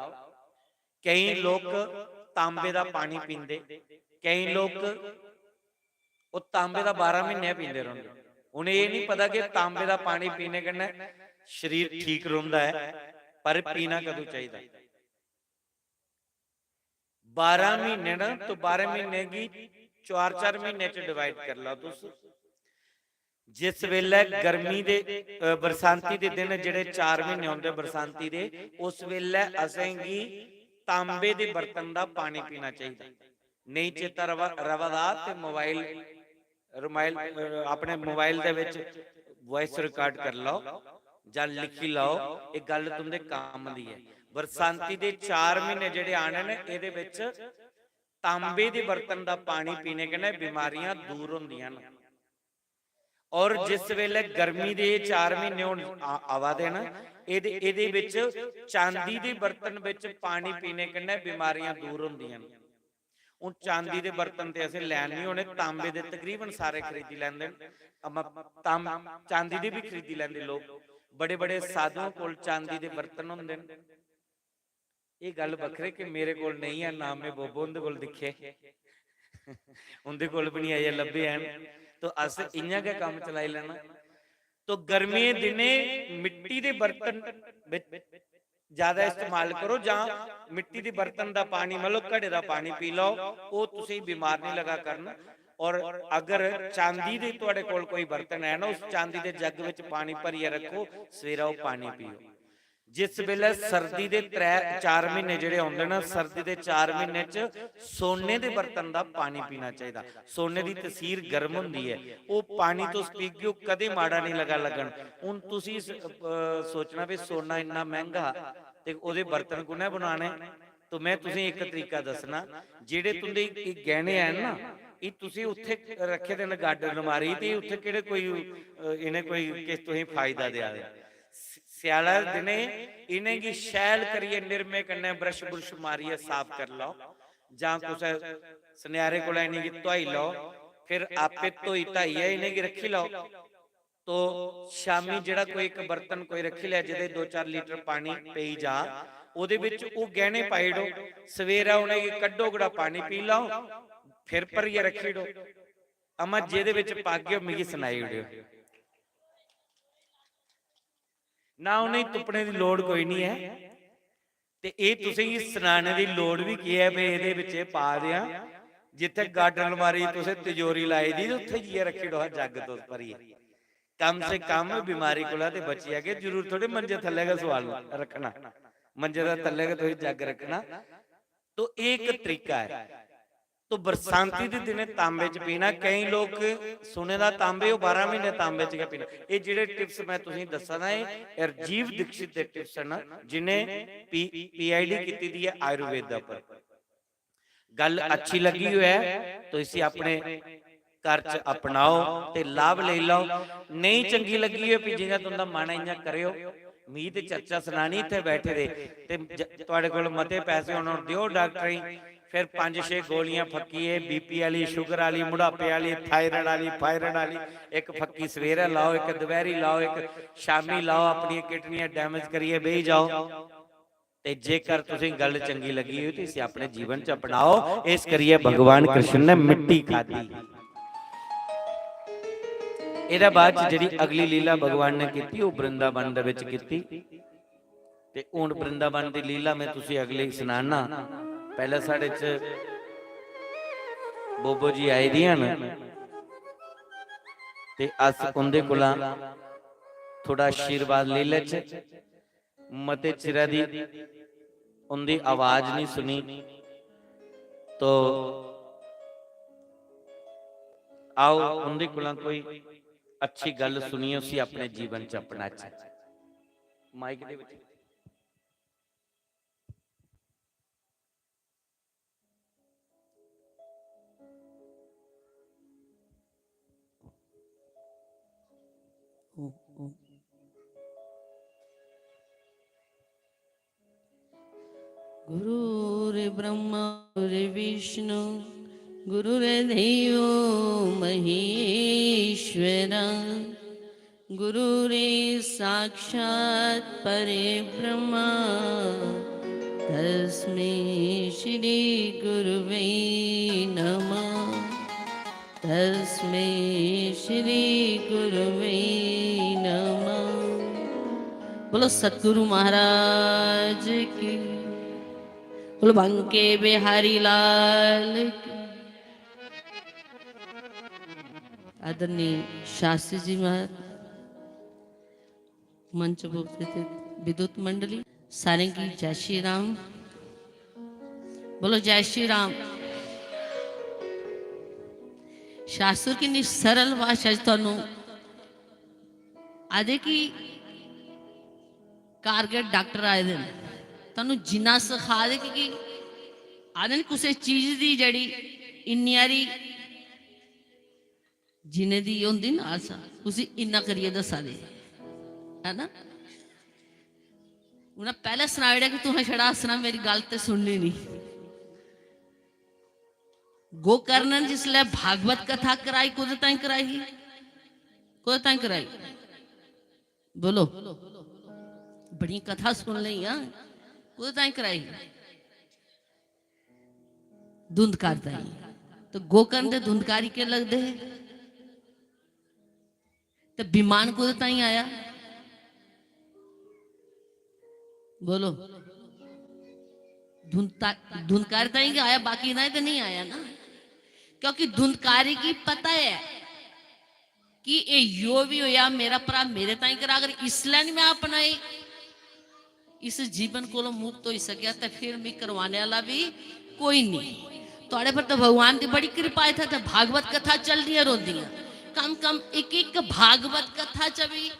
केईं लोक तांबे दा पानी पींदे, केईं लोक ओह् तांबे दा बारां म्हीने पींदे रौंह्दे। उ'नें एह् निं पता कि तांबे दा पानी पीने कन्नै शरीर ठीक रौंह्दा ऐ, पर पीना कदूं चाहिदा? बारां म्हीने न, तो बारां म्हीने गी चार चार म्हीने च डिवाइड करी लैओ तुस। जिस बेल्लै गर्मी दे, अ, बरसांती दे दिन जेह्ड़े चार म्हीने होंदे बरसांती दे, उस बेल्लै असेंगी तांबे दे बर्तन दा पानी पीना चाहिदा। नेईं चेता रवा, रवा दा ते मोबाइल, रोमाइल, अ, अपने मोबाइल दे बिच वॉइस रिकॉर्ड करी लैओ जां लिखी लैओ, एह् गल्ल तुं'दे कम्म दी ऐ। बरसांती दे चार म्हीने जेह्ड़े आने न, एह्दे बिच तांबे दे बर्तन दा पानी पीने कन्नै बीमारियां दूर होंदियां न। और जिस बेल्लै गर्मी दे एह् चार म्हीने हुन आ-, आवा दे न, एह्दे, एह्दे बिच चांदी दे बर्तन बिच पानी पीने कन्नै बीमारियां दूर होंदियां न। हुन चांदी दे बर्तन ते असें लैन निं होने, तांबे दे तकरीबन सारे खरीदी लैंदे न। अमा-, तां-, चांदी दे बी खरीदी लैंदे लोक। बड़े-बड़े साधुएं कोल चांदी दे बर्तन होंदे न। एह् गल्ल बक्खरी कि मेरे कोल नेईं ऐ, ना में बोबो हुंदे कोल दिक्खे। उं'दे कोल बी निं अजें लब्भे हैन। तो अस इ'यां गै कम्म चलाई लैना। तो गर्मियें दिनें मिट्टी दे बर्तन बिच ज्यादा इस्तेमाल करो, जां मिट्टी दे बर्तन दा पानी, मतलब घड़े दा पानी पी लैओ, ओह् तुसेंगी बीमार निं लगा करन। और अगर चांदी दे तुआढ़े कोल कोई बर्तन है ना, उस चांदी दे जग बिच पानी भरियै रक्खो, सवेरा ओह् पानी पियो। जिस बेल्लै सर्दी दे त्रै चार म्हीने जेह्ड़े होंदे न, सर्दी दे चार म्हीने च सोने दे बर्तन दा पानी पीना चाहिदा। सोने दी तसीर गर्म होंदी ऐ, ओह् पानी तुस पीगे, ओह् कदें माड़ा निं लगा लग्गन। हून तुसी स-, अ, सोचना भी सोना इन्ना मैंह्गा ते ओह्दे बर्तन कु'न्नै बनाने? तो में तुसें इक तरीका दस्सना, जेह्ड़े तुं'दे एह् गैह्ने हैन ना, एह् तुसें उत्थै रक्खे दे न गार्डन अलमारी, ते उत्थै केह्ड़े कोई, अ, इ'नें कोई किश तुसें फायदा देआ दे? स-, स्यालै दे दिनें इ'नेंगी शैल करियै निरमे कन्नै ब्रश ब्रुश मारियै साफ करी लैओ, जां कुसै सनेआरे कोला इ'नेंगी धोई लैओ, फिर आपे धोई धाइयै इ'नेंगी रक्खी लैओ। तो शामी जेह्ड़ा कोई इक बर्तन कोई रक्खी लेआ, जेह्दे दो चार लीटर पानी पेई जा, ओह्दे बिच ओह् गैह्ने पाई ओड़ो। सवेरै उ'नेंगी कड्ढो, ओह्कड़ा पानी पी लैओ, फिर भरियै रक्खी ओड़ो। अमा जेह्दे बिच पागे, ओह् मिगी सनाई ओड़ेओ। ना उ'नेंगी तुप्पने दी लोड़ कोई निं ऐ। ते एह् तुसेंगी सनाने दी लोड़ बी केह् ऐ, भई एह्दे बिच एह् पा दे आं। जित्थै गार्डन अलमारी तुसें तिजोरी लाई दी, ते उत्थै जाइयै रक्खी ओड़ो हा जग तुस भरियै। कम से कम बमारी कोला ते बची जागे। जरूर थोड़े मंजे थल्लै गै सवाल रक्खना, मंजे दे थल्लै गै तुसें जग रक्खना। तो एह् इक तरीका ऐ। तो बरसांती दे दिनें तांबे च पीना। केईं लोक सुने दा तांबे, ओह् बारां म्हीने तांबे च गै पीना। एह् जेह्ड़े टिप्स में तुसेंगी दस्सा दा, एह् राजीव दीक्षित दे टिप्स न, जिनें पी-, पीआईडी कीती दी ऐ आयुर्वेद दे उप्पर। गल्ल अच्छी लगी होऐ तो इसी अपने घर च अपनाओ ते लाभ लेई लैओ। नेईं चंगी लगी होऐ, फ्ही जि'यां तुं'दा मन ऐ इ'यां करेओ। मी ते चर्चा सनानी इत्थै बैठे दे, ते ज-, थुआढ़े कोल मते पैसे होन, होन देओ डाक्टरें गी। फिर पंज छे गोलियां फक्कियै, बीपी आह्ली, शुगर आह्ली, बुढ़ापे आह्ली, थायराइड आह्ली, फायराइड आह्ली, इक फक्की सवेरै लाओ, इक दपैह्री लाओ, इक शामी लाओ, अपनियां किडनियां डैमेज करियै बेही जाओ। ते जेकर तुसें गल्ल चंगी लगी होई ते इसी अपने जीवन च अपनाओ। इस करियै भगवान कृष्ण ने मिट्टी खादी। एह्दे बाद च जेह्ड़ी अगली लीला भगवान ने कीती, ओह् वृंदावन दे बिच कीती। ते हून वृंदावन दी लीला में तुसें अगली सनाना। पैह्लें साढ़े च बोबो जी आई दियां न ते अस उं'दे कोला थोह्ड़ा आशीर्वाद लेई लैचै। मते चिरै दी उं'दी आवाज निं सुनी, तो आओ उं'दे कोला कोई अच्छी गल्ल सुनियै उसी अपने जीवन च अपनाचै। माइक दे बिच। गुरुर्ब्रह्मा गुरुर्विष्णु गुरुर्देवो महेश्वरा। गुरुरे साक्षात् परे ब्रह्मा तस्मै श्री गुरुवे नमः। तस्मै श्री गुरुवे नमः। बोलो सतगुरु महाराज की, बोलो बांके बिहारी लाल की। आदरणीय शास्त्री जी महाराज, मंच पर उपस्थित विद्वत मंडली, सारें गी जय श्री राम। बोलो जय श्री राम। शास्त्र किन्नी सरल भाशा च तुहानू आखदे कि कारगर डाक्टर आए दे न, तुहानू जिन्ना सखा दे, क्योंकि आखदे न कुसै चीज दी जेह्ड़ी इन्नी हारी जिन्ने दी होंदी ना आशा, उसी इन्ना करियै दस्सा दे, है ना? उ'नें पैह्लें सनाई ओड़ेआ कि तुसें छड़ा हस्सना, मेरी गल्ल ते सुननी निं। गोकर्ण ने जिसलै भागवत कथा कराई, कोह्दे ताईं कराई ही? कोह्दे ताईं कराई? बोलो। बड़ियां कथा सुन लेइयां, कोह्दे ताईं कराई? धुंधकार ताईं। ते गोकर्ण दे धुंधकारी केह् लगदे हे? ते विमान कोह्दे ताईं आया? बोलो। धुंधता-, धुंधकारी ताईं गै आया, बाकी ताईं ते नेईं आया ना। क्योंकि धुंधकारी गी पता ऐ कि एह् जो बी होया, मेरा भ्रा मेरे ताईं करा, अगर इसलै निं में अपना एह् इस जीवन कोलों मुक्त होई सकेआ ते फिर मी करवाने आह्ला बी कोई निं। थुआढ़े पर ते भगवान दी बड़ी किरपा, इत्थै ते भागवत कथा चलदियां रौंह्दियां। कम कम इक इक भागवत कथा च बी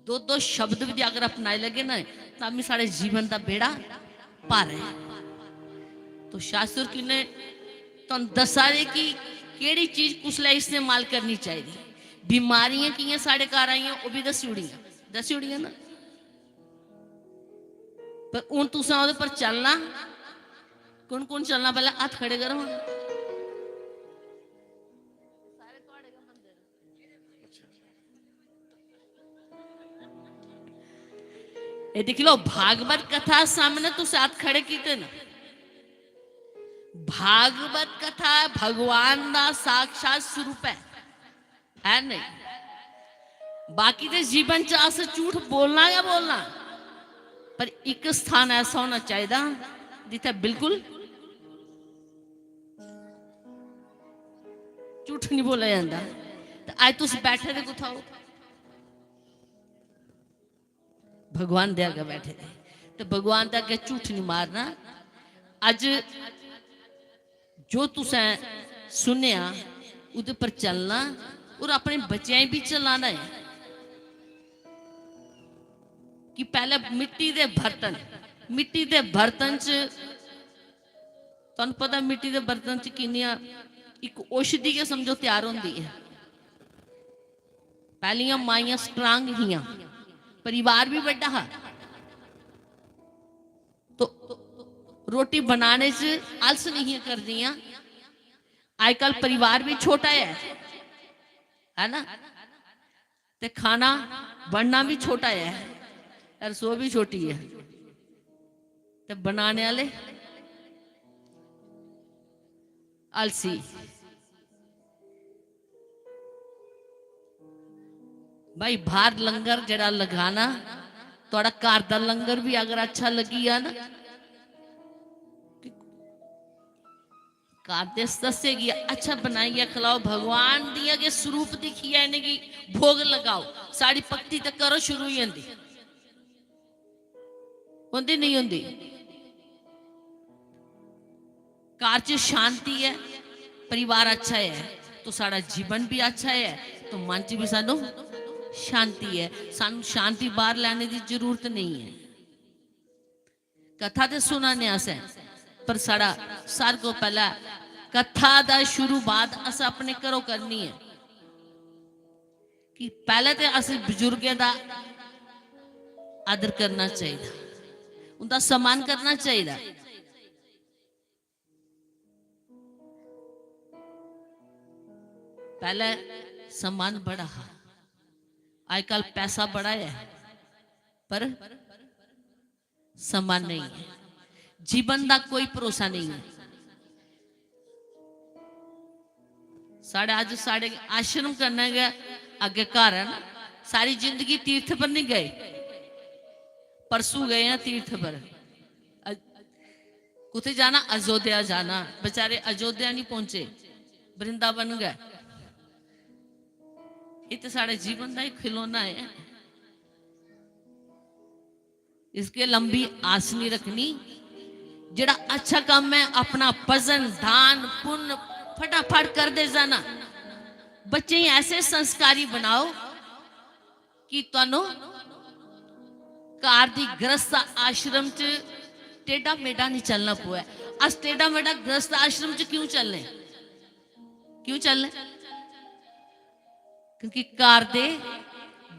दो दो शब्द बी अगर अपनाई लैगे ना, तां बी साढ़े जीवन दा बेड़ा पार ऐ। तो शास्त्र किन्ने तुहानू दस्सा दे कि केह्ड़ी चीज कुसलै इस्तेमाल करनी चाहिदी। बमारियां कि'यां साढ़े घर आइयां, ओह् बी दस्सी ओड़ियां, दस्सी ओड़ियां ना। पर हून तुसें ओह्दे पर चलना। कु'न कु'न चलना, पैह्लें हत्थ खड़े करो हां। एह् दिक्खी लैओ, भागवत कथा सामनै तुस हत्थ खड़े कीते न। भागवत कथा भगवान दा साक्षात स्वरूप ऐ। है नहीं? बाकी दे जीवन च अस झूठ बोलना गै बोलना, पर इक स्थान ऐसा होना चाहिदा जित्थै बिल्कुल झूठ नहीं बोला जाता। ते अज्ज तुस बैठे दे कुत्थै हो? भगवान दे अग्गें बैठे दे, ते भगवान दे अग्गें झूठ नहीं मारना। अज्ज जो तुसें सुनेआ, ओह्दे पर चलना और अपने बच्चें गी बी चलाना ऐ कि पैह्ले मिट्टी दे बर्तन, मिट्टी दे बर्तन च, तुहानू पता मिट्टी दे बर्तन च किन्नियां, इक औषधि गै समझो त्यार होंदी ऐ। पैह्लियां माइयां strong हियां, परिवार बी बड्डा हा, तो रोटी बनाने च आलस नहीं करदियां। आजकल परिवार भी छोटा है, है ना? ते खाना बनना भी छोटा है, रसोई भी छोटी है, ते बनाने वाले आलसी। भाई, बाहर लंगर जेड़ा लगाना, थोड़ा घर दा लंगर भी अगर अच्छा लगी जा ना, घर दे सदस्य गी अच्छा बनाइयै खलाओ, भगवान दियां गै स्वरूप दिक्खियै इ'नेंगी भोग लगाओ। साढ़ी भक्ति ते करो शुरू होई जंदी, होंदी नहीं होंदी? घर च शांति ऐ, परिवार अच्छा ऐ, तो साढ़ा जीवन भी अच्छा ऐ, तो मन च भी सानू शांति ऐ। सानू शांति बाहर लैने दी जरूरत नहीं ऐ। कथा ते सुना ने असें, पर साढ़ा सार को पैह्ला कथा दा शुरुआत अस अपने घरों करनी ऐ। कि पैह्ले ते अस बजुर्गें दा आदर करना चाहिदा, उं'दा सम्मान करना चाहिदा। पैह्ले सम्मान बड़ा हा, अजकल पैसा बड़ा ऐ, पर समा नहीं है, जीवन दा कोई भरोसा नहीं है। साढ़े अज्ज साढ़े आश्रम कन्नै गै अग्गें घर ऐ ना, सारी जिंदगी तीर्थ पर नहीं गए, परसों गए हैं तीर्थ पर। अ-, कुत्थै जाना? अयोध्या जाना। बेचारे अयोध्या नहीं पहुंचे, वृंदावन गए। ये तो साढ़े जीवन का एक खिलौना है। इसके लंबी आस नहीं रखनी। जेड़ा अच्छा काम है, अपना भजन, दान, पुण्य फटाफट करदे जाना। बच्चें गी ऐसे संस्कारी बनाओ कि तुहानू घर दी गृहस्थ आश्रम च टेढ़ा मेढ़ा नहीं चलना पवै। अस टेढ़ा मेढ़ा गृहस्थ आश्रम च क्यों चलने? क्यों चलने? क्योंकि घर दे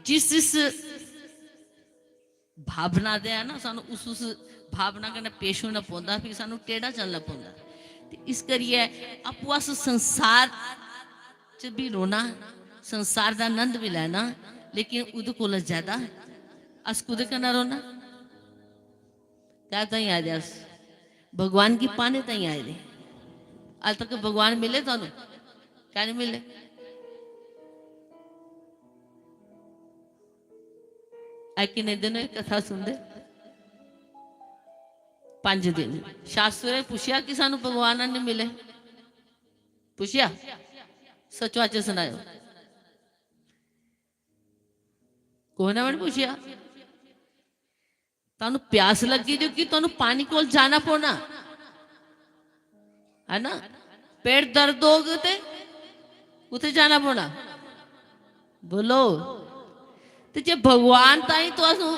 जिस, जिस भावना दे है ना, सानू उस, उस भावना कन्नै पेश होना पौंदा, फिर सानू टेढ़ा चलना पौंदा। ते इस करियै आपूं अस संसार च भी रौह्ना, संसार दा आनंद भी लैना, लेकिन ओह्दे कोला ज्यादा अस कुदे कन्नै रौह्ना? क्या ताईं आए दे अस? भगवान गी पाने ताईं आए दे। अज तक भगवान मिले तुहानू? क्या नहीं मिले? अज किन्ने दिन होए कथा सुनदे? पंज दिन। शास्त्रें पुछेआ कि सानू भगवान नहीं मिले? पुछेआ? सचवाच सनायो। कुसै ने भी नहीं पुछेआ। तुहानू प्यास लगी जो कि तुहानू पानी कोल जाना पौना, है ना? पेट दर्द होग ते कुत्थे जाना पौना? बोलो। ते जे भगवान ताई तुहानू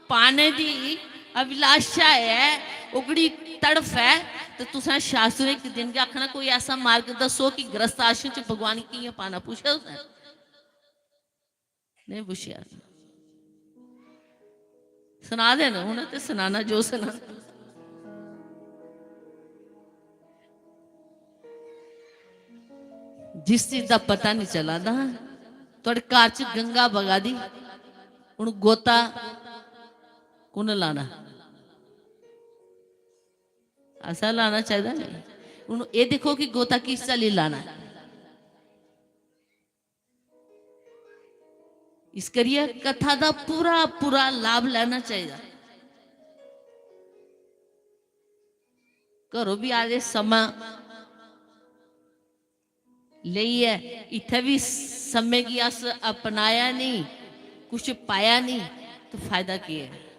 पाने दी अभिलाषा है, ओकड़ी तड़फ है, ते तुसें शास्त्र इक दिन गै आखना, "कोई ऐसा मार्ग दस्सो कि गृहस्थ आश्रम च भगवान गी कि'यां पाना?" पुछेआ तुसें? नहीं पुछेआ। सना दे न, उ'नें ते सनाना जो सना। जिस चीज दा पता नहीं चला दा, थुआढ़े घर च गंगा बगा दी, हुन गोता कु'न लाना? असा लाना चाहिदा नहीं। हुन एह् दिक्खो कि गोता किस चाल्ली लाना। इस करियै कथा दा पूरा, पूरा लाभ लैना चाहिदा। घरों भी आए दे समां लेइयै इत्थै भी समें गी अस अपनाया नहीं, कुछ पाया नहीं, तो फायदा केह् ऐ?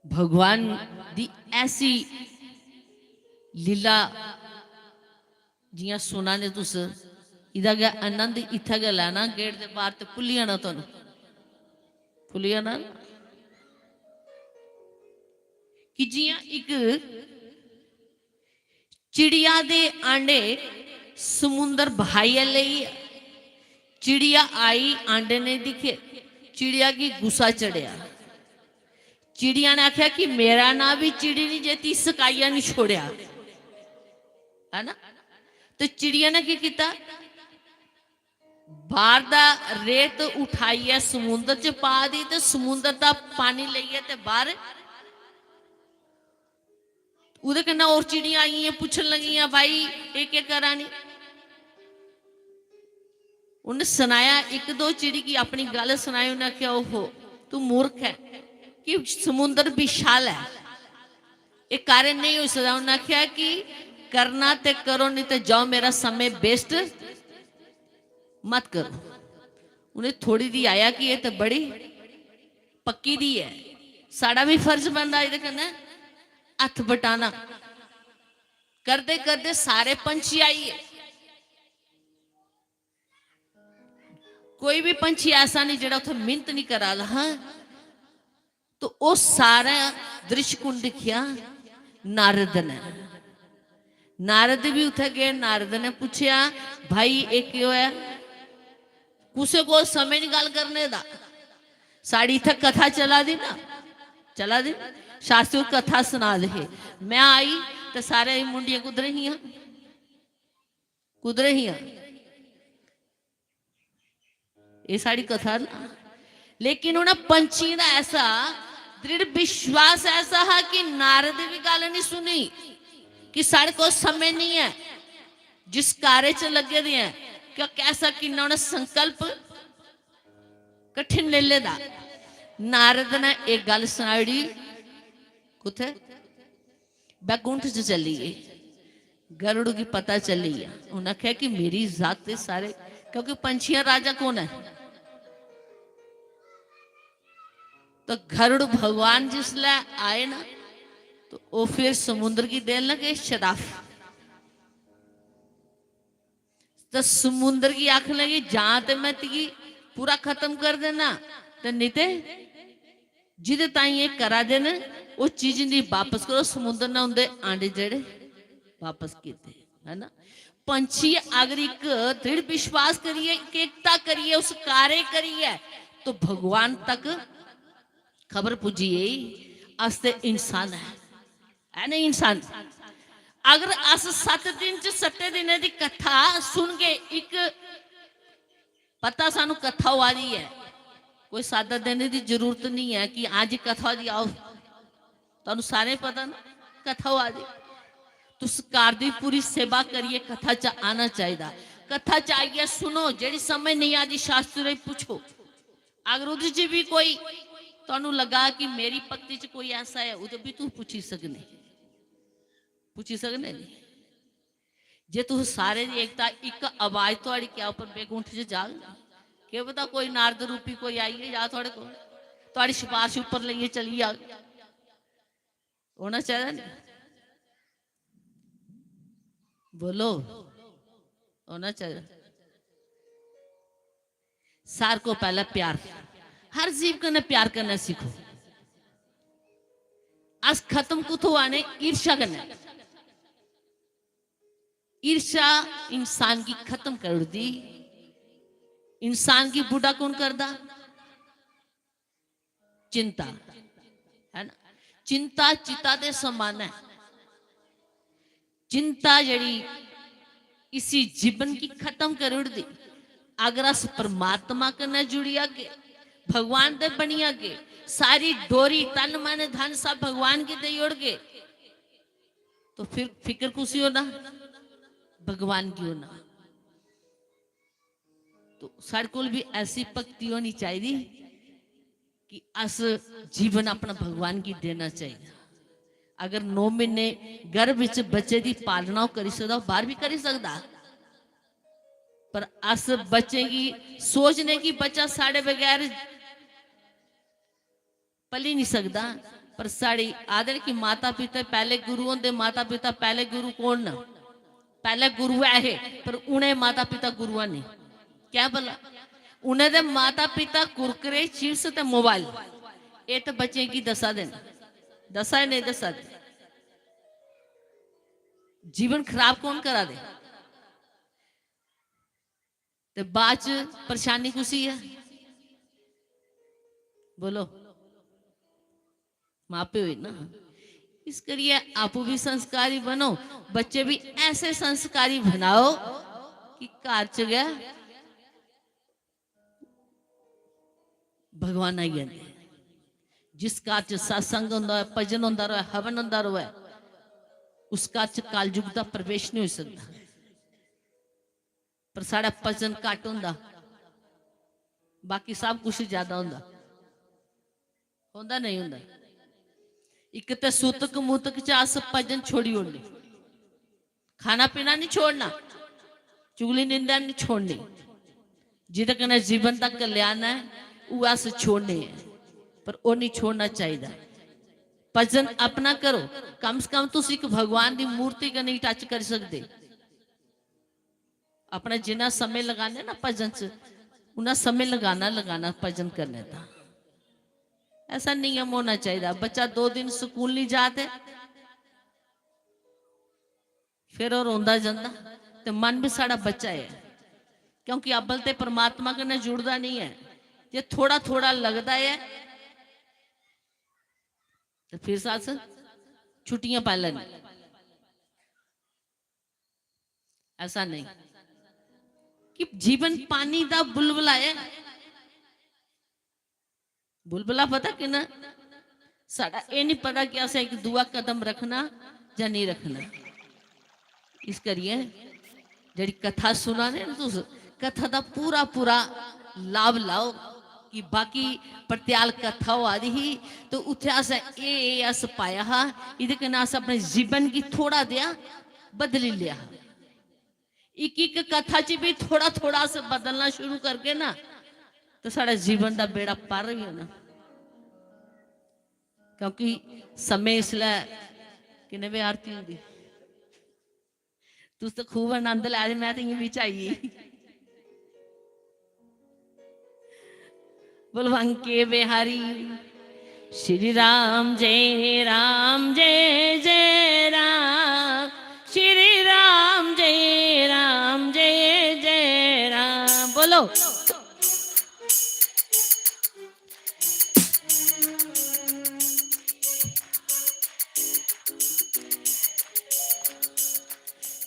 भगवान दी ऐसी लीला, जियां सुना ने तुस, इदा गै आनंद इत्थै गै लैना, गेट दे बाहर ते भुल्ली जाना तुहानू, भुल्ली जाना ना। कि जियां इक चिड़िया दे आंडे समुंदर बहाइयै लेई, चिड़िया आई, आंडे नहीं दिक्खे, चिड़िया गी गुस्सा चढ़ेआ। चिड़िया ने आखेआ कि मेरा नां भी चिड़ी नहीं जे ती सकाइयै नहीं छोड़ेआ, है ना? ते चिड़िया ने की कीता? बाहर दा रेत उठाइयै समुंदर च पा दी ते समुंदर दा पानी लेइयै ते बाहर ओह्दे कन्नै होर चिड़ियां आई गेइयां, पुच्छन लगियां, "भाई, एह् केह् करा नी?" उन्नै सनाया, इक दो चिड़ी गी अपनी गल्ल सनाई, उन्नै आखेआ, "ओहो, तू मूर्ख है कि समुंदर विशाल है। एह् कारण नहीं होई सकदा। उन्नै आखेआ कि करना ते करो, नहीं ते जाओ, मेरा समें waste मत करो। उ'नें थोड़ी दी आया कि एह् ते बड़ी पक्की दी ऐ। साढ़ा भी फर्ज बनदा एह्दे कन्नै हत्थ बटाना। करदे करदे सारे पंछी आई गे। कोई भी पंछी ऐसा नहीं जेह्ड़ा उत्थै मिन्नत नहीं करा दा हा। तो ओह् सारा दृश्य कु'न दिक्खेआ? नारद ने। नारद भी उत्थै गे, नारद ने पुच्छेआ, "भाई, एह् केह् होआ? कुसै कोल समें निं गल्ल करने दा। साढ़ी इत्थै कथा चला दी ना, चला दी ना। शास्त्री होर कथा सना दे हे। में आई ते सारे मुंडियां कुद्धर हियां? कुद्धर हियां?" एह् साढ़ी कथा ना। लेकिन उ'नें पंछियें दा ऐसा दृढ़ विश्वास ऐसा हा कि नारद दी भी गल्ल नहीं सुनी कि साढ़े कोल समें नहीं ऐ, जिस कार्य च लग्गे दे हैं, कि कैसा किन्ना उ'नें संकल्प कठिन लेले दा। नारद ने एह् गल्ल सनाई ओड़ी कुत्थै? बैकुंठ च चली गे। गरुड़ गी पता चली गेआ। उ'नें आखेआ कि मेरी जात ते सारे, क्योंकि पंछियां राजा कौन ऐ? तो गरुड़ भगवान जिसलै आए ना, तो ओह् फिर समुद्र गी देन लगे शराप। तो समुद्र गी आखन लगे, "जां ते मैं तुगी पूरा खत्म कर देना, ते नहीं ते जिदे ताईं एह् करा दे न, ओह् चीज इंदी बापस करो।" समुद्र ने उंदे अंडे जेह्ड़े बापस कीते, है ना? पंछी अगर इक दृढ़ विश्वास करियै, इक एकता करियै, उस कार्य करियै, तो भगवान तक खबर पुज्जी गेई। अस ते इंसान ऐ, है ना इंसान? अगर अस सत्त दिन च सत्ते दिनें दी कथा सुनगे, इक पता सानू कथा होआ दी ऐ, कोई सादा देने दी जरूरत नहीं है कि अज्ज कथा होआ दी, आओ, तुहानू सारें पता ना कथा होआ दी। तुस घर दी पूरी सेवा करियै कथा च आना चाहिदा। कथा च आइयै सुनो, जेह्ड़ी समझ नहीं आदी शास्त्रों गी पुच्छो। अगर ओह्दे च भी कोई तुहानू लगा कि मेरी भक्ति च कोई ऐसा ऐ, ओह्दे भी तुस पुच्छी सकने, पुच्छी सकने नी। जे तुस सारे दी एकता, इक आवाज तुहाड़ी क्या उप्पर बैकुंठ च जाग? केह् पता कोई नारद रूपी कोई आइयै जा थुआढ़े कोल, थुआढ़ी सिफारश उप्पर लेइयै चली जाग। होना चाहिदा नी? बोलो, होना चाहिदा। सार को पैह्ला प्यार, हर जीव कन्नै प्यार करना सीखो। अस खत्म कुत्थों आने? ईर्ष्या कन्नै। ईर्ष्या इंसान गी खत्म करी ओड़दी। इंसान गी बुढ़ा कौन करदा? चिंता, है ना? चिंता चिता दे समान ऐ। चिंता जेह्ड़ी इसी जीवन गी खत्म करी ओड़दी। अगर अस परमात्मा कन्नै जुड़ी जागे, भगवान दे बनी जागे, सारी डोरी, तन, मन, धन सब भगवान गी देई ओड़गे, तो फिर फिक्र कुसी होना? भगवान गी होना। तो साढ़े कोल भी ऐसी भक्ति होनी चाहिदी कि अस जीवन अपना भगवान गी देना चाहिदा। अगर नौ महीने गर्भ विच बच्चे दी पालना ओह् करी सकदा, ओह् बाहर भी करी सकदा, पर अस बच्चें गी सोचने कि बच्चा साढ़े बगैर पली नहीं सकदा। पर साढ़ी आदर कि माता पिता पैह्ले गुरु होंदे। माता पिता पैह्ले गुरु कौन न? पैह्ले गुरु ऐ हे, पर उ'नें माता पिता गुरु है नहीं। क्या भला? उ'नें दे माता पिता कुरकुरे, चिप्स ते मोबाइल, एह् ते बच्चें गी दस्सा दे न, दस्सा दे, नहीं दस्सा दे? जीवन खराब कौन करा दे? ते बाद च परेशानी कुसी ऐ? बोलो, मां प्यो ही ना। इस करियै आपूं भी संस्कारी बनो, बच्चे भी ऐसे संस्कारी बनाओ कि घर च गै भगवान आई जंदे। जिस घर च सत्संग होंदा होऐ, भजन होंदा रहे, हवन होंदा रहे, उस घर च कलयुग दा प्रवेश नहीं हो सकता। पर साढ़ा भजन घट्ट होंदा, बाकी सब कुछ ज्यादा होंदा। होंदा नहीं होंदा। इक ते सुतक मुतक च अस भजन छोड़ी ओड़ने, खाना पीना नहीं छोड़ना, चुगली निंदा नहीं छोड़नी। जिदे कन्नै जीवन दा कल्याण ऐ, ओह् अस छोड़ने ऐ, पर ओह् नहीं छोड़ना चाहिदा। भजन अपना करो, कम से कम तुस इक भगवान दी मूर्ति कन्नै टच करी सकदे। अपना जिन्ना समय लगाने ना भजन च, उन्ना समय लगाना, लगाना भजन करने दा। ऐसा नियम होना चाहिदा। बच्चा दो दिन स्कूल नहीं जा ते फिर ओह् रोंदा जंदा, ते मन भी साढ़ा बच्चा ऐ, क्योंकि अब्बल ते परमात्मा कन्नै जुड़दा नहीं ऐ। जे थोड़ा थोड़ा लगदा ऐ, ते फिर अस छुट्टियां पाई लैने। ऐसा नहीं कि जीवन पानी दा बुलबुला ऐ। बुलबुला पता किन्ना? साढ़ा एह् निं पता कि असें इक दूआ कदम रक्खना जां नेईं रक्खना। इस करियै जेह्ड़ी कथा सुना दे ना तुस, कथा दा पूरा पूरा लाभ लाओ। कि बाकी पड़त्याल कथा होआ दी ही, ते उत्थै असें एह्, एह् अस पाया हा, एह्दे कन्नै अस अपने जीवन गी थोड़ा देआ बदली लेआ हा। इक इक कथा च भी थोड़ा थोड़ा अस बदलना शुरू करगे ना, ते साढ़े जीवन दा बेड़ा पार होई जाना। क्योंकि समें इसलै किन्ने बजे आरती होंदी? तुस ते खूब आनंद लै दे, मैं ते इ'यां बिच आई गेई। बोलो बांके बिहारी श्री राम, जय राम, जय जय राम, श्री राम, जय राम, जय जय राम। बोलो।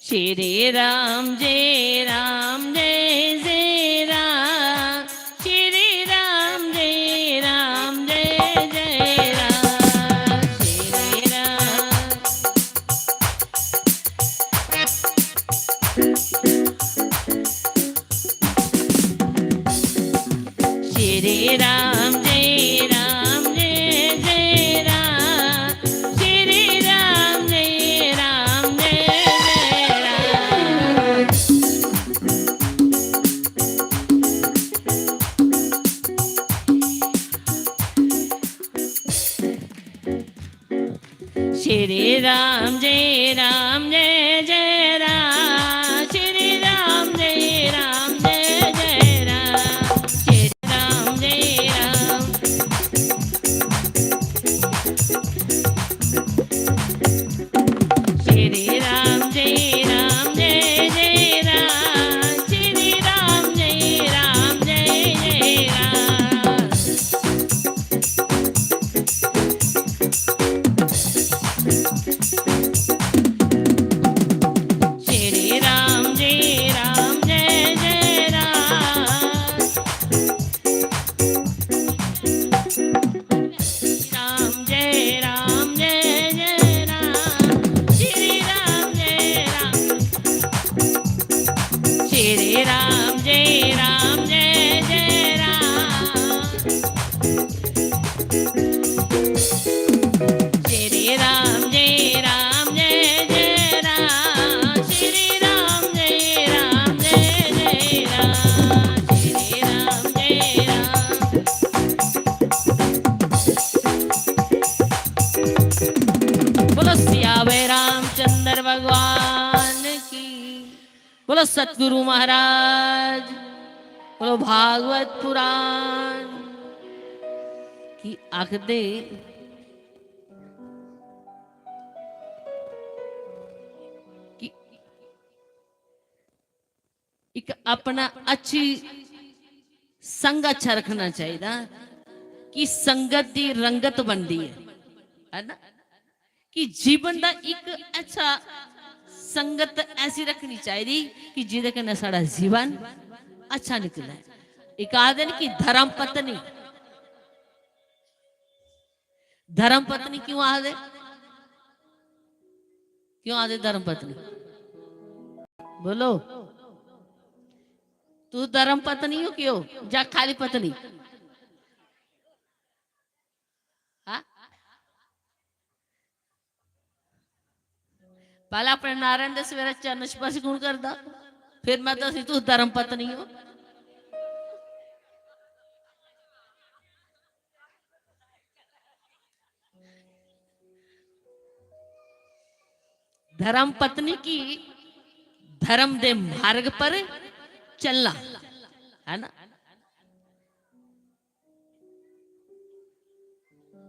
श्री राम, जय राम, जय जय राम, श्री राम, जय राम, जय जय राम, श्री राम। श्री राम, जय राम, जय जय राम, श्री राम, जय राम, जय जय राम। श्री राम, जय राम, जय जय राम, श्री राम, जय राम, जय जय राम, श्री राम, जय राम। श्री राम, जय राम, जय जय राम, श्री राम, जय राम, जय जय राम। श्री राम, जय राम, जय जय राम। राम, जय राम, जय जय राम। श्री राम, जय राम। श्री राम, जय राम, जय जय राम। श्री राम, जय राम, जय जय राम। श्री राम, जय राम, जय जय राम। श्री राम, जय राम। बोलो सियावर रामचंद्र भगवान की। बोलो सतगुरु महाराज, बोलो भागवत पुराण की। आखदे कि इक अपना अच्छी संग अच्छा रखना चाहिदा, कि संगत दी रंगत बनदी है, है ना? कि जीवन दा इक अच्छा संगत ऐसी रखनी चाहिदी कि जिदे कन्नै साढ़ा जीवन अच्छा निकले। इक आखदे न कि धर्म पत्नी, धर्म पत्नी क्यों आखदे? क्यों आखदे धर्म पत्नी? बोलो, तू धर्म पत्नी हो क्यों, या खाली पत्नी? पैह्लें अपने नारायण दे सवेरै चरण स्पर्श कु'न करदा? फिर में दस्सनी, तुस धर्म पत्नी ओ। धर्म पत्नी की धर्म दे मार्ग पर चलना, है ना?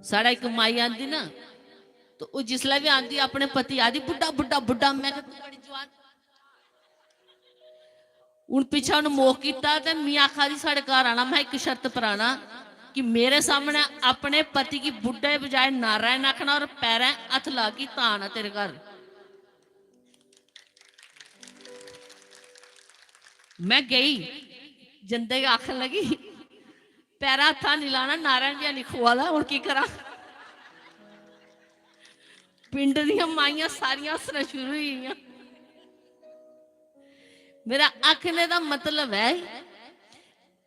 साढ़ा इक माई आंदी ना, तो ओह् जिसलै बी आंदी, अपने पति आखदी, "बुड्ढा, बुड्ढा, बुड्ढा।" में आखेआ, "तूं बड़ी जुआन।" हून पिच्छें उन्न मोख कीता ते मी आखा दी, "साढ़े घर आना।" में इक शर्त पर आना कि मेरे सामने अपने पति गी बुड्ढे बजाए नारायण आखना और पैरें हत्थ लागी, तां आना तेरे घर। में गई, जंदे गै आखन लगी, "पैरा हत्था निं लाना, नारायण जी निं खुआ दा, हून की करां?" पिंड दियां माइयां सारियां हस्सना शुरू होई गेइयां। मेरा आखने दा मतलब ऐ,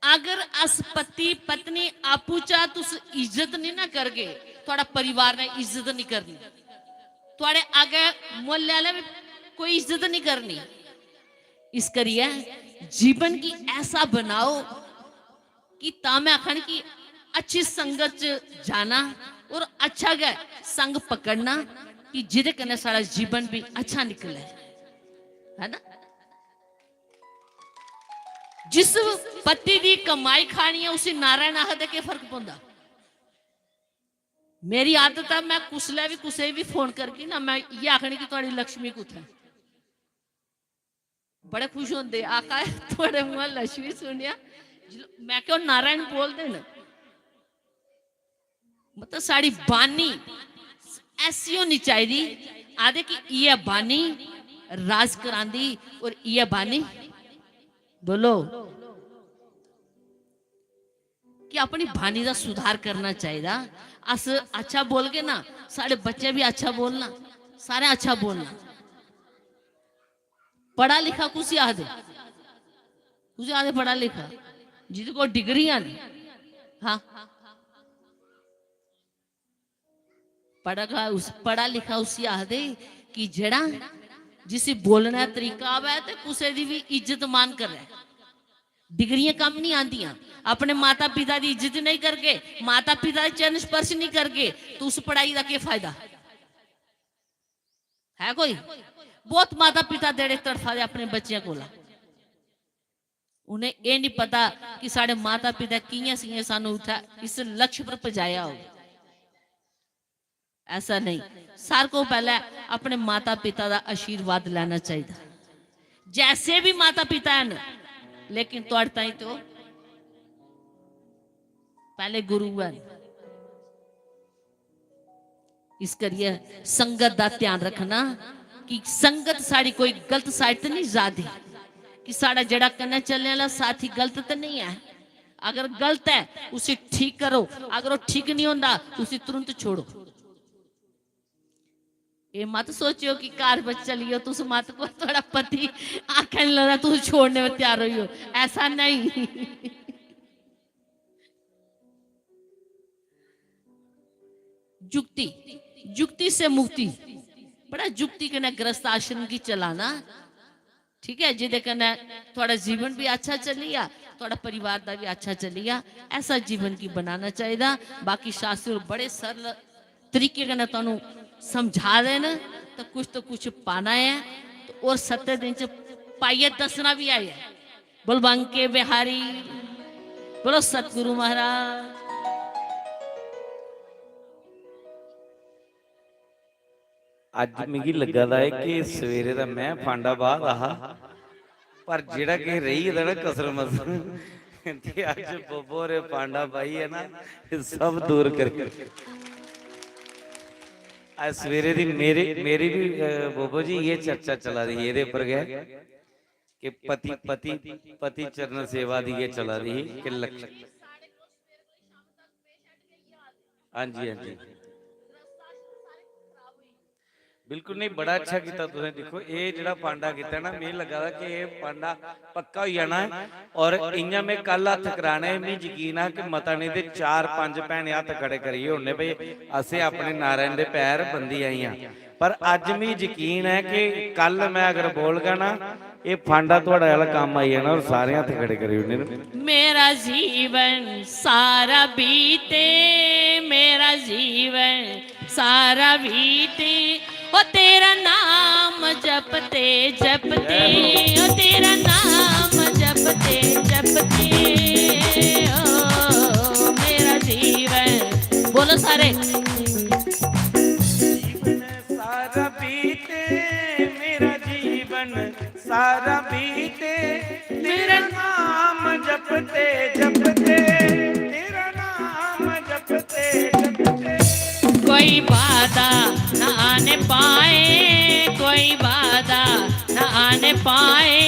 अगर अस पति पत्नी आपूं चा तुस इज्जत निं ना करगे, थुआढ़ा परिवार ने इज्जत निं करनी, थुआढ़े अग्गें मुल्ले आह्ले बी कोई इज्जत निं करनी। इस करियै जीवन गी ऐसा बनाओ कि तां में आखन कि अच्छी संगत च जाना और अच्छा गै संग पकड़ना कि जेह्दे कन्नै साढ़ा जीवन बी अच्छा निकले, है ना? जिस पति दी कमाई खानी ऐ, उसी नारायण आखदे, केह् फर्क पौंदा? मेरी आदत ऐ, में कुसलै बी कुसै गी बी फोन करगी ना, में इ'यै आखनी कि थुआढ़ी लक्ष्मी कुत्थै? बड़े खुश होंदे, "आका, थुआढ़े मुंहा लक्ष्मी सुनेआ।" जिल-, में आखेआ, "ओह् नारायण बोलदे न।" मतलब, साढ़ी बानी ऐसी होनी चाहिदी, आखदे कि इ'यै बानी राज करांदी और इ'यै बानी, बोलो, कि अपनी बानी दा सुधार करना चाहिदा। अस अच्छा बोलगे ना, साढ़े बच्चे बी अच्छा बोलना, सारें अच्छा बोलना। पढ़ा लिखा कुसी आखदे? कुसी आखदे पढ़ा लिखा? जिंदे कोल डिग्रियां न। हाँ, पढ़ा, उस, पढ़ा लिखा उसी आखदे कि जेह्ड़ा, जिसी बोलने दा तरीका आवै ते कुसै दी बी इज्जत मान करै। डिग्रियां कम्म निं आंदियां। अपने माता पिता दी इज्जत नेईं करगे, माता पिता दे चरण स्पर्श निं करगे, तो उस पढ़ाई दा केह् फायदा? है कोई? बहुत माता पिता जेह्ड़े तड़फा दे अपने बच्चें कोला। उ'नें एह् निं पता कि साढ़े माता पिता कि'यां, कि'यां सानूं उत्थै इस लक्ष्य पर पजाया होग। ऐसा नेईं, सारें कोला पैह्लें अपने माता पिता दा आशीर्वाद लैना चाहिदा। जैसे बी माता पिता हैन, लेकिन थुआढ़े ताईं ते ओह् पैह्ले गुरु हैन। इस करियै संगत दा ध्यान रखना कि संगत साढ़ी कोई गलत side ते निं जा दी, कि साढ़ा जेह्ड़ा कन्नै चलने आह्ला साथी गलत ते नेईं ऐ। अगर गलत ऐ, उसी ठीक करो, अगर ओह् ठीक निं होंदा, उसी तुरंत छोड़ो। एह् मत सोचेओ कि घर पर चली जाओ, तुस मत को, थुआढ़ा पति आखै निं लगदा, तुस छोड़ने पर त्यार होई जाओ, ऐसा नेईं। युक्ति, युक्ति से मुक्ति, बड़ा युक्ति कन्नै गृहस्थ आश्रम गी चलाना, ठीक ऐ, जेह्दे कन्नै थुआढ़ा जीवन बी अच्छा चली जा, थुआढ़ा परिवार दा बी अच्छा चली जा, ऐसा जीवन गी बनाना चाहिदा। बाकी शास्त्र बड़े सरल तरीके कन्नै तुहानू समझा दे न, ते कुछ तो कुछ पाना ऐ, ते और सत्ते दिन च पाइयै दस्सना बी ऐ। बोल बांके बिहारी, बोलो सतगुरु महाराज। अज्ज मिगी लग्गा दा ऐ कि सवेरे दा में फांडा बाह् दा हा, पर जेह्ड़ा किश रेही गेदा ना कसर मसर, ते अज्ज बोबो होरें फांडा बाहियै ना, एह् सब दूर करी। अज्ज सवेरे दी मेरी, मेरी बी, अ, बोबो जी, एह् चर्चा चला दी ही एह्दे उप्पर गै। कि पति, पति, पति चरण सेवा दी गै चला दी ही कि लक्ष्मी। हां जी, हां जी। बिल्कुल नहीं, बड़ा अच्छा कीता तुसें। दिक्खो, एह् जेह्ड़ा फांडा कीता ना, मिगी लग्गा दा कि एह् फांडा पक्का होई जाना ऐ। और इ'यां में कल हत्थ कराने, मिगी यकीन ऐ कि मता नहीं ते चार पंज भैनें हत्थ खड़े करियै उड़ने, भाई, असें अपने नारायण दे पैर बंदी आइयां। पर अज्ज मी यकीन ऐ कि कल मैं अगर बोलगा ना, एह् फांडा थुआढ़े आह्ला कम्म आई जाना और सारे हत्थ खड़े करी ओड़ने न। मेरा जीवन सारा बीते, मेरा जीवन सारा बीते, ओ तेरा नाम जपते जपते, ओ तेरा नाम जपते जपते, ओ मेरा जीवन। बोलो सारे। जीवन सारा बीते, मेरा जीवन सारा बीते, तेरा नाम जपते जपते, तेरा नाम जपते जपते। कोई बाधा न आने पाए, कोई बाधा न आने पाए,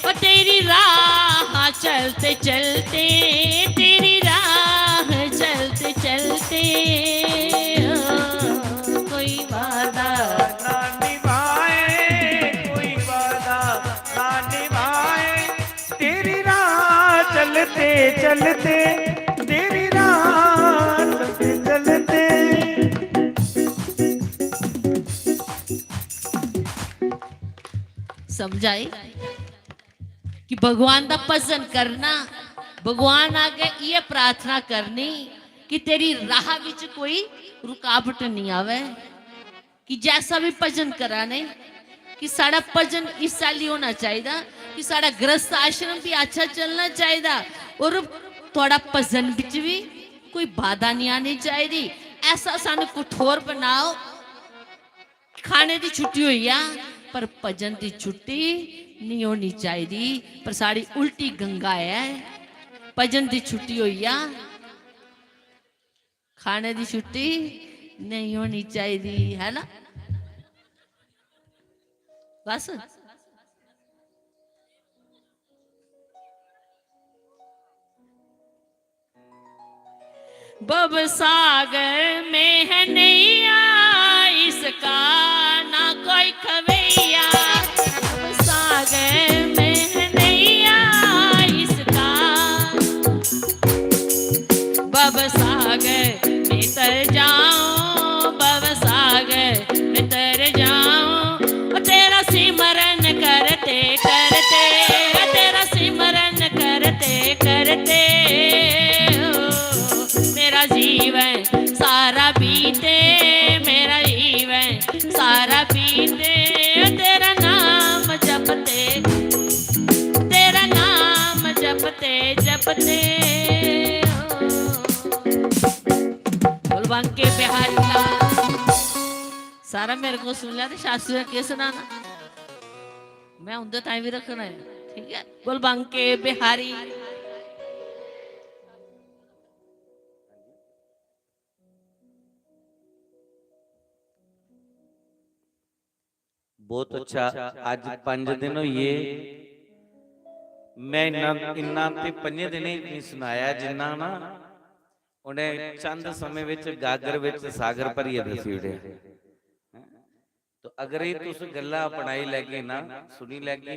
ओ तेरी राह चलते चलते, तेरी राह चलते चलते, ओ कोई बाधा ना निभाए, कोई बाधा ना निभाए, तेरी राह चलते चलते, तेरी राह चलते चलते। समझ आई? कि भगवान दा भजन करना, भगवान अग्गें इ'यै प्रार्थना करनी कि तेरी राह बिच कोई रुकावट निं आवै, कि जैसा भी भजन करा ने, कि साढ़ा भजन इस चाल्ली होना चाहिदा कि साढ़ा गृहस्थ आश्रम भी अच्छा चलना चाहिदा और थुआढ़ा भजन बिच भी कोई बाधा निं आनी चाहिदी। ऐसा सानूं कठोर बनाओ। खाने दी छुट्टी होई जा, पर भजन दी छुट्टी निं होनी चाहिदी। पर साढ़ी उल्टी गंगा ऐ, भजन दी छुट्टी होई जा, खाने दी छुट्टी नेईं होनी चाहिदी, है ना? बस। भवसागर में है नैया इसका, ना कोई खवैया। भवसागर में है नैया इसका, भवसागर में तर जाऊं, भवसागर में तर जाऊं। ओ तेरा सिमरन करते करते, ओ तेरा सिमरन करते करते, ओ मेरा जीवन सारा बीते, मेरा जीवन सारा बीते, ओ तेरा नाम जपते, तेरा नाम जपते जपते, ओ बोल बांके बिहारी लाल। सारा मेरे को सुन लिया तो शास्त्री ने केह् सनाना? मैं उं'दे ताईं बी रक्खना ऐ, ठीक ऐ? बोल बांके बिहारी। बहुत अच्छा। अज्ज पंज दिन होई गे, मैं इन्ना, इन्ना ते पंजे दिनें च नहीं सनाया जिन्ना ना उ'नें चंद समें विच गागर विच सागर भरियै दस्सी ओड़ेआ। तो अगर ये तुस गल्लां अपनाई लैगे ना, सुनी लैगे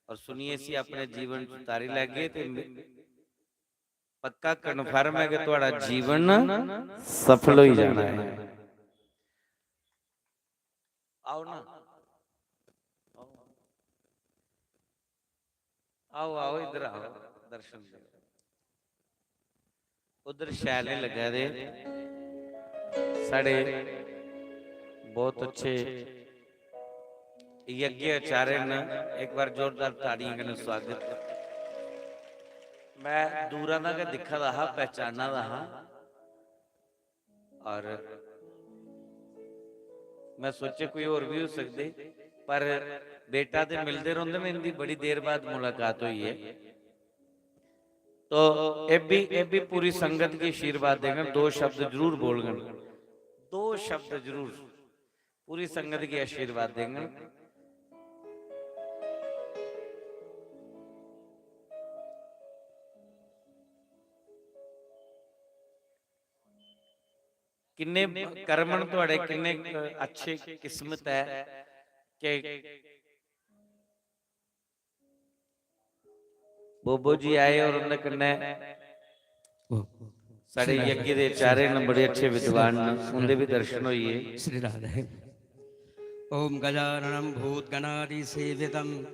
और सुनियै इसी अपने जीवन च उतारी लैगे ते मे-, पक्का कन्फर्म ऐ कि थुआढ़ा जीवन सफल होई जाना है। आओ ना, आओ, आओ, इधर आओ, दर्शन दो। उधर शैल नहीं लग्गा दे। साढ़े बहुत अच्छे यज्ञ आचार्य न, एक बार जोरदार ताड़ियें कन्नै स्वागत। मैं दूरा दा गै दिक्खा दा हा, पहचाना दा हा। और मैं सोचे कोई होर भी हो सकदे, पर बेटा ते मिलदे रौंह्दे न, इंदी बड़ी देर बाद मुलाकात होई है। तो एह् बी, एह् बी पूरी संगत गी आशीर्वाद देङन, दो शब्द जरूर बोलङन, दो शब्द जरूर पूरी संगत गी आशीर्वाद देङन। किन्ने कर्म न थुआढ़े, किन्ने अच्छे किस्मत ऐ कि बोबो जी आए और उंदे कन्नै साढ़े यज्ञ दे आचार्य न, बड़े अच्छे विद्वान न, उंदे भी दर्शन होइए। श्री राधे। ॐ गजाननं भूतगणादिसेवितं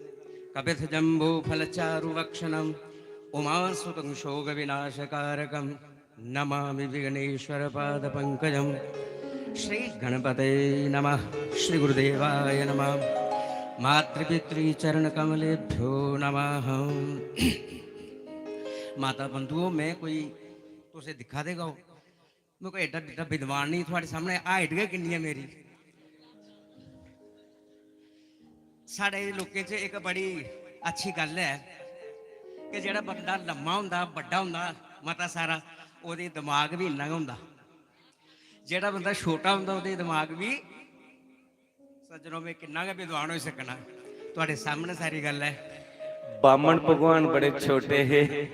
कपित्थजम्बूफलचारुभक्षणं उमासुतं शोकविनाशकारकं नमामि विघ्नेश्वरपादपङ्कजं। श्री गणपते नमः, श्री गुरुदेवाय नमः, मातृपितृचरणकमलेभ्यो नमः। माता बंधुओ, में कोई, तुस दिक्खा दे गै ओ, में कोई एड्डा, एड्डा विद्वान नहीं, थुआढ़े सामने height गै किन्नी ऐ मेरी। साढ़े लोकें च इक बड़ी अच्छी गल्ल ऐ कि जेह्ड़ा बंदा लम्मा होंदा, बड्डा होंदा, मता सारा, ओह्दे दमाग बी इन्ना गै होंदा। जेह्ड़ा बंदा छोटा होंदा, ओह्दे दमाग बी, सज्जनो, में किन्ना गै विद्वान होई सकना, थुआढ़े सामने सारी गल्ल ऐ। बामन भगवान बड़े छोटे हे।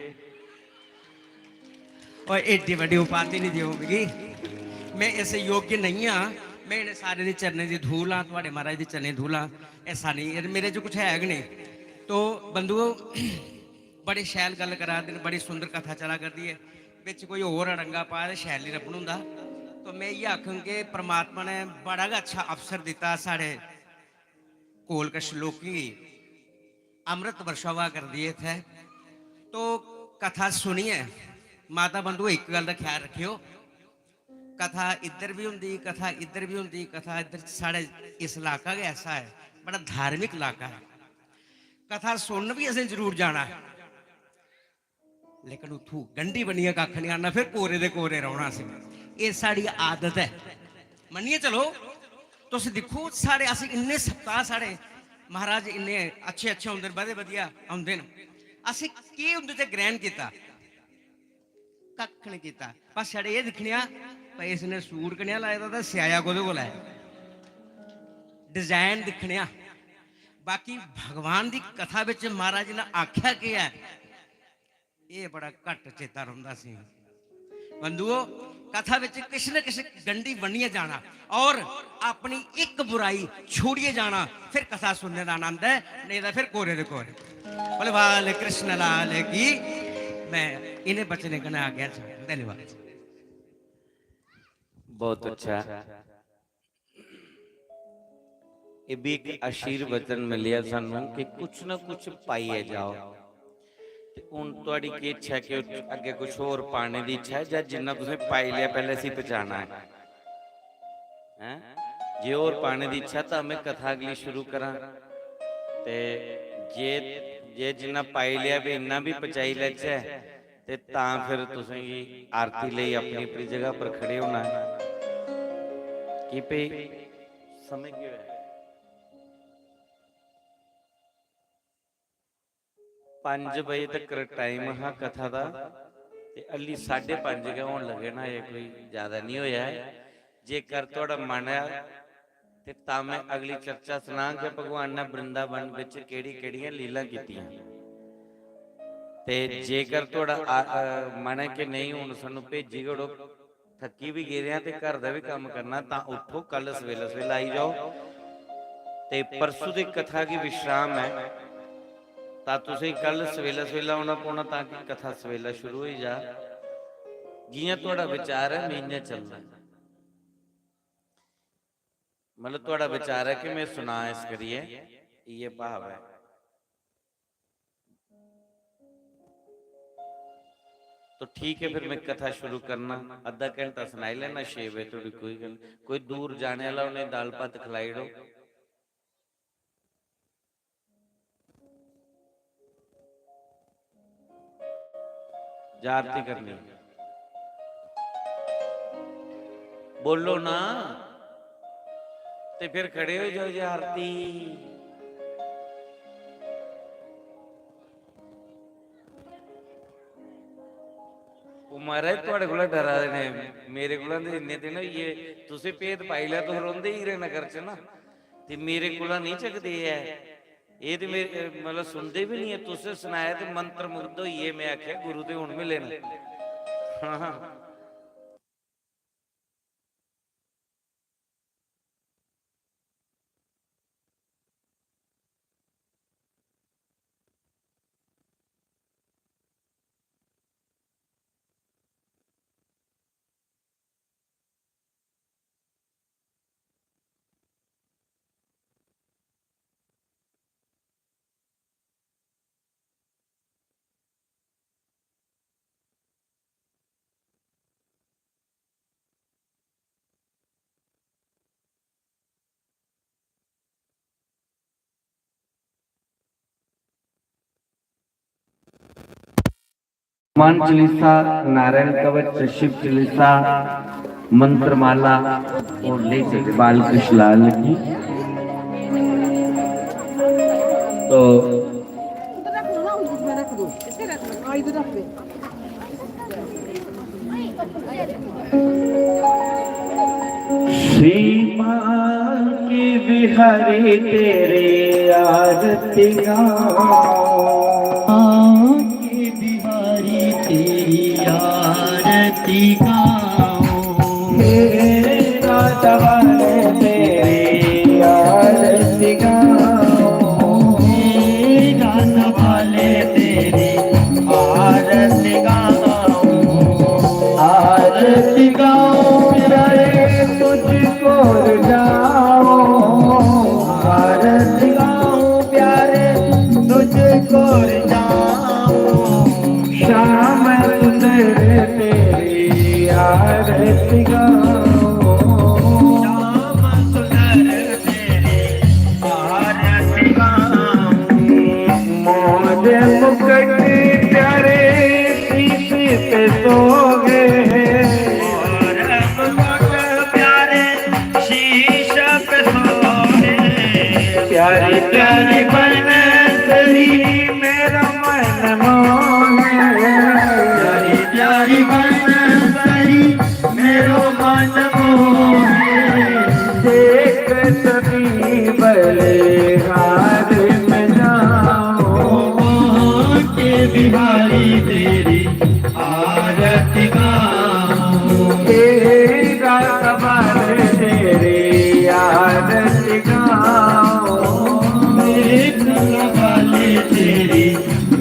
ओए, एड्डी बड्डी उपाधि नहीं देओ मिगी, में इस योग्य नहीं हाँ। में इ'नें सारे दे चरणें दी धूल हाँ, थुआढ़े महाराज दे चरणें दी धूल हाँ। ऐसा नहीं, ये मेरे च कुछ है गै नहीं। तो बंधुओ, बड़े शैल गल्ल करा दे न, बड़ी सुंदर कथा चला करदी ऐ। बिच कोई होर अड़ंगा पा ते शैल नहीं लब्भन होंदा। तो में इ'यै आखङ कि परमात्मा ने बड़ा गै अच्छा अवसर दित्ता साढ़े कोल कश लोकें गी। अमृत वर्षा होआ करदी ऐ इत्थै। तो कथा सुनियै माता बंधु इक गल्ल दा ख्याल रक्खेओ, कथा इद्धर बी होंदी, कथा इद्धर बी होंदी, कथा इद्धर, साढ़े इस इलाका गै ऐसा ऐ, बड़ा धार्मिक इलाका ऐ। कथा सुनन बी असें जरूर जाना ऐ, लेकिन उत्थूं गंढी बनियै कक्ख निं आना, फिर कोरे दे कोरे रौह्ना असें। एह् साढ़ी आदत ऐ, मन्नियै चलो। तुस दिक्खो, साढ़े, अस इन्ने सप्ताह, साढ़े महाराज इन्ने अच्छे अच्छे औंदे न, बधे बधिया औंदे न, असें केह् उं'दे च ग्रैह्ण कीता? कक्ख निं कीता। बस छड़े एह् दिक्खने आं भाई, इसने सूट कनेहा लाए दा ते स्याया कोह्दे कोल ऐ, डिजाइन दिक्खने आं। बाकी भगवान दी कथा बिच महाराज ने आखेआ केह् ऐ, एह् बड़ा घट्ट चेता रौंह्दा असेंगी। बंधुओ, कथा बिच किश न किश गंढी बन्नियै जाना और अपनी इक बुराई छोड़ियै जाना, फिर कथा सुनने दा आनंद ऐ, नेईं तां फिर कोरे दे कोरे। बोले, "बाल कृष्ण लाल की।" मैं इन्हें बचने कन्नै आज्ञा चाहूँ। धन्यवाद। बहुत अच्छा। एह् बी इक आशीर्वचन मिलेआ सानू कि कुछ ना कुछ पाइयै जाओ। ते हुन तुआढ़ी केह् इच्छा ऐ कि अग्गें कुछ होर पाने दी इच्छा ऐ जां जिन्ना तुसें पाई लेआ पैह्लें इसी पचाना ऐ? हैं? जे होर पाने दी इच्छा तां में कथा अगली शुरू करां। ते जे, जे जिन्ना पाई लेआ भी इन्ना भी पचाई लैचै ते तां फिर तुसें गी आरती लेई अपनी अपनी जगह पर खड़े होना ऐ। की भई समय केह् होआ? पंज बजे तक टाइम हा कथा दा ते हल्ली साढ़े पंज गै होन लगे ना, एह् कोई ज्यादा नहीं होया ऐ। जेकर थुआढ़ा मन ऐ ते तां मैं अगली चर्चा सनां कि भगवान ने वृंदावन बिच केह्ड़ी-केह्ड़ियां लीलां कीतियां। ते जेकर थुआढ़ा आ-, अ, मन ऐ कि नेईं, हुन सानू भेजी ओड़ो, थक्की बी गेदे आं ते घर दा बी कम्म करना, तां उट्ठो, कल सवेला सवेला आई जाओ। ते परसों दी कथा गी विश्राम ऐ, तां तुसें कल सवेला सवेला औना पौना, तां कि कथा सवेला शुरू होई जा। जि'यां थुआढ़ा विचार ऐ, में इ'यां चलना। मतलब, थुआढ़ा विचार ऐ कि में सुनां, इस करियै इ'यै भाव ऐ। तो ठीक है, फिर मैं कथा शुरू करना, अद्धा घंटा सुनाई लेना, छे बजे धोड़ी कोई गल्ल। कोई दूर जाने आह्ला, उ'नें दाल भात खलाई ओड़ो। जा आरती करनी। बोलो ना, ते फिर खड़े हो जाओ जी, आरती। ओह् महाराज, थुआढ़े कोला डरा दे ने, मेरे कोला ते इन्ने दिन होई गे, तुसें भेद पाई लेआ, तुस रौंह्दे हीरे नगर च ना, ते मेरे कोला नहीं झकदे ऐ। एह् ते मेरे, मतलब, सुनदे बी नहीं ऐ। तुसें सनाया ते मंत्र मुग्ध होई गे। में आखेआ, "गुरु ते हुन मिले न।" हां। हनुमान चालीसा, नारायण कवच, शिव चालीसा, मंत्रमाला और ले चले बालकृष्ण लाल की। तो श्रीमान के बिहारी तेरी आरती गाऊं। के बिहारी तेरी आरती गाऊं। हे राधा वाले तेरी आरती गाऊं। हे राधा वाले तेरी आरती गाऊं। आरती गाऊं प्यारे तुझको जाऊं। आरती गाऊं प्यारे तुझको जाऊं। श्याम सुंदर तेरी आरती गाऊं। श्याम सुंदर तेरी आरती गाऊं। मोर मुकुट प्यारे शीश पे सोहे हैं। मोर मुकुट प्यारे शीश पे सोहे हैं। प्यारी प्यारी बनसरी मेरा मन मोहे। प्यारी प्यारी बनसरी मेरो मन मोहे। देख सभी बलिहार में जाऊं। के बिहारी तेरी आरती गाऊं। तेरा कमल तेरी आरती गाऊं। एक वाले तेरी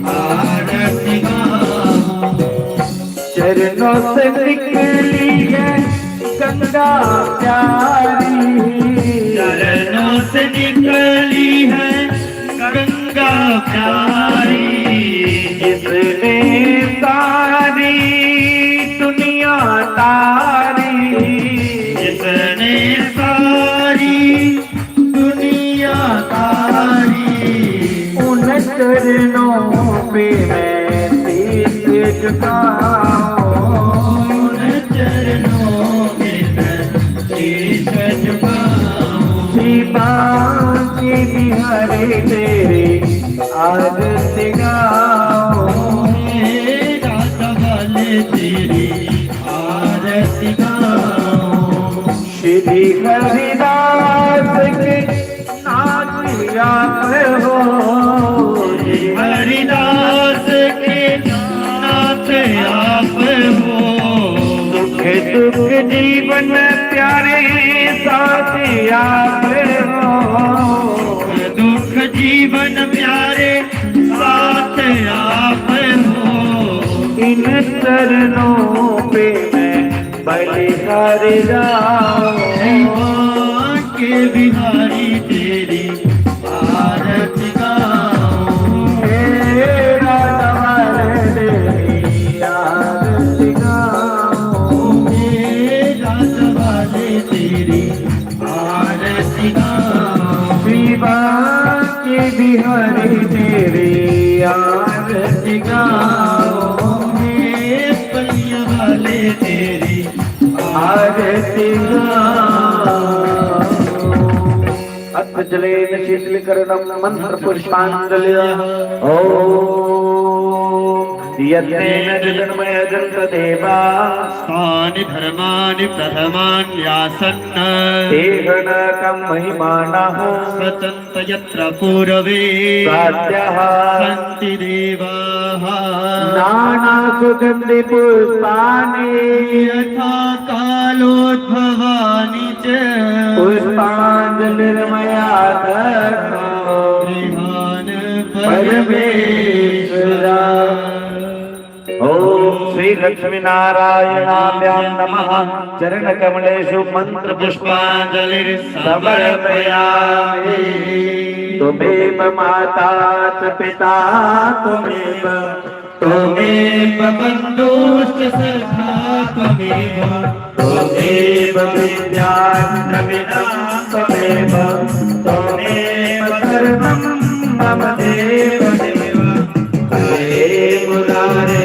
आरती गाऊं। चरणों से निकली है गंगा प्यारी। चरणों से निकली है गंगा प्यारी। जिसने सारी दुनिया तारी। जिसने सारी दुनिया तारी। उन चरणों पे मैं शीश झुकाऊं। उन चरणों पे मैं शीश झुकाऊं। श्री बांके बिहारी तेरी आरती गाऊं। हे राधा वाले तेरी आरती गाऊं। श्री हरिदास के नाथ आप हो। श्री हरिदास के नाथ आप हो। सुख दुख जीवन प्यारे साथ आप हो। दुख जीवन प्यारे साथ आप हो। इन चरणों पे मैं बलिहारी गाऊं। हे बांके बिहारी तेरी आरती गाऊं। हे राधा वाले तेरी आरती गाऊं। हे राधा वाले तेरी आरती गाऊं। श्री बांके बिहारी तेरी आरती गाऊं। हे बलिया वाले तेरी आरती गाऊं। अथ जलेन शीतलीकरणं मंत्र पुष्पांजलि। ओम यज्ञेन जगन्मय जंत देवा। तानि धर्माणि प्रथमान्यासन्न। ते नरकं महिमानः। पतन्त यत्र पूरवे। साध्याः। सन्ति देवाः। नाना सुगन्धि पुष्पाणि। यथा कालोद्भवानि च। पुष्पांजलिर्मया दत्तो। गृहाण परमेश्वर। ओम श्री लक्ष्मी नारायणाभ्याम नमः। चरण कमलेषु मंत्र पुष्पांजलि समर्पयामि। त्वमेव माता च पिता त्वमेव। त्वमेव बंधुश्च सखा त्वमेव। त्वमेव विद्या द्रविणं त्वमेव। त्वमेव सर्वं मम देव देव। हरे मुरारे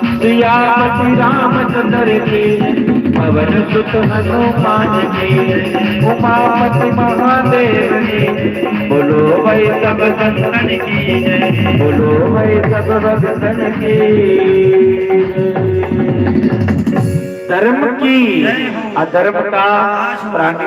सियापति रामचंद्र की, पवन सुत हनुमान की, उमापति महादेव की। बोलो भाई सब संतन की जय, बोलो भाई सब भक्तन की। धर्म की अधर्म का प्राणी